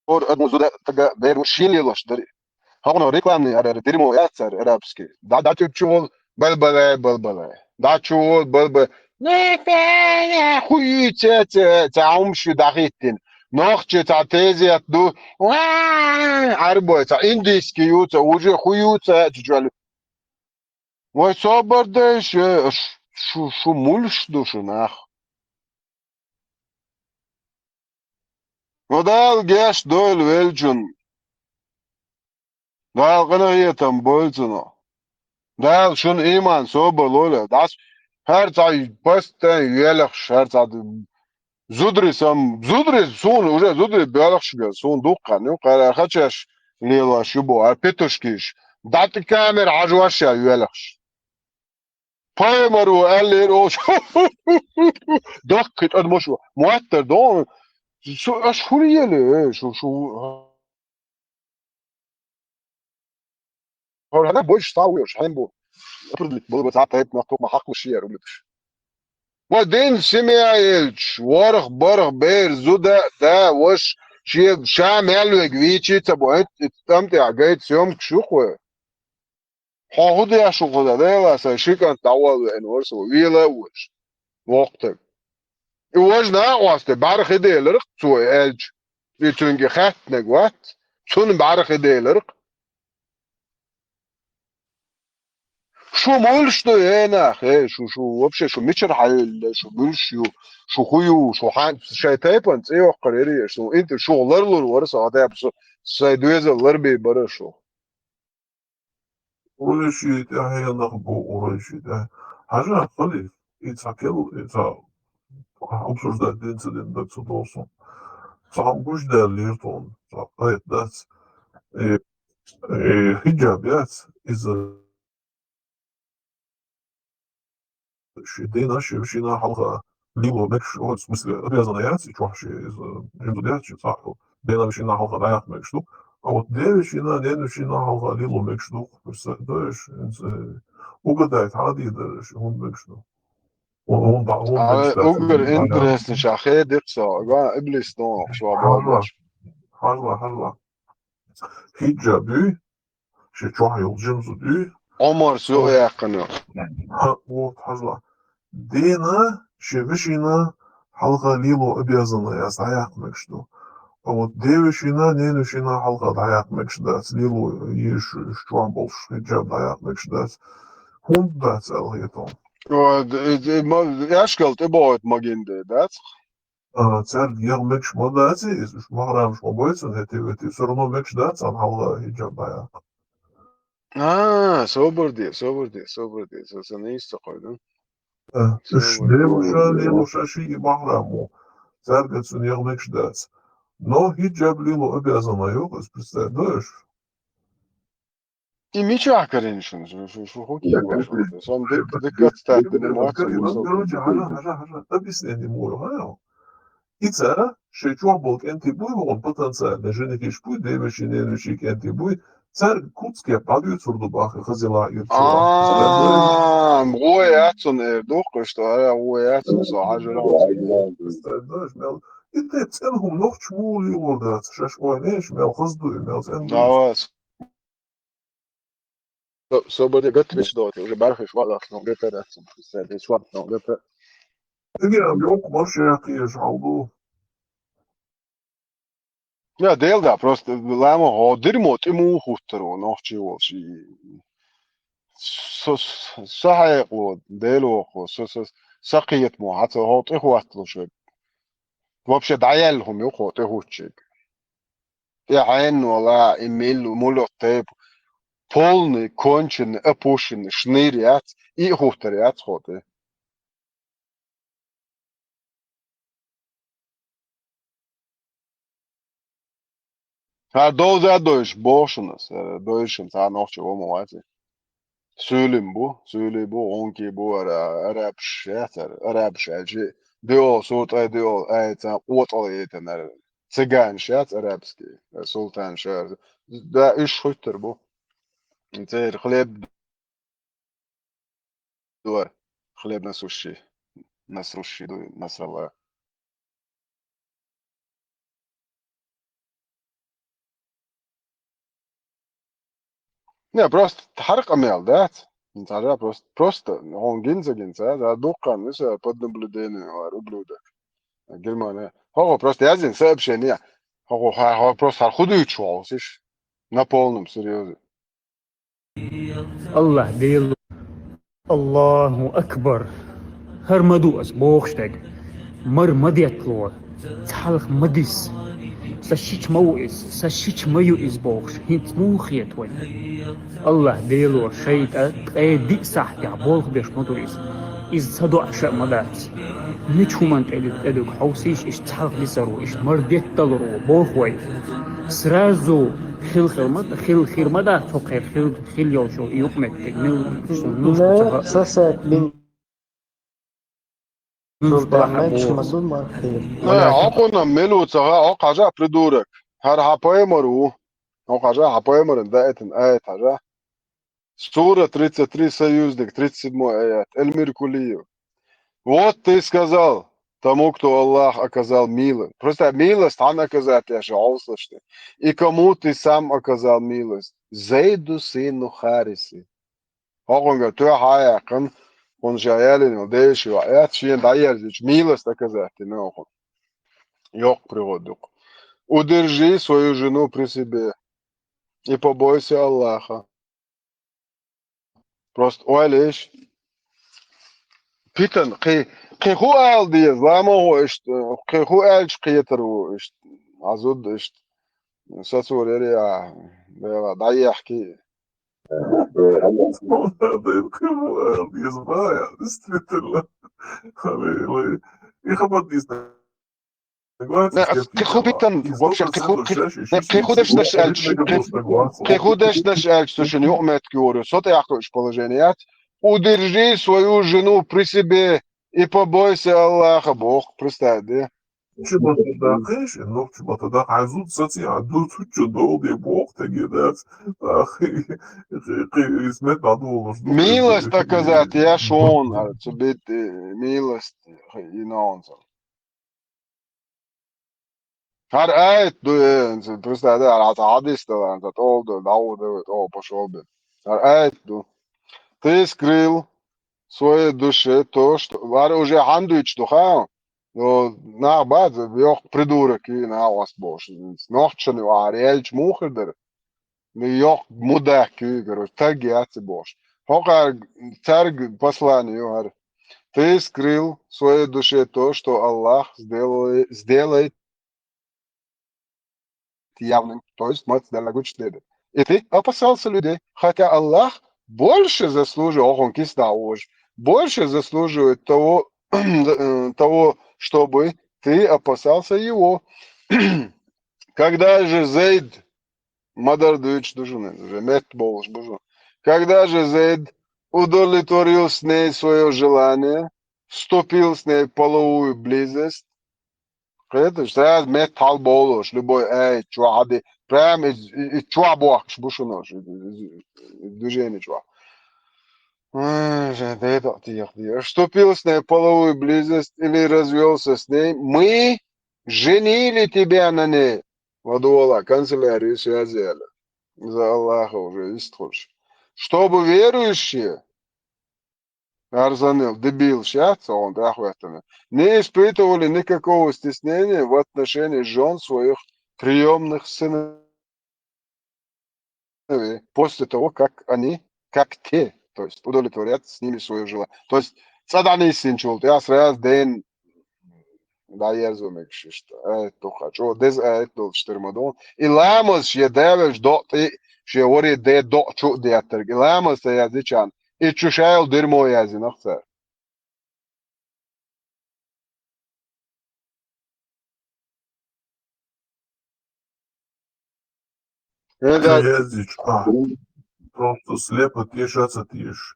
ор, адму зуда, тага, беру, шили лош, дари. Хавно рекламный, ар, ар, дерьмо, яцар, арабский. Да, да, чу, чу, вол, бал-балай, бал-балай. Да, чу, вол, бал-балай. Не, не, не, хуи, це, це, це, аум шу дахиттин. Нохчи, ца, тезият, ду, ва, арбой, ца, индийский, ю, ца, уже хуи, ца, чу, чу, али. Вай собар деш, э, ш-, шу, шу мульш ду шу нах. Вадал геш дойл велчун. Дал къанаетам больцуно. Дал шун иман собар лоля. Дас хар цай пастан велах шар цад Зудри сам, зудри сун, уже зудри белахш бе, сун дуккан, ю, кара хачаш лила шубо, а петушкиш. Дати камер ажваш я велахш. Паймару аллер ош. Дак кит адмош. Муаттар дон. Шу аш хуриеле, шу, шу. Хор хана больше ста уйош, хем бу. Определить было бы, цап, тайп, нахуй, ма, хакл шиер, улитш. Ва дин семья элч, ворх, барх, бер, зуда, да, вош, шиер, ша, мялвег, вичи, ца, бу, эт, эт, там, те, агайт, съем, кшухуе. Хохуд я шухуда, да, ла, са, шикан, тавал, вен, ворсо, вила, вош. Воктык. И вож на, васты, барх, иделер, цу, элч. И цунги хатнег, ват. Цун барх, иделер. Шу мульш ду, э, нах, э, шу, шу, вообще, шу мичар хьаилла, шу мульш ю, шу хую, шу хан, шай тайпан, цӀе йохкар эриеш, шу инте шу лар лур вара, са хатап, шу, шай дуэза лар бей бара шу. Урыши тя хьянах бу, урыши тя. Хажа, хали, и ца кел, и ца обсуждать дин ца дин, так ца долсун. Ца гуш да лиртон, ца айт дац. И Э, хиджаб яц, из, э, ши дена, ши вишина хьалха лило мекш, о, в смысле, обязана яц, и чух ши, из, э, жимду яц, ши цаху. Дена вишина хьалха даях мекш ду. А вот де вишина, нен вишина хьалха лило мекш ду. Представляешь, из, э, угадает, хади да, ши хун мекш ду. Он, он, да, он А, мекш дац, угар он, да, интересный шахе дипсо, га, иблис, но, шо, Хазла, бабаш. Хазла, хазла. Хиджаб ю, ши чух юл жимзу ю. Омар су яхкана. Ха, вот, хазла. Дена, ши вишина, хьалха лило обязана, я саяк мекш ду. А вот де вишина, нен вишина, хьалха даяк мекш дац, лило, еш, еш чуан болш, хиджаб даяк мекш дац. Хун дац, эл хетон. О, д-, д-, ма-, яшкал, ты бывает магинде, дац? А, царь ягъ мекш ма дац, из уж магърамш ма бойцун, эти, эти, всё равно мекш дац, ан хьалха хиджаб даяк. А, собар де, собар де, собар де, са, са не исто койду. А, уж Собар де. Девуша, девуша ши и магъраму. Царь гацун ягъ мекш дац. Но хиджаб лило обязана юх, из представь, да, уж? И мичахь карийна шуна, шу, шу, шу хӀун кийна шу? Сон дик-, дикка цитат дина моцу, короче, хьажа, хьажа, хьажа, объяснение мура, хьажа. Ица шайн чохь болу кӀентий буй, вон потенциально женихиш буй, девичий, ненавичий кӀентий буй, цаьрга куц кеп дӀадуьйцур ду бахьа хазила юьрчу. А, гӀо яц цунна эр ду, кху что, ара, гӀо яц цунна, со хьажар. Представь, знаешь, мел, и те цӀена хӀума нохча мула югӀур дац, шаьш ойла еш, мел хаза дуй, мел цӀена дуй. Давай. Со, со баде готовить доти, уже бархиш валахнул гетера, представь, валахнул гетера. Эгер йоккха машина кхиеш хьал ду. Я, Дела да, просто ламо гӀо дирмо тӀе муха хуттар ву, нохчий волуш. И со, со, со хьекъало, Дела вохо, со, со, со кхетамо, хьан ца хӀо тӀе хӀотталуш верг. Вообще дӀаяьлла хӀума ю хӀо тӀе хӀуттучерг. И хьенан вала, и мил-, муьлха тайпа, полный, конченый, опущенный, шныр яц, и а хуттар яц хӀо тӀе. ХӀара довза а дойуш, боху шуна аса, ара дойуш шуна, цхьа нохчо ву ма вац и. Суьйлим бу, суьйлий бу, гӀункий бу, ара, арабаш яц ара, арабаш аьлчи, диол, суртӀай диол, айца, къотӀал яйтина ара. Цыганаш яц арабский, султанаш ара. Да, уьш хуьттур бу. Церан хлеб ду, хлеб насущий, насущий ду, Насралла. Не, просто хӀара къамел дац. ХӀинца хьажа просто, просто хьуна гин ца гин ца, за дуккха виса под наблюдением вара ублюдок. Германия. ХӀо, хӀо просто яздина сообщение. ХӀо, хӀо, хӀо, хӀо просто хӀара хӀу дуьйцуш ву хьовсийша. На полном серьёзе. АллахӀ Дела. Аллаху акбар. ХӀара ма ду ас бохуш дерг. Мара ма деттало. Цхьалха ма дисса. Сан шича ма ву иза, сан шича ма ю иза бохуш. ХӀинца муха хета вайна? АллахӀ Дело шайтӀа ткъе диъ сахьтехь болх беш ма ду иза. Иза ца доӀуш а ма дац. Мича хӀуманна тӀе ду, тӀе дуьгу хьовсийша, иштта цхьалха дисар ву, иштта мара детталур ву, боху вай. Сразу хила хир ма, хила хир ма дац, хӀокху хир хила, хила йолчу юкъаметтиг мила, ну, ну, ца ха-, са сайт мин-, ну, ца ха-, мелча боху. Ма ду ма хир. Э, хӀокхунна мила ву ца хаьа, хӀокху хьажа придурок. ХӀара хьан пайхамар ву. ХӀокху хьажа хьан пайхамаран даийтина аят хьажа. Сура тридцать три, союзник, тридцать седьмой аят. Эльмир Кулиев. Вот ты сказал тому, кто Аллах оказал милость. Просто милость хьан оказать еш хьовсалаш тӀе. И кому ты сам оказал милость? Зайду сыну Хариси. ХӀокхуьнгара тоьхьа а яьккхина, хӀунда ша ялийна Делан ши ваӀ яц, шена дӀаерзича, милость оказать дина хӀокхунна. Йоккха пригода ю кху. Удержи свою жену при себе и побойся Аллаха. Просто ойла еш. Питана, кхин, кхин хӀун ала деза, ламо хӀу иштта, кхин хӀун аьлча кхетар ву иштта, Ӏа зуда иштта. Сацур яри а, бела, дӀаехки. Действительно. И хабар дийзна. Не, а кхин хӀу питан, вообще, кхин хӀу, кхин, не, кхин хӀу дешнаш аьлча, кхин, кхин хӀу дешнаш аьлча, со шуна юкъаметтиг йора, со тӀе яккха йолуш положение яц. Удержи свою жену при себе и побойся Аллаха, боху, представь, де. Чу бата дахеш, нох чу бата дахеш, зуд саци, а ду цучу долде боху, теге дац. Ах, измет надолуш. Милость оказать, я шон, а, цу бит, э, милость, и наунца. ХӀара аят ду, э, представь, да, хӀара хьадис ду, хӀара тӀе ду, дӀа ду, тӀе пошёл бен. ХӀара аят ду. Ты скрыл в своей душе то, что... ХӀара уже хьан дуьйцуш ду, ха? Ну, нах бац, йоккха придурок ю, нах вас бохуш. Нохчан ю, хӀара аьлча муха хир дара? Ну, йоккха мудак ю, короче, таг яц и бохуш. ХӀокхара цаьрга послание ю хӀара. Ты скрыл в своей душе то, что Аллах сделай-, сделает явным, то есть мац Далла гучу деда. И ты опасался людей, хотя Аллах больше заслуживает, ох, он кисна уж, больше заслуживает того, э, того, чтобы ты опасался его. Когда же Зейд Ма-дарра дуьйцуш ду шуна, уже меттабовлуш бу шуна. Когда же Зейд удовлетворил с ней своё желание, вступил с ней в половую близость, кхеташ, сразу метта хьалабовлуш, любой аят чохь а де, прям из, из, из чохь бохкуш бу шуна, из, из, из движение чохь. Ай, жа, дайда а теха деза. Вступил с ней в половую близость или развёлся с ней, мы женили тебя на ней. Ва дола, канцелярию связали. За Аллаха уже истхуш. Чтобы верующие, арзанил, дебил, щас он, да, охуяттана, не испытывали никакого стеснения в отношении жён своих приёмных сыновей после того, как они, как те, то есть удовлетворят с ними своё желание. То есть, цӀа дӀанисйинчул тӀаьхьа сразу ден дӀаерзо мегаш иштта. Аят ду-кх, чӀогӀа деза аят долуш тера ма ду. И ламаз шен да вевзаш доӀа тӀе, шен варе де доӀа чу а деттарг. И ламаз ца яздичарна, и чу шайла дирмо яздинарг цара. Э, да. Яздича, а, просто слепо теша ца теша.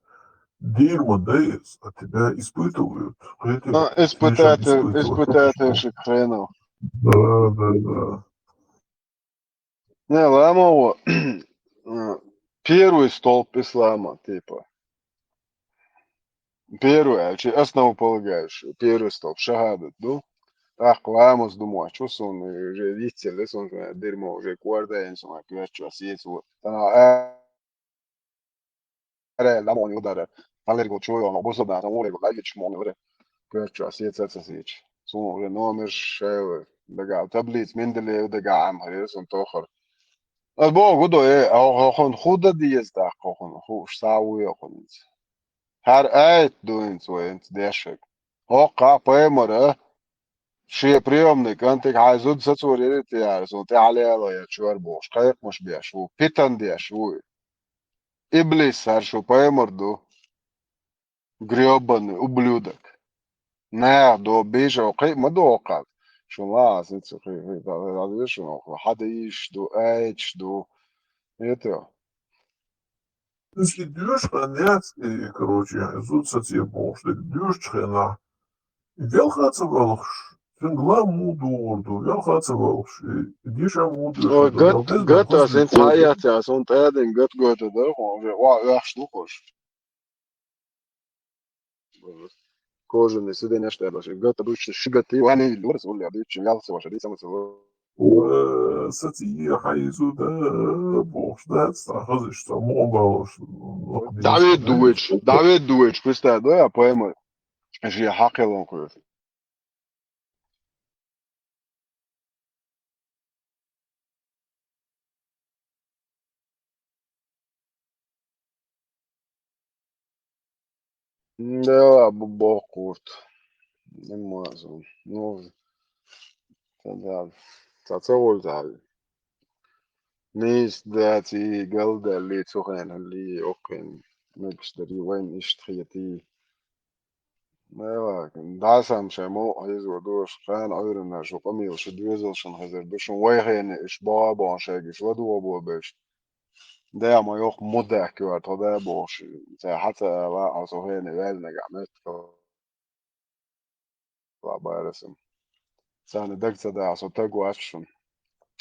Дирма дайс, а тебя испытывают. Кхетий? А, испытатель, испытатель шик хренов. Да, да, да. Не, ламо, э, первый столб ислама, типа. Первый, а чи основополагающий, первый столб, шахадат ду. ТӀаккха ламаз ду моьтту, суна уже виццалла, суна дирма уже кордайна, суна коьртачу сецо. Тана а аьлла, ламо ю дара. Хьалерго чу йолу, бусалба нахана вуо лерго лайгича мо йора. Коьртачу сеца ца сеча. Суна уже номер шайла дагахь, таблица Менделеева дагахь Ӏамхьарера суна тохара. Ас боху, гу до, э, а хӀокхунна хӀун дан деза тӀаккха, хӀокхунна, хӀу уьш схьа а вуй хӀокхунна хӀинца. ХӀара аят ду хӀинца вай хӀинца дешарг. ХӀокху пайхамара шен приёмный кӀантиг хьайн зуда сацор яра те яра, суна тӀаьхьа лело я чор бохуш, кхайкхамаш беш ву, питан деш ву. Иблис хӀара шу пайхамар ду. Грёбаный ублюдок. Наха до бийша кхин а ма доху. Шун лаьа, сица кхин, кхин, кхин, кхин, шун хьан дийш ду, айчаш ду. Это. Если дуьйш хьан яц, и, короче, зуд сацийра бохуш дерг дуьйш хенахь, велха ца велхаш, цуьнга лам муха догӀур ду, велха ца велхаш, и, и дешам муха дуьйш ду, гат, гат, ас хӀинца хьан яц, ас хӀун тӀадин гат гойту дар, хьуна уже, ва, оьхуш ду хӀуш. Кожаный сиденеш тӀе баш, гата дуьйцуш, ши гати, вани лорас улля дуьйцуш, ялса ваша, дийца маса. Э, сацийе хьайзу да, бохуш, да, ца хазаш, ца мо балуш. Давид дуьйцуш, Давид дуьйцуш, Христа, да, я поймай. Жи хьакъелон кхуьйсу. Да, бу-, бохурт. Нема зун. Ну, да, да. Ца ца волу зал. Нийса дац и галдалли, цу хенахь ли, оккхин мегаш дари вайн иштта хетий. Мела, дӀасам шайн мукъа хьийзо дош, кхана Ӏуьйранна шу къамел, шу доьзал шун хезар ду, шун вайхене, уьш богӀа боху шайга, уьш ладогӀа боху беш. Да, ма йоккха мудак куьйгӀа тхо да бохуш, цара хьан ца ала, хьо со хене ваьлла нагахь меттахь. Ва барасам. Царна даг ца дахьа, со таг вац шуна.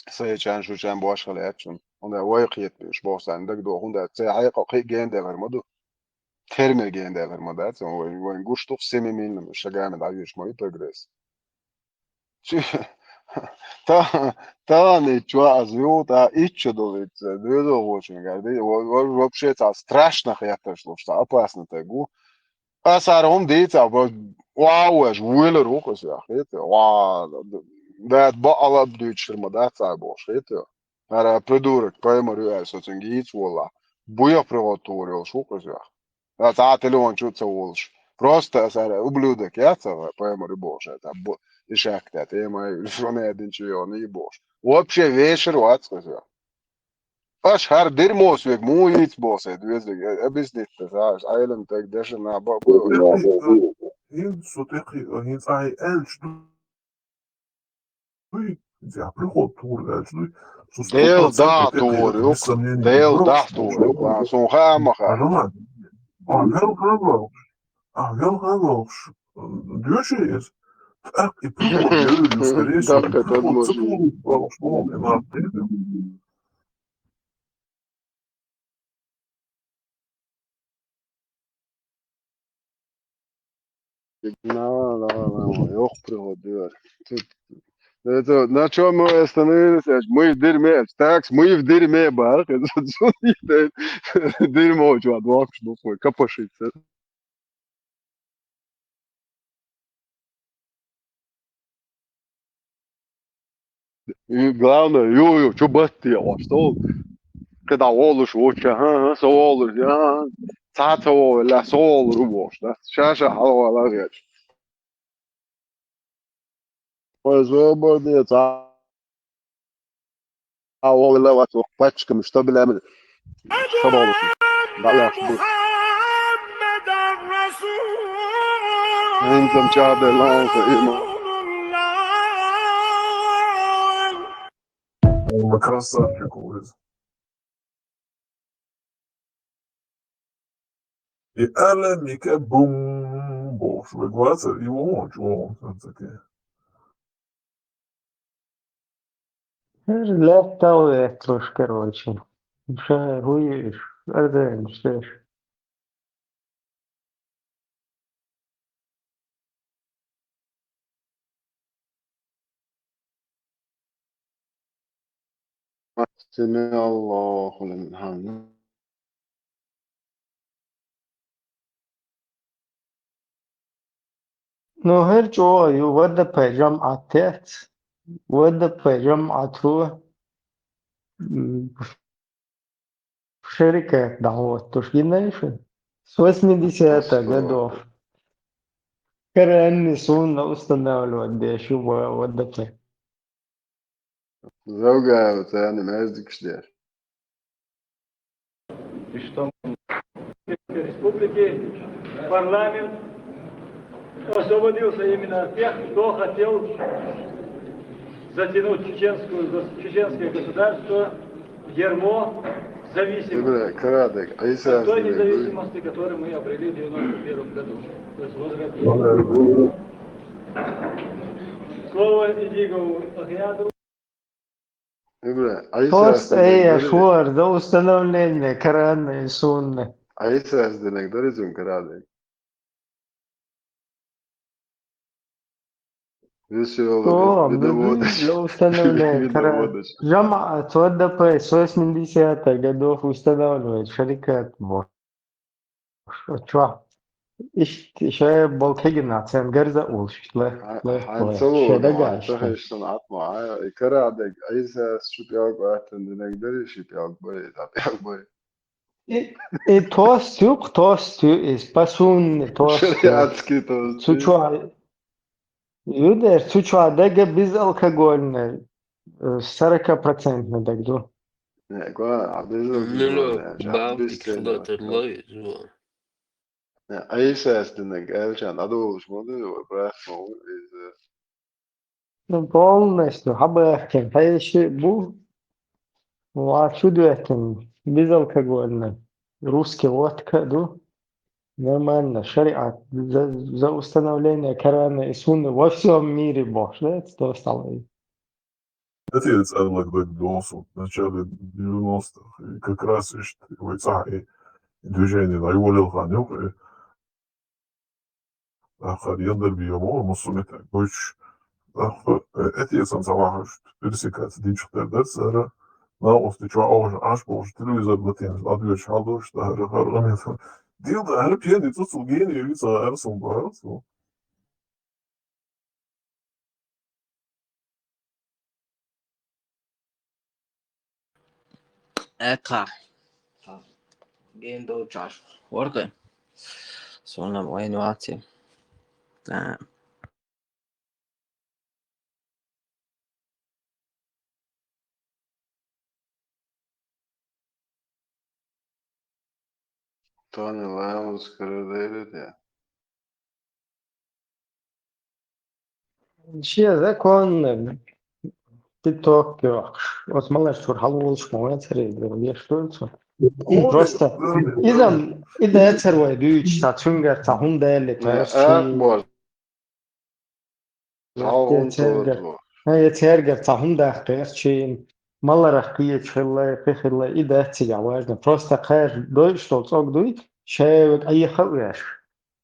Сайчан, шучан бошхала яц шуна. ХӀунда вай кхетабеш, боху царна даг доху, хӀунда цай хьекъа кхин а генделар ма ду. Термер генделар ма дац, вайн, вайн гуш ду-кх семимильным, шагами дӀавеш ма ю прогресс. Чи-, та-, тахана иччо аз ю, та иччо долу итца, доьзалхочун гар ди, во-, во-, вообще цхьа страшно хеттарш луш, цхьа опасно таг ву. Аса хӀара хӀума дийца, бо-, вау, веш, вуьйлур ву-кх аса, хета, ва, да, баала а дуьйцуш хир ма дац цхьа бохуш, хета. ХӀара придурок, паймар ю аьлла, со цуьнга йийца волахь, буьйхьа приготовлур йолуш ву-кх аса. Аса цхьа а телефон чу а ца волуш. Просто аса хӀара ублюдок яц, аса паймар ю бохуш, аса бу-, и шаькта, тӀема, шуна динчу йогӀу, и бохуш. Вообще вешар вац-кх аса. Аша хӀара дирмо соьга муха йийца боху сайн доьзалга? Э, объяснить ца, аша Ӏелам тӀе дешна нах бакъ бу. ХӀинца со тӀе кхи-, хӀинца ахьа аьлча ду-, дуй, иза приход тухур аьлча дуй, со Дела сто процентов даха тӀе тухур кхерар, ю, без сомнений, Дела просто даха тухур ю, сан хама ха. Хьажал, а, велха валуш, а, велха валуш, доьший иза. ТӀаккха и приход, я говорю, скорее всего, и приход ца тухур валуш, по-моему, и надо. На, на, на, йоккхача пригода дера. Это, на чём мы остановились? Мы в дерьме. Так, мы в дерьме, бах. Дерьмо у тебя, двадцать штук, капошится. И главное, ю, ю, чу баттий ош, со. Когда волуш воча, ха, ха, со волуш, я, ца, ца волуш, ла, со волуш ву вош, да. Ша, ша, хьалвала геч. Ой, свободнее, ца. А, о, ла, ва, ва, пачками, что, бля, мы, что было? Да, я, что было? Ин там чада, ла, ла, ла, ла. Ой, красавчик, Уиз. И аьлла, Мика, бум, бохуш, вай вацара, и вон, чӀогӀа, сан ца кхе. Хер лаьттал ветталуш, короче. Ша хӀу йиш, арзан деш. سمع الله لمن حمده. Ну, хӀара чӀогӀа ю, В Д П жамӀат тец, В Д П жамӀат ву, м, шерикат дӀахӀоттуш гина ю шуна. С восьмидесятых годов. Коронный сунна устанавливать деш ю В Д П. Завгаева царна маьждигаш деш. И что? Республики парламент освободился именно от тех, кто хотел затянуть чеченскую гос-, чеченское государство в ермо зависимости. Ибра, карадек, а если от той независимости, которую мы обрели в девяносто первом году. То есть возродили. Слово Идигову Ахьяду. Ибра, а если... Тост, эй, шуар, за установление коронный сунны. А если динек даризм карадек? О, установление. ЖамӀат В Д П с восьмидесятых годов устанавливает шарикат. Чо? Иштта ша болу кегина цен гарза улуш. Хьан ца лур, хьан ца хезаш санна Ӏатма, и карадег, айса шу пӀелг ваттан динег дари, ши пӀелг бай, за пӀелг бай. И, и тост ю, тост ю, и спасунный тост ю. Шариатский тост. Цу чуа, юдер, цу чуа дега безалкогольный, э, сорока процентный дег ду. Не, гуа, а безалкогольный, Мило, а, балтик без сюда ловит, вот. Не, а если я стынек, элчан, а долуш, моду, брат, моду, из, э, Ну, полностью, хьабаьхкина, хьаьши бу, ва чу доьттина, безалкогольный, русский водка ду, нормально, шариат, за, за установление Корана и Сунны во всём мире бохуш, да, это то стало. Отец Аллах даг досу, в начале девяностых, и как раз ишт, вай цахь, и движение на его лилхан, и Ахар яндар био мо, мусу мета. Гуч. Ах, э, эти сан савахаш, пересекаться, динчух тер дер сара. На ости чуа ож, аш бож, телевизор латин, адвеш, халдош, да, хар, хар, амин. Дил да, хар, пьен, и тут сулгин, и лица, хар, сумбар, су. Эка. Гейн долчаш. Оркы. Сонна войнуаци. Да. Тони Лаймус карадайрыт я. Ши законный. Ты ток йохуш. Оцу малаш чур хьалволуш ма вацаре, веш дуьйцу. И просто, иза, и дацар вай дуьйцу, ца цуьнгар ца хӀума даьлли, тхоьш чи. Ха, я цергар ца хӀума дахкхеш чи. Маларах кхеча хилла, кхи хилла, и дац цига важно. Просто кхаьр дойуш долу цӀог дуй, шаьвиг Ӏеха а веш.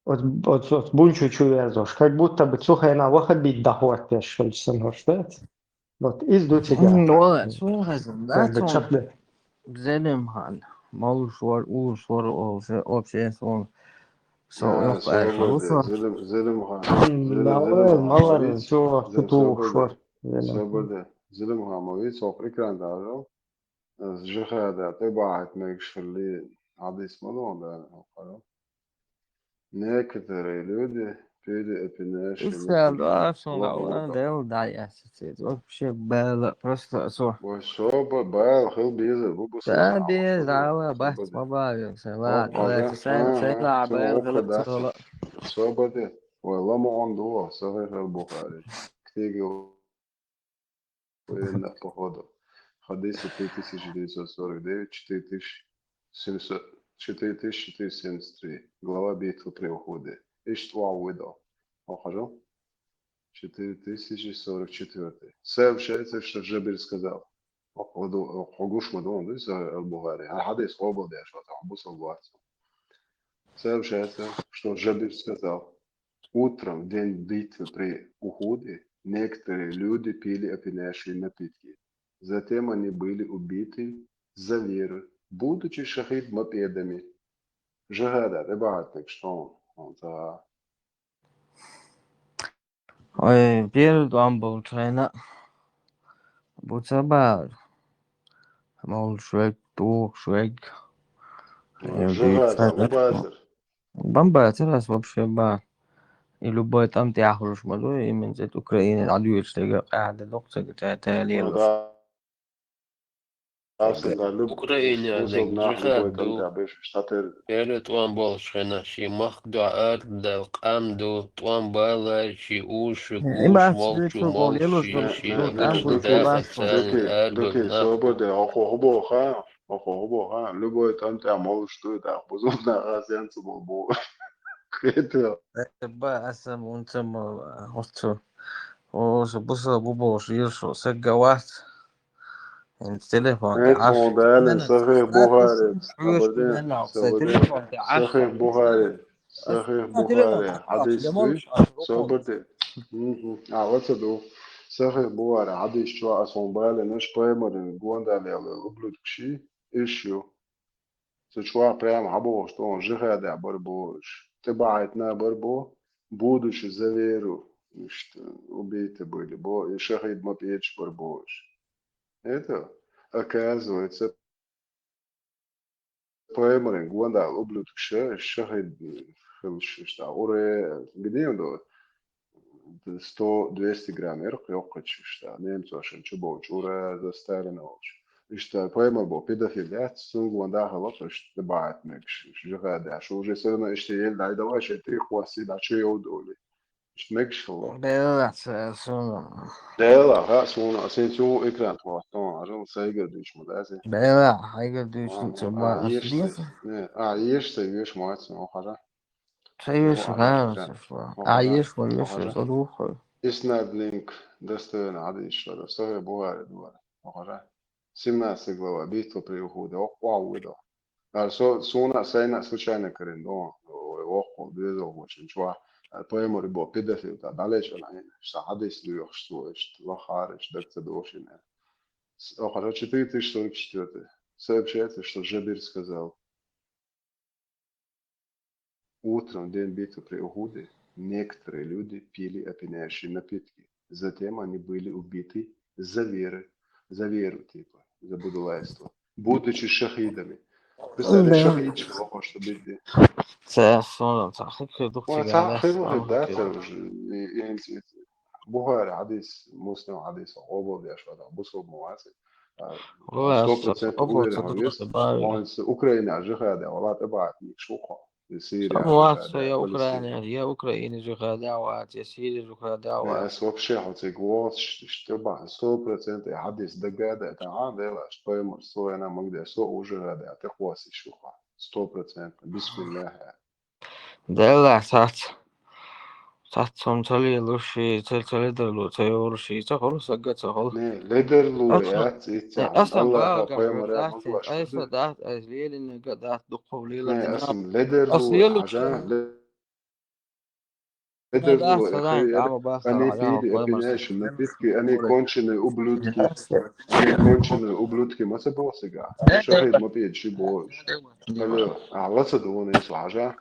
Оц, оц, оц бунчу чу верзош, как будто бы цу хенахь ваха бит дӀахӀоттеш хилча санна хӀорш дац. Вот иза ду цига. М, ну, ладно, слухай, да, Как бы чё чё ты? Зелимхан, молуш вар, уш вар, о, все, о, все, сон, со, А, ёх, э, собаде, слушай. Зелим-, Зелимхан, М, Зелим-, да, Зелимхан, малар, видишь? Чё, Зел-, что ты уж собаде, вар? Зелим. Собаде. Зелимхан, ма видишь, ох, экран даже. Э, жихада, тӀебахьа мегаш хилли, хьадис ма ду, да, охара. Некоторые люди пили опьяняющий Исраил напитки. Дошун Ва-, ва-, Дел дай ассоциирует. Вообще бала, просто со. Ой, собо, бала, хил беза, бу бу Да, собо, без, собо, да, ла, собо бас, де. Баба, все, О, ладно, ага, ладно, все, ага, все, ла, все, бала, охо, хил, да, все, ла. Собо де. Ой, лама он дуо, Сахих аль-Бухари. Книга военных походов. Хадис три тысячи девятьсот сорок девять, четыре тысячи семьсот, четыре тысячи четыреста семьдесят три. Глава битвы при Ухуде. Иштвал выдал. Похожу? Четыре тысячи сорок четвёртый. Сообщается, что Жабир сказал. Хогуш ма ду, да, Аль-Бухари. А хадис хобал деш, вот, Абу Салбуат. Сообщается, что Жабир сказал: «Утром, в день битвы при Ухуде, некоторые люди пили опьяняющие напитки. Затем они были убиты за веру, будучи шахид-мопедами». Жихада, тӀебахьа мегаш хилла, он ца. Ой, первый дом был шайна. Буца бар. Мол, швег, тух, швег. Э, Жихада, шайна. Бу бацар. Бамбацар ас вообще ба. И любой там тяхуш ма ду, именно это Украина, а дюйш тега, а, да, док, тега, та, та, лело. Да. Ас, да, люб-, Украина, способ да, нахуй Жихад бой ду. Контра беш штатер. Перед тӀом болуш хенахь, ши махка дуьхьа ара дан къам ду, тӀом бала, ши уш, Э, уш, имас молчу, вирту гол, молчу, елус ши, гол, ши, елус гол, гол, гол, да, гол, аса, Дукхи, ара дукхи, ду, собо де, охо хубо ха, охо хубо ха, любой там тӀе молуш ду, да, бузун да, ас янцу бол бу. Кхетел. Э, ба, асам, унцам, э, оцу. О, со буса бу болуш, ил шо, сагга вац. Ин телефон тӀе Эн Ӏаш. Тхуна далин, Сахих Бухари, собо де, собо де. Телефон тӀе Ӏаш. Сахих Бухари, Сахих Бухари, хьадис дуй, собо де. Мгм. А, вот это ду. Сахих Бухари, хьадис чу ас хьуна балин, наш пайхамаран гондалел ублюдкаш, иш ю. Цу чохь прямо хьан бохуш, тхуна жихадехь бар бохуш. ТӀебахьийтина бар бо, будучи за веру, иштта, убиты были, бо, и шахид ма печь бар бохуш. Это, оказывается, пайхамаран гондал ублюдкаш, шахид хилаш, иштта, уре, где он до? Сто, двести грамм эрх йоккхачуьш, да, немцо шен чу боучу, ура, за Сталина волчу. Иштта, пайхамар бо педофил яц, цуьнга ван даха лапаш, да баат мегаш, жихад яш. Уже все равно иштта ел дай, давай, шен три хвост, да, чу йовдоли. Иштта мегаш хилла. Бела, ца, суна. Бела, ха, суна, сен цу экран тхо, тхо, ажал сайгар дуьш ма дазе. Бела, хайгар дуьш, Ага, цу а, ма, еш ас сай, не, а, еш сай, еш ма, ца, о, хажа. Ца еш, Охажа, ха, ца, ца, ца. А, охажа, еш, ма, еш, охажа. Ца, духу. Иснад линк достойно хьадис, что да, Сахих Бухари дуара. Охажа. Семнадцатая глава, битва при Ухуде. Ох, вау, выдал. А, со-, суна, сайна случайно карин, но, ой, ох, две золгочен, чуа. А, пайхамар бо педофил, да, далеч она, что хьадис дуёхш, что, что, лахарыш, дак ца дошина. С-, охажа, четыре тысячи сорок четвёртый. Сообщается, что Жабир сказал: «Утром, в день битвы при Ухуде, некоторые люди пили опьяняющие напитки. Затем они были убиты за веру». За веру, типа, за будулайство. Будучи шахидами. Представляешь, Да. Шахид, чего хочешь убить? Це, що, це хитрий дух. Ой, це хитрий, да, це вже, і, і, і, Бухари, хадис, Муслим, хадис, обал, я что там, бусул муаси. А, Ой, сто процентов уверен, что он есть. Он с Украины, а жихаде, вала, тӀебаат, шуха. Сирия. Со вац, со я Украина, я Украина жуха да вац, я Сирия жуха да вац. Ас вообще хьо цига воц, что ба, сто процентов я хьадис дагада, это а, дела, что пойму, что я на могде, со уже рада, ты хвоси шуха. Сто процентов. Бисмиллах. Делла сац. Сац сом цали луши, цал цали дарлу, цал оруши, ца холу сагга ца холу. Не, ледерлу яц, ица. Асан Аллах бага пайгамбар сац, айса дат, ай лелин га дат духу лила. Не, асан ледерлу. Асан лелу. Ледерлу. Они пили, они конченые ублюдки, они конченые ублюдки, ма ца бохсига. Шахид ма пиед ши бо. Алло, а лаца дугун ис лажа.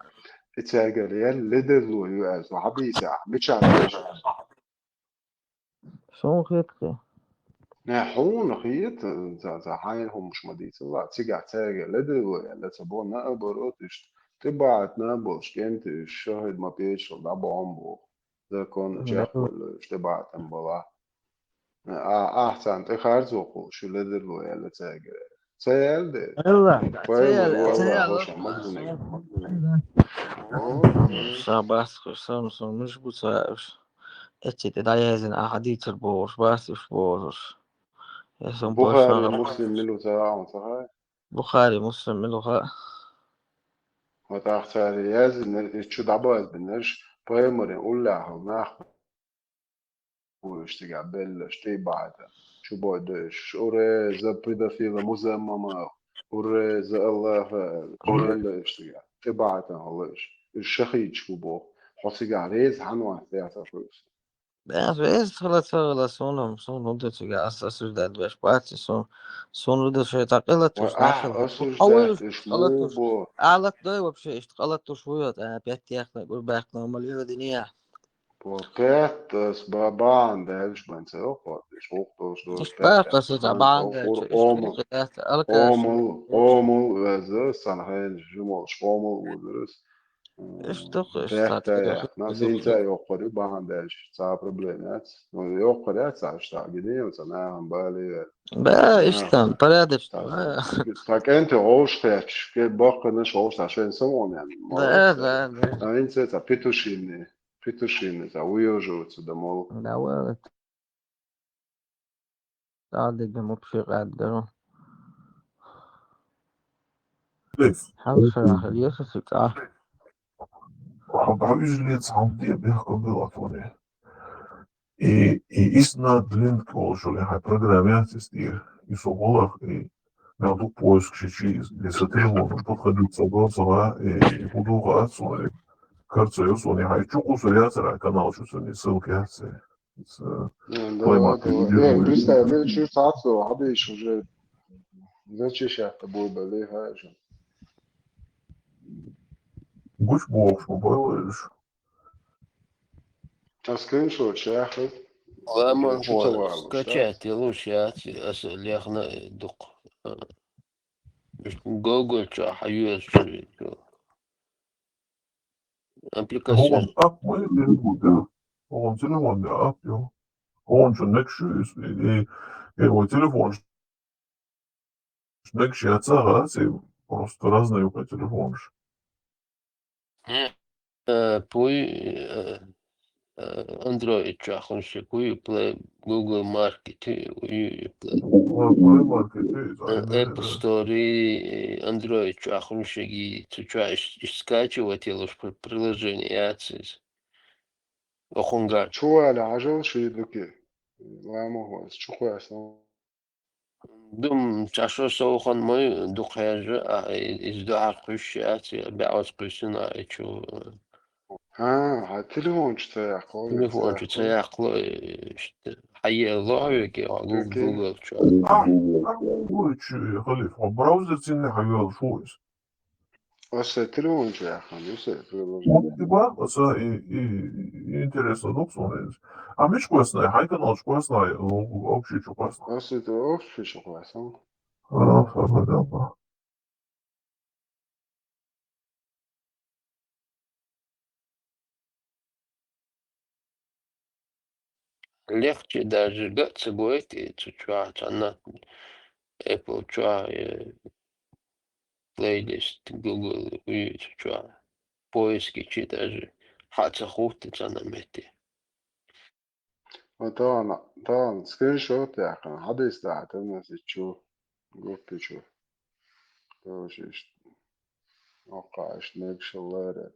Ицергалер ледерлу ю аз, хьабийса, мича. Сун хетхи. Не, хьуна хет, за, за хьайн хумш ма дийцала. Цига церга ледерлу, лаца бо, наоборот, ишт. Ты баат на бол, шкент, шахид ма печал, да бомбу. Закон чехбулу, ишт баатан бола. А, ахцан, ты харзу хул, шу ледерлу, лаца гере. Цаялде. Элла, цаял, цаял. Шабас, хусам, сумуш буцааш. Эци те даязин ахадитер бош, бас уш бош. Бухари, Муслим милу цаун цахай. Бухари, Муслим милу ха. Вот ахцари язин, чу дабаз бинеш, поймарин уллаху нах. Уйштига белла, шти баата. Чу бойдеш, уре, за педофила музаммама, уре, за Аллаха, уре, иштига. Ти баата халыш. Иш шахич ку бо. Хосига рез ханва сяса фус. Бяз вез хала цагала сонам, сон удачига ас осуждать беш бати сон, сон удачи такила туш нахила. Осуждать иш мубо. Алат дой вообще иш калат туш уйот, а пять яхна гурбахна мал юрдиния. По пять, то есть ба-, баан дальше бан цел ход, иш ух то, что иш пять, пять, то есть баан дальше, иш омул, омул, омул, везде, сан хайын жумол, шомул удырыс. Иш тох, иш пять, тох, тох, тох. Нас инца ёхори баан дальше, ца проблема, ну, ёхори, ца, что, где, ца, на, бали, ба, иш там, порядочно. Так, так, энте, ош, тяч, ке, бакка, наш, ош, та, шен, самон, да, да, да. А инца, ца, петушиные. Петушиные, ца, уёживаются домой. Да, вот. Садик, да, вообще, как, да. Хал шарах, Ильяс, сыка. Хабар излец, хам, где бегал, был отвоне. И, и исна длинк волшули, хай программе ацистир. И соболах, и Надо поиск сейчас, если ты можешь подходить с голоса, и буду рад, смотри. Кажется, я, смотри, хочу кусу яцера, канал, что сегодня ссылки яцы. С, э, ну, давай, давай. Э, представь, мы чуть сацу, а ты ещё уже зачищать тобой, бля, знаешь. Гуч бог, что было. А скриншот чехот. Ламан хо, скачать, лучше, а, ас лехна дук. Google ча, хаюс чу. Аппликация. Он ап, мы переводим. Он телефон, да, ап, ё. Он чу, нек шу, и, и, и его телефон. Нек шу, я, ца, а, цы, просто разные у тебя телефонш. Э, пуй, э, э, Android чу ахунши, пуй Play, Google Market, и, и Play. Google Market, и, э, Apple Store, и Android чу ахунши, и цу чу иш-, иш скачивать, и луш при-, приложение, я, циз. Охунга. Чу ала ажал ши дуки. Лама хос, чу хос, ну. Дум чашо соухан мой духъяжа, а, и-, из дуа куш, а, ци бяос куйсина, а, и чу. А, а телефон чу ца яхло, телефон чу ца яхло, э, иште. Хае ло, а, веке, а, Гуг-, Окей. Google чу. А, а, Google чу, халиф, а браузер цинне хавел шуйс. Аса телефон чу яхан, аса приложение. Вот, и ба, аса и, и, и интересно, ну, смотри. А миш классная, хай канал классная, ну, общий чу классная. Аса это общий чу классная. А, да, да, да. Легче даже гац гойт, и цу чуа, цанна Apple чуа, э, плейлист, Google, и цу чуа. поиске чу даже хьа ца хӀутту цхьана метте. Ва тахана, тахана скриншот яьккхина, хьадис дахьа теннис чу, группе чу. Тоже иштта. Оккха иштта мегашаллара.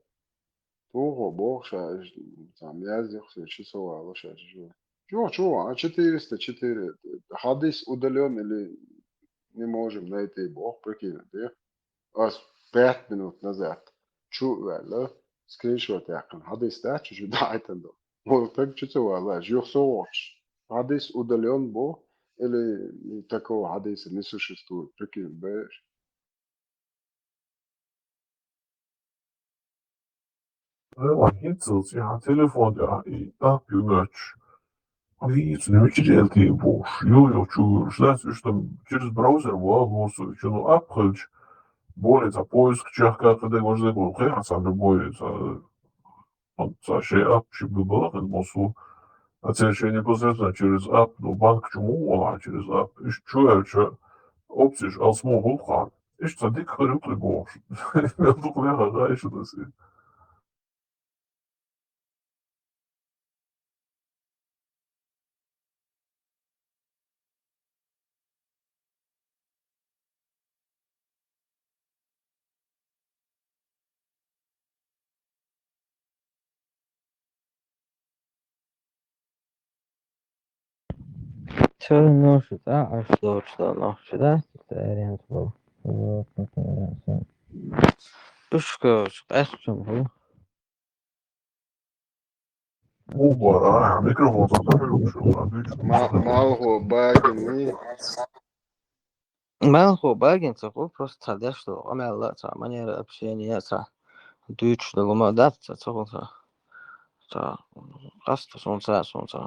Тухо боху ша, иштта, цхьа мязех се чу ца вала ша чу. Чу, чу, а четыреста четыре. Хьадис удалён или не можем найти, боху, прикинь, да? Ас пять минут назад чу ваьлла, скриншот яьккхина, хьадис дац чу, чу даӀайтан ду. Вон стаг чу ца вала, юха со вохуш. Хьадис удалён бу, или такого хьадиса не существует, прикинь, беш. Ай, ва хӀинцалц и хьан телефон тӀехь и ап ю моьттуш. Вийца, ну, мича элтий бохуш. Ю, ю, чу вуьйлуш дац, уьш там через браузер вала лоцу, чу, ну, ап хилча, более цхьа поиск чехка кхидерг важа дерг ву, кхехьа цхьа любой, цхьа, цхьа шайн ап ши бу балакъин босу. А церан шайн непосредственно через ап, ну, банк чу муха вала через ап. Уьш чу аьлча, опцеш алсмо гӀуллакхахь. Иштта цхьа дика хир ю кхин бохуш. Мел дукха веха гӀайша даса. Цо нуша тӀа Ӏаш долчу тӀа нохча дац, цаьренца бу. Пушкаш къаьстачун бу. Муха бара, а, микрофон ца хьуьлуш, а, дуьйцуш. Ма-, малхо багина. Малхо багина ца хӀу, просто цхьа деш долу къамел а, цхьа манера общения, цхьа дуьйцуш долу ма дац, цхьа ца хӀу, цхьа, цхьа къаста суна ца, суна ца,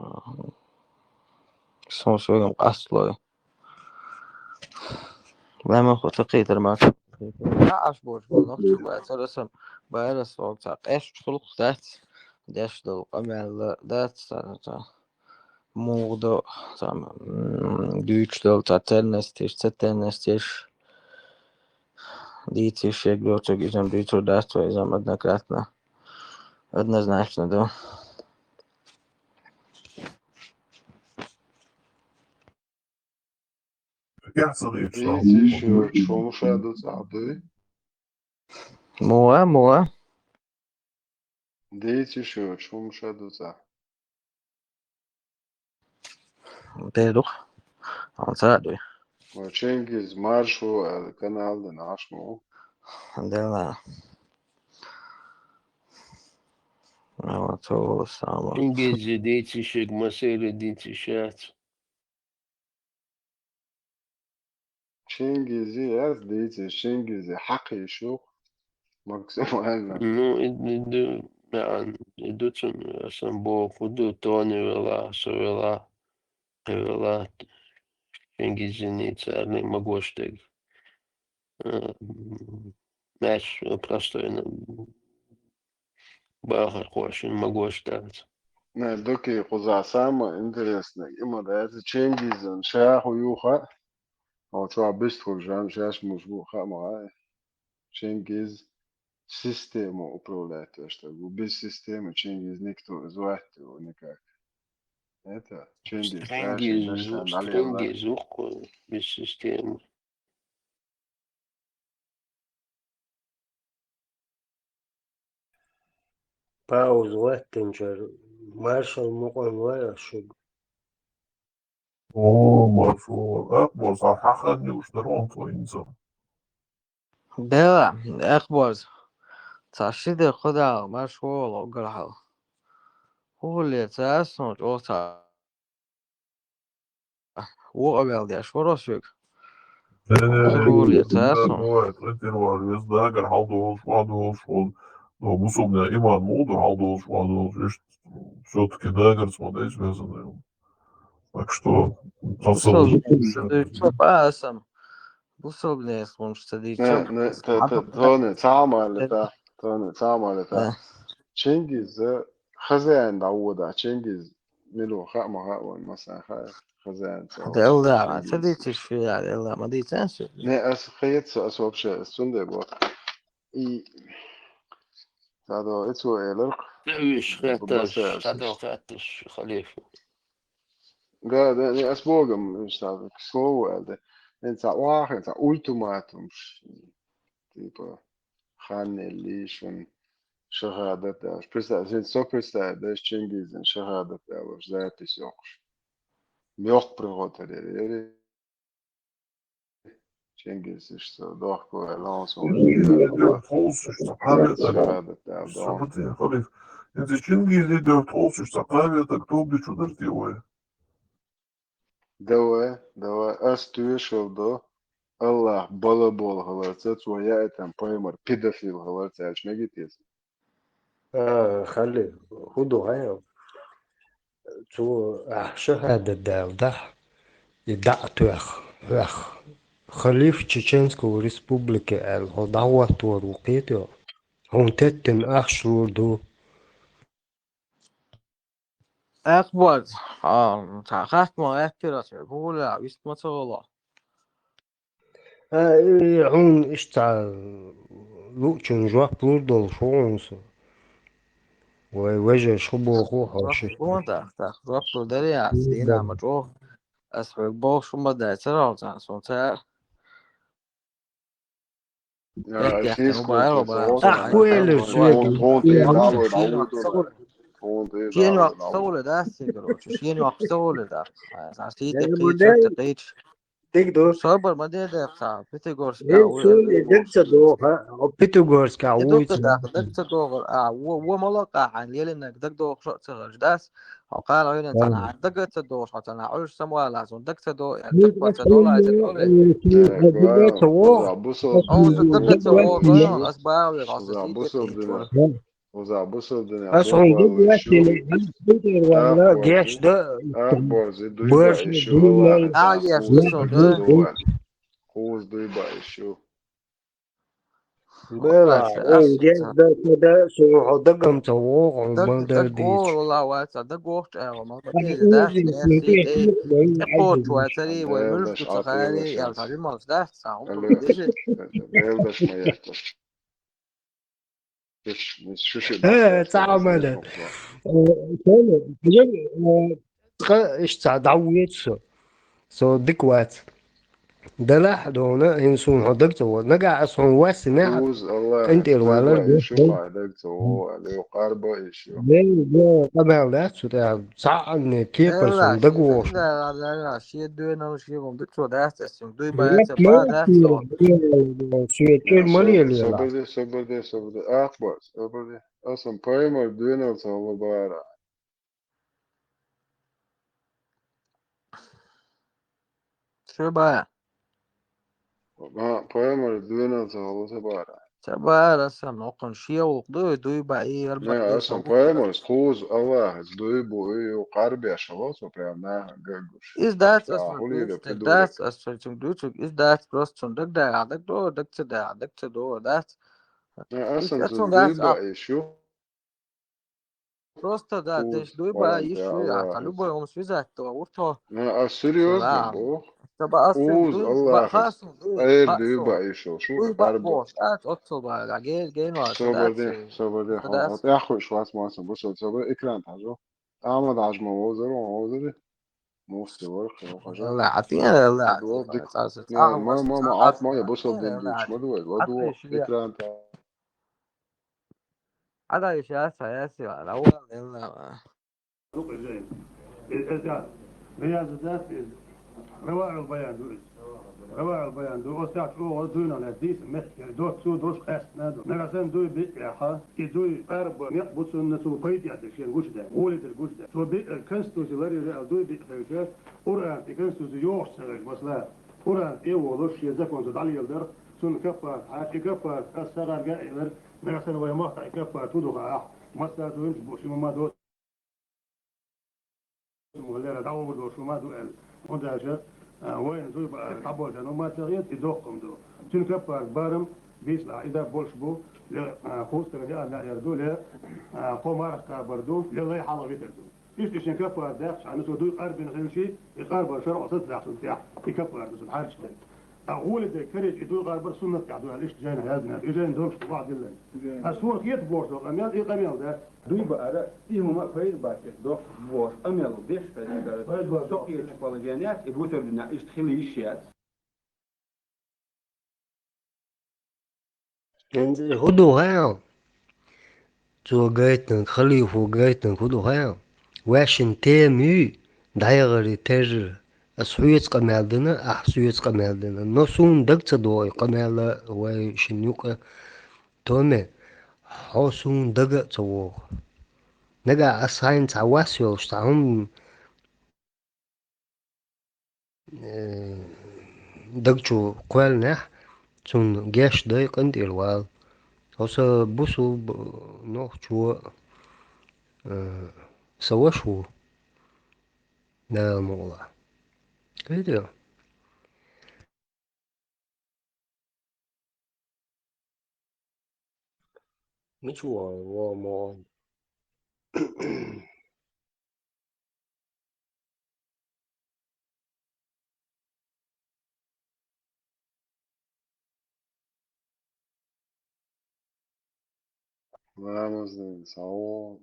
суна суьгам къасталой. Лама хӀу ца кхетар ма ца кхетар. Ӏаш бош бу нохча бацара сан, байрас вал цхьа къаьсташ хуьлу дац, деш долу къамел а дац, цхьа, цхьа. Муха до, цхьа, м, дуьйцуш долу цхьа ценностеш, ца ценностеш. Дийциш шег доцург иза-м дуьйцур дац вай, иза-м однократно, однозначно ду. Кехь ца дийцуш, дийциш йоцуш хӀума ша ду цӀахь дуй? Муха, муха? Дийциш йоцуш хӀума ша ду цӀахь? Дера ду-кх. Хьуна ца а дуй. Ва Чингиз маршо аьлла канал дина Ӏаш ма ву. Дела. Ва цо волу сама. Чингизи дийциш шег масийра дийциш яц. Чингизи, ас дийци, Чингизи хьакхийша ю-кх максимально. Ну, и, и ду, яан, и ду цунна, асан боху, ду, тони вела, со вела, кхин вела, Чингизини царни магош дерг. Э, м, маьш, э, простой, ну, бахархошна магош дац. Не, дукий кхузахь самое интересное, и ма дац, Чингизан ша хӀу ю хаьа, хьо чохь бистхуьлу жан шаьш муш бу хаьа ма хаьа. Чингиз систему управлять деш дерг ву. Без системы Чингиз никто и звать его никак. Это Чингиз, Чингиз, Чингиз, Чингиз, без системы. Пауза латтинчара маршалла мукъан вай ас шуьга. О, маршалла. Акъбоз, хьан ханна юуш дара онцо инца? Бела, Акъбоз. Ца ши де кху дала, маршалла, уггар хьал. ХӀугӀулле ца ас сон чӀогӀа ца Вукъа вел деш вара соьга. Э, Вукъа вел деш вара со. Бывает, итир вара, веза дагар хьал долуш, ван долуш, вон, но бусалбанийн иман муха ду хьал долуш, ван долуш, иштта всё-таки дагарца ма дайца везан. Так что, Бусалбанийн, а, сан, бусалбанийн хӀумаш ца дийцча, Не, не, та, та, Тони, цхьа а ма аьлла, та, Тони, цхьа а ма аьлла, та. Э. Чингиз, э, хозяин дӀавода, Чингиз. Мила хаьа ма хаьа вайн, масала хаьа, хозяин ца Делла, ца дийциш фу яра, Делла, ма дийцан шу. Не, ас хета, ас вообще, ас цунде бо. И Цхьадола, и цо элира-кх. Уьш хетташ, цхьадола хетташ, халифа. Да, да, не, ас богам, уьш цхьа, к слову, аьлла. Эн цхьа оаха, эн цхьа ультиматумаш. Типа, хан елли шун шахадат далаш. Представь, эн со представь, да, Чингизан шахадат далаш, запись йоккхуш. Мёх приготовили, ери. Чингиз, иштта дохко ваьлла, он сон Чингиз, дохко ваьлла. Дохко ваьлла, шахадат далла, дохко. Субтин халиф. Эн ца Чингиз, дохко ваьлла, так памятник тобди чу дар те вай. Давай, давай, ас тоьшалла до. Аллах балабол хиларца, цо яйтан пайхамар педофил хиларца аьлча мега те иза? А, хали, хӀун ду хьайна? Цо ахь шахадат далла дахь, и дӀа а тоьхна, хьоьх, халиф Чеченского республики аьлла, хьо дӀахӀоттор ву кхетайо? Хьуна теттина ахча лур ду. Ахбат, а, цхьа хаттам гӀеттира ас, вугӀула, вист ма ца гӀоло. Э, э, хьуна иштта луучун жоп лур долуш ву хьуна со. Вай вежарша хӀун боху хьо ши? Жоп лур дах, дах, жоп лур дарий ас, дийна ма чӀогӀа. Ас хьоьга бохуш хӀума ма дац, царал цхьа, сон ца. Ах, хӀун элира соьга? Шен йоккха ца гӀоле дац, короче, шен йоккха ца гӀоле дац. Ас хӀинца кхийча, кхийча. Диг ду. Собар ма де дехца, Пятигорска. Эн суна и даг ца доху, а, Пятигорска вуйца. Даг ца доху, а, во, во ма локха хьайн, лелинарг даг дохуш а ца хилча дац. Хьо кхана гӀайна цхьана хьайн даг ца дохуш, хьо цхьана Ӏуьйш самавала, хьуна даг ца до, я даг ца до, лай ца до, лай. Даг ца вогӀу. Хьо сан даг ца вогӀу, ас бахьа ве, хьо сан сийдехь кхийчо. Уза бусалба динехь ас хьуна ду гечдина, гечда, борз, дуй баишу, а, гечда сон ду. Кхуза дуй баишу. Бела, ас гечда, када, сон хьо дагам ца вогӀу, ма дар дийцу. Ла ваца, даг вохчу аьлла, ма дар дийцу, дац, дац, дац, кхочу вацари, вай муьлш ду ца хари, ял ца вималш дац, ца хьуна дижи. Белдаш ма яхташ. Э, цхьа а ма дан. Э, шайна, э, цкъа иштта цхьа дӀавоьду со. Со дика вац. Делахь а дона, хӀинца суна хьо даг ца во. Нагахь аса хьуна ваьссинехь, къинтӀера валар, шу ма даг ца во, аьлла, къарба ишу. Къамел дац цу тӀехь. Цхьа а не кепар сон даг вогӀуш. Шен доьналла, шен гӀум ду цо дац, ас цуьнга дуй бац, ма дац цо. Шен чуьра ма лелайла. Собар де, собар де, собар де. Ахбар, собар де. Асан пайхамар доьналла ца хилла бара. Шу бара. Ма, пайхамар доьналла ца хилла ца бара. Ца бара сан, окхун шен гӀуллакх ду, дуй баий, арбан. Не, асан пайхамар, кхуза Аллахьаца дуй бу, ю, къарбеш хилла цо прям наха гагуш. Иза дац аса, хӀулийда, дац аса, цуьнга дуьйцург, иза дац, просто цунна даг дагахь, даг до, даг ца дагахь, даг ца до, дац. Не, асан цунна дуй баий, шу. Просто, да, деш дуй баий, шу, а, любой хӀума связать до, урто. Не, а серьёзно бу? Уза Аллахьаца Ӏер дуй баий шу, шу къарба. Собар де, собар де, хьо тӀаьхьа хуьйш вац ма сан, бусалба, собар, экран тӀехь хьажо. Ахьмад-Хьаьжа ма вовзара, ван вовзара. Муфти вара, кхин ван хьажа. Алла, Ӏатина, Алла, Ӏатина. Ма, ма, ма, Ӏат ма, я бусалба дин дуьйцуш ма ду вай, ладо, экран тӀехь. Ӏадайша яц, яц, я, равал, Алла. Рукъ иза. Иза, иза, иза, иза, Раваъул Баян ду иза. Раваъул Баян ду, оцу тӀехь чӀогӀа дуьйна лаьцна дийца меттиг, доцу дош къаьстина ду. Нагахь санна дуй биъ яхьа, и дуй къарба некъ бу цунна, цо пайда эцна шен гучудаьлла, гӀоле дерг гучудаьлла. Цо биъ конституци ларйира аьлла дуй биъ хилча, Къуръан тӀе конституци йохуш ца хилча, масала, Къуръан тӀе а волуш, шен закон цо дӀалеладар, цунна каппарат хьаьжча, и каппарат ас сагӀарга а элира, нагахь санна вай мохь тӀехь и каппарат хӀун ду хаахь, массара а дуйнаш бу, ши ма ма до. Лера дӀавахар долуш хӀума ду аьлла. ХӀунда аьлча, а, вайна дуй баар дӀаболчарна хӀума ца хета, и доккха хӀума ду. Цуьнан каппарат барам, бийцалахь, и дан болуш бу, ле, а, кхузткъа яа яар ду, ле, а, кхо марха кхабар ду, ле лай хьалха витар ду. Иштта шен каппарат даьккхича, хьан цо дуй къарбина хилчий, и къарбар шарӀо сацадаккха цунна тӀехь, и каппарат ду цунна хьарча дерг. А гӀоле де каречи дуй гӀарбар суннат кӀа дуй, иштта жайна яздина, и жайна догаш ваъ диллан. А суна хета боху къамел, и къамел да. Дуй баара, и хӀума пайда бац, доху боху къамел, деш пайда бац. Со кхечу положенеш, и бусар дина, иштта хила йиш яц. ХӀун ду хьал? Цо гайтинарг, халифо гайтинарг хӀун ду хьал? Ваьшшина тема юй, дӀайгӀаре терра, ас хьоьца къамел дина, ахь соьца къамел дина. Но суна дага ца догӀу и къамел вай шина юкъа. Томе, хьо суна дага а ца вогӀу. Нагахь ас хьайна цхьа вас йолуш, цхьа хӀума э, даг чу кхоьллинехь, цунна геш дай къинтӀера вала. Хьо сан бусулба нохчо, э, сан ваша ву, Дала мукъалахь. Кхетий? Мича вон, вон мо? Рамазан, сау.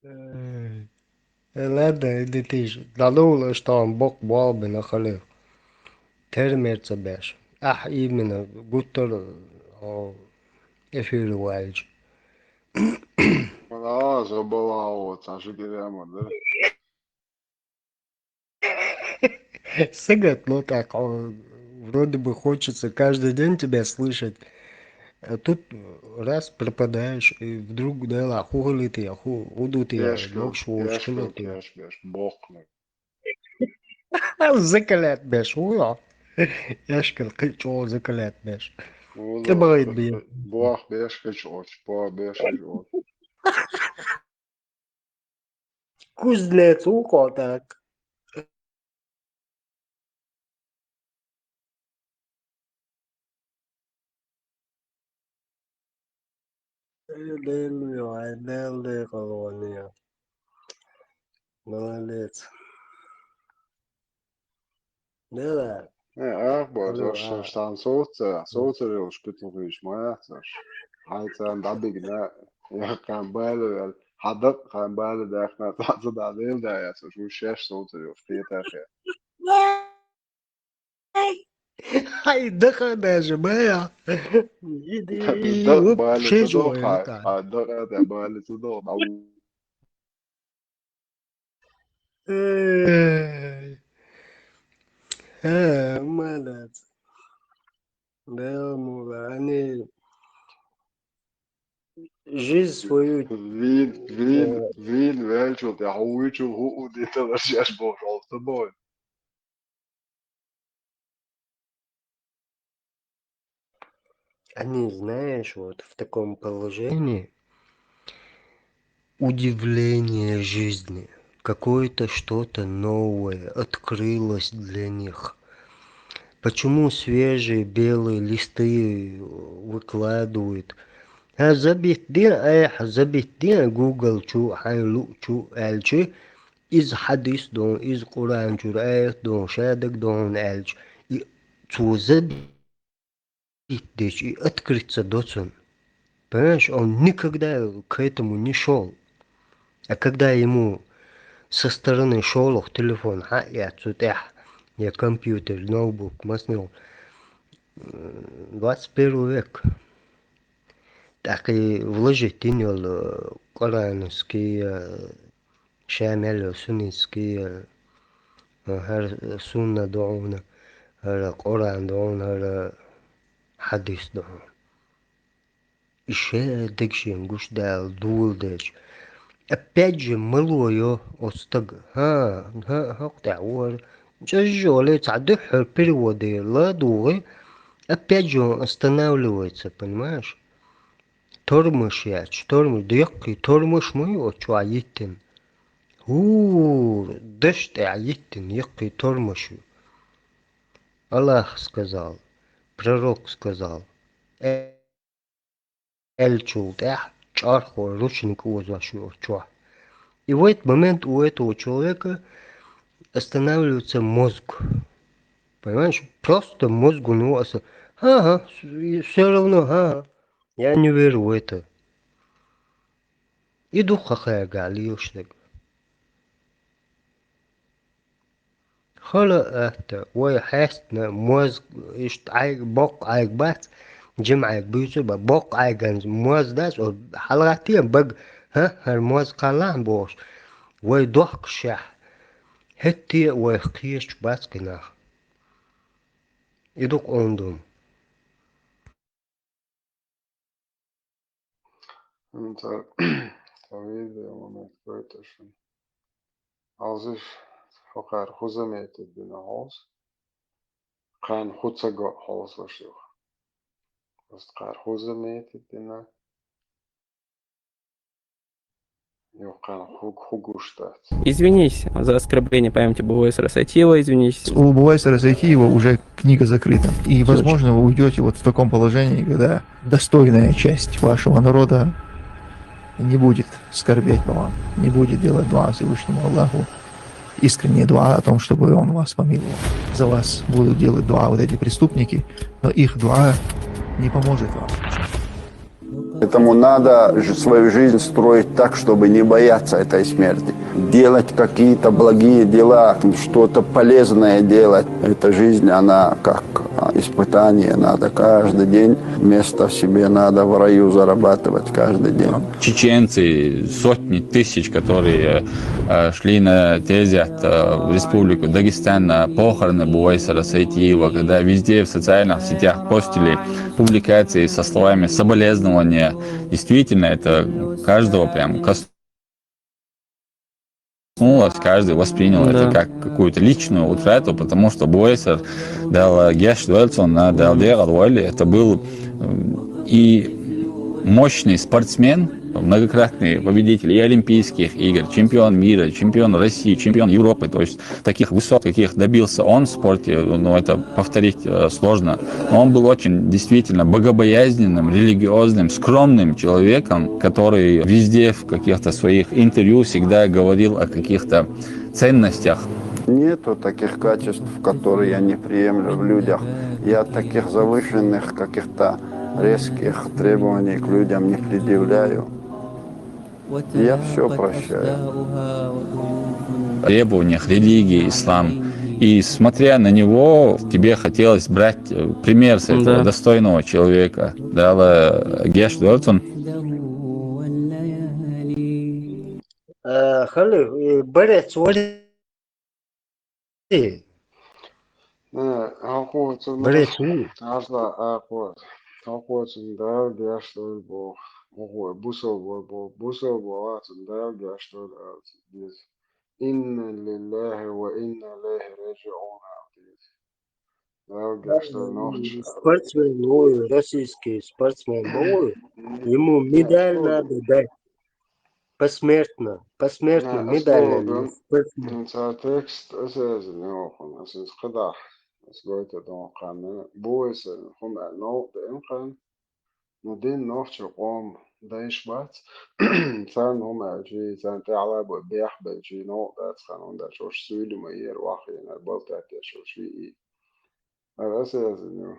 Э, ладно, иди ты ж. ДӀадовла, что он бок болбина хали. Термер ца беш. Ахь именно гуттар, о, эфир вайча. Ала, забалао, ца ши гирема, да? Сагат, ну так, о, вроде бы хочется каждый день тебя слышать. А тут раз пропадаешь, и вдруг, да, ла, ху хилити, ху удути, Беш, мокш вовш беш, хилити. Беш, беш, бохна. Закалят беш, уйо. Яшкал кычо закалят беш. Уйо, Ты богат бе. Бох беш кычо, по беш кычо. Кузнец у котак. Молодец. Дела. Э, ах, бо, Алло, зош, а. Штан соуца, соуца рил шпитл хуйш, моя, зош. Хай цан дабигна, я кам балу, хадак кам балу, дахна, таца да лил да, я, зош, шеш соуца рил шпитл хе. Хай даха даже, моя. Иди, Дак уп, балу шеш цудо, ой, хай, ка. А, дак, да, балу цудо, да. Эй. Э, молодец. Да, мула, они жизнь свою, Вин, вин, э, вин, венчул, я хуичул, ху, у, ди, та, да, я ж божал с тобой. Они, знаешь, вот в таком положении удивление жизни. Какое-то что-то новое открылось для них. Почему свежие белые листы выкладывают? А забит дин, эх, забит дин, Google чу, хайлу чу, элчи. Иза хьадис дон, иза Къуран чуьра аят дон, шадак дон аьлча, и цо забит дечу, и открыться до цунна. Понимаешь, он никогда к этому не шёл. А когда ему со стороны шёлух телефон хьа я цу тӀехь, я компьютер, ноутбук, маснил, м, двадцать первый век. ТӀаккха и вложить дин йолу, э, Къуранский, э, Ша мел йо суннитский, э, хӀара сунна ду хьуна, хӀара Къуръан ду хьуна, хӀара хьадис ду хьуна. И шен дегашен гуш даьлла доладелча, опять же, мало йо оцу стага. ХӀа, хӀа, хӀокху тӀехь ву хӀара. ЧӀожжо ле цхьа дуьххьара переводе ладугӀи, опять же он останавливается, понимаешь? Тормош яц, тормош, деккхий тормош ма ю оцу чохь йиттина. ХӀора даш тӀехь йиттина, яккхий тормош ю. Аллах сказал, пророк сказал, элчул тӀехь чӀархо ручник озош ю оцу чохь. И в этот момент у этого человека останавливается мозг. Понимаешь? Просто мозгу, ну, оса-, ага, все равно, ага. Я не верю в это. И дух хахая галиошнаг. Хала это, ой, хестна, мозг, ишт айг, бок айг бац, джим айг бюцу ба, бок айган мозг дас, о, халгати баг, ха, хар мозг калан бош. Вай дохк шах. Хетти вай хкеш бац гинах. Идук ондум. Цар, цар видео момент гойташун. Алзиш хокар хузамет дина холс. Кан хуцаго холс вашух. Просто кар хузамет дина. Юкъан хуг-, хугуштац. Извинись за оскорбление памяти Бувайса Расайтиева, извинись. У Бувайса Расайтиева уже книга закрыта. И, возможно, вы уйдете вот в таком положении, когда достойная часть вашего народа не будет скорбеть по вам, не будет делать дуа Всевышнему Аллаху, искренние дуа о том, чтобы он вас помиловал. За вас будут делать дуа вот эти преступники, но их дуа не поможет вам. Поэтому надо ж-, свою жизнь строить так, чтобы не бояться этой смерти. Делать какие-то благие дела, что-то полезное делать. Эта жизнь, она как, а, испытание. Надо каждый день место в себе надо в раю зарабатывать каждый день. Чеченцы, сотни тысяч, которые, э, шли на тезят, э, в Республику Дагестан на похороны Бувайса Расайтиева, когда везде в социальных сетях постили публикации со словами соболезнования. Действительно, это каждого прям коснулось, каждый воспринял это как какую-то личную утрату, потому что Бувайса дал геш дуэльцон на дал дегал вали. Это был, м, и мощный спортсмен, многократный победитель и Олимпийских игр, чемпион мира, чемпион России, чемпион Европы. То есть таких высот, каких добился он в спорте, ну, это повторить, э, сложно. Но он был очень действительно богобоязненным, религиозным, скромным человеком, который везде в каких-то своих интервью всегда говорил о каких-то ценностях. Нету таких качеств, которые я не приемлю в людях. Я таких завышенных, каких-то резких требований к людям не предъявляю. Я всё прощаю. Требованиях религии ислам. И смотря на него, тебе хотелось брать, э, пример с этого, да, достойного человека. Дала геш дортун. Э, хали, э, барец вари. Э, хакъоцун. Барец вари. Тарзла хакъоц. Хакъоцун Дала геш дор бо. Ого, бусо бо, бусо бо, ацун Дала геш дор, ацун. Инна лиллахи ва инна илайхи раджиун, ацун. Дала геш дор нохч. Спортсмен, ой, российский спортсмен, ой. Ему медаль надо дать. Посмертно, посмертно медаль надо. Спортсмен. Цар текст эсэзин охун, эсэз кадах. Эс гойта дон кана. Бу эсэзин хум эл нол дэн кан. Ну, дин нохчо къом дайш бац. Цан хум эл чи, цан тэ ала бо бях бэл чи, нол дац хан, он да чош сюли ма ер вахина, болтат я чош ви и. А раз я за него.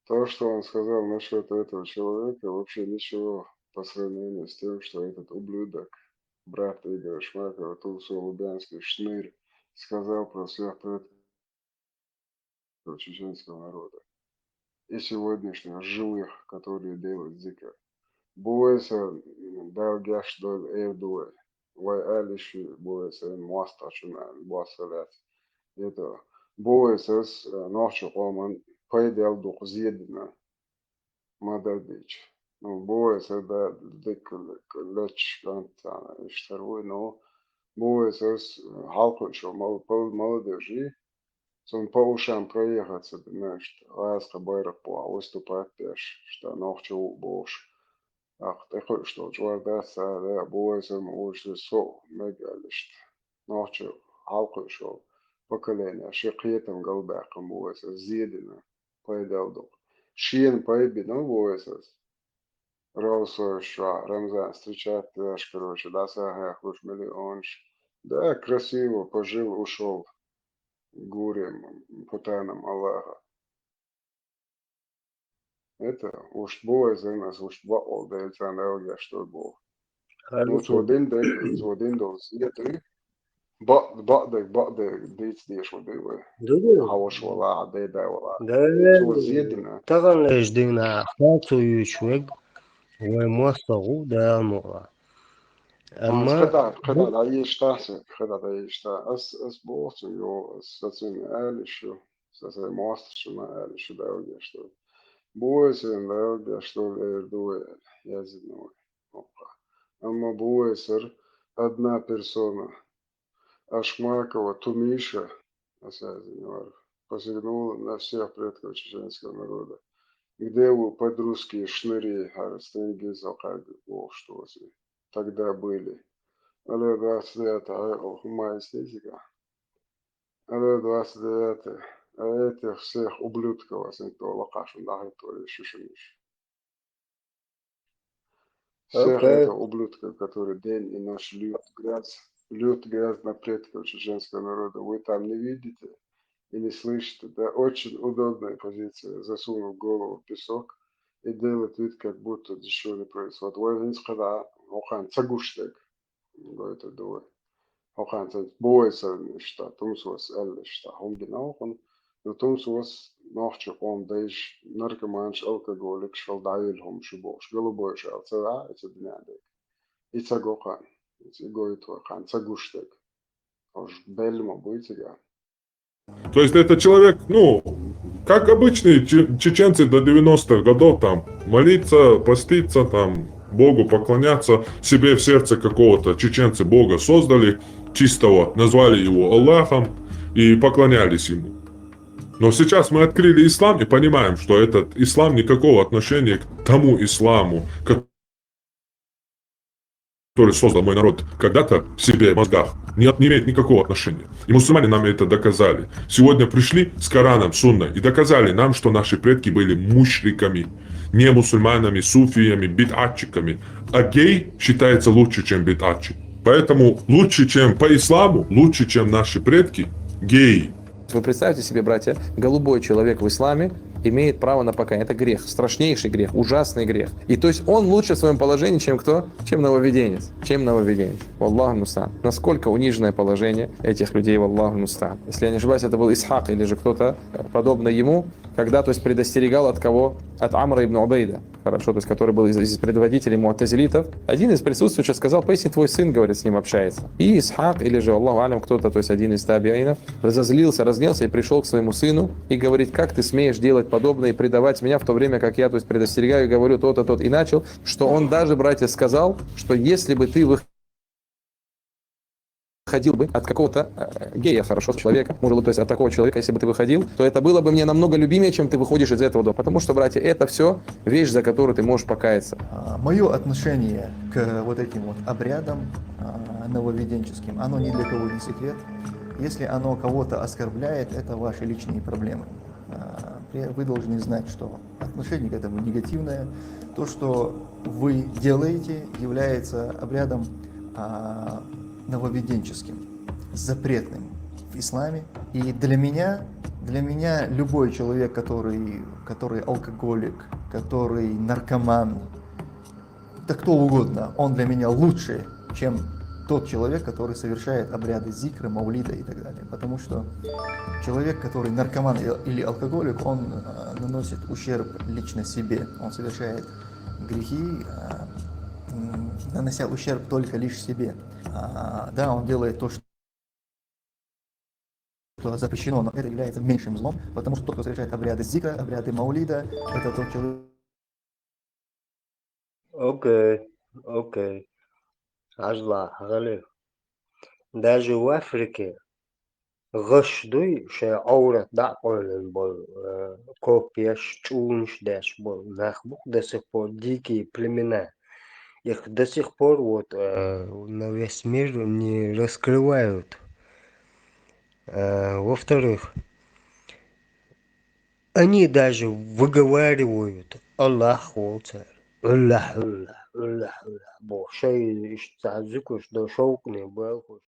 То, что он сказал насчёт этого человека, вообще ничего по сравнению с тем, что этот ублюдок, брат Игоря Шмакова, Турсо-Лубянский шнырь, сказал про всех предков чеченского народа и сегодняшних живых, которые делают зикр. Бу эсэ, м, Дала геш дол эр дуэ. Вай алиши бу эсэ муастачун ан буасалят. Это бу эсэс, э, нохчо къоман пайдал дух зедна. Мададич. Ну, бу эсэ да дык лэч кантана иштарвы, но бу эсэс, э, халкы шо мал-, пол-, молодежи, сон по ушам проехаться, значит, ласка байрак по выступать пеш, что нохчо бош. Ах, ты хочешь, что чвардаса, да, бу эсэ мо уш со мегалишт. Нохчо халкы шо поколение, ши кьетам галбакъым бу эсэ зедина. Пайдал дук. Шиен пайбина бу эсэс. Раусо шо, Рамзан, встречать, короче, да, сахай хуш миллионш. Да, красиво пожил, ушёл к гурьям, путанам Аллаха. Это уж бувай за нас, уж баъ ол дайца наьлга, что бу. Ну, цо дин дай, цо дин дол зеди. Баъ, баъ дай, баъ дай, дийц деш ма дай вай. Хаваш вала, дай дай вала. Цо зедина. Таган леш дина, хацу юч вег, вай мостагу, да, мула. Амма хада, хада, да, ешта, хада, да, ешта. Ас, ас бохцу, ё, ас, ас, ас, Са сай мостагӀчунна аьлла, шу Дала гешт долда. Бувай сайна, Дала гешт долда, эр ду вай, аьлла, язйина вай. Амма бувай сар одна персона, Ашмакова Тумиша, аса язйина вар, посягнула на всех предков чеченского народа. Где вы, подростки, шнырьи, хӀара стенгиз окхарга вовш тоси? Тогда были. Алло, двадцать девятое, хӀумма ислизига. Алло, двадцать девятое. А этих всех ублюдков, ас ин тола кхашун дахьийтори шишаниш. Всех Окей. этих ублюдков, которые день и ночь льют грязь, льют грязь на предков чеченского народа, вы там не видите и не слышите, да? Очень удобная позиция, засунув голову в песок и делать вид, как будто ничего не происходит. Вай хӀинца хада, окхан цагуштег. Гойта дуй. Хьо ханца бувай сарништа, тумсус аьллашта, хӀума дина хӀуна, но тумсус нохча къом дайш, наркоманш, алкоголикш, хьал дӀайилла хӀума шу бохуш, голубой шал ца ваьхьа, и ца дина дерг. И ца го кхаьн, и гойта вай кхаьн, ца гуш дерг. Хьо ж белла ма буй цига. То есть это человек, ну, как обычные че- чеченцы до девяностых годов, там, молиться, поститься, там, Богу поклоняться, себе в сердце какого-то чеченцы Бога создали, чистого, назвали его Аллахом и поклонялись ему. Но сейчас мы открыли ислам и понимаем, что этот ислам никакого отношения к тому исламу, который создал мой народ когда-то в себе, в мозгах, не, не имеет никакого отношения. И мусульмане нам это доказали. Сегодня пришли с Кораном, Сунной и доказали нам, что наши предки были мушриками, не мусульманами, суфиями, бидатчиками. А гей считается лучше, чем бидатчик. Поэтому лучше, чем по исламу, лучше, чем наши предки, гей. Вы представьте себе, братья, голубой человек в исламе имеет право на покаяние. Это грех, страшнейший грех, ужасный грех. И то есть он лучше в своем положении, чем кто? Чем нововведенец. Чем нововведенец. Валлаху мустаан. Насколько униженное положение этих людей, валлаху мустаан. Если я не ошибаюсь, это был Исхак или же кто-то, э, подобный ему, когда, то есть, предостерегал от кого? От Амра ибн Убейда. Хорошо, то есть, который был из, из предводителей муатазилитов. Один из присутствующих сказал: «Поистине твой сын, говорит, с ним общается». И Исхак, или же, Аллаху алям, кто-то, то есть один из табиинов, разозлился, разгневался и пришел к своему сыну и говорит: «Как ты смеешь делать подобное и предавать меня, в то время как я, то есть, предостерегаю и говорю то-то, тот». И начал, что он даже, братья, сказал, что если бы ты выходил бы от какого-то, э, гея, хорошо, человека, может быть, то есть от такого человека, если бы ты выходил, то это было бы мне намного любимее, чем ты выходишь из этого дома. Потому что, братья, это все вещь, за которую ты можешь покаяться. Мое отношение к вот этим вот обрядам, а, нововведенческим, оно ни для кого не секрет. Если оно кого-то оскорбляет, это ваши личные проблемы. А, при- вы должны знать, что отношение к этому негативное. То, что вы делаете, является обрядом, а, нововведенческим, запретным в исламе. И для меня, для меня любой человек, который, который алкоголик, который наркоман, да кто угодно, он для меня лучше, чем тот человек, который совершает обряды зикра, маулида и так далее. Потому что человек, который наркоман и- или алкоголик, он, э, наносит ущерб лично себе. Он совершает грехи, э, м, нанося ущерб только лишь себе. А, да, он делает то, что запрещено, но это является меньшим злом, потому что тот, кто совершает обряды зикра, обряды маулида, это тот человек. Окей, окей. Ажла, гӀале. Даже в Африке гӀаш дуй, шоай Ӏоврат дӀа а къойлина болу, э, копьяш, чӀунаш деш болу нах бу до сих пор, дикие племена. Их до сих пор вот, э, на весь мир не раскрывают. Э, во-вторых, они даже выговаривают: «Аллах волцар». Аллах, Аллах, Аллах, Аллах. Бо шоай иштта зуькуш до шовкъне балхуш.